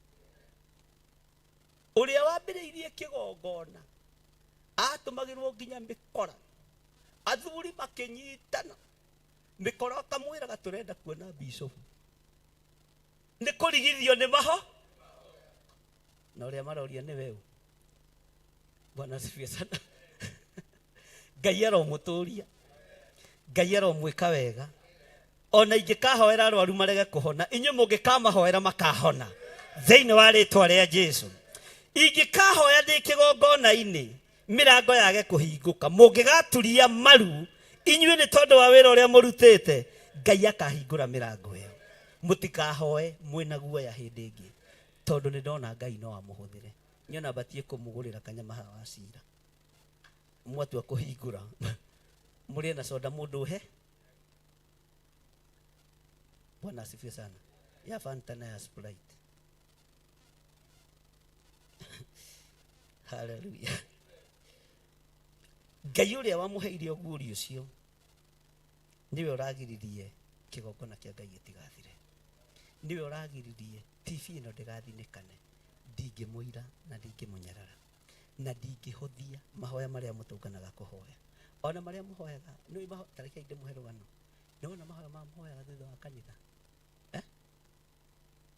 Ũrĩa wambĩrĩirie kĩgongona atũmagĩrwo nginya mĩkora, athuri makĩnyitana, mĩkora akamwĩraga tũrenda kuona bishofu, nĩ kũrigithio nĩ maho na ũrĩa maroria nĩ weũ. Bwana asifiwe sana. Ngai aromũtũria, Ngai aromwĩka wega. Ona ingĩkahoera arwaru marege kũhona, inyuĩ mũngĩkamahoera makahona thĩinĩ wa rĩtwa rĩa Jesu. Ingĩkahoya ndĩ kĩgongona-inĩ mĩrango yage kũhingũka, mũngĩgaturia maru inyuĩ nĩ tondũ wa wĩra ũrĩa mũrutĩte, Ngai akahingũra mĩrango ĩyo. Mũtikahoe mwĩna guoya hĩndĩ ĩngĩ, tondũ nĩ ndona Ngai no amũhũthĩre. Niĩ ona batiĩ kũmũgũrĩra kanyama haha wa cira, mwatua kũhingũra mũrĩe na soda mũndũ ũhe. Bwana asifiwe sana. Ya Fanta na ya Sprite. Haleluya. Ngai ũrĩa wamũheire ũguũrio ũcio nĩwe ũragiririe kĩgongona kĩa Ngai gĩtigathire, nĩwe ũragiririe TV ĩno ndĩgathinĩkane. Ndingĩmũira na ndingĩmũnyarara na ndingĩhũthia mahoya marĩa mũtũnganaga kũhoya, ona marĩa mũhoyaga. Nĩ ta reke ndĩmũhe rũgano. Nĩwona mahoya ma mũhoyaga thutha wa kanitha,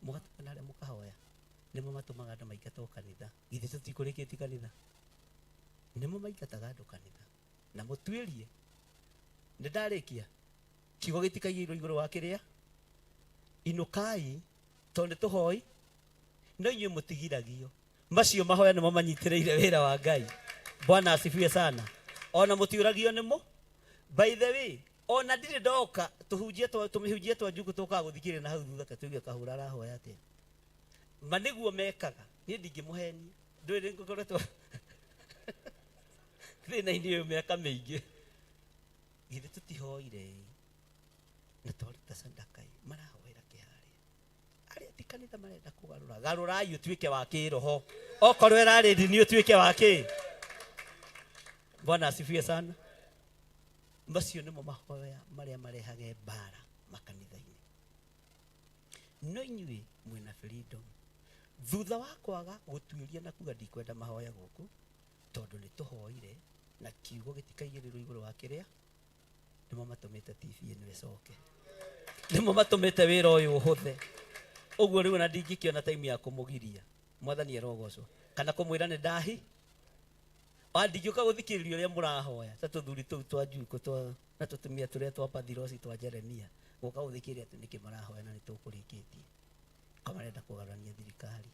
mũgatũngana harĩa mũkahoya, nĩmo matũmaga andũ maingatwo kanitha. Githĩ tũtikũrĩkĩtie kanitha? Nĩmo maingataga andũ kanitha. Na mũtuĩrie, nĩ ndarĩkia, kiugo gĩtikaigĩirwo igũrũ wa kĩrĩa. Inũkai tondũ nĩ tũhoi, no inyuĩ mũtigiragio. Macio mahoya nĩmo manyitĩrĩire wĩra wa Ngai. Bwana asifiwe sana. Ona mũtiũragio nĩmo. By the way, ona ndirĩ ndoka tũhunjie tũmĩhunjie twa njugu tũkaga gũthikĩrĩria na hau thutha katũigue kahũra arahoya atĩa. Ma nĩguo mekaga. Niĩ ndingĩmũhenia. Ndũĩ nĩ ngoretwo thĩna-inĩ ũyũ mĩaka mĩingĩ. Githĩ tũtihoire na twaruta sadaka marahoera kĩharĩa. Arĩa ti kanitha marenda kũgarũra, garũrai ũtuĩke wa kĩroho. Okorwo ĩrarĩ ndini ũtuĩke wa kĩ. Bwana asifiwe sana. Macio nĩmo mahoya marĩa marehage mbara makanitha-inĩ. No inyuĩ mwĩna freedom. Thutha wa kwaga gũtuĩria na kuga ndikwenda mahoya gũkũ, tondũ nĩ tũhoire na kiugo gĩtikaigĩrĩrwo igũrũ wa kĩrĩa, nĩmo matũmĩte TV ĩno ĩcoke, nĩmo matũmĩte wĩra ũyũ ũhũthe. Ũguo rĩu ona ndingĩkĩona time ya kũmũgiria. Mwathani arogocwo. Kana kũmwĩra nĩ ndahi. Ndingĩũka gũthikĩrĩria ũrĩa mũrahoya ta tũthuri tũu twa njuko twa na tũtumia tũrĩa twa pathirosi twa Jeremia, gũka gũthikĩrĩria atĩ nĩkĩ marahoya na nĩ tũkũrĩkĩtie. Ko marenda kũgarũrania thirikari.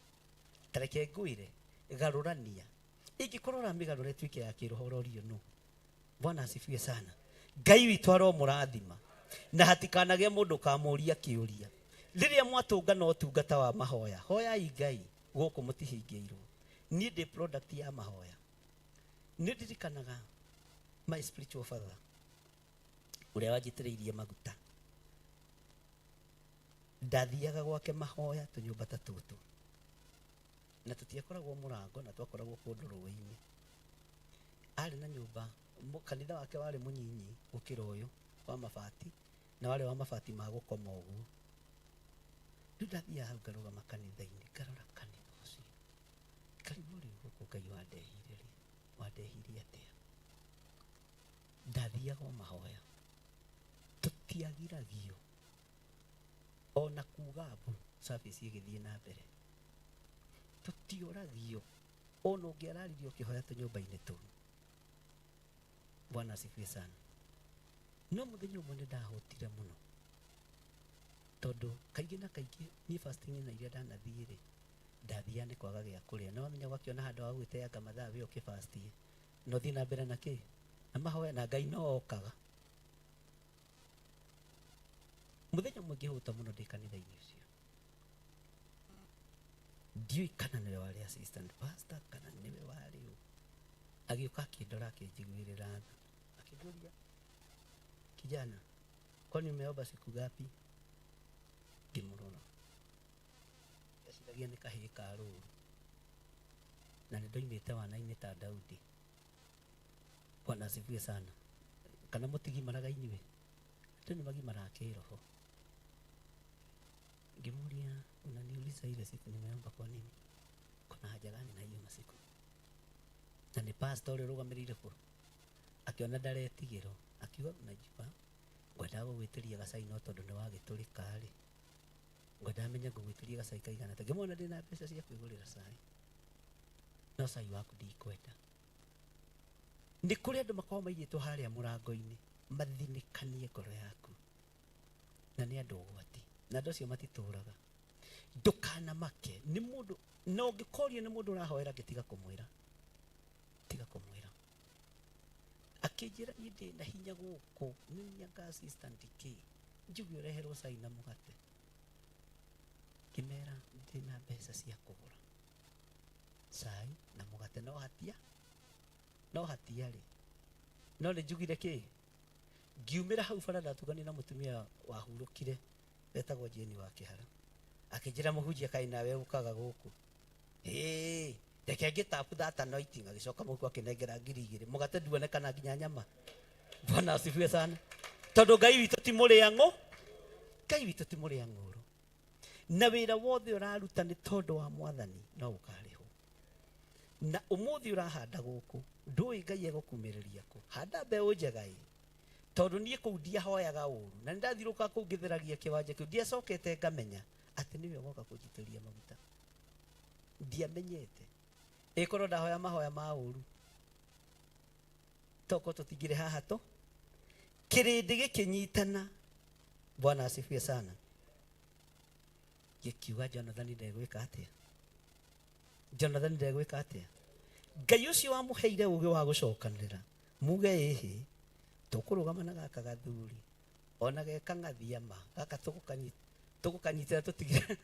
Ta reke ngwĩre, garũrania. Ingĩkorwo ũramĩgarũra ĩtuĩke ya kĩroho ũrorio nũ. Bwana asifiwe sana. Ngai witũ aromũrathima na hatikanagĩe mũndũ ũkamũria kĩũria. Rĩrĩa mwatũngana ũtungata wa mahoya, hoyai Ngai gũkũ mũtihingĩirwo. Niĩ ndĩ product ya mahoya. Nĩ ndirikanaga my spiritual father ũrĩa wanjitĩrĩirie maguta. Ndathiaga gwake mahoya tũnyũmba ta tũtũ, na tũtiakoragwo mũrango na twakoragwo kũndũ rũĩ-inĩ. Arĩ na nyũmba, kanitha wake warĩ mũnyinyi gũkĩra ũyũ wa mabati, na warĩ wa mabati ma gũkoma ũguo. Rĩu ndathiaga hau ngarũgama kanitha-inĩ, ngarora kanitha ũcio, ngarigwo rĩu gũkũ Ngai wandehire rĩ, wandehire atĩa? Ndathiaga o mahoya, tũtiagiragio ona kuga mbu service ĩgĩthiĩ na mbere, tũtioragio ona ũngĩararirie ũkĩhoya tũnyũmba-inĩ tũu. Bwana asifiwe sana. No mũthenya ũmwe nĩ ndahũtire mũno, tondũ kaingĩ na kaingĩ niĩ fasting na iria ndanathiĩ rĩ, ndathiaga nĩ kwaga gĩa kũrĩa. Na wamenya ũgakĩona handũ ha gwĩteanga mathaa we ũkĩbastie, na ũthiĩ na mbere na kĩ na mahoya, na Ngai no okaga. Mũthenya ũmwe ngĩhũta mũno ndĩ kanitha-inĩ ũcio, ndiũĩ kana nĩwe warĩ assistant pastor kana nĩwe warĩ ũ, agĩũka akĩndora akĩnjiguĩrĩra tha, akĩnjũria, "Kijana, kwani umeomba siku ngapi?" Ngĩmũrora, ndeciragia nĩ kahĩĩ ka rũru, na nĩ ndoimĩte wana-inĩ ta Daudi. Bwana asifiwe sana. Kana mũtigimaraga inyuĩ? Andũ nĩ magimaraga kĩroho. Ngĩmũria, "Unaniuliza ile siku nimeomba kwa nini? Kuna haja gani na hiyo masiku?" Na nĩ pastor ũrĩa ũrũgamĩrĩire kũ akĩona ndaretigĩrwo, akiuga, "Unajua, ngwendaga gũgwĩtĩria gacai, no tondũ nĩ wagĩtũrĩka rĩ, ngwendaga menye ngũgwĩtĩria gacai kaigana atĩa." Ngĩmwona ndĩna mbeca cia kwĩgũrĩra cai, no cai waku ndikwenda. Nĩ kũrĩ andũ makoragwo maigĩtwo harĩa mũrango-inĩ mathinĩkanie ngoro yaku, na nĩ andũ ũgwati, na andũ acio matitũraga. Ndũkanamake nĩ mũndũ, na ũngĩkorio nĩ mũndũ ũrahoera ngĩtiga kũmwĩra, tiga kũmwĩra. Akĩnjĩra, "Niĩ ndĩ na hinya gũkũ, nĩ niĩ anga assistant kĩ njuge ũreherwo cai na mũgate." Ngĩmera ndĩ na mbeca cia kũgũra cai na mũgate, no hatia, no hatiarĩ, no nĩ njugire kĩ. Ngiumĩra hau bara, ndatũnganire na mũtumia wahurũkire wetagwo Jane wa Kĩhara, akĩnjĩra, "Mũhunjia, kaĩ nawe ũkaga gũkũ? Ĩĩ, reke ngĩtapu that anointing." Agĩcoka mũhuko akĩnengera 2000, mũgate nduonekana nginya nyama. Bwana asifiwe sana. Tondũ Ngai witũ ti mũrĩa ng'ũ, Ngai witũ ti mũrĩa ng'ũrũ, na wĩra wothe ũraruta nĩ tondũ wa Mwathani no ũkarĩhwo. Na ũmũthĩ ũrahanda gũkũ, ndũĩ Ngai egũkumĩrĩria kũ. Handa mbeũ njega, ĩ tondũ niĩ kũu ndiahoyaga ũru, na nĩ ndathirũka kũu ngĩtheragia kĩwanja kĩu, ndiacokete ngamenya atĩ nĩwe ũgoka kũnjitĩrĩria maguta. Ndiamenyete. Ĩkorwo ndahoya mahoya ma ũru, toko tũtingĩrĩ haha to kĩrĩndĩ gĩkĩnyitana. Bwana asifiwe sana. Gĩkiuga, "Jonathan ndegwĩka atĩa? Jonathan ndegwĩka atĩa?" Ngai ũcio wamũheire ũgĩ wa gũcokanĩrĩra muge, "Ĩhĩ, tũkũrũgama na gaka gathuri ona geka ng'athiama gaka, tũgũkanyitĩra, tũtigire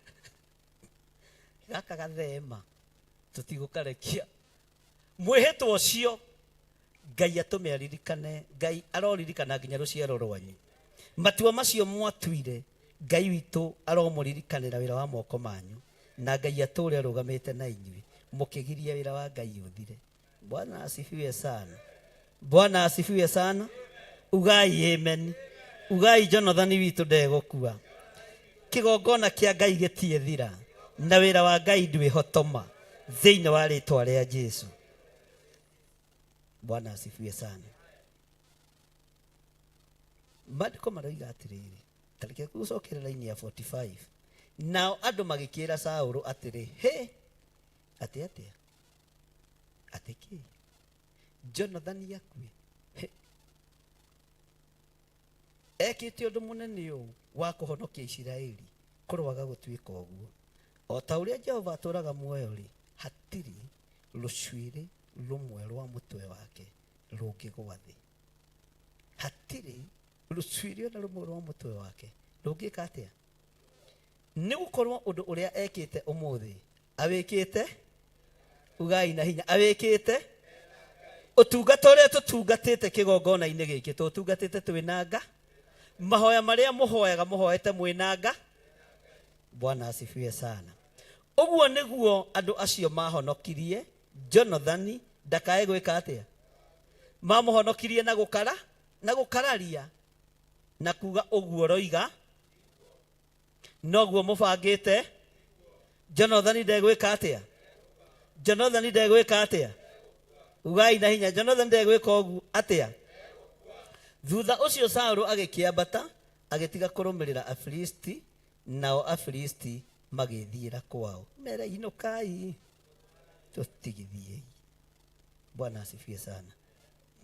gaka gathema, tũtigũkarekia." Mwĩhĩtwa ũcio Ngai atũme aririkane, Ngai aroririkana nginya rũciaro rwanyu matua macio mwatuire. Ngai witũ aromũririkanĩra wĩra wa moko manyu, na Ngai atũre arũgamĩte na inyuĩ mũkĩgiria wĩra wa Ngai ũthire. Bwana asifiwe sana. Bwana asifiwe sana. Ugai amen. Ugai Jonathan witũ ndegũkua. Kĩgongona kĩa Ngai gĩtiĩthira, na wĩra wa Ngai ndwĩhotoma thĩinĩ wa rĩtwa rĩa Jesu. Bwana asifiwe sana. Maandĩko maroiga atĩrĩrĩ, tareke gũcokere raini ya 45. Nao andũ magĩkĩra Saũlũ atĩrĩ, "Hĩ, atĩ atĩa? Atĩ kĩ? Jonathan akue? Hĩ, ekĩte ũndũ mũnene ũũ wa kũhonokia Isiraeli, kũrwaga gũtuĩka ũguo. O ta ũrĩa Jehova atũũraga muoyo-rĩ, hatirĩ rũcuĩrĩ rũmwe rwa mũtwe wake rũngĩgwa thĩ. Hatirĩ rũcuĩrĩ ona rũmwe rwa mũtwe wake rũngĩka atĩa? Nĩ gũkorwo ũndũ ũrĩa ekĩte ũmũthĩ awĩkĩte," ugai na hinya, "awĩkĩte ũtungata ũrĩa tũtungatĩte kĩgongona-inĩ gĩkĩ, tũtungatĩte twĩnanga mahoya marĩa mũhoyaga, mũhoete mwĩnanga." Bwana asifiwe sana. Ũguo nĩguo andũ acio mahonokirie Jonathani ndakae gwĩka atĩa? Mamũhonokirie na gũkara na gũkararia na kuga ũguo roiga noguo mũbangĩte. Jonathan ndegwĩka atĩa? Jonathan ndegwĩka atĩa? Ugai na hinya, Jonathan ndegwĩka ũguo atĩa? Thutha ũcio Saũlũ agĩkĩambata agĩtiga kũrũmĩrĩra Afilisti, nao Afilisti magĩthiĩra kwao. Mere inũkai, tũtigithiei. Bwana asifiwe sana.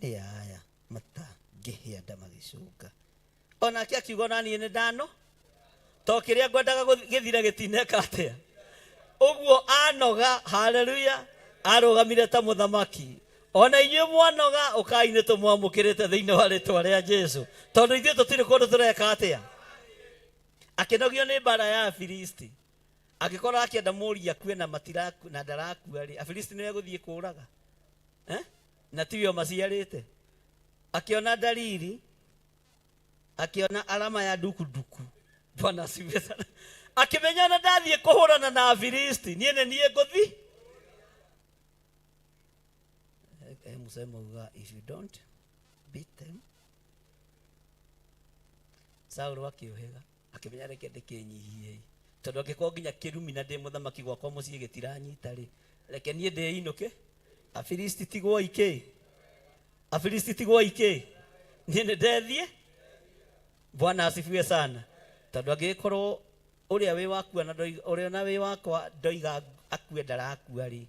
Nĩ aya matangĩhĩa nda magĩcũnga. Onake akiuga, "Ona niĩ nĩ ndano to kĩrĩa ngwendaga gĩthire gĩtineka atĩa." Ũguo anoga, haleluya, arũgamire ta mũthamaki. Ona inyuĩ mwanoga, ũkai, nĩ tũmwamũkĩrĩte thĩinĩ wa rĩtwa rĩa Jesu, tondũ ithuĩ tũtirĩ kũndũ tũreka atĩa. Akĩnogio nĩ mbara ya Afilisti. Angĩkorwo akĩenda mũriũ akue na matiraku na ndarakua rĩ, Afilisti nĩwe gũthiĩ kũraga. Eh? Na tiwe maciarĩte. Akiona dalili, akiona alama ya dukuduku. Bwana asifiwe sana. Akimenya na ndathiĩ kũhũrana na Afilisti, niĩ nĩ niĩ ngũthi. Musema uga if you don't beat them. Saulu akĩũhĩga akĩmenya reke ndĩkĩnyihie tondũ angĩkorwo nginya kĩrumi na ndĩ mũthamaki gwakwa mũciĩ gĩtiranyita rĩ, reke niĩ ndĩinũke. Afilisti tigwo ikĩ, Afilisti tigwo ikĩ, niĩ nĩ ndethiĩ. Bwana asifiwe sana. Tondũ angĩgĩkorwo ũrĩa wĩ wakua na ũrĩa ona wĩ wakwa ndoiga akue ndarakua rĩ,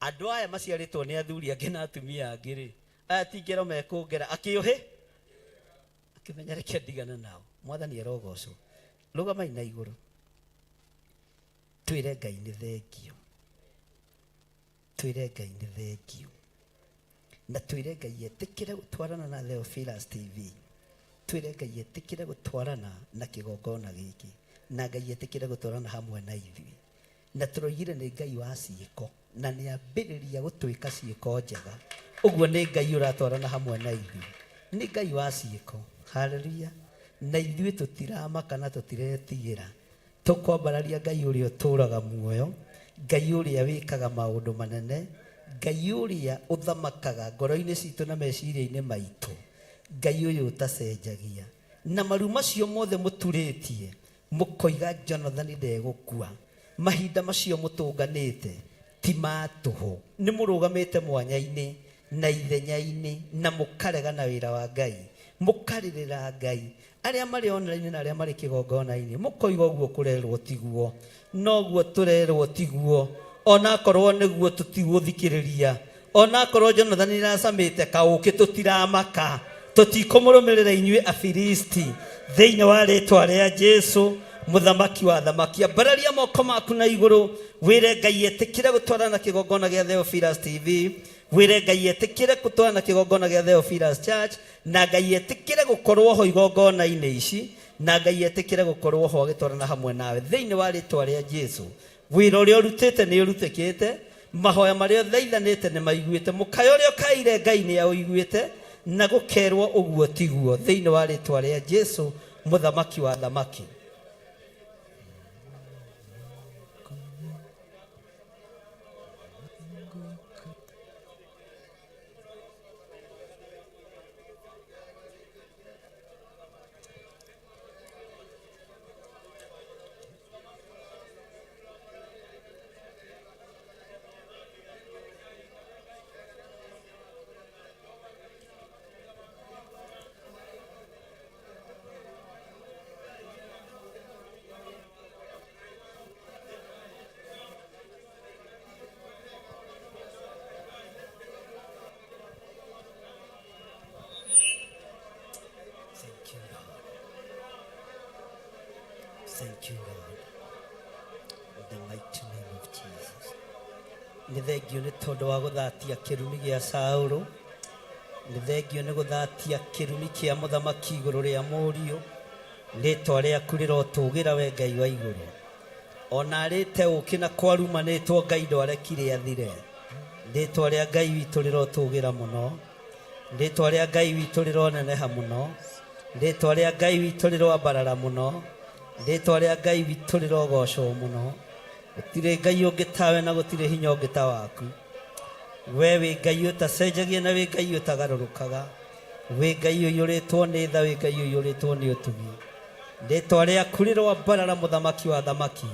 andũ aya maciarĩtwo nĩ athuri angĩ na atumia angĩ rĩ, aya ti ngero mekũngera. Akĩũhĩ akĩmenya reke ndigane nao. Mwathani arogocwo. Rũgamai na igũrũ twĩre Ngai nĩ thengio, twĩre Ngai nĩ thengio, na twĩre Ngai etĩkĩre gũtwarana na Theophilus TV, twĩre Ngai etĩkĩre gũtwarana na kĩgongona gĩkĩ, na Ngai etĩkĩre gũtwarana hamwe na ithuĩ. Na tũroigire nĩ Ngai wa ciĩko, na nĩ ambĩrĩria gũtwĩka ciĩko njega. Ũguo nĩ Ngai ũratwarana hamwe na ithuĩ, nĩ Ngai wa ciĩko. Haleluya. Na ithuĩ tũtiramaka na tũtiretigĩra, tũkwambararia Ngai ũrĩa ũtũũraga muoyo, Ngai ũrĩa wĩkaga maũndũ manene, Ngai ũrĩa ũthamakaga ngoro-inĩ citũ na meciria-inĩ maitũ, Ngai ũyũ ũtacenjagia. Na maru macio mothe mũturĩtie mũkoiga Jonathan ndegũkua, mahinda macio mũtũnganĩte ti ma tũhũ, nĩ mũrũgamĩte mwanya-inĩ na ithenya-inĩ na mũkarega na wĩra wa Ngai, mũkarĩrĩra Ngai. Arĩa marĩ online na arĩa marĩ kĩgongona-inĩ mũkoiga ũguo kũrerwo tiguo, noguo tũrerwo tiguo, onakorwo nĩguo tũtigũthikĩrĩria, onakorwo Jonathan nĩaracamĩte kaũkĩ tũtiramaka, tũtikũmũrũmĩrĩra inyuĩ Afilisti, thĩinĩ wa rĩtwa rĩa Jesu mũthamaki wa thamaki. Ambararia moko maku na igũrũ wĩre Ngai etĩkĩre gũtwarana kĩgongona gĩa Theophilus TV, wĩre Ngai etĩkĩre gũtwarana kĩgongona gĩa Theophilus Church, na Ngai etĩkĩre gũkorwo ho igongona-inĩ ici, na Ngai etĩkĩre gũkorwo ho agĩtwarana hamwe nawe thĩinĩ wa rĩtwa rĩa Jesu. Wĩra ũrĩa ũrutĩte nĩ ũrutĩkĩte, mahoya marĩa ũthaithanĩte nĩ maiguĩte, mũkayo ũrĩa ũkaire Ngai nĩ aũiguĩte, na gũkerwo ũguo tiguo thĩinĩ wa rĩtwa rĩa Jesu mũthamaki wa thamaki. Thank you, Lord. Thank you, Lord. In the mighty name of Jesus. Nĩ thengio nĩ tondũ wa gũthatia kĩrumi gĩa Saũlũ, nĩ thengio nĩ gũthatia kĩrumi kĩa mũthamaki igũrũ rĩa mũriũ. Rĩtwa rĩaku rĩrotũgĩra we Ngai wa igũrũ. Ona arĩte ũkĩ na kwarumanĩtwo Ngai ndwarekire athire. Rĩtwa rĩa Ngai witũ rĩrotũgĩra mũno, rĩtwa rĩa Ngai witũ rĩroneneha mũno, rĩtwa rĩa Ngai witũ rĩroambarara mũno, rĩtwa rĩa Ngai witũ rĩrogocwo mũno. Gũtirĩ Ngai ũngĩ tawe na gũtirĩ hinya ũngĩ ta waku. We wĩ Ngai ũtacenjagia na wĩ Ngai ũtagarũrũkaga, wĩ Ngai ũiyũrĩtwo nĩ tha, wĩ Ngai ũiyũrĩtwo nĩ ũtugi. Rĩtwa rĩaku rĩroambarara mũthamaki wa thamaki.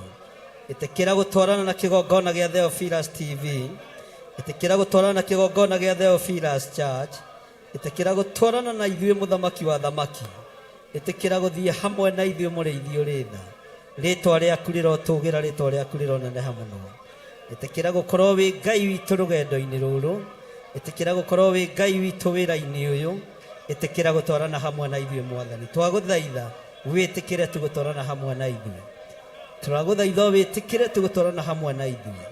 Ĩtĩkĩra gũtwarana na kĩgongona gĩa Theophilus TV, ĩtĩkĩra gũtwarana na kĩgongona gĩa Theophilus Church, ĩtĩkĩra gũtwarana na ithuĩ mũthamaki wa thamaki, ĩtĩkĩra gũthiĩ hamwe na ithuĩ mũrĩithi ũrĩ tha. Rĩtwa rĩaku rĩrotũgĩra, rĩtwa rĩaku rĩroneneha mũno. Ĩtĩkĩra gũkorwo wĩ Ngai witũ rũgendo-inĩ rũrũ, ĩtĩkĩra gũkorwo wĩ Ngai witũ wĩra-inĩ ũyũ, ĩtĩkĩra gũtwarana hamwe na ithuĩ Mwathani. Twagũthaitha wĩtĩkĩre tu gũtwarana hamwe na ithuĩ, tũragũthaitha wĩtĩkĩre tu gũtwarana hamwe na ithuĩ.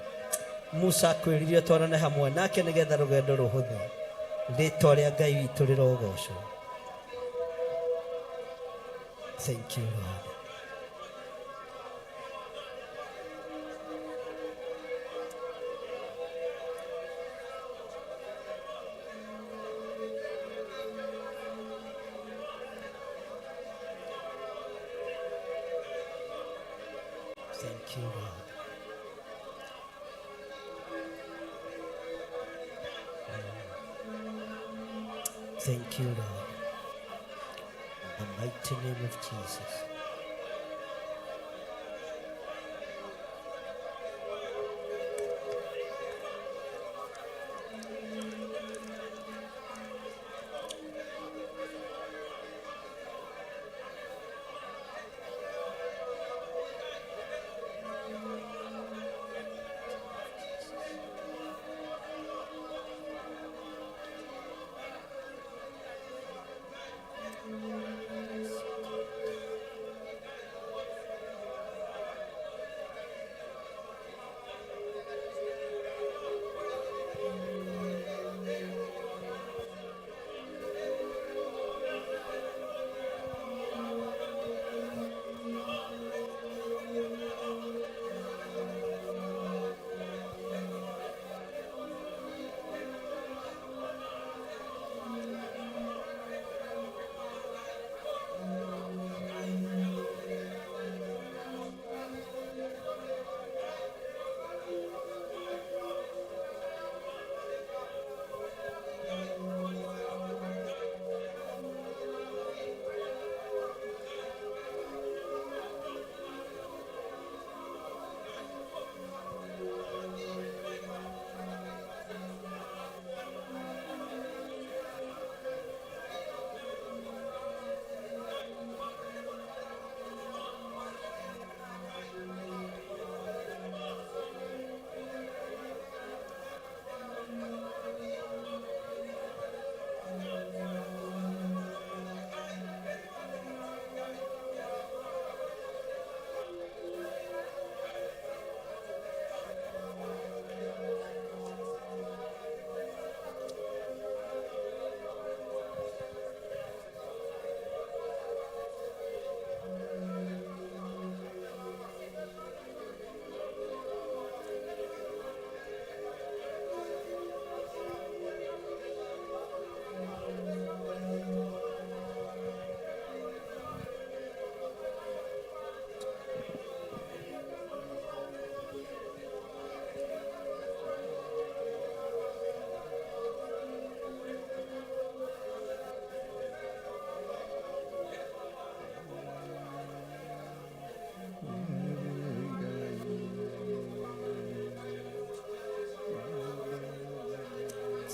Musa akwĩrire ũtwarane hamwe nake nĩgetha rũgendo rũhũthe. Rĩtwa rĩa Ngai witũ rĩrogocwo. Thank you, Lord. Thank you, Lord. Thank you, Lord. In the mighty name of Jesus.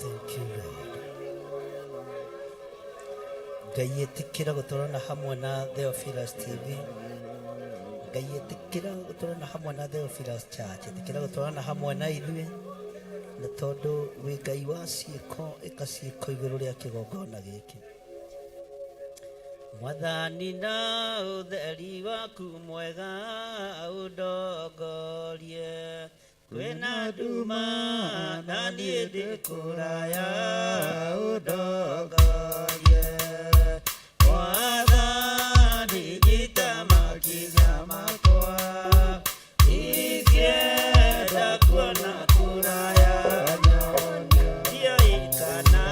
Thank you, Lord. Ngai ĩtĩkĩra gũtũrana hamwe na Theophilus TV. Ngai ĩtĩkĩra gũtũrana hamwe na Theophilus Church. Ĩtĩkĩra gũtũrana hamwe na ithuĩ na tondũ wĩ Ngai wa ciĩko ĩka ciĩko igũrũ rĩa kĩgongona gĩkĩ. Mwathani na ũtheri waku mwega ũndongorie kwĩna nduma na niĩ ndĩ kũraya ũndongorie Mwathani nyita makinya makwa ingĩenda kuona kũraya ndiũĩ kana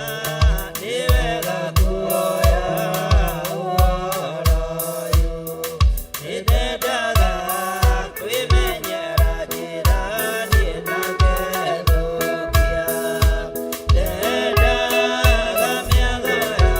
nĩ wega kuoya ũhoro ũyũ nĩndendaga kwĩmenyera njĩra niĩ na ngethũkia ndendaga mĩago ya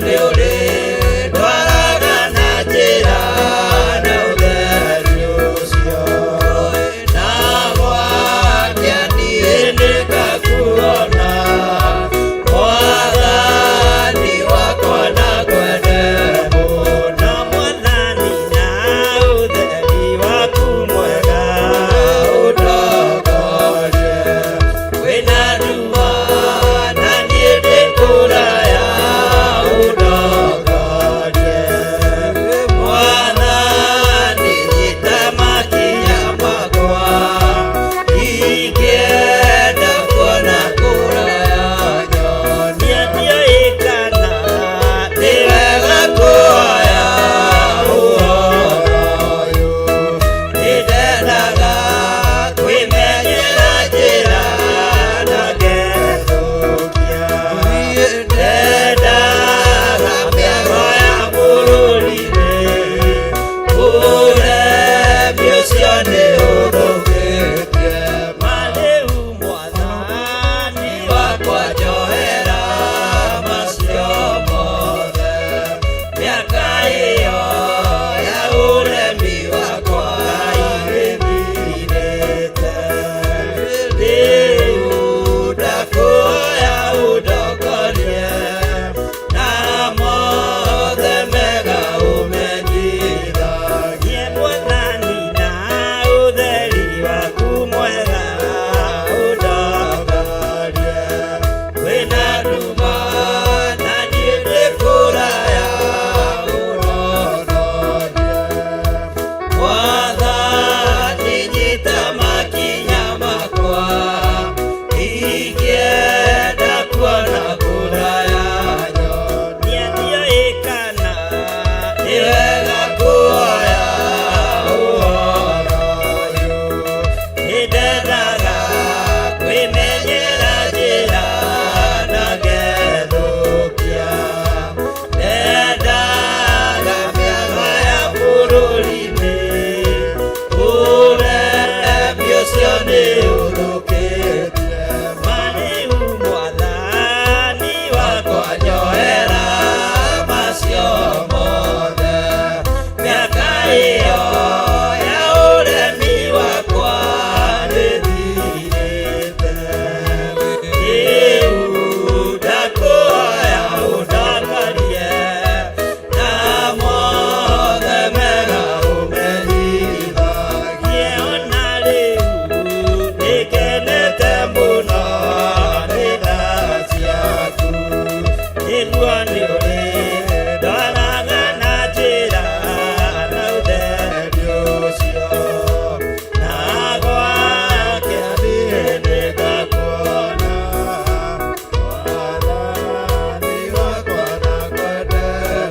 nĩ ũrĩ ndwaraga na njĩra na ũtheri ũcio na gwakĩa niĩ nĩngakuona Mwathani wakwa na kwende mũno Mwathani na ũtheri waku mwega ũndongorie kwĩna nduma na niĩ ndĩ kũraya ũndongorie Mwathani nyita makinya makwa ingĩenda kuona kũraya nyonia ndiũĩ kana nĩ wega kuoya ũhoro ũyũ nĩndendaga kwĩmenyera njĩra na ngethũkia ndendaga mĩago ya bũrũri-inĩ ũremi ũcio nĩ ũthũkĩtie ma rĩu Mwathani wakwa njohera macio mothe mĩaka ĩyo ya ũremi wakwa ĩthirĩte rĩu ndakũhoya ũndongorie na mothe mega ũmenyithagie Mwathani na ũtheri waku mwega ũndongorie kwĩna nduma na niĩ ndĩ kũraya ũndongorie Mwathani nyita makinya makwa ingĩenda kuona kũraya nyonia ndiũĩ kana nĩ wega kuoya ũhoro ũyũ nĩndendaga kwĩmenyera njĩra na ngethũkia ndendaga mĩago ya bũrũri-inĩ ũremi ũcio nĩ ũthũkĩtie ma rĩu Mwathani wakwa njohera macio mothe mĩaka ĩyo ya ũremi wakwa nĩthirĩte rĩu ndakũhoya ũndongorie na mothe mega ũmenyithagie ona rĩu nĩngenete mũno nĩ tha ciaku nĩguo nĩ ũrĩ ndwaraga na njĩra na ũtheri ũcio na gwakĩa niĩ nĩngakuona Mwathani wakwa na kwende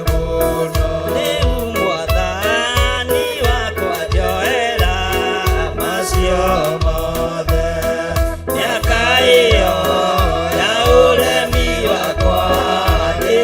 mũno rĩu Mwathani wakwa njohera macio mothe mĩaka ĩyo ya ũremi wakwa nĩ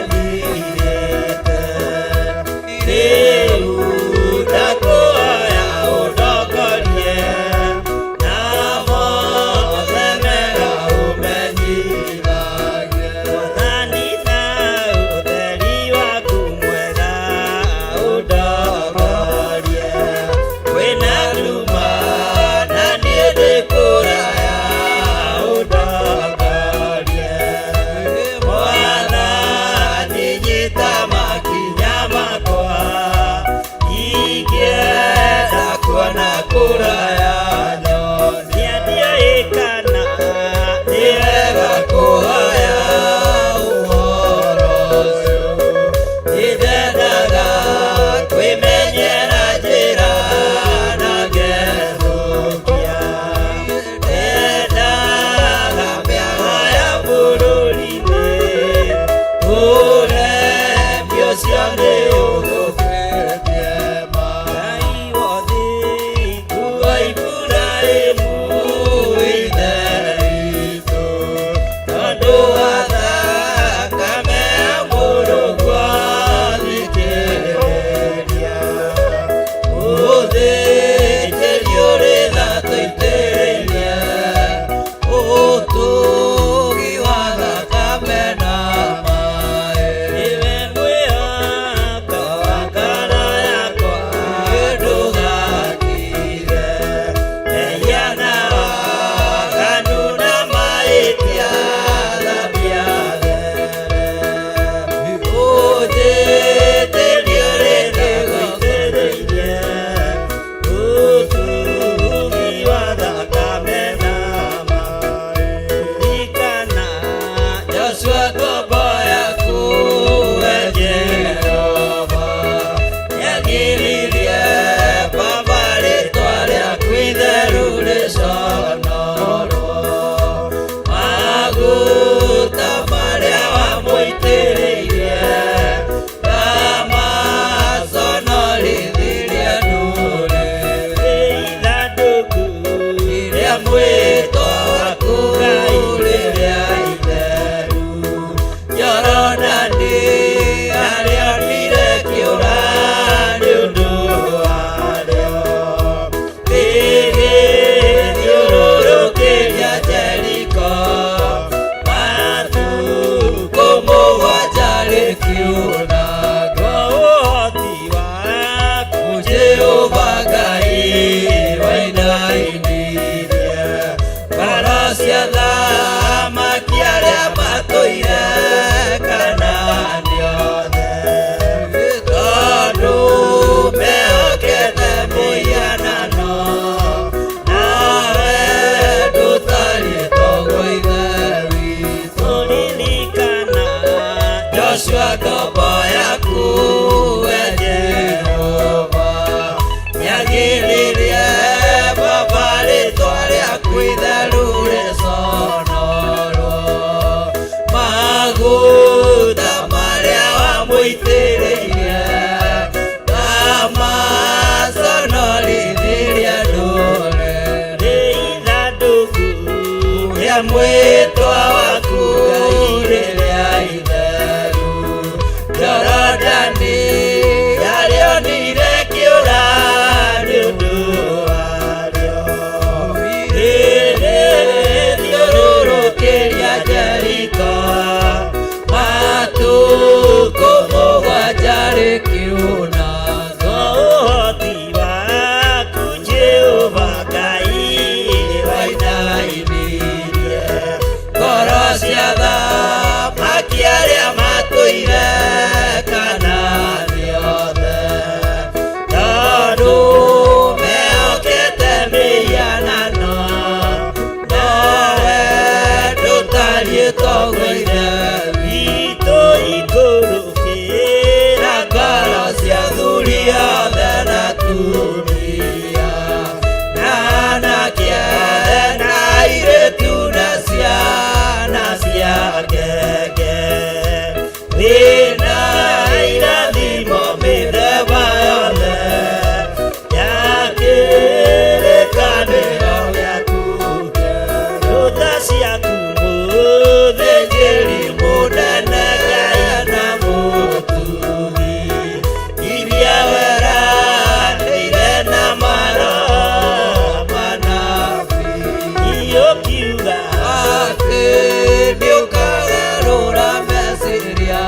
Joshua ngombo yaku we Jehova nĩagĩrĩrie Baba rĩtwa rĩaku itheru rĩconorwo maguta marĩa wamũitĩrĩirie amaconorithirie ndũrĩrĩ ithandũku rĩa mwĩtwa waku Ngai rĩrĩa itheru Jorodani yarĩonire kĩũra nĩ ũndũ warĩo rĩrĩthiũrũrũkĩria Jeriko matukũ mũgwanja rĩkiuna ũhoti waku Jehova Ngai wainainirie ngoro cia athamaki arĩa matũire Kanaani othe tondũ mehokete mĩhianano nowe ndũtariĩ toguo Ithe witũ ikũrũkĩra ngoro cia athuri othe na atumia na anake othe na airĩtu na ciana cia ngenge wĩna irathimo mĩthemba yothe ya kĩrĩkanĩro gĩaku rũtha ciaku mũthĩnjĩri mũnene Ngai na mũtugi iria weranĩire na maroho manabii ũkiuga atĩ nĩũkagarũra meciria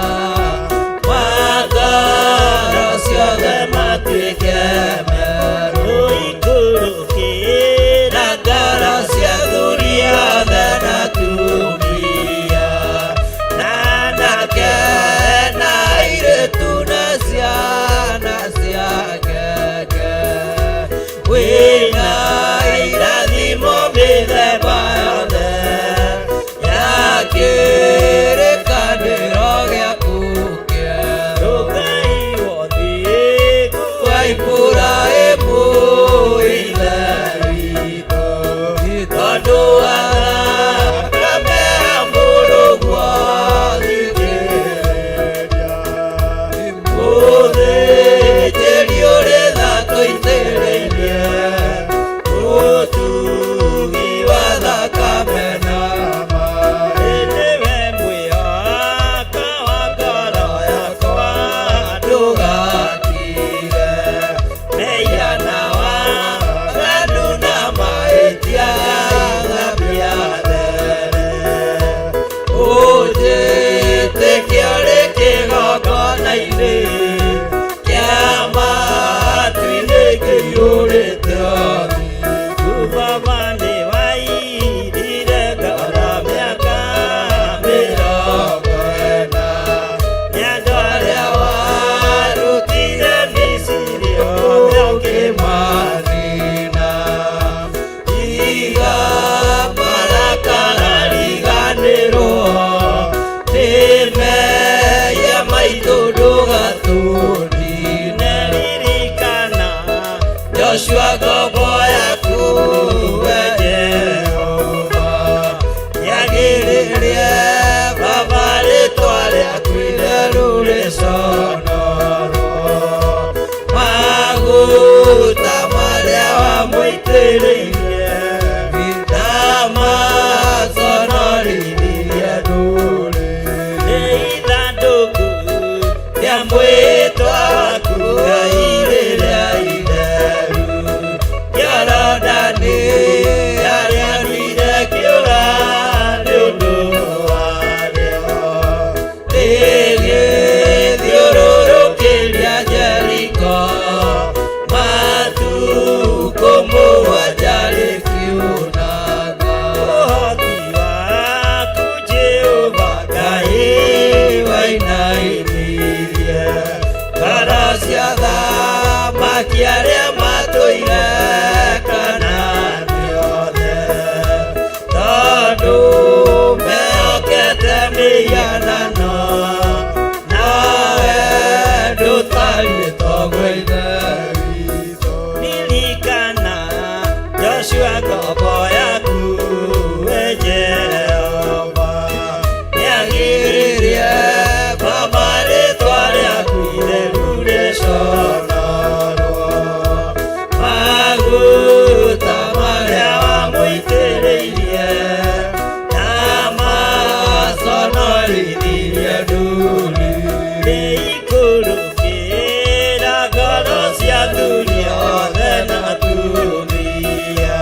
Nĩikũrũkĩra ngoro cia athuri othe na atumia,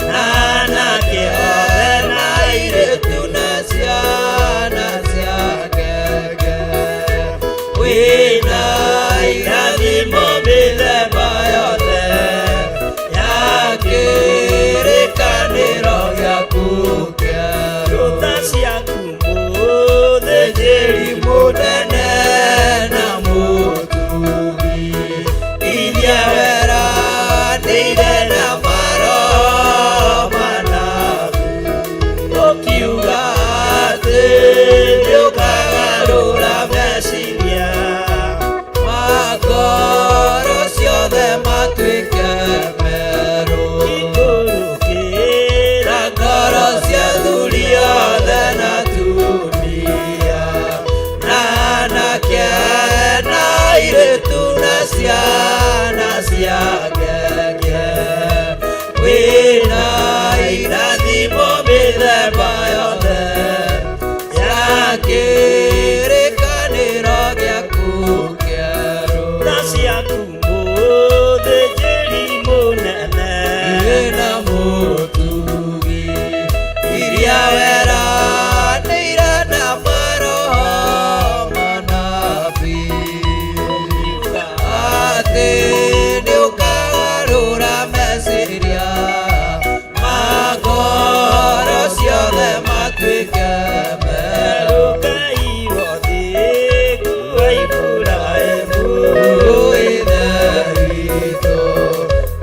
na anake othe na airĩtu na ciana cia ngenge. Wĩna irathimo mĩthemba yothe ya kĩrĩkanĩro gĩaku kĩerũ. Tha ciaku mũthĩnjĩri mũnene na mũtugi, iria weranĩire na maroho manabii, ũkiuga atĩ nĩũkagarũra meciria ma ngoro ciothe matuĩke merũ. Ikũrũkĩra ngoro cia athuri othe na atumia, na anake na airĩtu na ciana cia ngenge. Wĩna irathimo mĩthemba yothe ya kĩrĩkanĩro gĩaku kĩerũ. Tha ciaku mũthĩnjĩri mũnene na mũtugi, iria weranĩire na maroho manabii, atĩ nĩũkagarũra meciria ma ngoro ciothe matuĩke merũ. Ngai wothingu wa Iburahĩmu, Ithe witũ,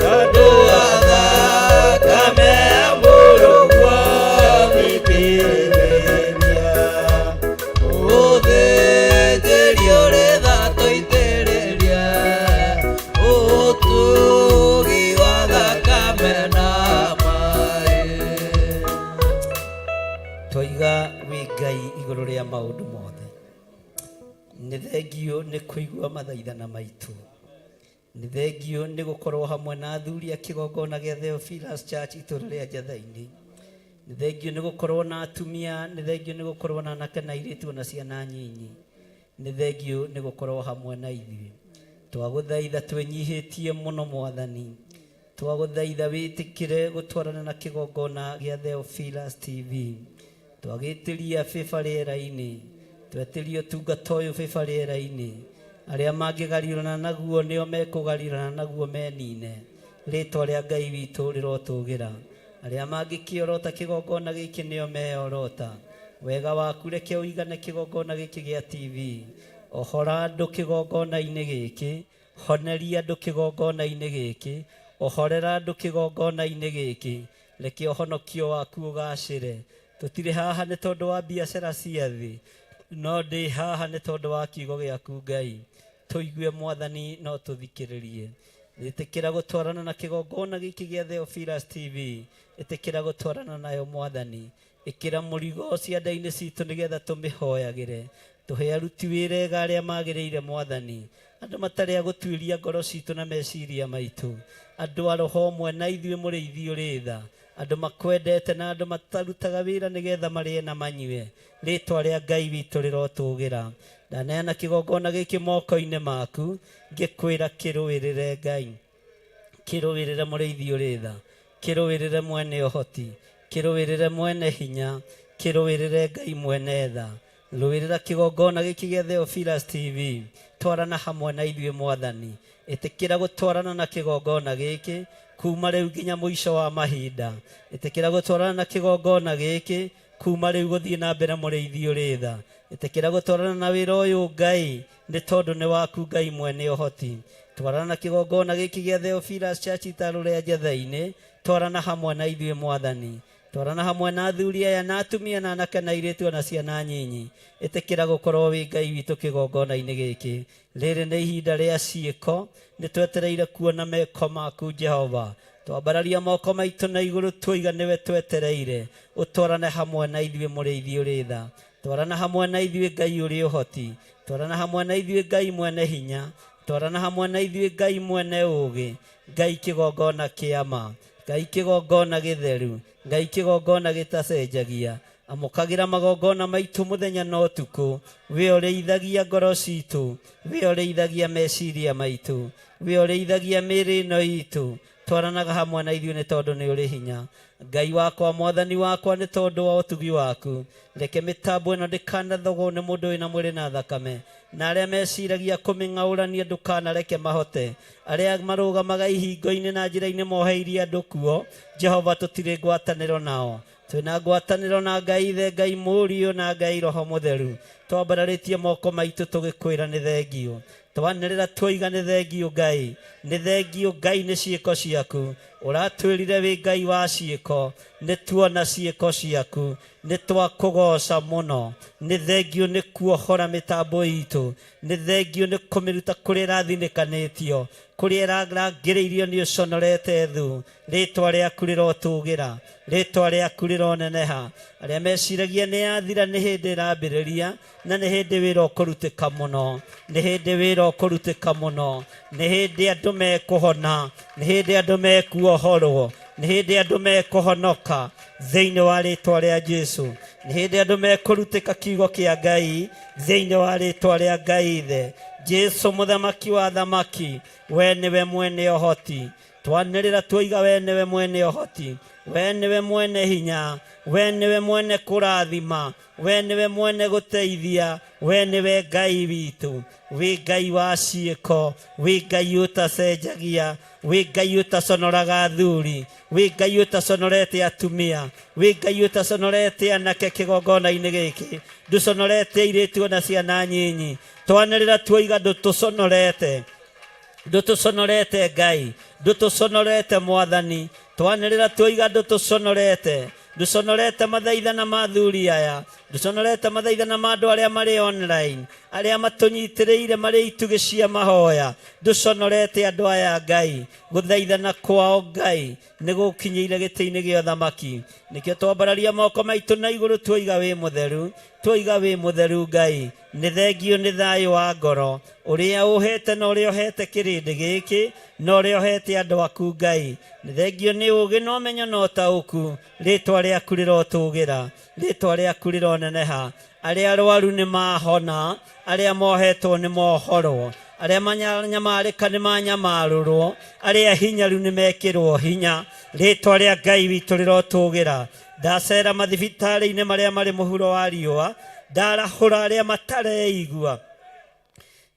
tondũ wa thakame ya mũrũguo thikĩrĩria. Mũthĩnjĩri ũrĩ tha tũitĩrĩrie ũtugi wa thakame na maĩ. Twaiga wĩ Ngai igũrũ rĩa maũndũ mothe. Nĩ thengio nĩ kũigua mathaithana maitũ. Nĩ thengio nĩ gũkorwo hamwe na athuri a kĩgongona gĩa Theophilus Church itũũra rĩa Njathai-inĩ. Nĩ thengio nĩ gũkorwo na atumia, nĩ thengio nĩ gũkorwo na anake na airĩtu ona ciana nyinyi. Nĩ thengio nĩ gũkorwo hamwe na ithuĩ. Twagũthaitha twĩnyihĩtie mũno Mwathani. Twagũthaitha wĩtĩkĩre gũtwarana na kĩgongona gĩa Theophilus TV. Twagĩtĩria bĩba rĩera-inĩ, twetĩria ũtungata ũyũ bĩba rĩera-inĩ. Arĩa mangĩgariũrana naguo nĩo mekũgariũrana naguo menine. Rĩtwa rĩa Ngai witũ rĩrotũgĩra. Arĩa mangĩkĩorota kĩgongona gĩkĩ nĩo meorota. Wega waku reke ũigane kĩgongona gĩkĩ gĩa TV. Ohora andũ kĩgongona-inĩ gĩkĩ, honeria andũ kĩgongona-inĩ gĩkĩ, ohorera andũ kĩgongona-inĩ gĩkĩ. Reke ũhonokio waku ũgacĩre. Tũtirĩ haha nĩ tondũ wa biacara cia thĩ, no ndĩ haha nĩ tondũ wa kiugo gĩaku Ngai. Tũigue Mwathani no tũthikĩrĩrie. Ĩtĩkĩra gũtwarana na kĩgongona gĩkĩ gĩa Theophilus TV. Ĩtĩkĩra gũtwarana nayo Mwathani. Ĩkĩra mũrigo cianda-inĩ citũ nĩgetha tũmĩhoyagĩre. Tũhe aruti wĩra ega arĩa magĩrĩire Mwathani. Andũ matarĩ a gũtuĩria ngoro citũ na meciria maitũ. Andũ a roho ũmwe na ithuĩ mũrĩithi ũrĩ tha. Andũ makwendete na andũ matarutaga wĩra nĩgetha marĩe na manyue. Rĩtwa rĩa Ngai witũ rĩrotũgĩra. Ndaneana kĩgongona gĩkĩ moko-inĩ maku, ngĩkwĩra kĩrũĩrĩre Ngai. Kĩrũĩrĩre mũrĩithi ũrĩ tha. Kĩrũĩrĩre mwene ũhoti. Kĩrũĩrĩre mwene hinya. Kĩrũĩrĩre Ngai mwene tha. Rũĩrĩra kĩgongona gĩkĩ gĩa Theophilus TV. Twarana hamwe na ithuĩ Mwathani. Ĩtĩkĩra gũtwarana na kĩgongona gĩkĩ kuma rĩu nginya mũico wa mahinda. Ĩtĩkĩra gũtwarana na kĩgongona gĩkĩ kuma rĩu gũthiĩ na mbere mũrĩithi ũrĩ tha. Ĩtĩkĩra gũtwarana na wĩra ũyũ Ngai, nĩ tondũ nĩ waku Ngai mwene ũhoti. Twarana na kĩgongona gĩkĩ gĩa Theophilus Church itarũ rĩa Njathai-inĩ. Twarana hamwe na ithuĩ Mwathani. Twarana hamwe na athuri aya na atumia na anake na airĩtu ona ciana nyinyi. Ĩtĩkĩra gũkorwo wĩ Ngai witũ kĩgongona-inĩ gĩkĩ. Rĩrĩ nĩ ihinda rĩa ciĩko, nĩ twetereire kuona meko maku Jehova. Twambararia moko maitũ na igũrũ tuoiga nĩwe twetereire. Ũtwarane hamwe na ithuĩ mũrĩithi ũrĩ tha. Twarana hamwe na ithuĩ Ngai ũrĩ ũhoti. Twarana hamwe na ithuĩ Ngai mwene hinya. Twarana hamwe na ithuĩ Ngai mwene ũũgĩ. Ngai kĩgongona kĩa ma. Ngai kĩgongona gĩtheru. Ngai kĩgongona gĩtacenjagia. Amũkagĩra magongona maitũ mũthenya na ũtukũ. We ũrĩithagia ngoro citũ, we ũrĩithagia meciria maitũ, we ũrĩithagia mĩĩrĩ ĩno itũ. Twaranaga hamwe na ithuĩ nĩ tondũ nĩ ũrĩ hinya. Ngai wakwa, Mwathani wakwa, nĩ tondũ wa ũtugi waku, reke mĩtambo ĩno ndĩkanathogwo nĩ mũndũ wĩna mwĩrĩ na thakame, na arĩa meciragia kũmĩng'aũrania ndũkanareke mahote. Arĩa marũgamaga ihingo-inĩ na njĩra-inĩ moheirie andũ kuo, Jehova, tũtirĩ ngwatanĩro nao. Twĩna ngwatanĩro na Ngai Ithe, Ngai Mũriũ na Ngai Roho Mũtheru. Twambararĩtie moko maitũ tũgĩkwĩra nĩ thengiũ. Twanĩrĩra twoiga nĩ thengiũ Ngai, nĩ thengiũ Ngai nĩ ciĩko ciaku. Ũratwĩrire wĩ Ngai wa ciĩko, nĩ tuona ciĩko ciaku, nĩ twakũgoca mũno. Nĩ thengiũ nĩ kuohora mĩtambo itũ, nĩ thengiũ nĩ kũmĩruta kũrĩa ĩrathinĩkanĩtio, kũrĩa ĩrarangĩrĩirio nĩ ũconorete thu. Rĩtwa rĩaku rĩrotũgĩra, rĩtwa rĩaku rĩroneneha. Arĩa meciragia nĩ yathira nĩ hĩndĩ ĩrambĩrĩria, na nĩ hĩndĩ wĩra ũkũrutĩka mũno, nĩ hĩndĩ wĩra ũkũrutĩka mũno, nĩ hĩndĩ andũ mekũhona, nĩ hĩndĩ andũ mekuohorwo, nĩ hĩndĩ andũ mekũhonoka thĩinĩ wa rĩtwa rĩa Jesu. Nĩ hĩndĩ andũ mekũrutĩka kiugo kĩa Ngai thĩinĩ wa rĩtwa rĩa Ngai Ithe. Jesu mũthamaki wa thamaki, we nĩwe mwene ũhoti. Twanĩrĩra twoiga we nĩwe mwene ũhoti, we nĩwe mwene hinya, we nĩwe mwene kũrathima, we nĩwe mwene gũteithia, we nĩwe Ngai witũ. Wĩ Ngai wa ciĩko, wĩ Ngai ũtacenjagia, wĩ Ngai ũtaconoraga athuri, wĩ Ngai ũtaconorete atumia, wĩ Ngai ũtaconorete anake kĩgongona-inĩ gĩkĩ, ndũconorete airĩtu ona ciana nyinyi. Twanĩrĩra twoiga ndũtũconorete, ndũtũconorete Ngai, ndũtũconorete Mwathani. Twanĩrĩra twoiga ndũtũconorete, ndũconorete mathaithana ma athuri aya, ndũconorete mathaithana ma andũ arĩa marĩ online, arĩa matũnyitĩrĩire marĩ itugĩ cia mahoya. Ndũconorete andũ aya Ngai, gũthaithana kwao Ngai nĩ gũkinyĩire gĩtĩ-inĩ gĩa ũthamaki. Nĩkĩo twambararia moko maitũ na igũrũ twoiga wĩ mũtheru, twoiga wĩ mũtheru Ngai. Nĩ thengiũ nĩ thayũ wa ngoro ũrĩa ũhete na ũrĩa ũhete kĩrĩndĩ gĩkĩ na ũrĩa ũhete andũ aku Ngai. Nĩ thengiũ nĩ ũũgĩ na ũmenyo na ũtaũku. Rĩtwa rĩaku rĩrotũgĩra, rĩtwa rĩaku rĩroneneha. Arĩa arwaru nĩ mahona, arĩa mohetwo nĩ mohorwo, arĩa manyamarĩka nĩ manyamarũrwo, arĩa hinyaru nĩ mekĩrwo hinya. Rĩtwa rĩa Ngai witũ rĩrotũgĩra. Ndacera mathibitarĩ-inĩ marĩa marĩ mũhuro wa riũa, ndarahũra arĩa matareigua,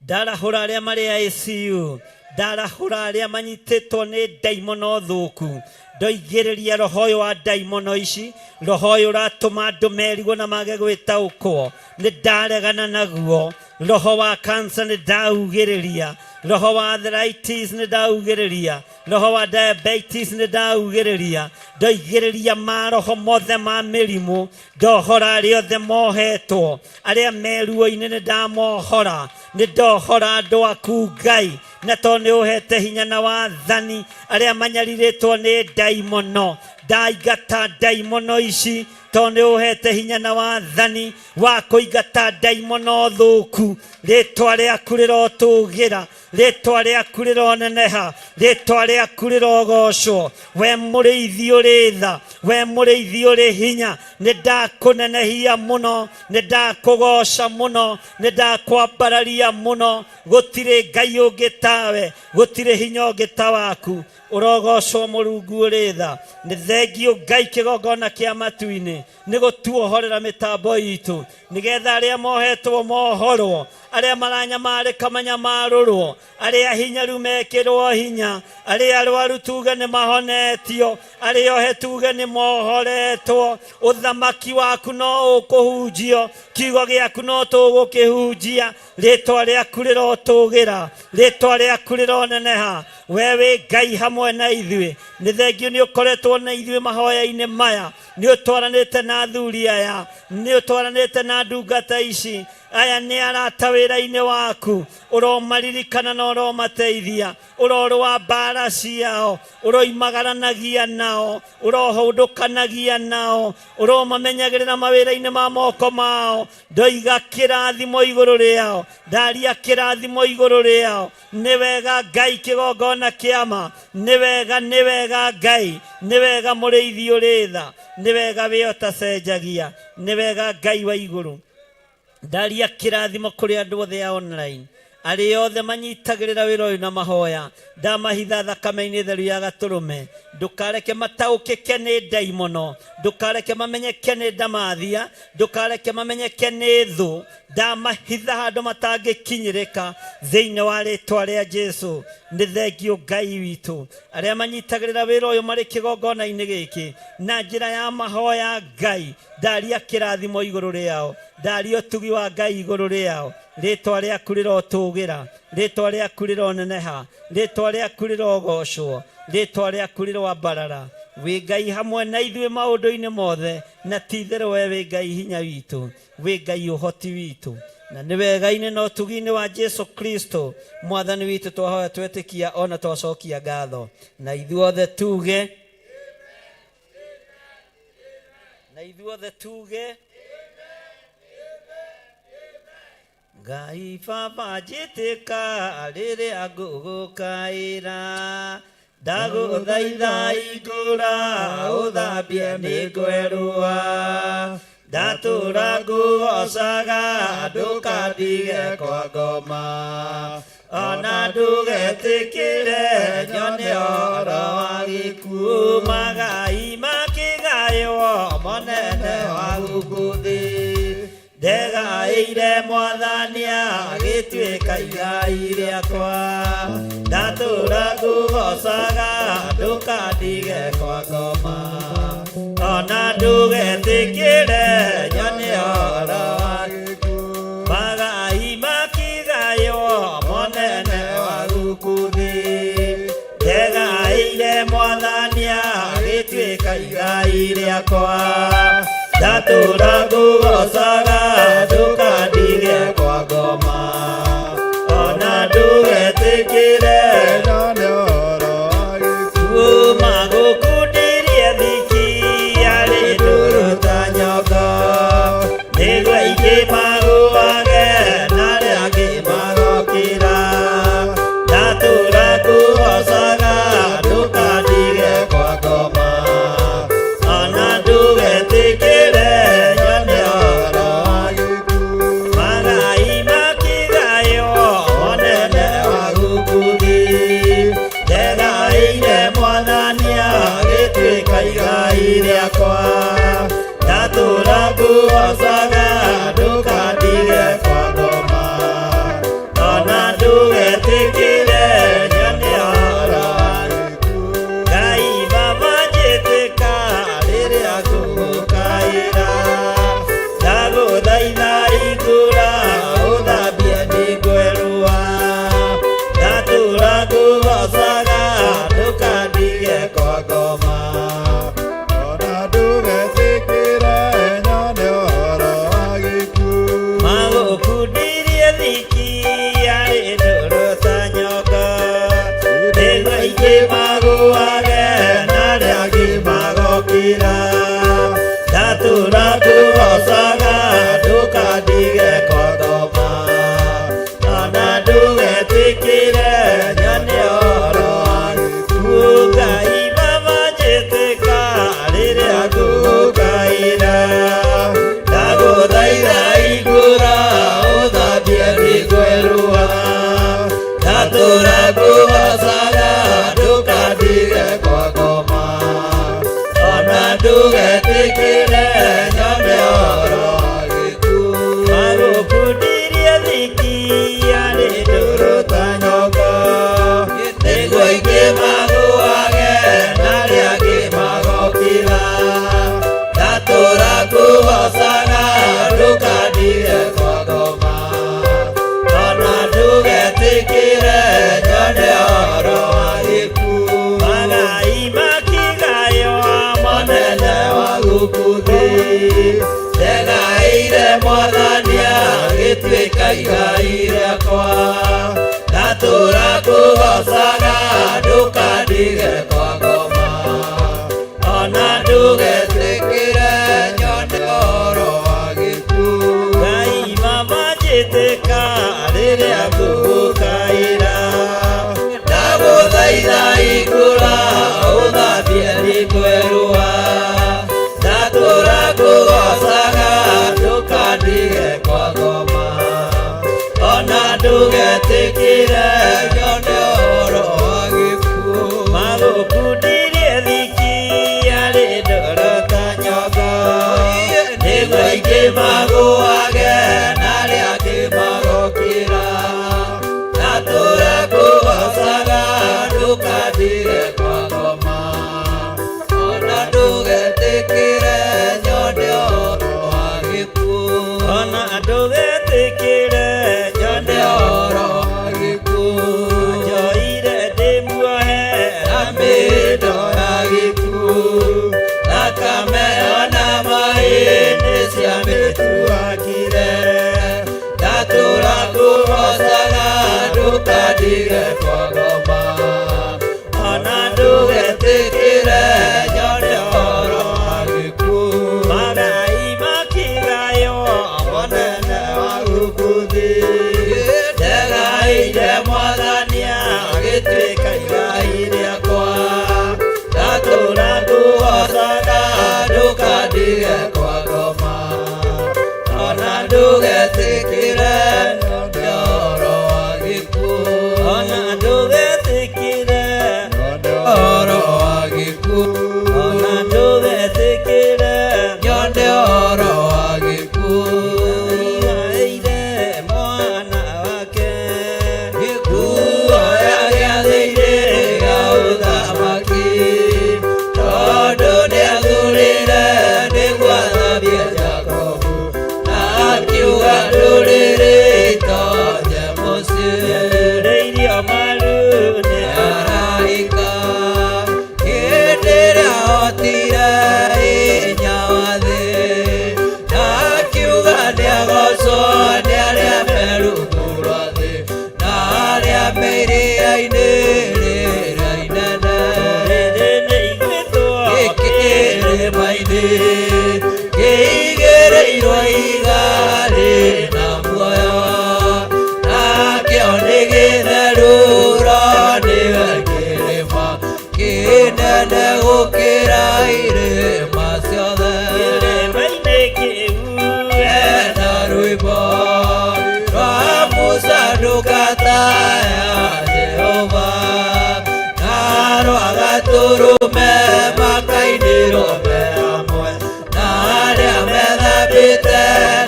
ndarahũra arĩa marĩ ICU, ndarahũra arĩa manyitĩtwo nĩ ndaimono thũku. Ndoigĩrĩria roho ũyũ wa ndaimono ici, roho ũyũ ũratũma andũ merigwo na mage gwĩtaũkwo, nĩ ndaregana naguo. Roho wa cancer nĩ ndaugĩrĩria, roho wa arthritis nĩ ndaugĩrĩria, roho wa diabetes nĩ ndaugĩrĩria. Ndoigĩrĩria maroho mothe ma mĩrimũ, ndohora arĩa othe mohetwo, arĩa meruo-inĩ nĩ ndamohora, nĩ ndohora andũ aku Ngai, na tondũ nĩ ũhete hinya na wathani arĩa manyarirĩtwo nĩ ndaimono, ndaingata ndaimono ici, tondũ nĩ ũhete hinya na wathani wa kũingata ndaimono thũku. Rĩtwa rĩaku rĩrotũgĩra, rĩtwa rĩaku rĩroneneha, rĩtwa rĩaku rĩrogocwo. We mũrĩithi ũrĩ tha, we mũrĩithi ũrĩ hinya, nĩ ndakũnenehia mũno, nĩ ndakũgoca mũno, nĩ ndakwambararia mũno. Gũtirĩ Ngai ũngĩ tawe, gũtirĩ hinya ũngĩ ta waku. Ũrogocwo Mũrungu ũrĩ tha. Nĩ thengiũ Ngai kĩgongona kĩa matu-inĩ nĩ gũtuohorera mĩtambo itũ, nĩgetha arĩa mohetwo mohorwo, arĩa maranyamarĩka manyamarũrwo, arĩa hinyaru mekĩrwo hinya, arĩa arwaru tuge nĩ mahonetio, arĩa ohe tuge nĩ mohoretwo. Ũthamaki waku no ũkũhunjio, kiugo gĩaku no tũgũkĩhunjia. Rĩtwa rĩaku rĩrotũgĩra, rĩtwa rĩaku rĩroneneha. We wĩ Ngai hamwe na ithuĩ. Nĩ thengiũ nĩ ũkoretwo na ithuĩ mahoya-inĩ maya, nĩ ũtwaranĩte na athuri aya, nĩ ũtwaranĩte na ndungata ici. Aya nĩ arata wĩra-inĩ waku, ũromaririkana na ũromateithia, ũrorũa mbara ciao, ũroimagaranagia nao, ũrohũndũkanagia nao, ũromamenyagĩrĩra mawĩra-inĩ ma moko mao. Ndoiga kĩrathimo igũrũ rĩao, ndaria kĩrathimo igũrũ rĩao. Nĩ wega Ngai kĩgongona kĩama, nĩ wega, nĩ wega Ngai. Nĩ wega mũrĩithi ũrĩ tha, nĩ wega wĩ ũtacenjagia, nĩ wega Ngai wa igũrũ. Ndaria kĩrathimo kũrĩ andũ othe a online arĩa othe manyitagĩrĩra wĩra ũyũ na mahoya, ndamahitha thakame-inĩ theru ya gatũrũme. Ndũkareke mataũkĩke nĩ ndaimono, ndũkareke mamenyeke nĩ ndamathia, ndũkareke mamenyeke nĩ thũ. Ndamahitha handũ matangĩkinyĩrĩka thĩinĩ wa rĩtwa rĩa Jesu. Nĩ thengio Ngai witũ, arĩa manyitagĩrĩra wĩra ũyũ marĩ kĩgongona-inĩ gĩkĩ na njĩra ya mahoya, Ngai ndaria kĩrathimo igũrũ rĩao, ndaria ũtugi wa Ngai igũrũ rĩao. Rĩtwa rĩaku rĩrotũgĩra, rĩtwa rĩaku rĩroneneha, rĩtwa rĩaku rĩrogocwo, rĩtwa rĩaku rĩroambarara. Wĩ Ngai hamwe na ithuĩ maũndũ-inĩ mothe, na ti itherũ we wĩ Ngai hinya witũ, wĩ Ngai ũhoti witũ. Na nĩ wega-inĩ na ũtugi-inĩ wa Jesu Kristo mwathani witũ twahoya twetĩkia ona twacokia ngatho, na ithuothe tuge, na ithuothe tuge, Ngai Baba njĩtĩka rĩrĩa ngũgũkaĩra, ndagũthaitha ingũra ũthambie nĩngwerũa, ndatũra ngũgocaga ndũkandige kwa ngoma, ona ndũgetĩkĩre nyone ũhoro wa gĩkuũ, magai makĩgaywo monene wa gũkũ thĩ. Ndegaĩire mwathani agĩtuĩka igai rĩakwa, ndatũra ngũgocaga ndũkandige kwa ngoma, ona ndũgetĩkĩre nyone ũhoro wa gĩkuũ, magai makĩgaywo monene wa gũkũ thĩ. Ndegaĩire mwathani agĩtuĩka igai rĩakwa, ndatũra ngũgocaga ndũkandige kwa ngoma, ona ndũgetĩkĩre nyone ũhoro wa gĩkuũ, magũkundirie thiki arĩ ndũrũ ta nyongo, nĩguo aingĩ magũage na arĩa angĩ magokĩra, ndatũra ngũgocaga ndũkandige kwa ngoma, ona ndũgetĩkĩre nyone ũhoro wa gĩkuũ, magai makĩgaywo monene wa gũkũ thĩ. Ndegaĩire mwathani agĩtuĩka igai rĩakwa, ndatũra ngũgocaga ndũkandige kwa ngoma, ona ndũgetĩkĩre nyone ũhoro wa gĩkuũ. Ngai Baba njĩtĩka rĩrĩa ngũgũkaĩra, ndagũthaitha ingũra ũthambie nĩngwerũa, ndatũra ngũgocaga ndũkandige kwa ngoma, ona ndũgetĩkĩre nyone ũhoro wa gĩkuũ, magũkundirie thiki arĩ ndũrũ ta nyongo, nĩguo aingĩ magũage na arĩa angĩ magokĩra, ndatũra ngũgocaga ndũkandige kwa ngoma, ona ndũgetĩkĩre nyone ũhoro wa gĩkuũ. Ngai Baba njĩtĩka rĩrĩa ngũgũkaĩra, ndagũthaitha ingũra ũthambie nĩngwerũa, ndatũra ngũgocaga ndũkandige kwa ngoma, ona ndũgetĩkĩre nyone ũhoro wa gĩkuũ, magũkundirie thiki arĩ ndũrũ ta nyongo, nĩguo aingĩ magũage na arĩa angĩ magokĩra, ndatũra ngũgocaga ndũkandige kwa ngoma, ona ndũgetĩkĩre nyone ũhoro wa gĩkuũ, magai makĩgaywo monene wa gũkũ thĩ. Ndegaĩire mwathani agĩtuĩka igai rĩakwa, ndatũra ngũgocaga ndũkandige kwa ngoma, ona ndũgetĩkĩre nyone ũhoro wa gĩkuũ. Ngai Baba njĩtĩka rĩrĩa ngũgũkaĩra, ndagũthaitha ingũra ũthambie nĩngwerũa, Ndũgetĩkĩre nyone ũhoro wa gĩkuũ. Magũkundirie thiki arĩ ndoro ta nyongo. Nĩguo aingĩ magũage na arĩa angĩ magokĩra. Ndatũra ngũgoocaga ndũkandige kwangoma. Ona ndũgetĩkĩre nyone ũhoro wa gĩkuũ. Ona ndũgetĩkĩre nyone Nyone ũhoro wa gĩkuũ. Njoire ndĩ muohe Na mĩndo ya gĩkuũ. Thakame ona maĩ nĩ ciamĩtuakire. Ndatũra ngũgoocaga ndũkandige kwangoma. Ona Ndũgetĩkĩre nyone ũhoro wa gĩkuũ. Magai makĩgaywo Mũnene wa gũkũ thĩ. Ndegaĩire Mwathani agĩtuĩka igai rĩakwa. Ndatũra ngũgoocaga ndũkandige kwangoma. Ona ndũgetĩkĩre nyone ũhoro wa gĩkuũ. Ona ndũgetĩkĩre Nyone ũhoro wa gĩkuũ. Ona ndũgetĩkĩre Nyone ũhoro wa gĩkuũ. Igaĩire mwana wake. Gĩkuũ gĩathĩ-inĩ gĩa ũthamaki, tondũ nĩathurire nĩguo athambie Jakubu, na akiuga ndũrĩrĩ itonye mũciĩ. Nĩaturĩirio maru nĩ Araika hĩndĩ ĩrĩa ahotire hinya wa thĩ, na akiuga nĩagocwo nĩ arĩa me rungu rwa thĩ, na arĩa me iria-inĩ rĩrĩa inene. Rĩrĩ nĩ igwĩtwo Gĩkĩ kĩrĩma-inĩ kĩigĩrĩirwo ihiga rĩna muoyo, nakĩo nĩ gĩtheru ro nĩwe kĩrĩma kĩnene gũkĩra irĩma ciothe. Kĩrĩma-inĩ kĩu Ena rwĩmbo rwa Musa ndungata ya Jehova, na rwa Gatũrũme makainĩrwo me hamwe na arĩa methambĩte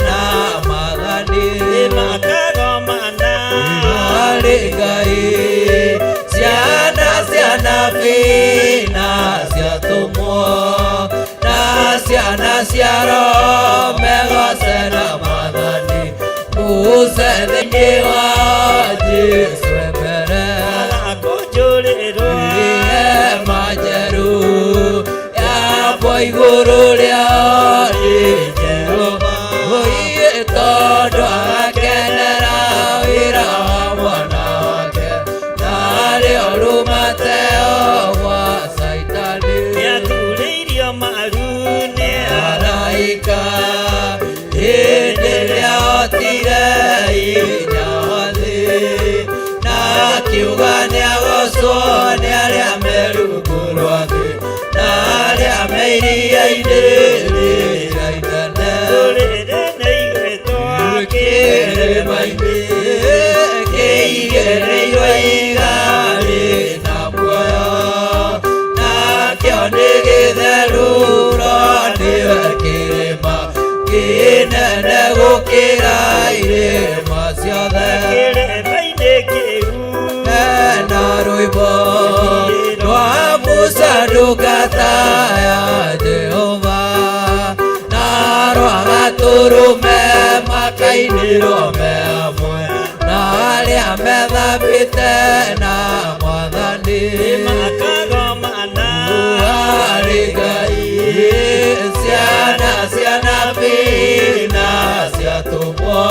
na Mwathani. Nĩmakagomana Harĩ Ngai ciana cia nabii na cia atũmwo na ciana cia Roho megoce na Mwathani. Musa thĩinĩ wa Jesũ mbere Agakũnjũrĩrwo hema njerũ yakwo igũrũ rĩao nĩ Jehova. Ũiĩ tondũ agakenera wĩra wa mwana wake, narĩo rũmateo gwa Caitani. Nĩaturĩirio maru nĩ Araika hĩndĩ ĩrĩa ahotire hinya wa thĩ, na akiuga nĩagocwo nĩ arĩa me rungu rwa thĩ, na arĩa me iria-inĩ rĩrĩa inene. Rũrĩrĩ nĩ igwĩtwo Kĩrĩma-inĩ kĩigĩrĩirwo ihiga rĩna muoyo, nakĩo nĩ gĩtheru ro nĩwe kĩrĩma kĩnene gũkĩra irĩma ciothe. Kĩrĩma-inĩ kĩu Ena rwĩmbo rwa Musa ndungata ya Jehova, na rwa Gatũrũme makainĩrwo me hamwe na arĩa methambĩte na Mwathani. Nĩmakagomana Harĩ Ngai ciana cia nabii na cia atũmwo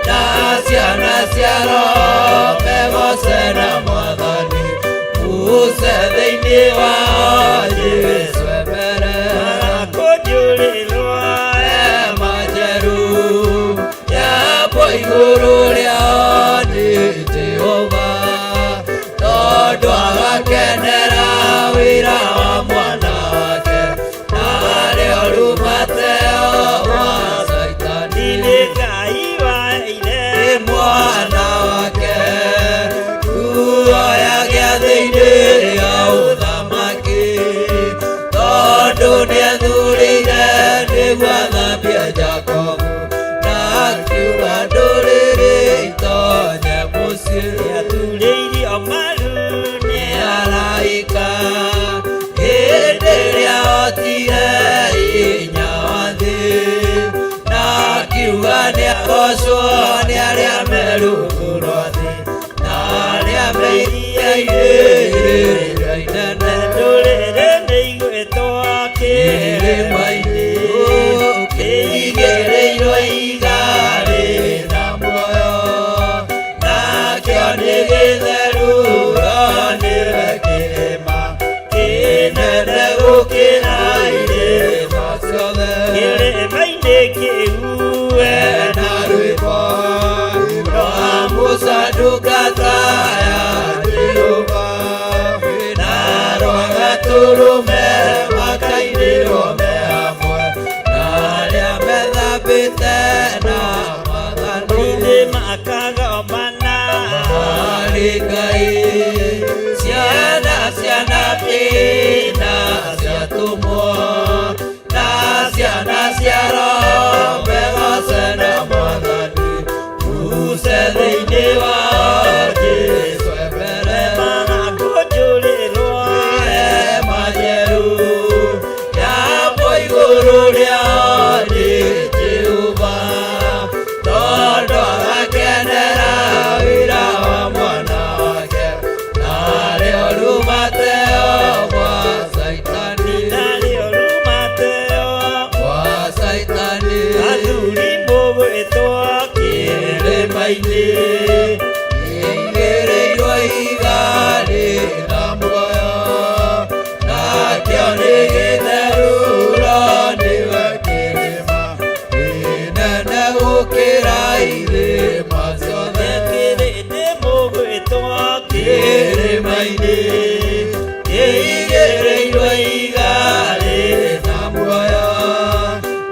na ciana cia Roho megoce na Mwathani. Musa thĩinĩ wa Jesũ mbere Agakũnjũrĩrwo hema njerũ yakwo igũrũ rĩao nĩ Jehova, tondũ agakenera wĩra wa mwana wake, narĩo rũmateo wa Caitani. Nĩ Ngai waheire Nĩ mwana Kĩrĩma-inĩ rĩrĩa inene ndũrĩrĩ nĩ igwĩtwo Kĩrĩma-inĩ kĩigĩrĩirwo ihiga rĩna muoyo nakĩo nĩ gĩtheru nĩwe kĩrĩma kĩnene gũkĩra irĩma ciothe kĩrĩma-inĩ kĩu na rwĩmbo rwa Musa ndungata ya Jehova na rwa Gatũrũme makainĩrwo me hamwe na arĩa methambĩte na Mwathani nĩ makagomana harĩ Ngai ciana cia nabii na cia atũmwo na ciana cia Roho megoce na Mwathani Musa thĩinĩ wa Jesũ e mbere magakũnjũrĩrwo hema njerũ yambwo igũrũ rĩao nĩ Jehova tondũ agakenera wĩra wa mwana wake narĩo rumateo gwa Caitani narĩo rumateo gwa Caitani athuri mũgwĩtwo kĩrĩma-inĩ kĩigĩrĩirwo ihiga rĩna muoyo nakĩo nĩ gĩtheru nĩwe kĩrĩma kĩnene gũkĩra irĩma ciothe kĩrĩndĩ mũgwĩtwo kĩrĩma-inĩ kĩigĩrĩirwo ihiga rĩna muoyo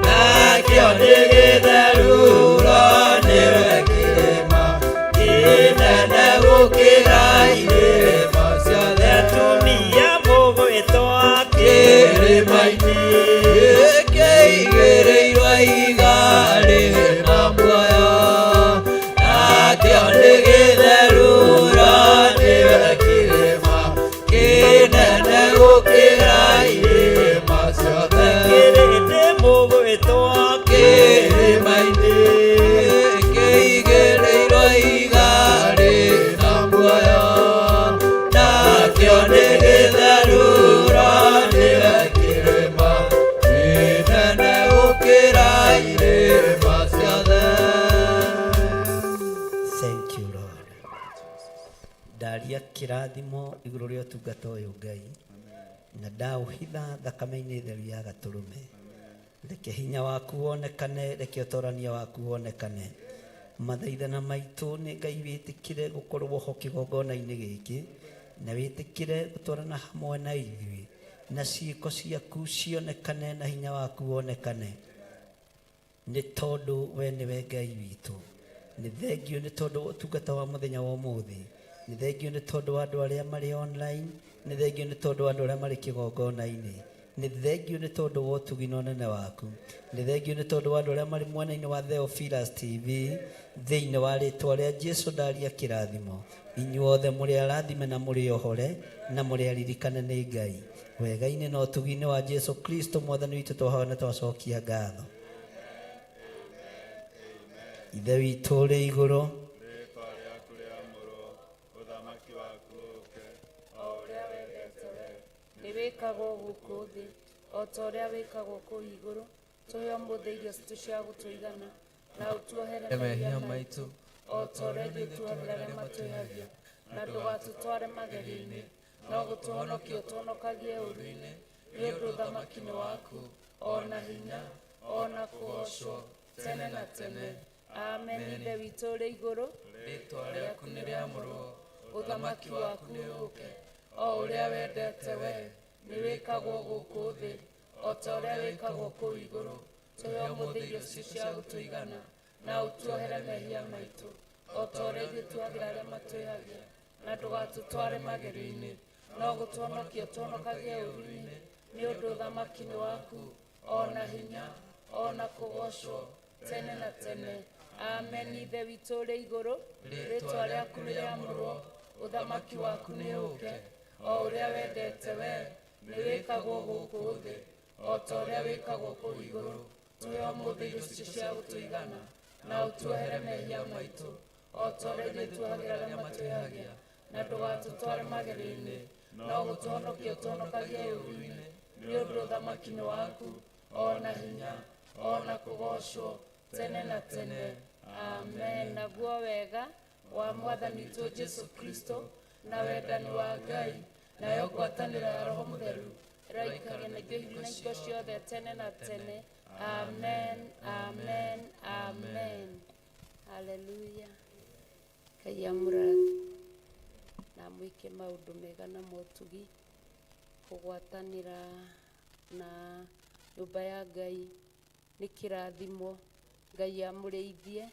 nakĩo nĩ gĩtheru nĩwe kĩrĩma kĩnene gũkĩra irĩma ciothe atumia mũgwĩtwo kĩrĩma-inĩ kĩigĩrĩirwo ihiga rĩna muoyo nakĩo nĩ gĩtheru nĩwe kĩrĩma kĩnene gũkĩra irĩma ciothe kĩrĩndĩ mũgwĩtwo kĩrĩma-inĩ kĩigĩrĩirwo ihiga rĩna muoyo nakĩo nĩ gĩtheru nĩwe kĩrĩma kĩnene gũkĩra irĩma ciothe. Thank you, Lord. Ndaria kĩrathimo igũrũ rĩa ũtungata ũyũ Ngai na ndaũhitha thakame-inĩ theru ya gatũrũme reke hinya waku wonekane reke ũtorania waku wonekane mathaithana maitũ nĩ Ngai wĩtĩkĩre gũkorwo ho kĩgongona-inĩ gĩkĩ na wĩtĩkĩre gũtwarana hamwe na ithuĩ na ciĩko ciaku cionekane na hinya waku wonekane nĩ tondũ we nĩwe Ngai witũ nĩ thengio nĩ tondũ wa ũtungata wa mũthenya wa ũmũthĩ nĩ thengio nĩ tondũ wa andũ arĩa marĩ online nĩ thengio nĩ tondũ wa andũ arĩa marĩ kĩgongona-inĩ nĩ thengio nĩ tondũ wa ũtugi na ũnene waku nĩ thengio nĩ tondũ wa andũ arĩa marĩ mwena-inĩ wa Theophilus TV thĩinĩ wa rĩtwa rĩa Jesu ndaria kĩrathimo inyuothe mũrĩ arathime na mũrĩ ohore na mũrĩ aririkane nĩ Ngai wega-inĩ na ũtugi-inĩ wa Jesu Kristo mwathani witũ twahoya na twacokia ngatho Ithe witũ ũrĩ igũrũ Rĩĩtwa rĩaku rĩamũrwo, ũthamaki waku ũũke, o ũrĩa wendete we nĩ wĩkagwo gũkũ thĩ o ta ũrĩa wĩkagwo kũu igũrũ tũhe ũmũthĩ irio citũ cia gũtũigana na ũtuohere Mehia maitũ o ta ũrĩa ithuĩ tuohagĩra arĩa matwĩhagia na ndũgatũtware magerio-inĩ no gũtũhonokia ũtũhonokagie ũũru-inĩ nĩ ũndũ ũthamaki nĩ waku o na hinya o na kũgoocwo tene na tene amen ithe witũ ũrĩ igũrũ Rĩĩtwa rĩaku nĩ rĩamũrwo, ũthamaki waku nĩ ũũke o ũrĩa wendete we nĩ wĩkagwo gũkũ thĩ o ta ũrĩa wĩkagwo kũu igũrũ tũhe ũmũthĩ irio citũ cia gũtũigana na ũtuohere mehia maitũ o ta ũrĩa ithuĩ tuohagĩra arĩa matwĩhagia na ndũgatũtware magerio-inĩ no gũtũhonokia ũtũhonokagie ũũru-inĩ nĩ ũndũ ũthamaki nĩ waku o na hinya o na kũgoocwo tene na tene amen ithe witũ ũrĩ igũrũ rĩtwa rĩaku rĩamũrwo ũthamaki waku nĩ ũũke o ũrĩa wendete we nĩ wĩkagwo gũkũ thĩ o ta ũrĩa wĩkagwo kũu igũrũ tũhe ũmũthĩ irio citũ cia gũtũigana na ũtuohere mehia maitũ o ta ũrĩa ithuĩ tuohagĩra arĩa matwĩhagia Na ndũgatũtware magerio-inĩ, no gũtũhonokia ũtũhonokagie ũũru-inĩ. Nĩ ũndũ ũthamaki nĩ waku, o na hinya, o na kũgoocwo tene na tene. Amen. Naguo wega wa Mwathani witũ Jesu Kristo na wendani wa Ngai nayo ngwatanĩro ya Roho Mũtheru ĩroikarania na ithuĩ hingo ciothe tene na tene. Amen, amen, amen. Haleluya. Ngai amũrathime na amwĩke maũndũ mega na motugi. Kũgwatanĩra na nyũmba ya Ngai nĩ kĩrathimo. Ngai amũrĩithie,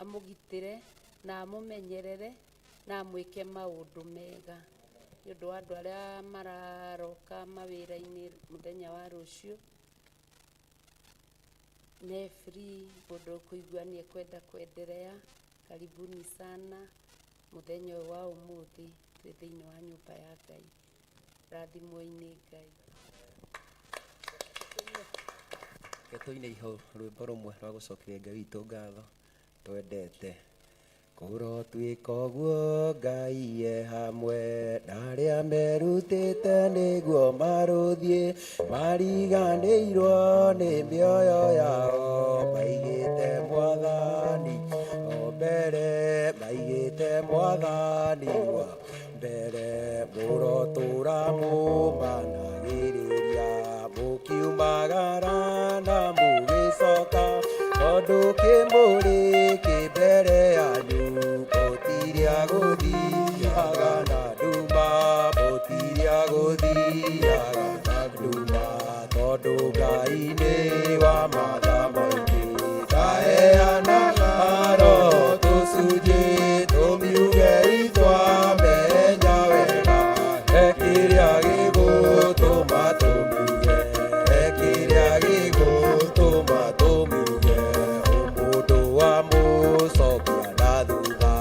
amũgitĩre na amũmenyerere na amwĩke maũndũ mega. Nĩ ũndũ wa andũ arĩa mararoka mawĩra-inĩ mũthenya wa rũciũ, me free, mũndũ ũkũigua nĩ ekwenda kwenderea, karibuni sana mũthenya ũyũ wa ũmũthĩ twĩ thĩinĩ wa nyũmba ya Ngai. Rathimwo-inĩ Ngai. Reke tũine iho rwĩmbo rũmwe rwa gũcokeria Ngai witũ ngatho twendete. Kũrotuĩka ũguo Ngai e hamwe na arĩa merutĩte nĩguo marũthiĩ, mariganĩirwo nĩ mĩoyo yao, maigĩte Mwathani o mbere, maigĩte Mwathani wa mbere, mũrotũra mũmanagĩrĩria, mũkiumagara na mũgĩcoka, tondũ kĩmũrĩ kĩ mbere yanyu, mũtirĩa gũthiaga na nduma, mũtirĩa gũthiaga na nduma, tondũ Ngai nĩ wa matha maingĩ, ndaheanaga roho tũcunjĩ, tũmiuge itwamenya wega, he kĩrĩa gĩgũtũma tũmiuge, he kĩrĩa gĩgũtũma tũmiuge, ũmũndũ wa mũcokia na thutha,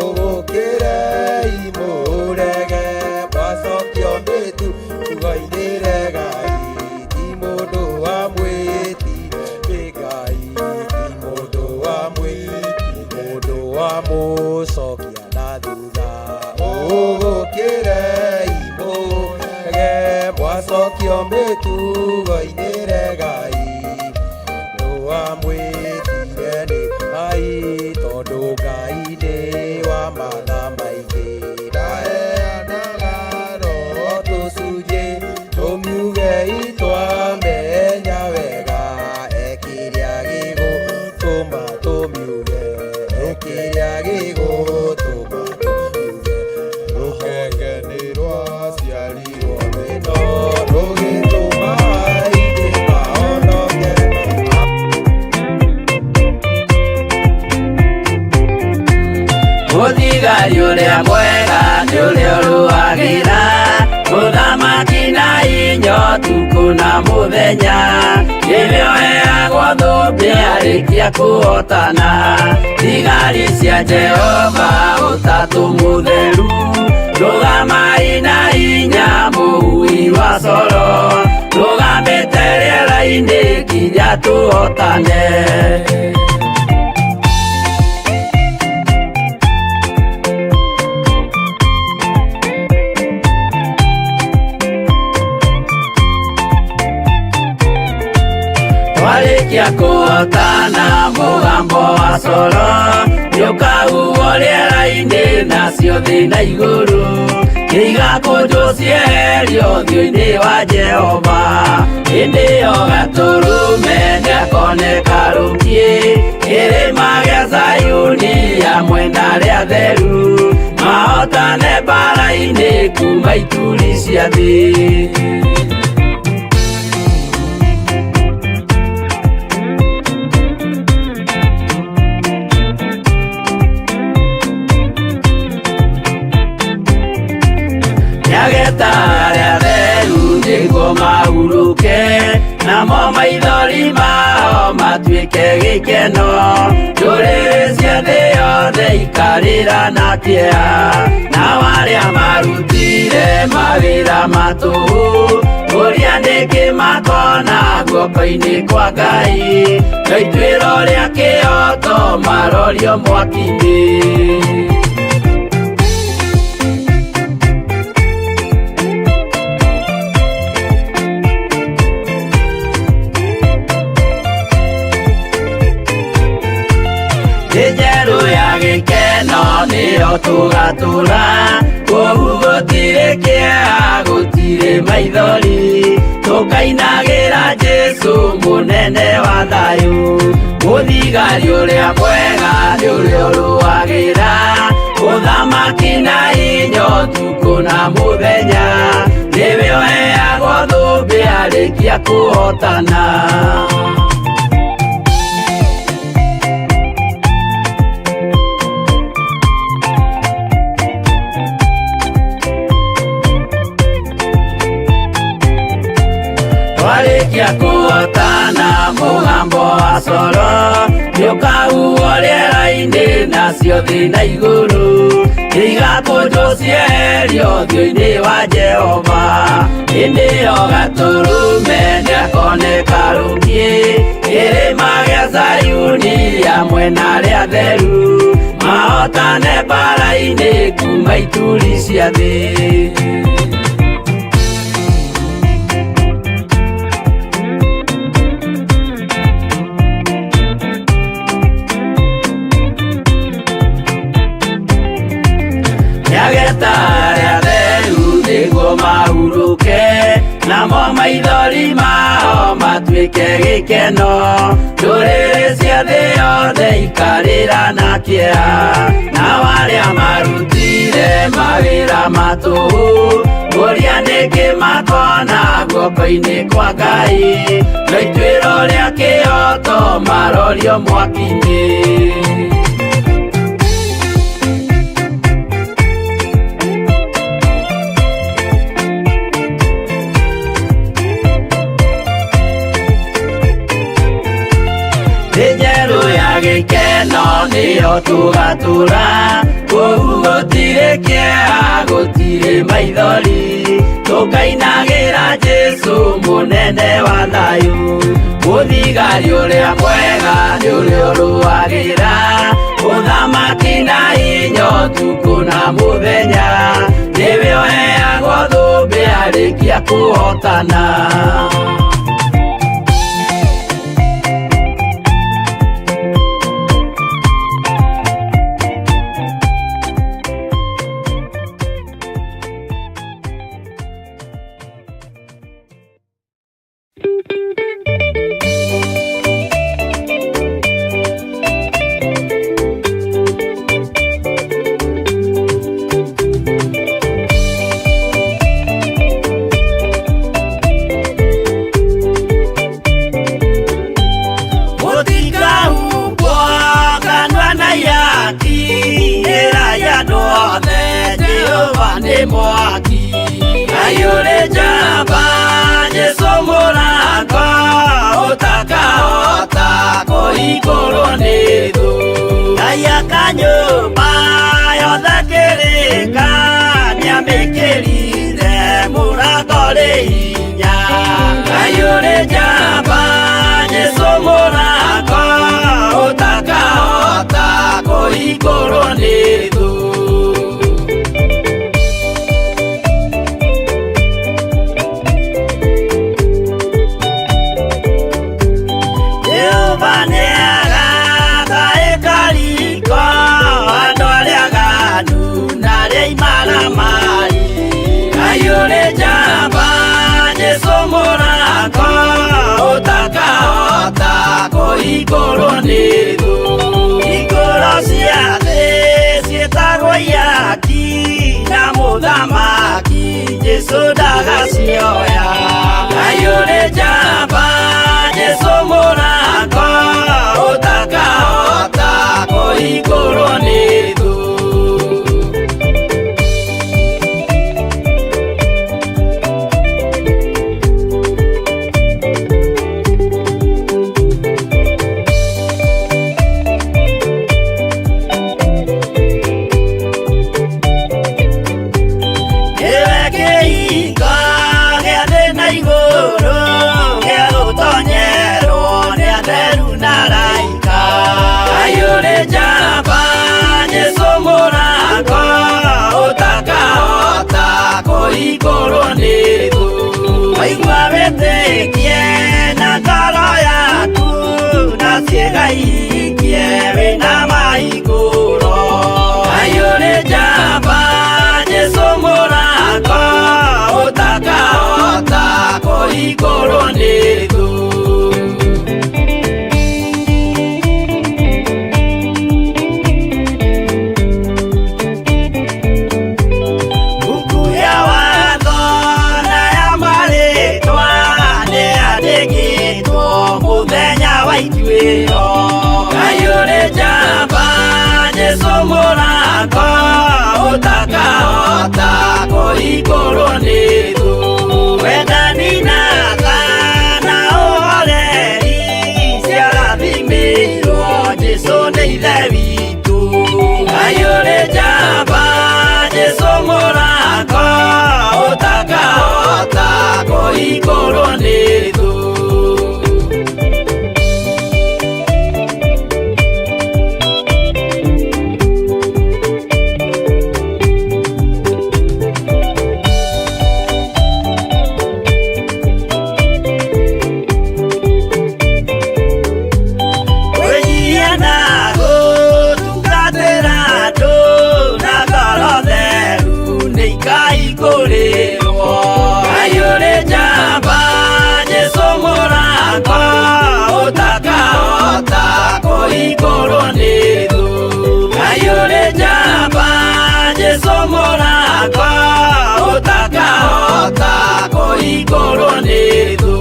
ũgũkĩrei mũrege, mwacokio mĩtugo-inĩ regai, ti mũndũ wa mwĩti nĩ Ngai, ti mũndũ wa mwĩti, mũndũ wa mũcokia na thutha, ũgũkĩrei mũrege, mwacokio mĩtugo-inĩ regai, mũndũ wa mwĩtire nĩ Ngai, tondũ Ngai nĩ wa matha maingĩ, ndaheanaga roho tũcunjĩ, tũmiuge itwamenya wega, he kĩrĩa gĩgũtũma tũmiuge, he kĩrĩa gĩgũtũma tũmiuge, Rũkenge nĩ rwaciarirwo rwĩno rũgĩtũma aingĩ mahonoke. Mũthigari ũrĩa mwega nĩ ũrĩa ũrũagĩra mũthamaki na inyo ũtukũ na mũthenya, nĩwe ũheagwo thũmbĩ arĩkia kũhotana. Thigari cia Jehova ũtatũ mũtheru, rũgamai na hinya mũhui wa coro, rũgamĩte rĩera-inĩ nginya tũhotane. Twarĩkia kũhotana mũgambo wa coro nĩũkahuhwo rĩera-inĩ nacio thĩ na igũrũ nĩigakũnjwo cieherio ũthiũ-inĩ wa Jehova. Hĩndĩ ĩyo Gatũrũme nĩakoneka rũkiĩ kĩrĩma gĩa Zayuni hamwe na arĩa atheru, mahotane mbaara-inĩ kuma ituri cia thĩ. Nĩageta arĩa atheru nĩguo mahurũke, namo maithori mao matuĩke gĩkeno. Ndũrĩrĩ cia thĩ yothe ikarĩra na kĩeha, nao arĩa marutire mawĩra ma tũhũ, ũrĩa nĩkĩ makona guoko-inĩ kwa Ngai, no ituĩro rĩa kĩhooto marorio mwaki-inĩ. nĩyo tũgatũra kũu gũtirĩ kĩeha gũtirĩ maithori tũkainagĩra Jesũ mũnene wa thayũ mũthigari ũrĩa mwega nĩ ũrĩa ũrũagĩra ũthamaki na hinya ũtukũ na mũthenya nĩwe ũheagwo thũmbĩ arĩkia kũhotana. Twarĩkia kũhotana mũgambo wa coro nĩũkahuhwo rĩera-inĩ nacio thĩ na igũrũ igakũnjwo cieherio ũthiũ-inĩ wa Jehova hĩndĩ ĩyo gatũrũme nĩakoneka rũngĩ kĩrĩma gĩa Zayuni hamwe na arĩa atheru mahotane mbara-inĩ kuma ituri cia thĩ. Nĩageta arĩa atheru nĩguo mahurũke namo maithori mao matuĩke gĩkeno ndũrĩrĩ cia thĩ yothe ikarĩra na kĩeha nao arĩa marutire mawĩra ma tũhũ kũria nĩkĩ makona guoko-inĩ kwa Ngai no ituĩro rĩa kĩhoto marorio mwaki-inĩ. Njerũ ya gĩkeno nĩyo tũgatũra kũu gũtirĩ kĩeha gũtirĩ maithori tũkainagĩra Jesũ mũnene wa thayũ mũthigari ũrĩa mwega nĩ ũrĩa ũrũagĩra ũthamaki na hinya ũtukũ na mũthenya nĩwe ũheagwo thũmbĩ arĩkia kũhotana. kũhingũrwo nĩ thũ. Mbuku ya watho na ya marĩtwa nĩyandĩkĩtwo mũthenya wa ituĩro. Ngai ũrĩ njamba, Jesũ mũrango ũtakahota kũhingũrwo nĩ thũ. Wendani na tha na ũhoreri ciarathimĩirwo Jesũ nĩ Ithe witũ. Ngai ũrĩ njamba, Jesũ mũrango ũtakahota kũhingũrwo nĩ thũ. Kwĩnyihia na gũtungatĩra andũ na ngoro theru nĩikaihingũrĩrwo. Ngai ũrĩ njamba, Jesũ mũrango ũtakahota kũhingũrwo nĩ thũ. Ngai ũrĩ njamba, Jesũ mũrango ũtakahota kũhingũrwo nĩ thũ.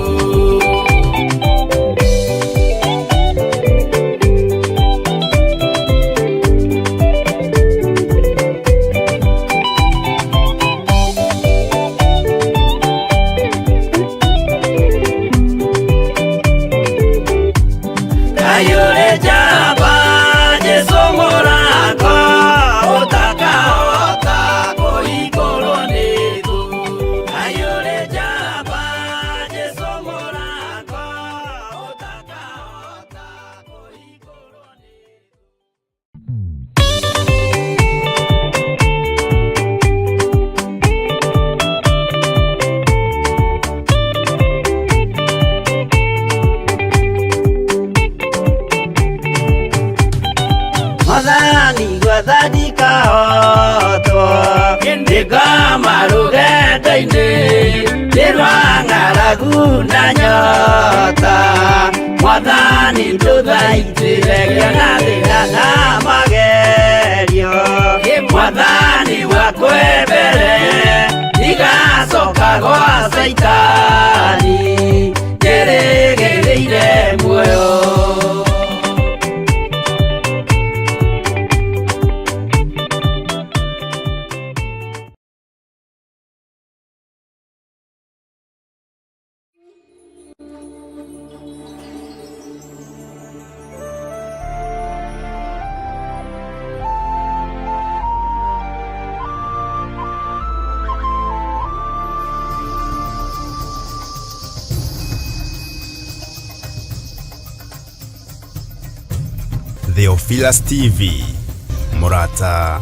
Ngai ũrĩ njamba, Jesũ mũrango ũtakahota kũhingũrwo nĩ thũ. Ngai ũrĩ njamba, Jesũ mũrango ũtakahota kũhingũrwo nĩ thũ. Mwathani gwathani kahotwo ndĩngoma rũgendo-inĩ nĩ rwa ng'aragu na nyota. Mwathani ndũthaitĩre ngĩona thĩna na magerio. Mwathani wakwe mbere ndigacoka gwa Caitani njĩrĩgĩrĩire muoyo. Theophilus TV, Murata.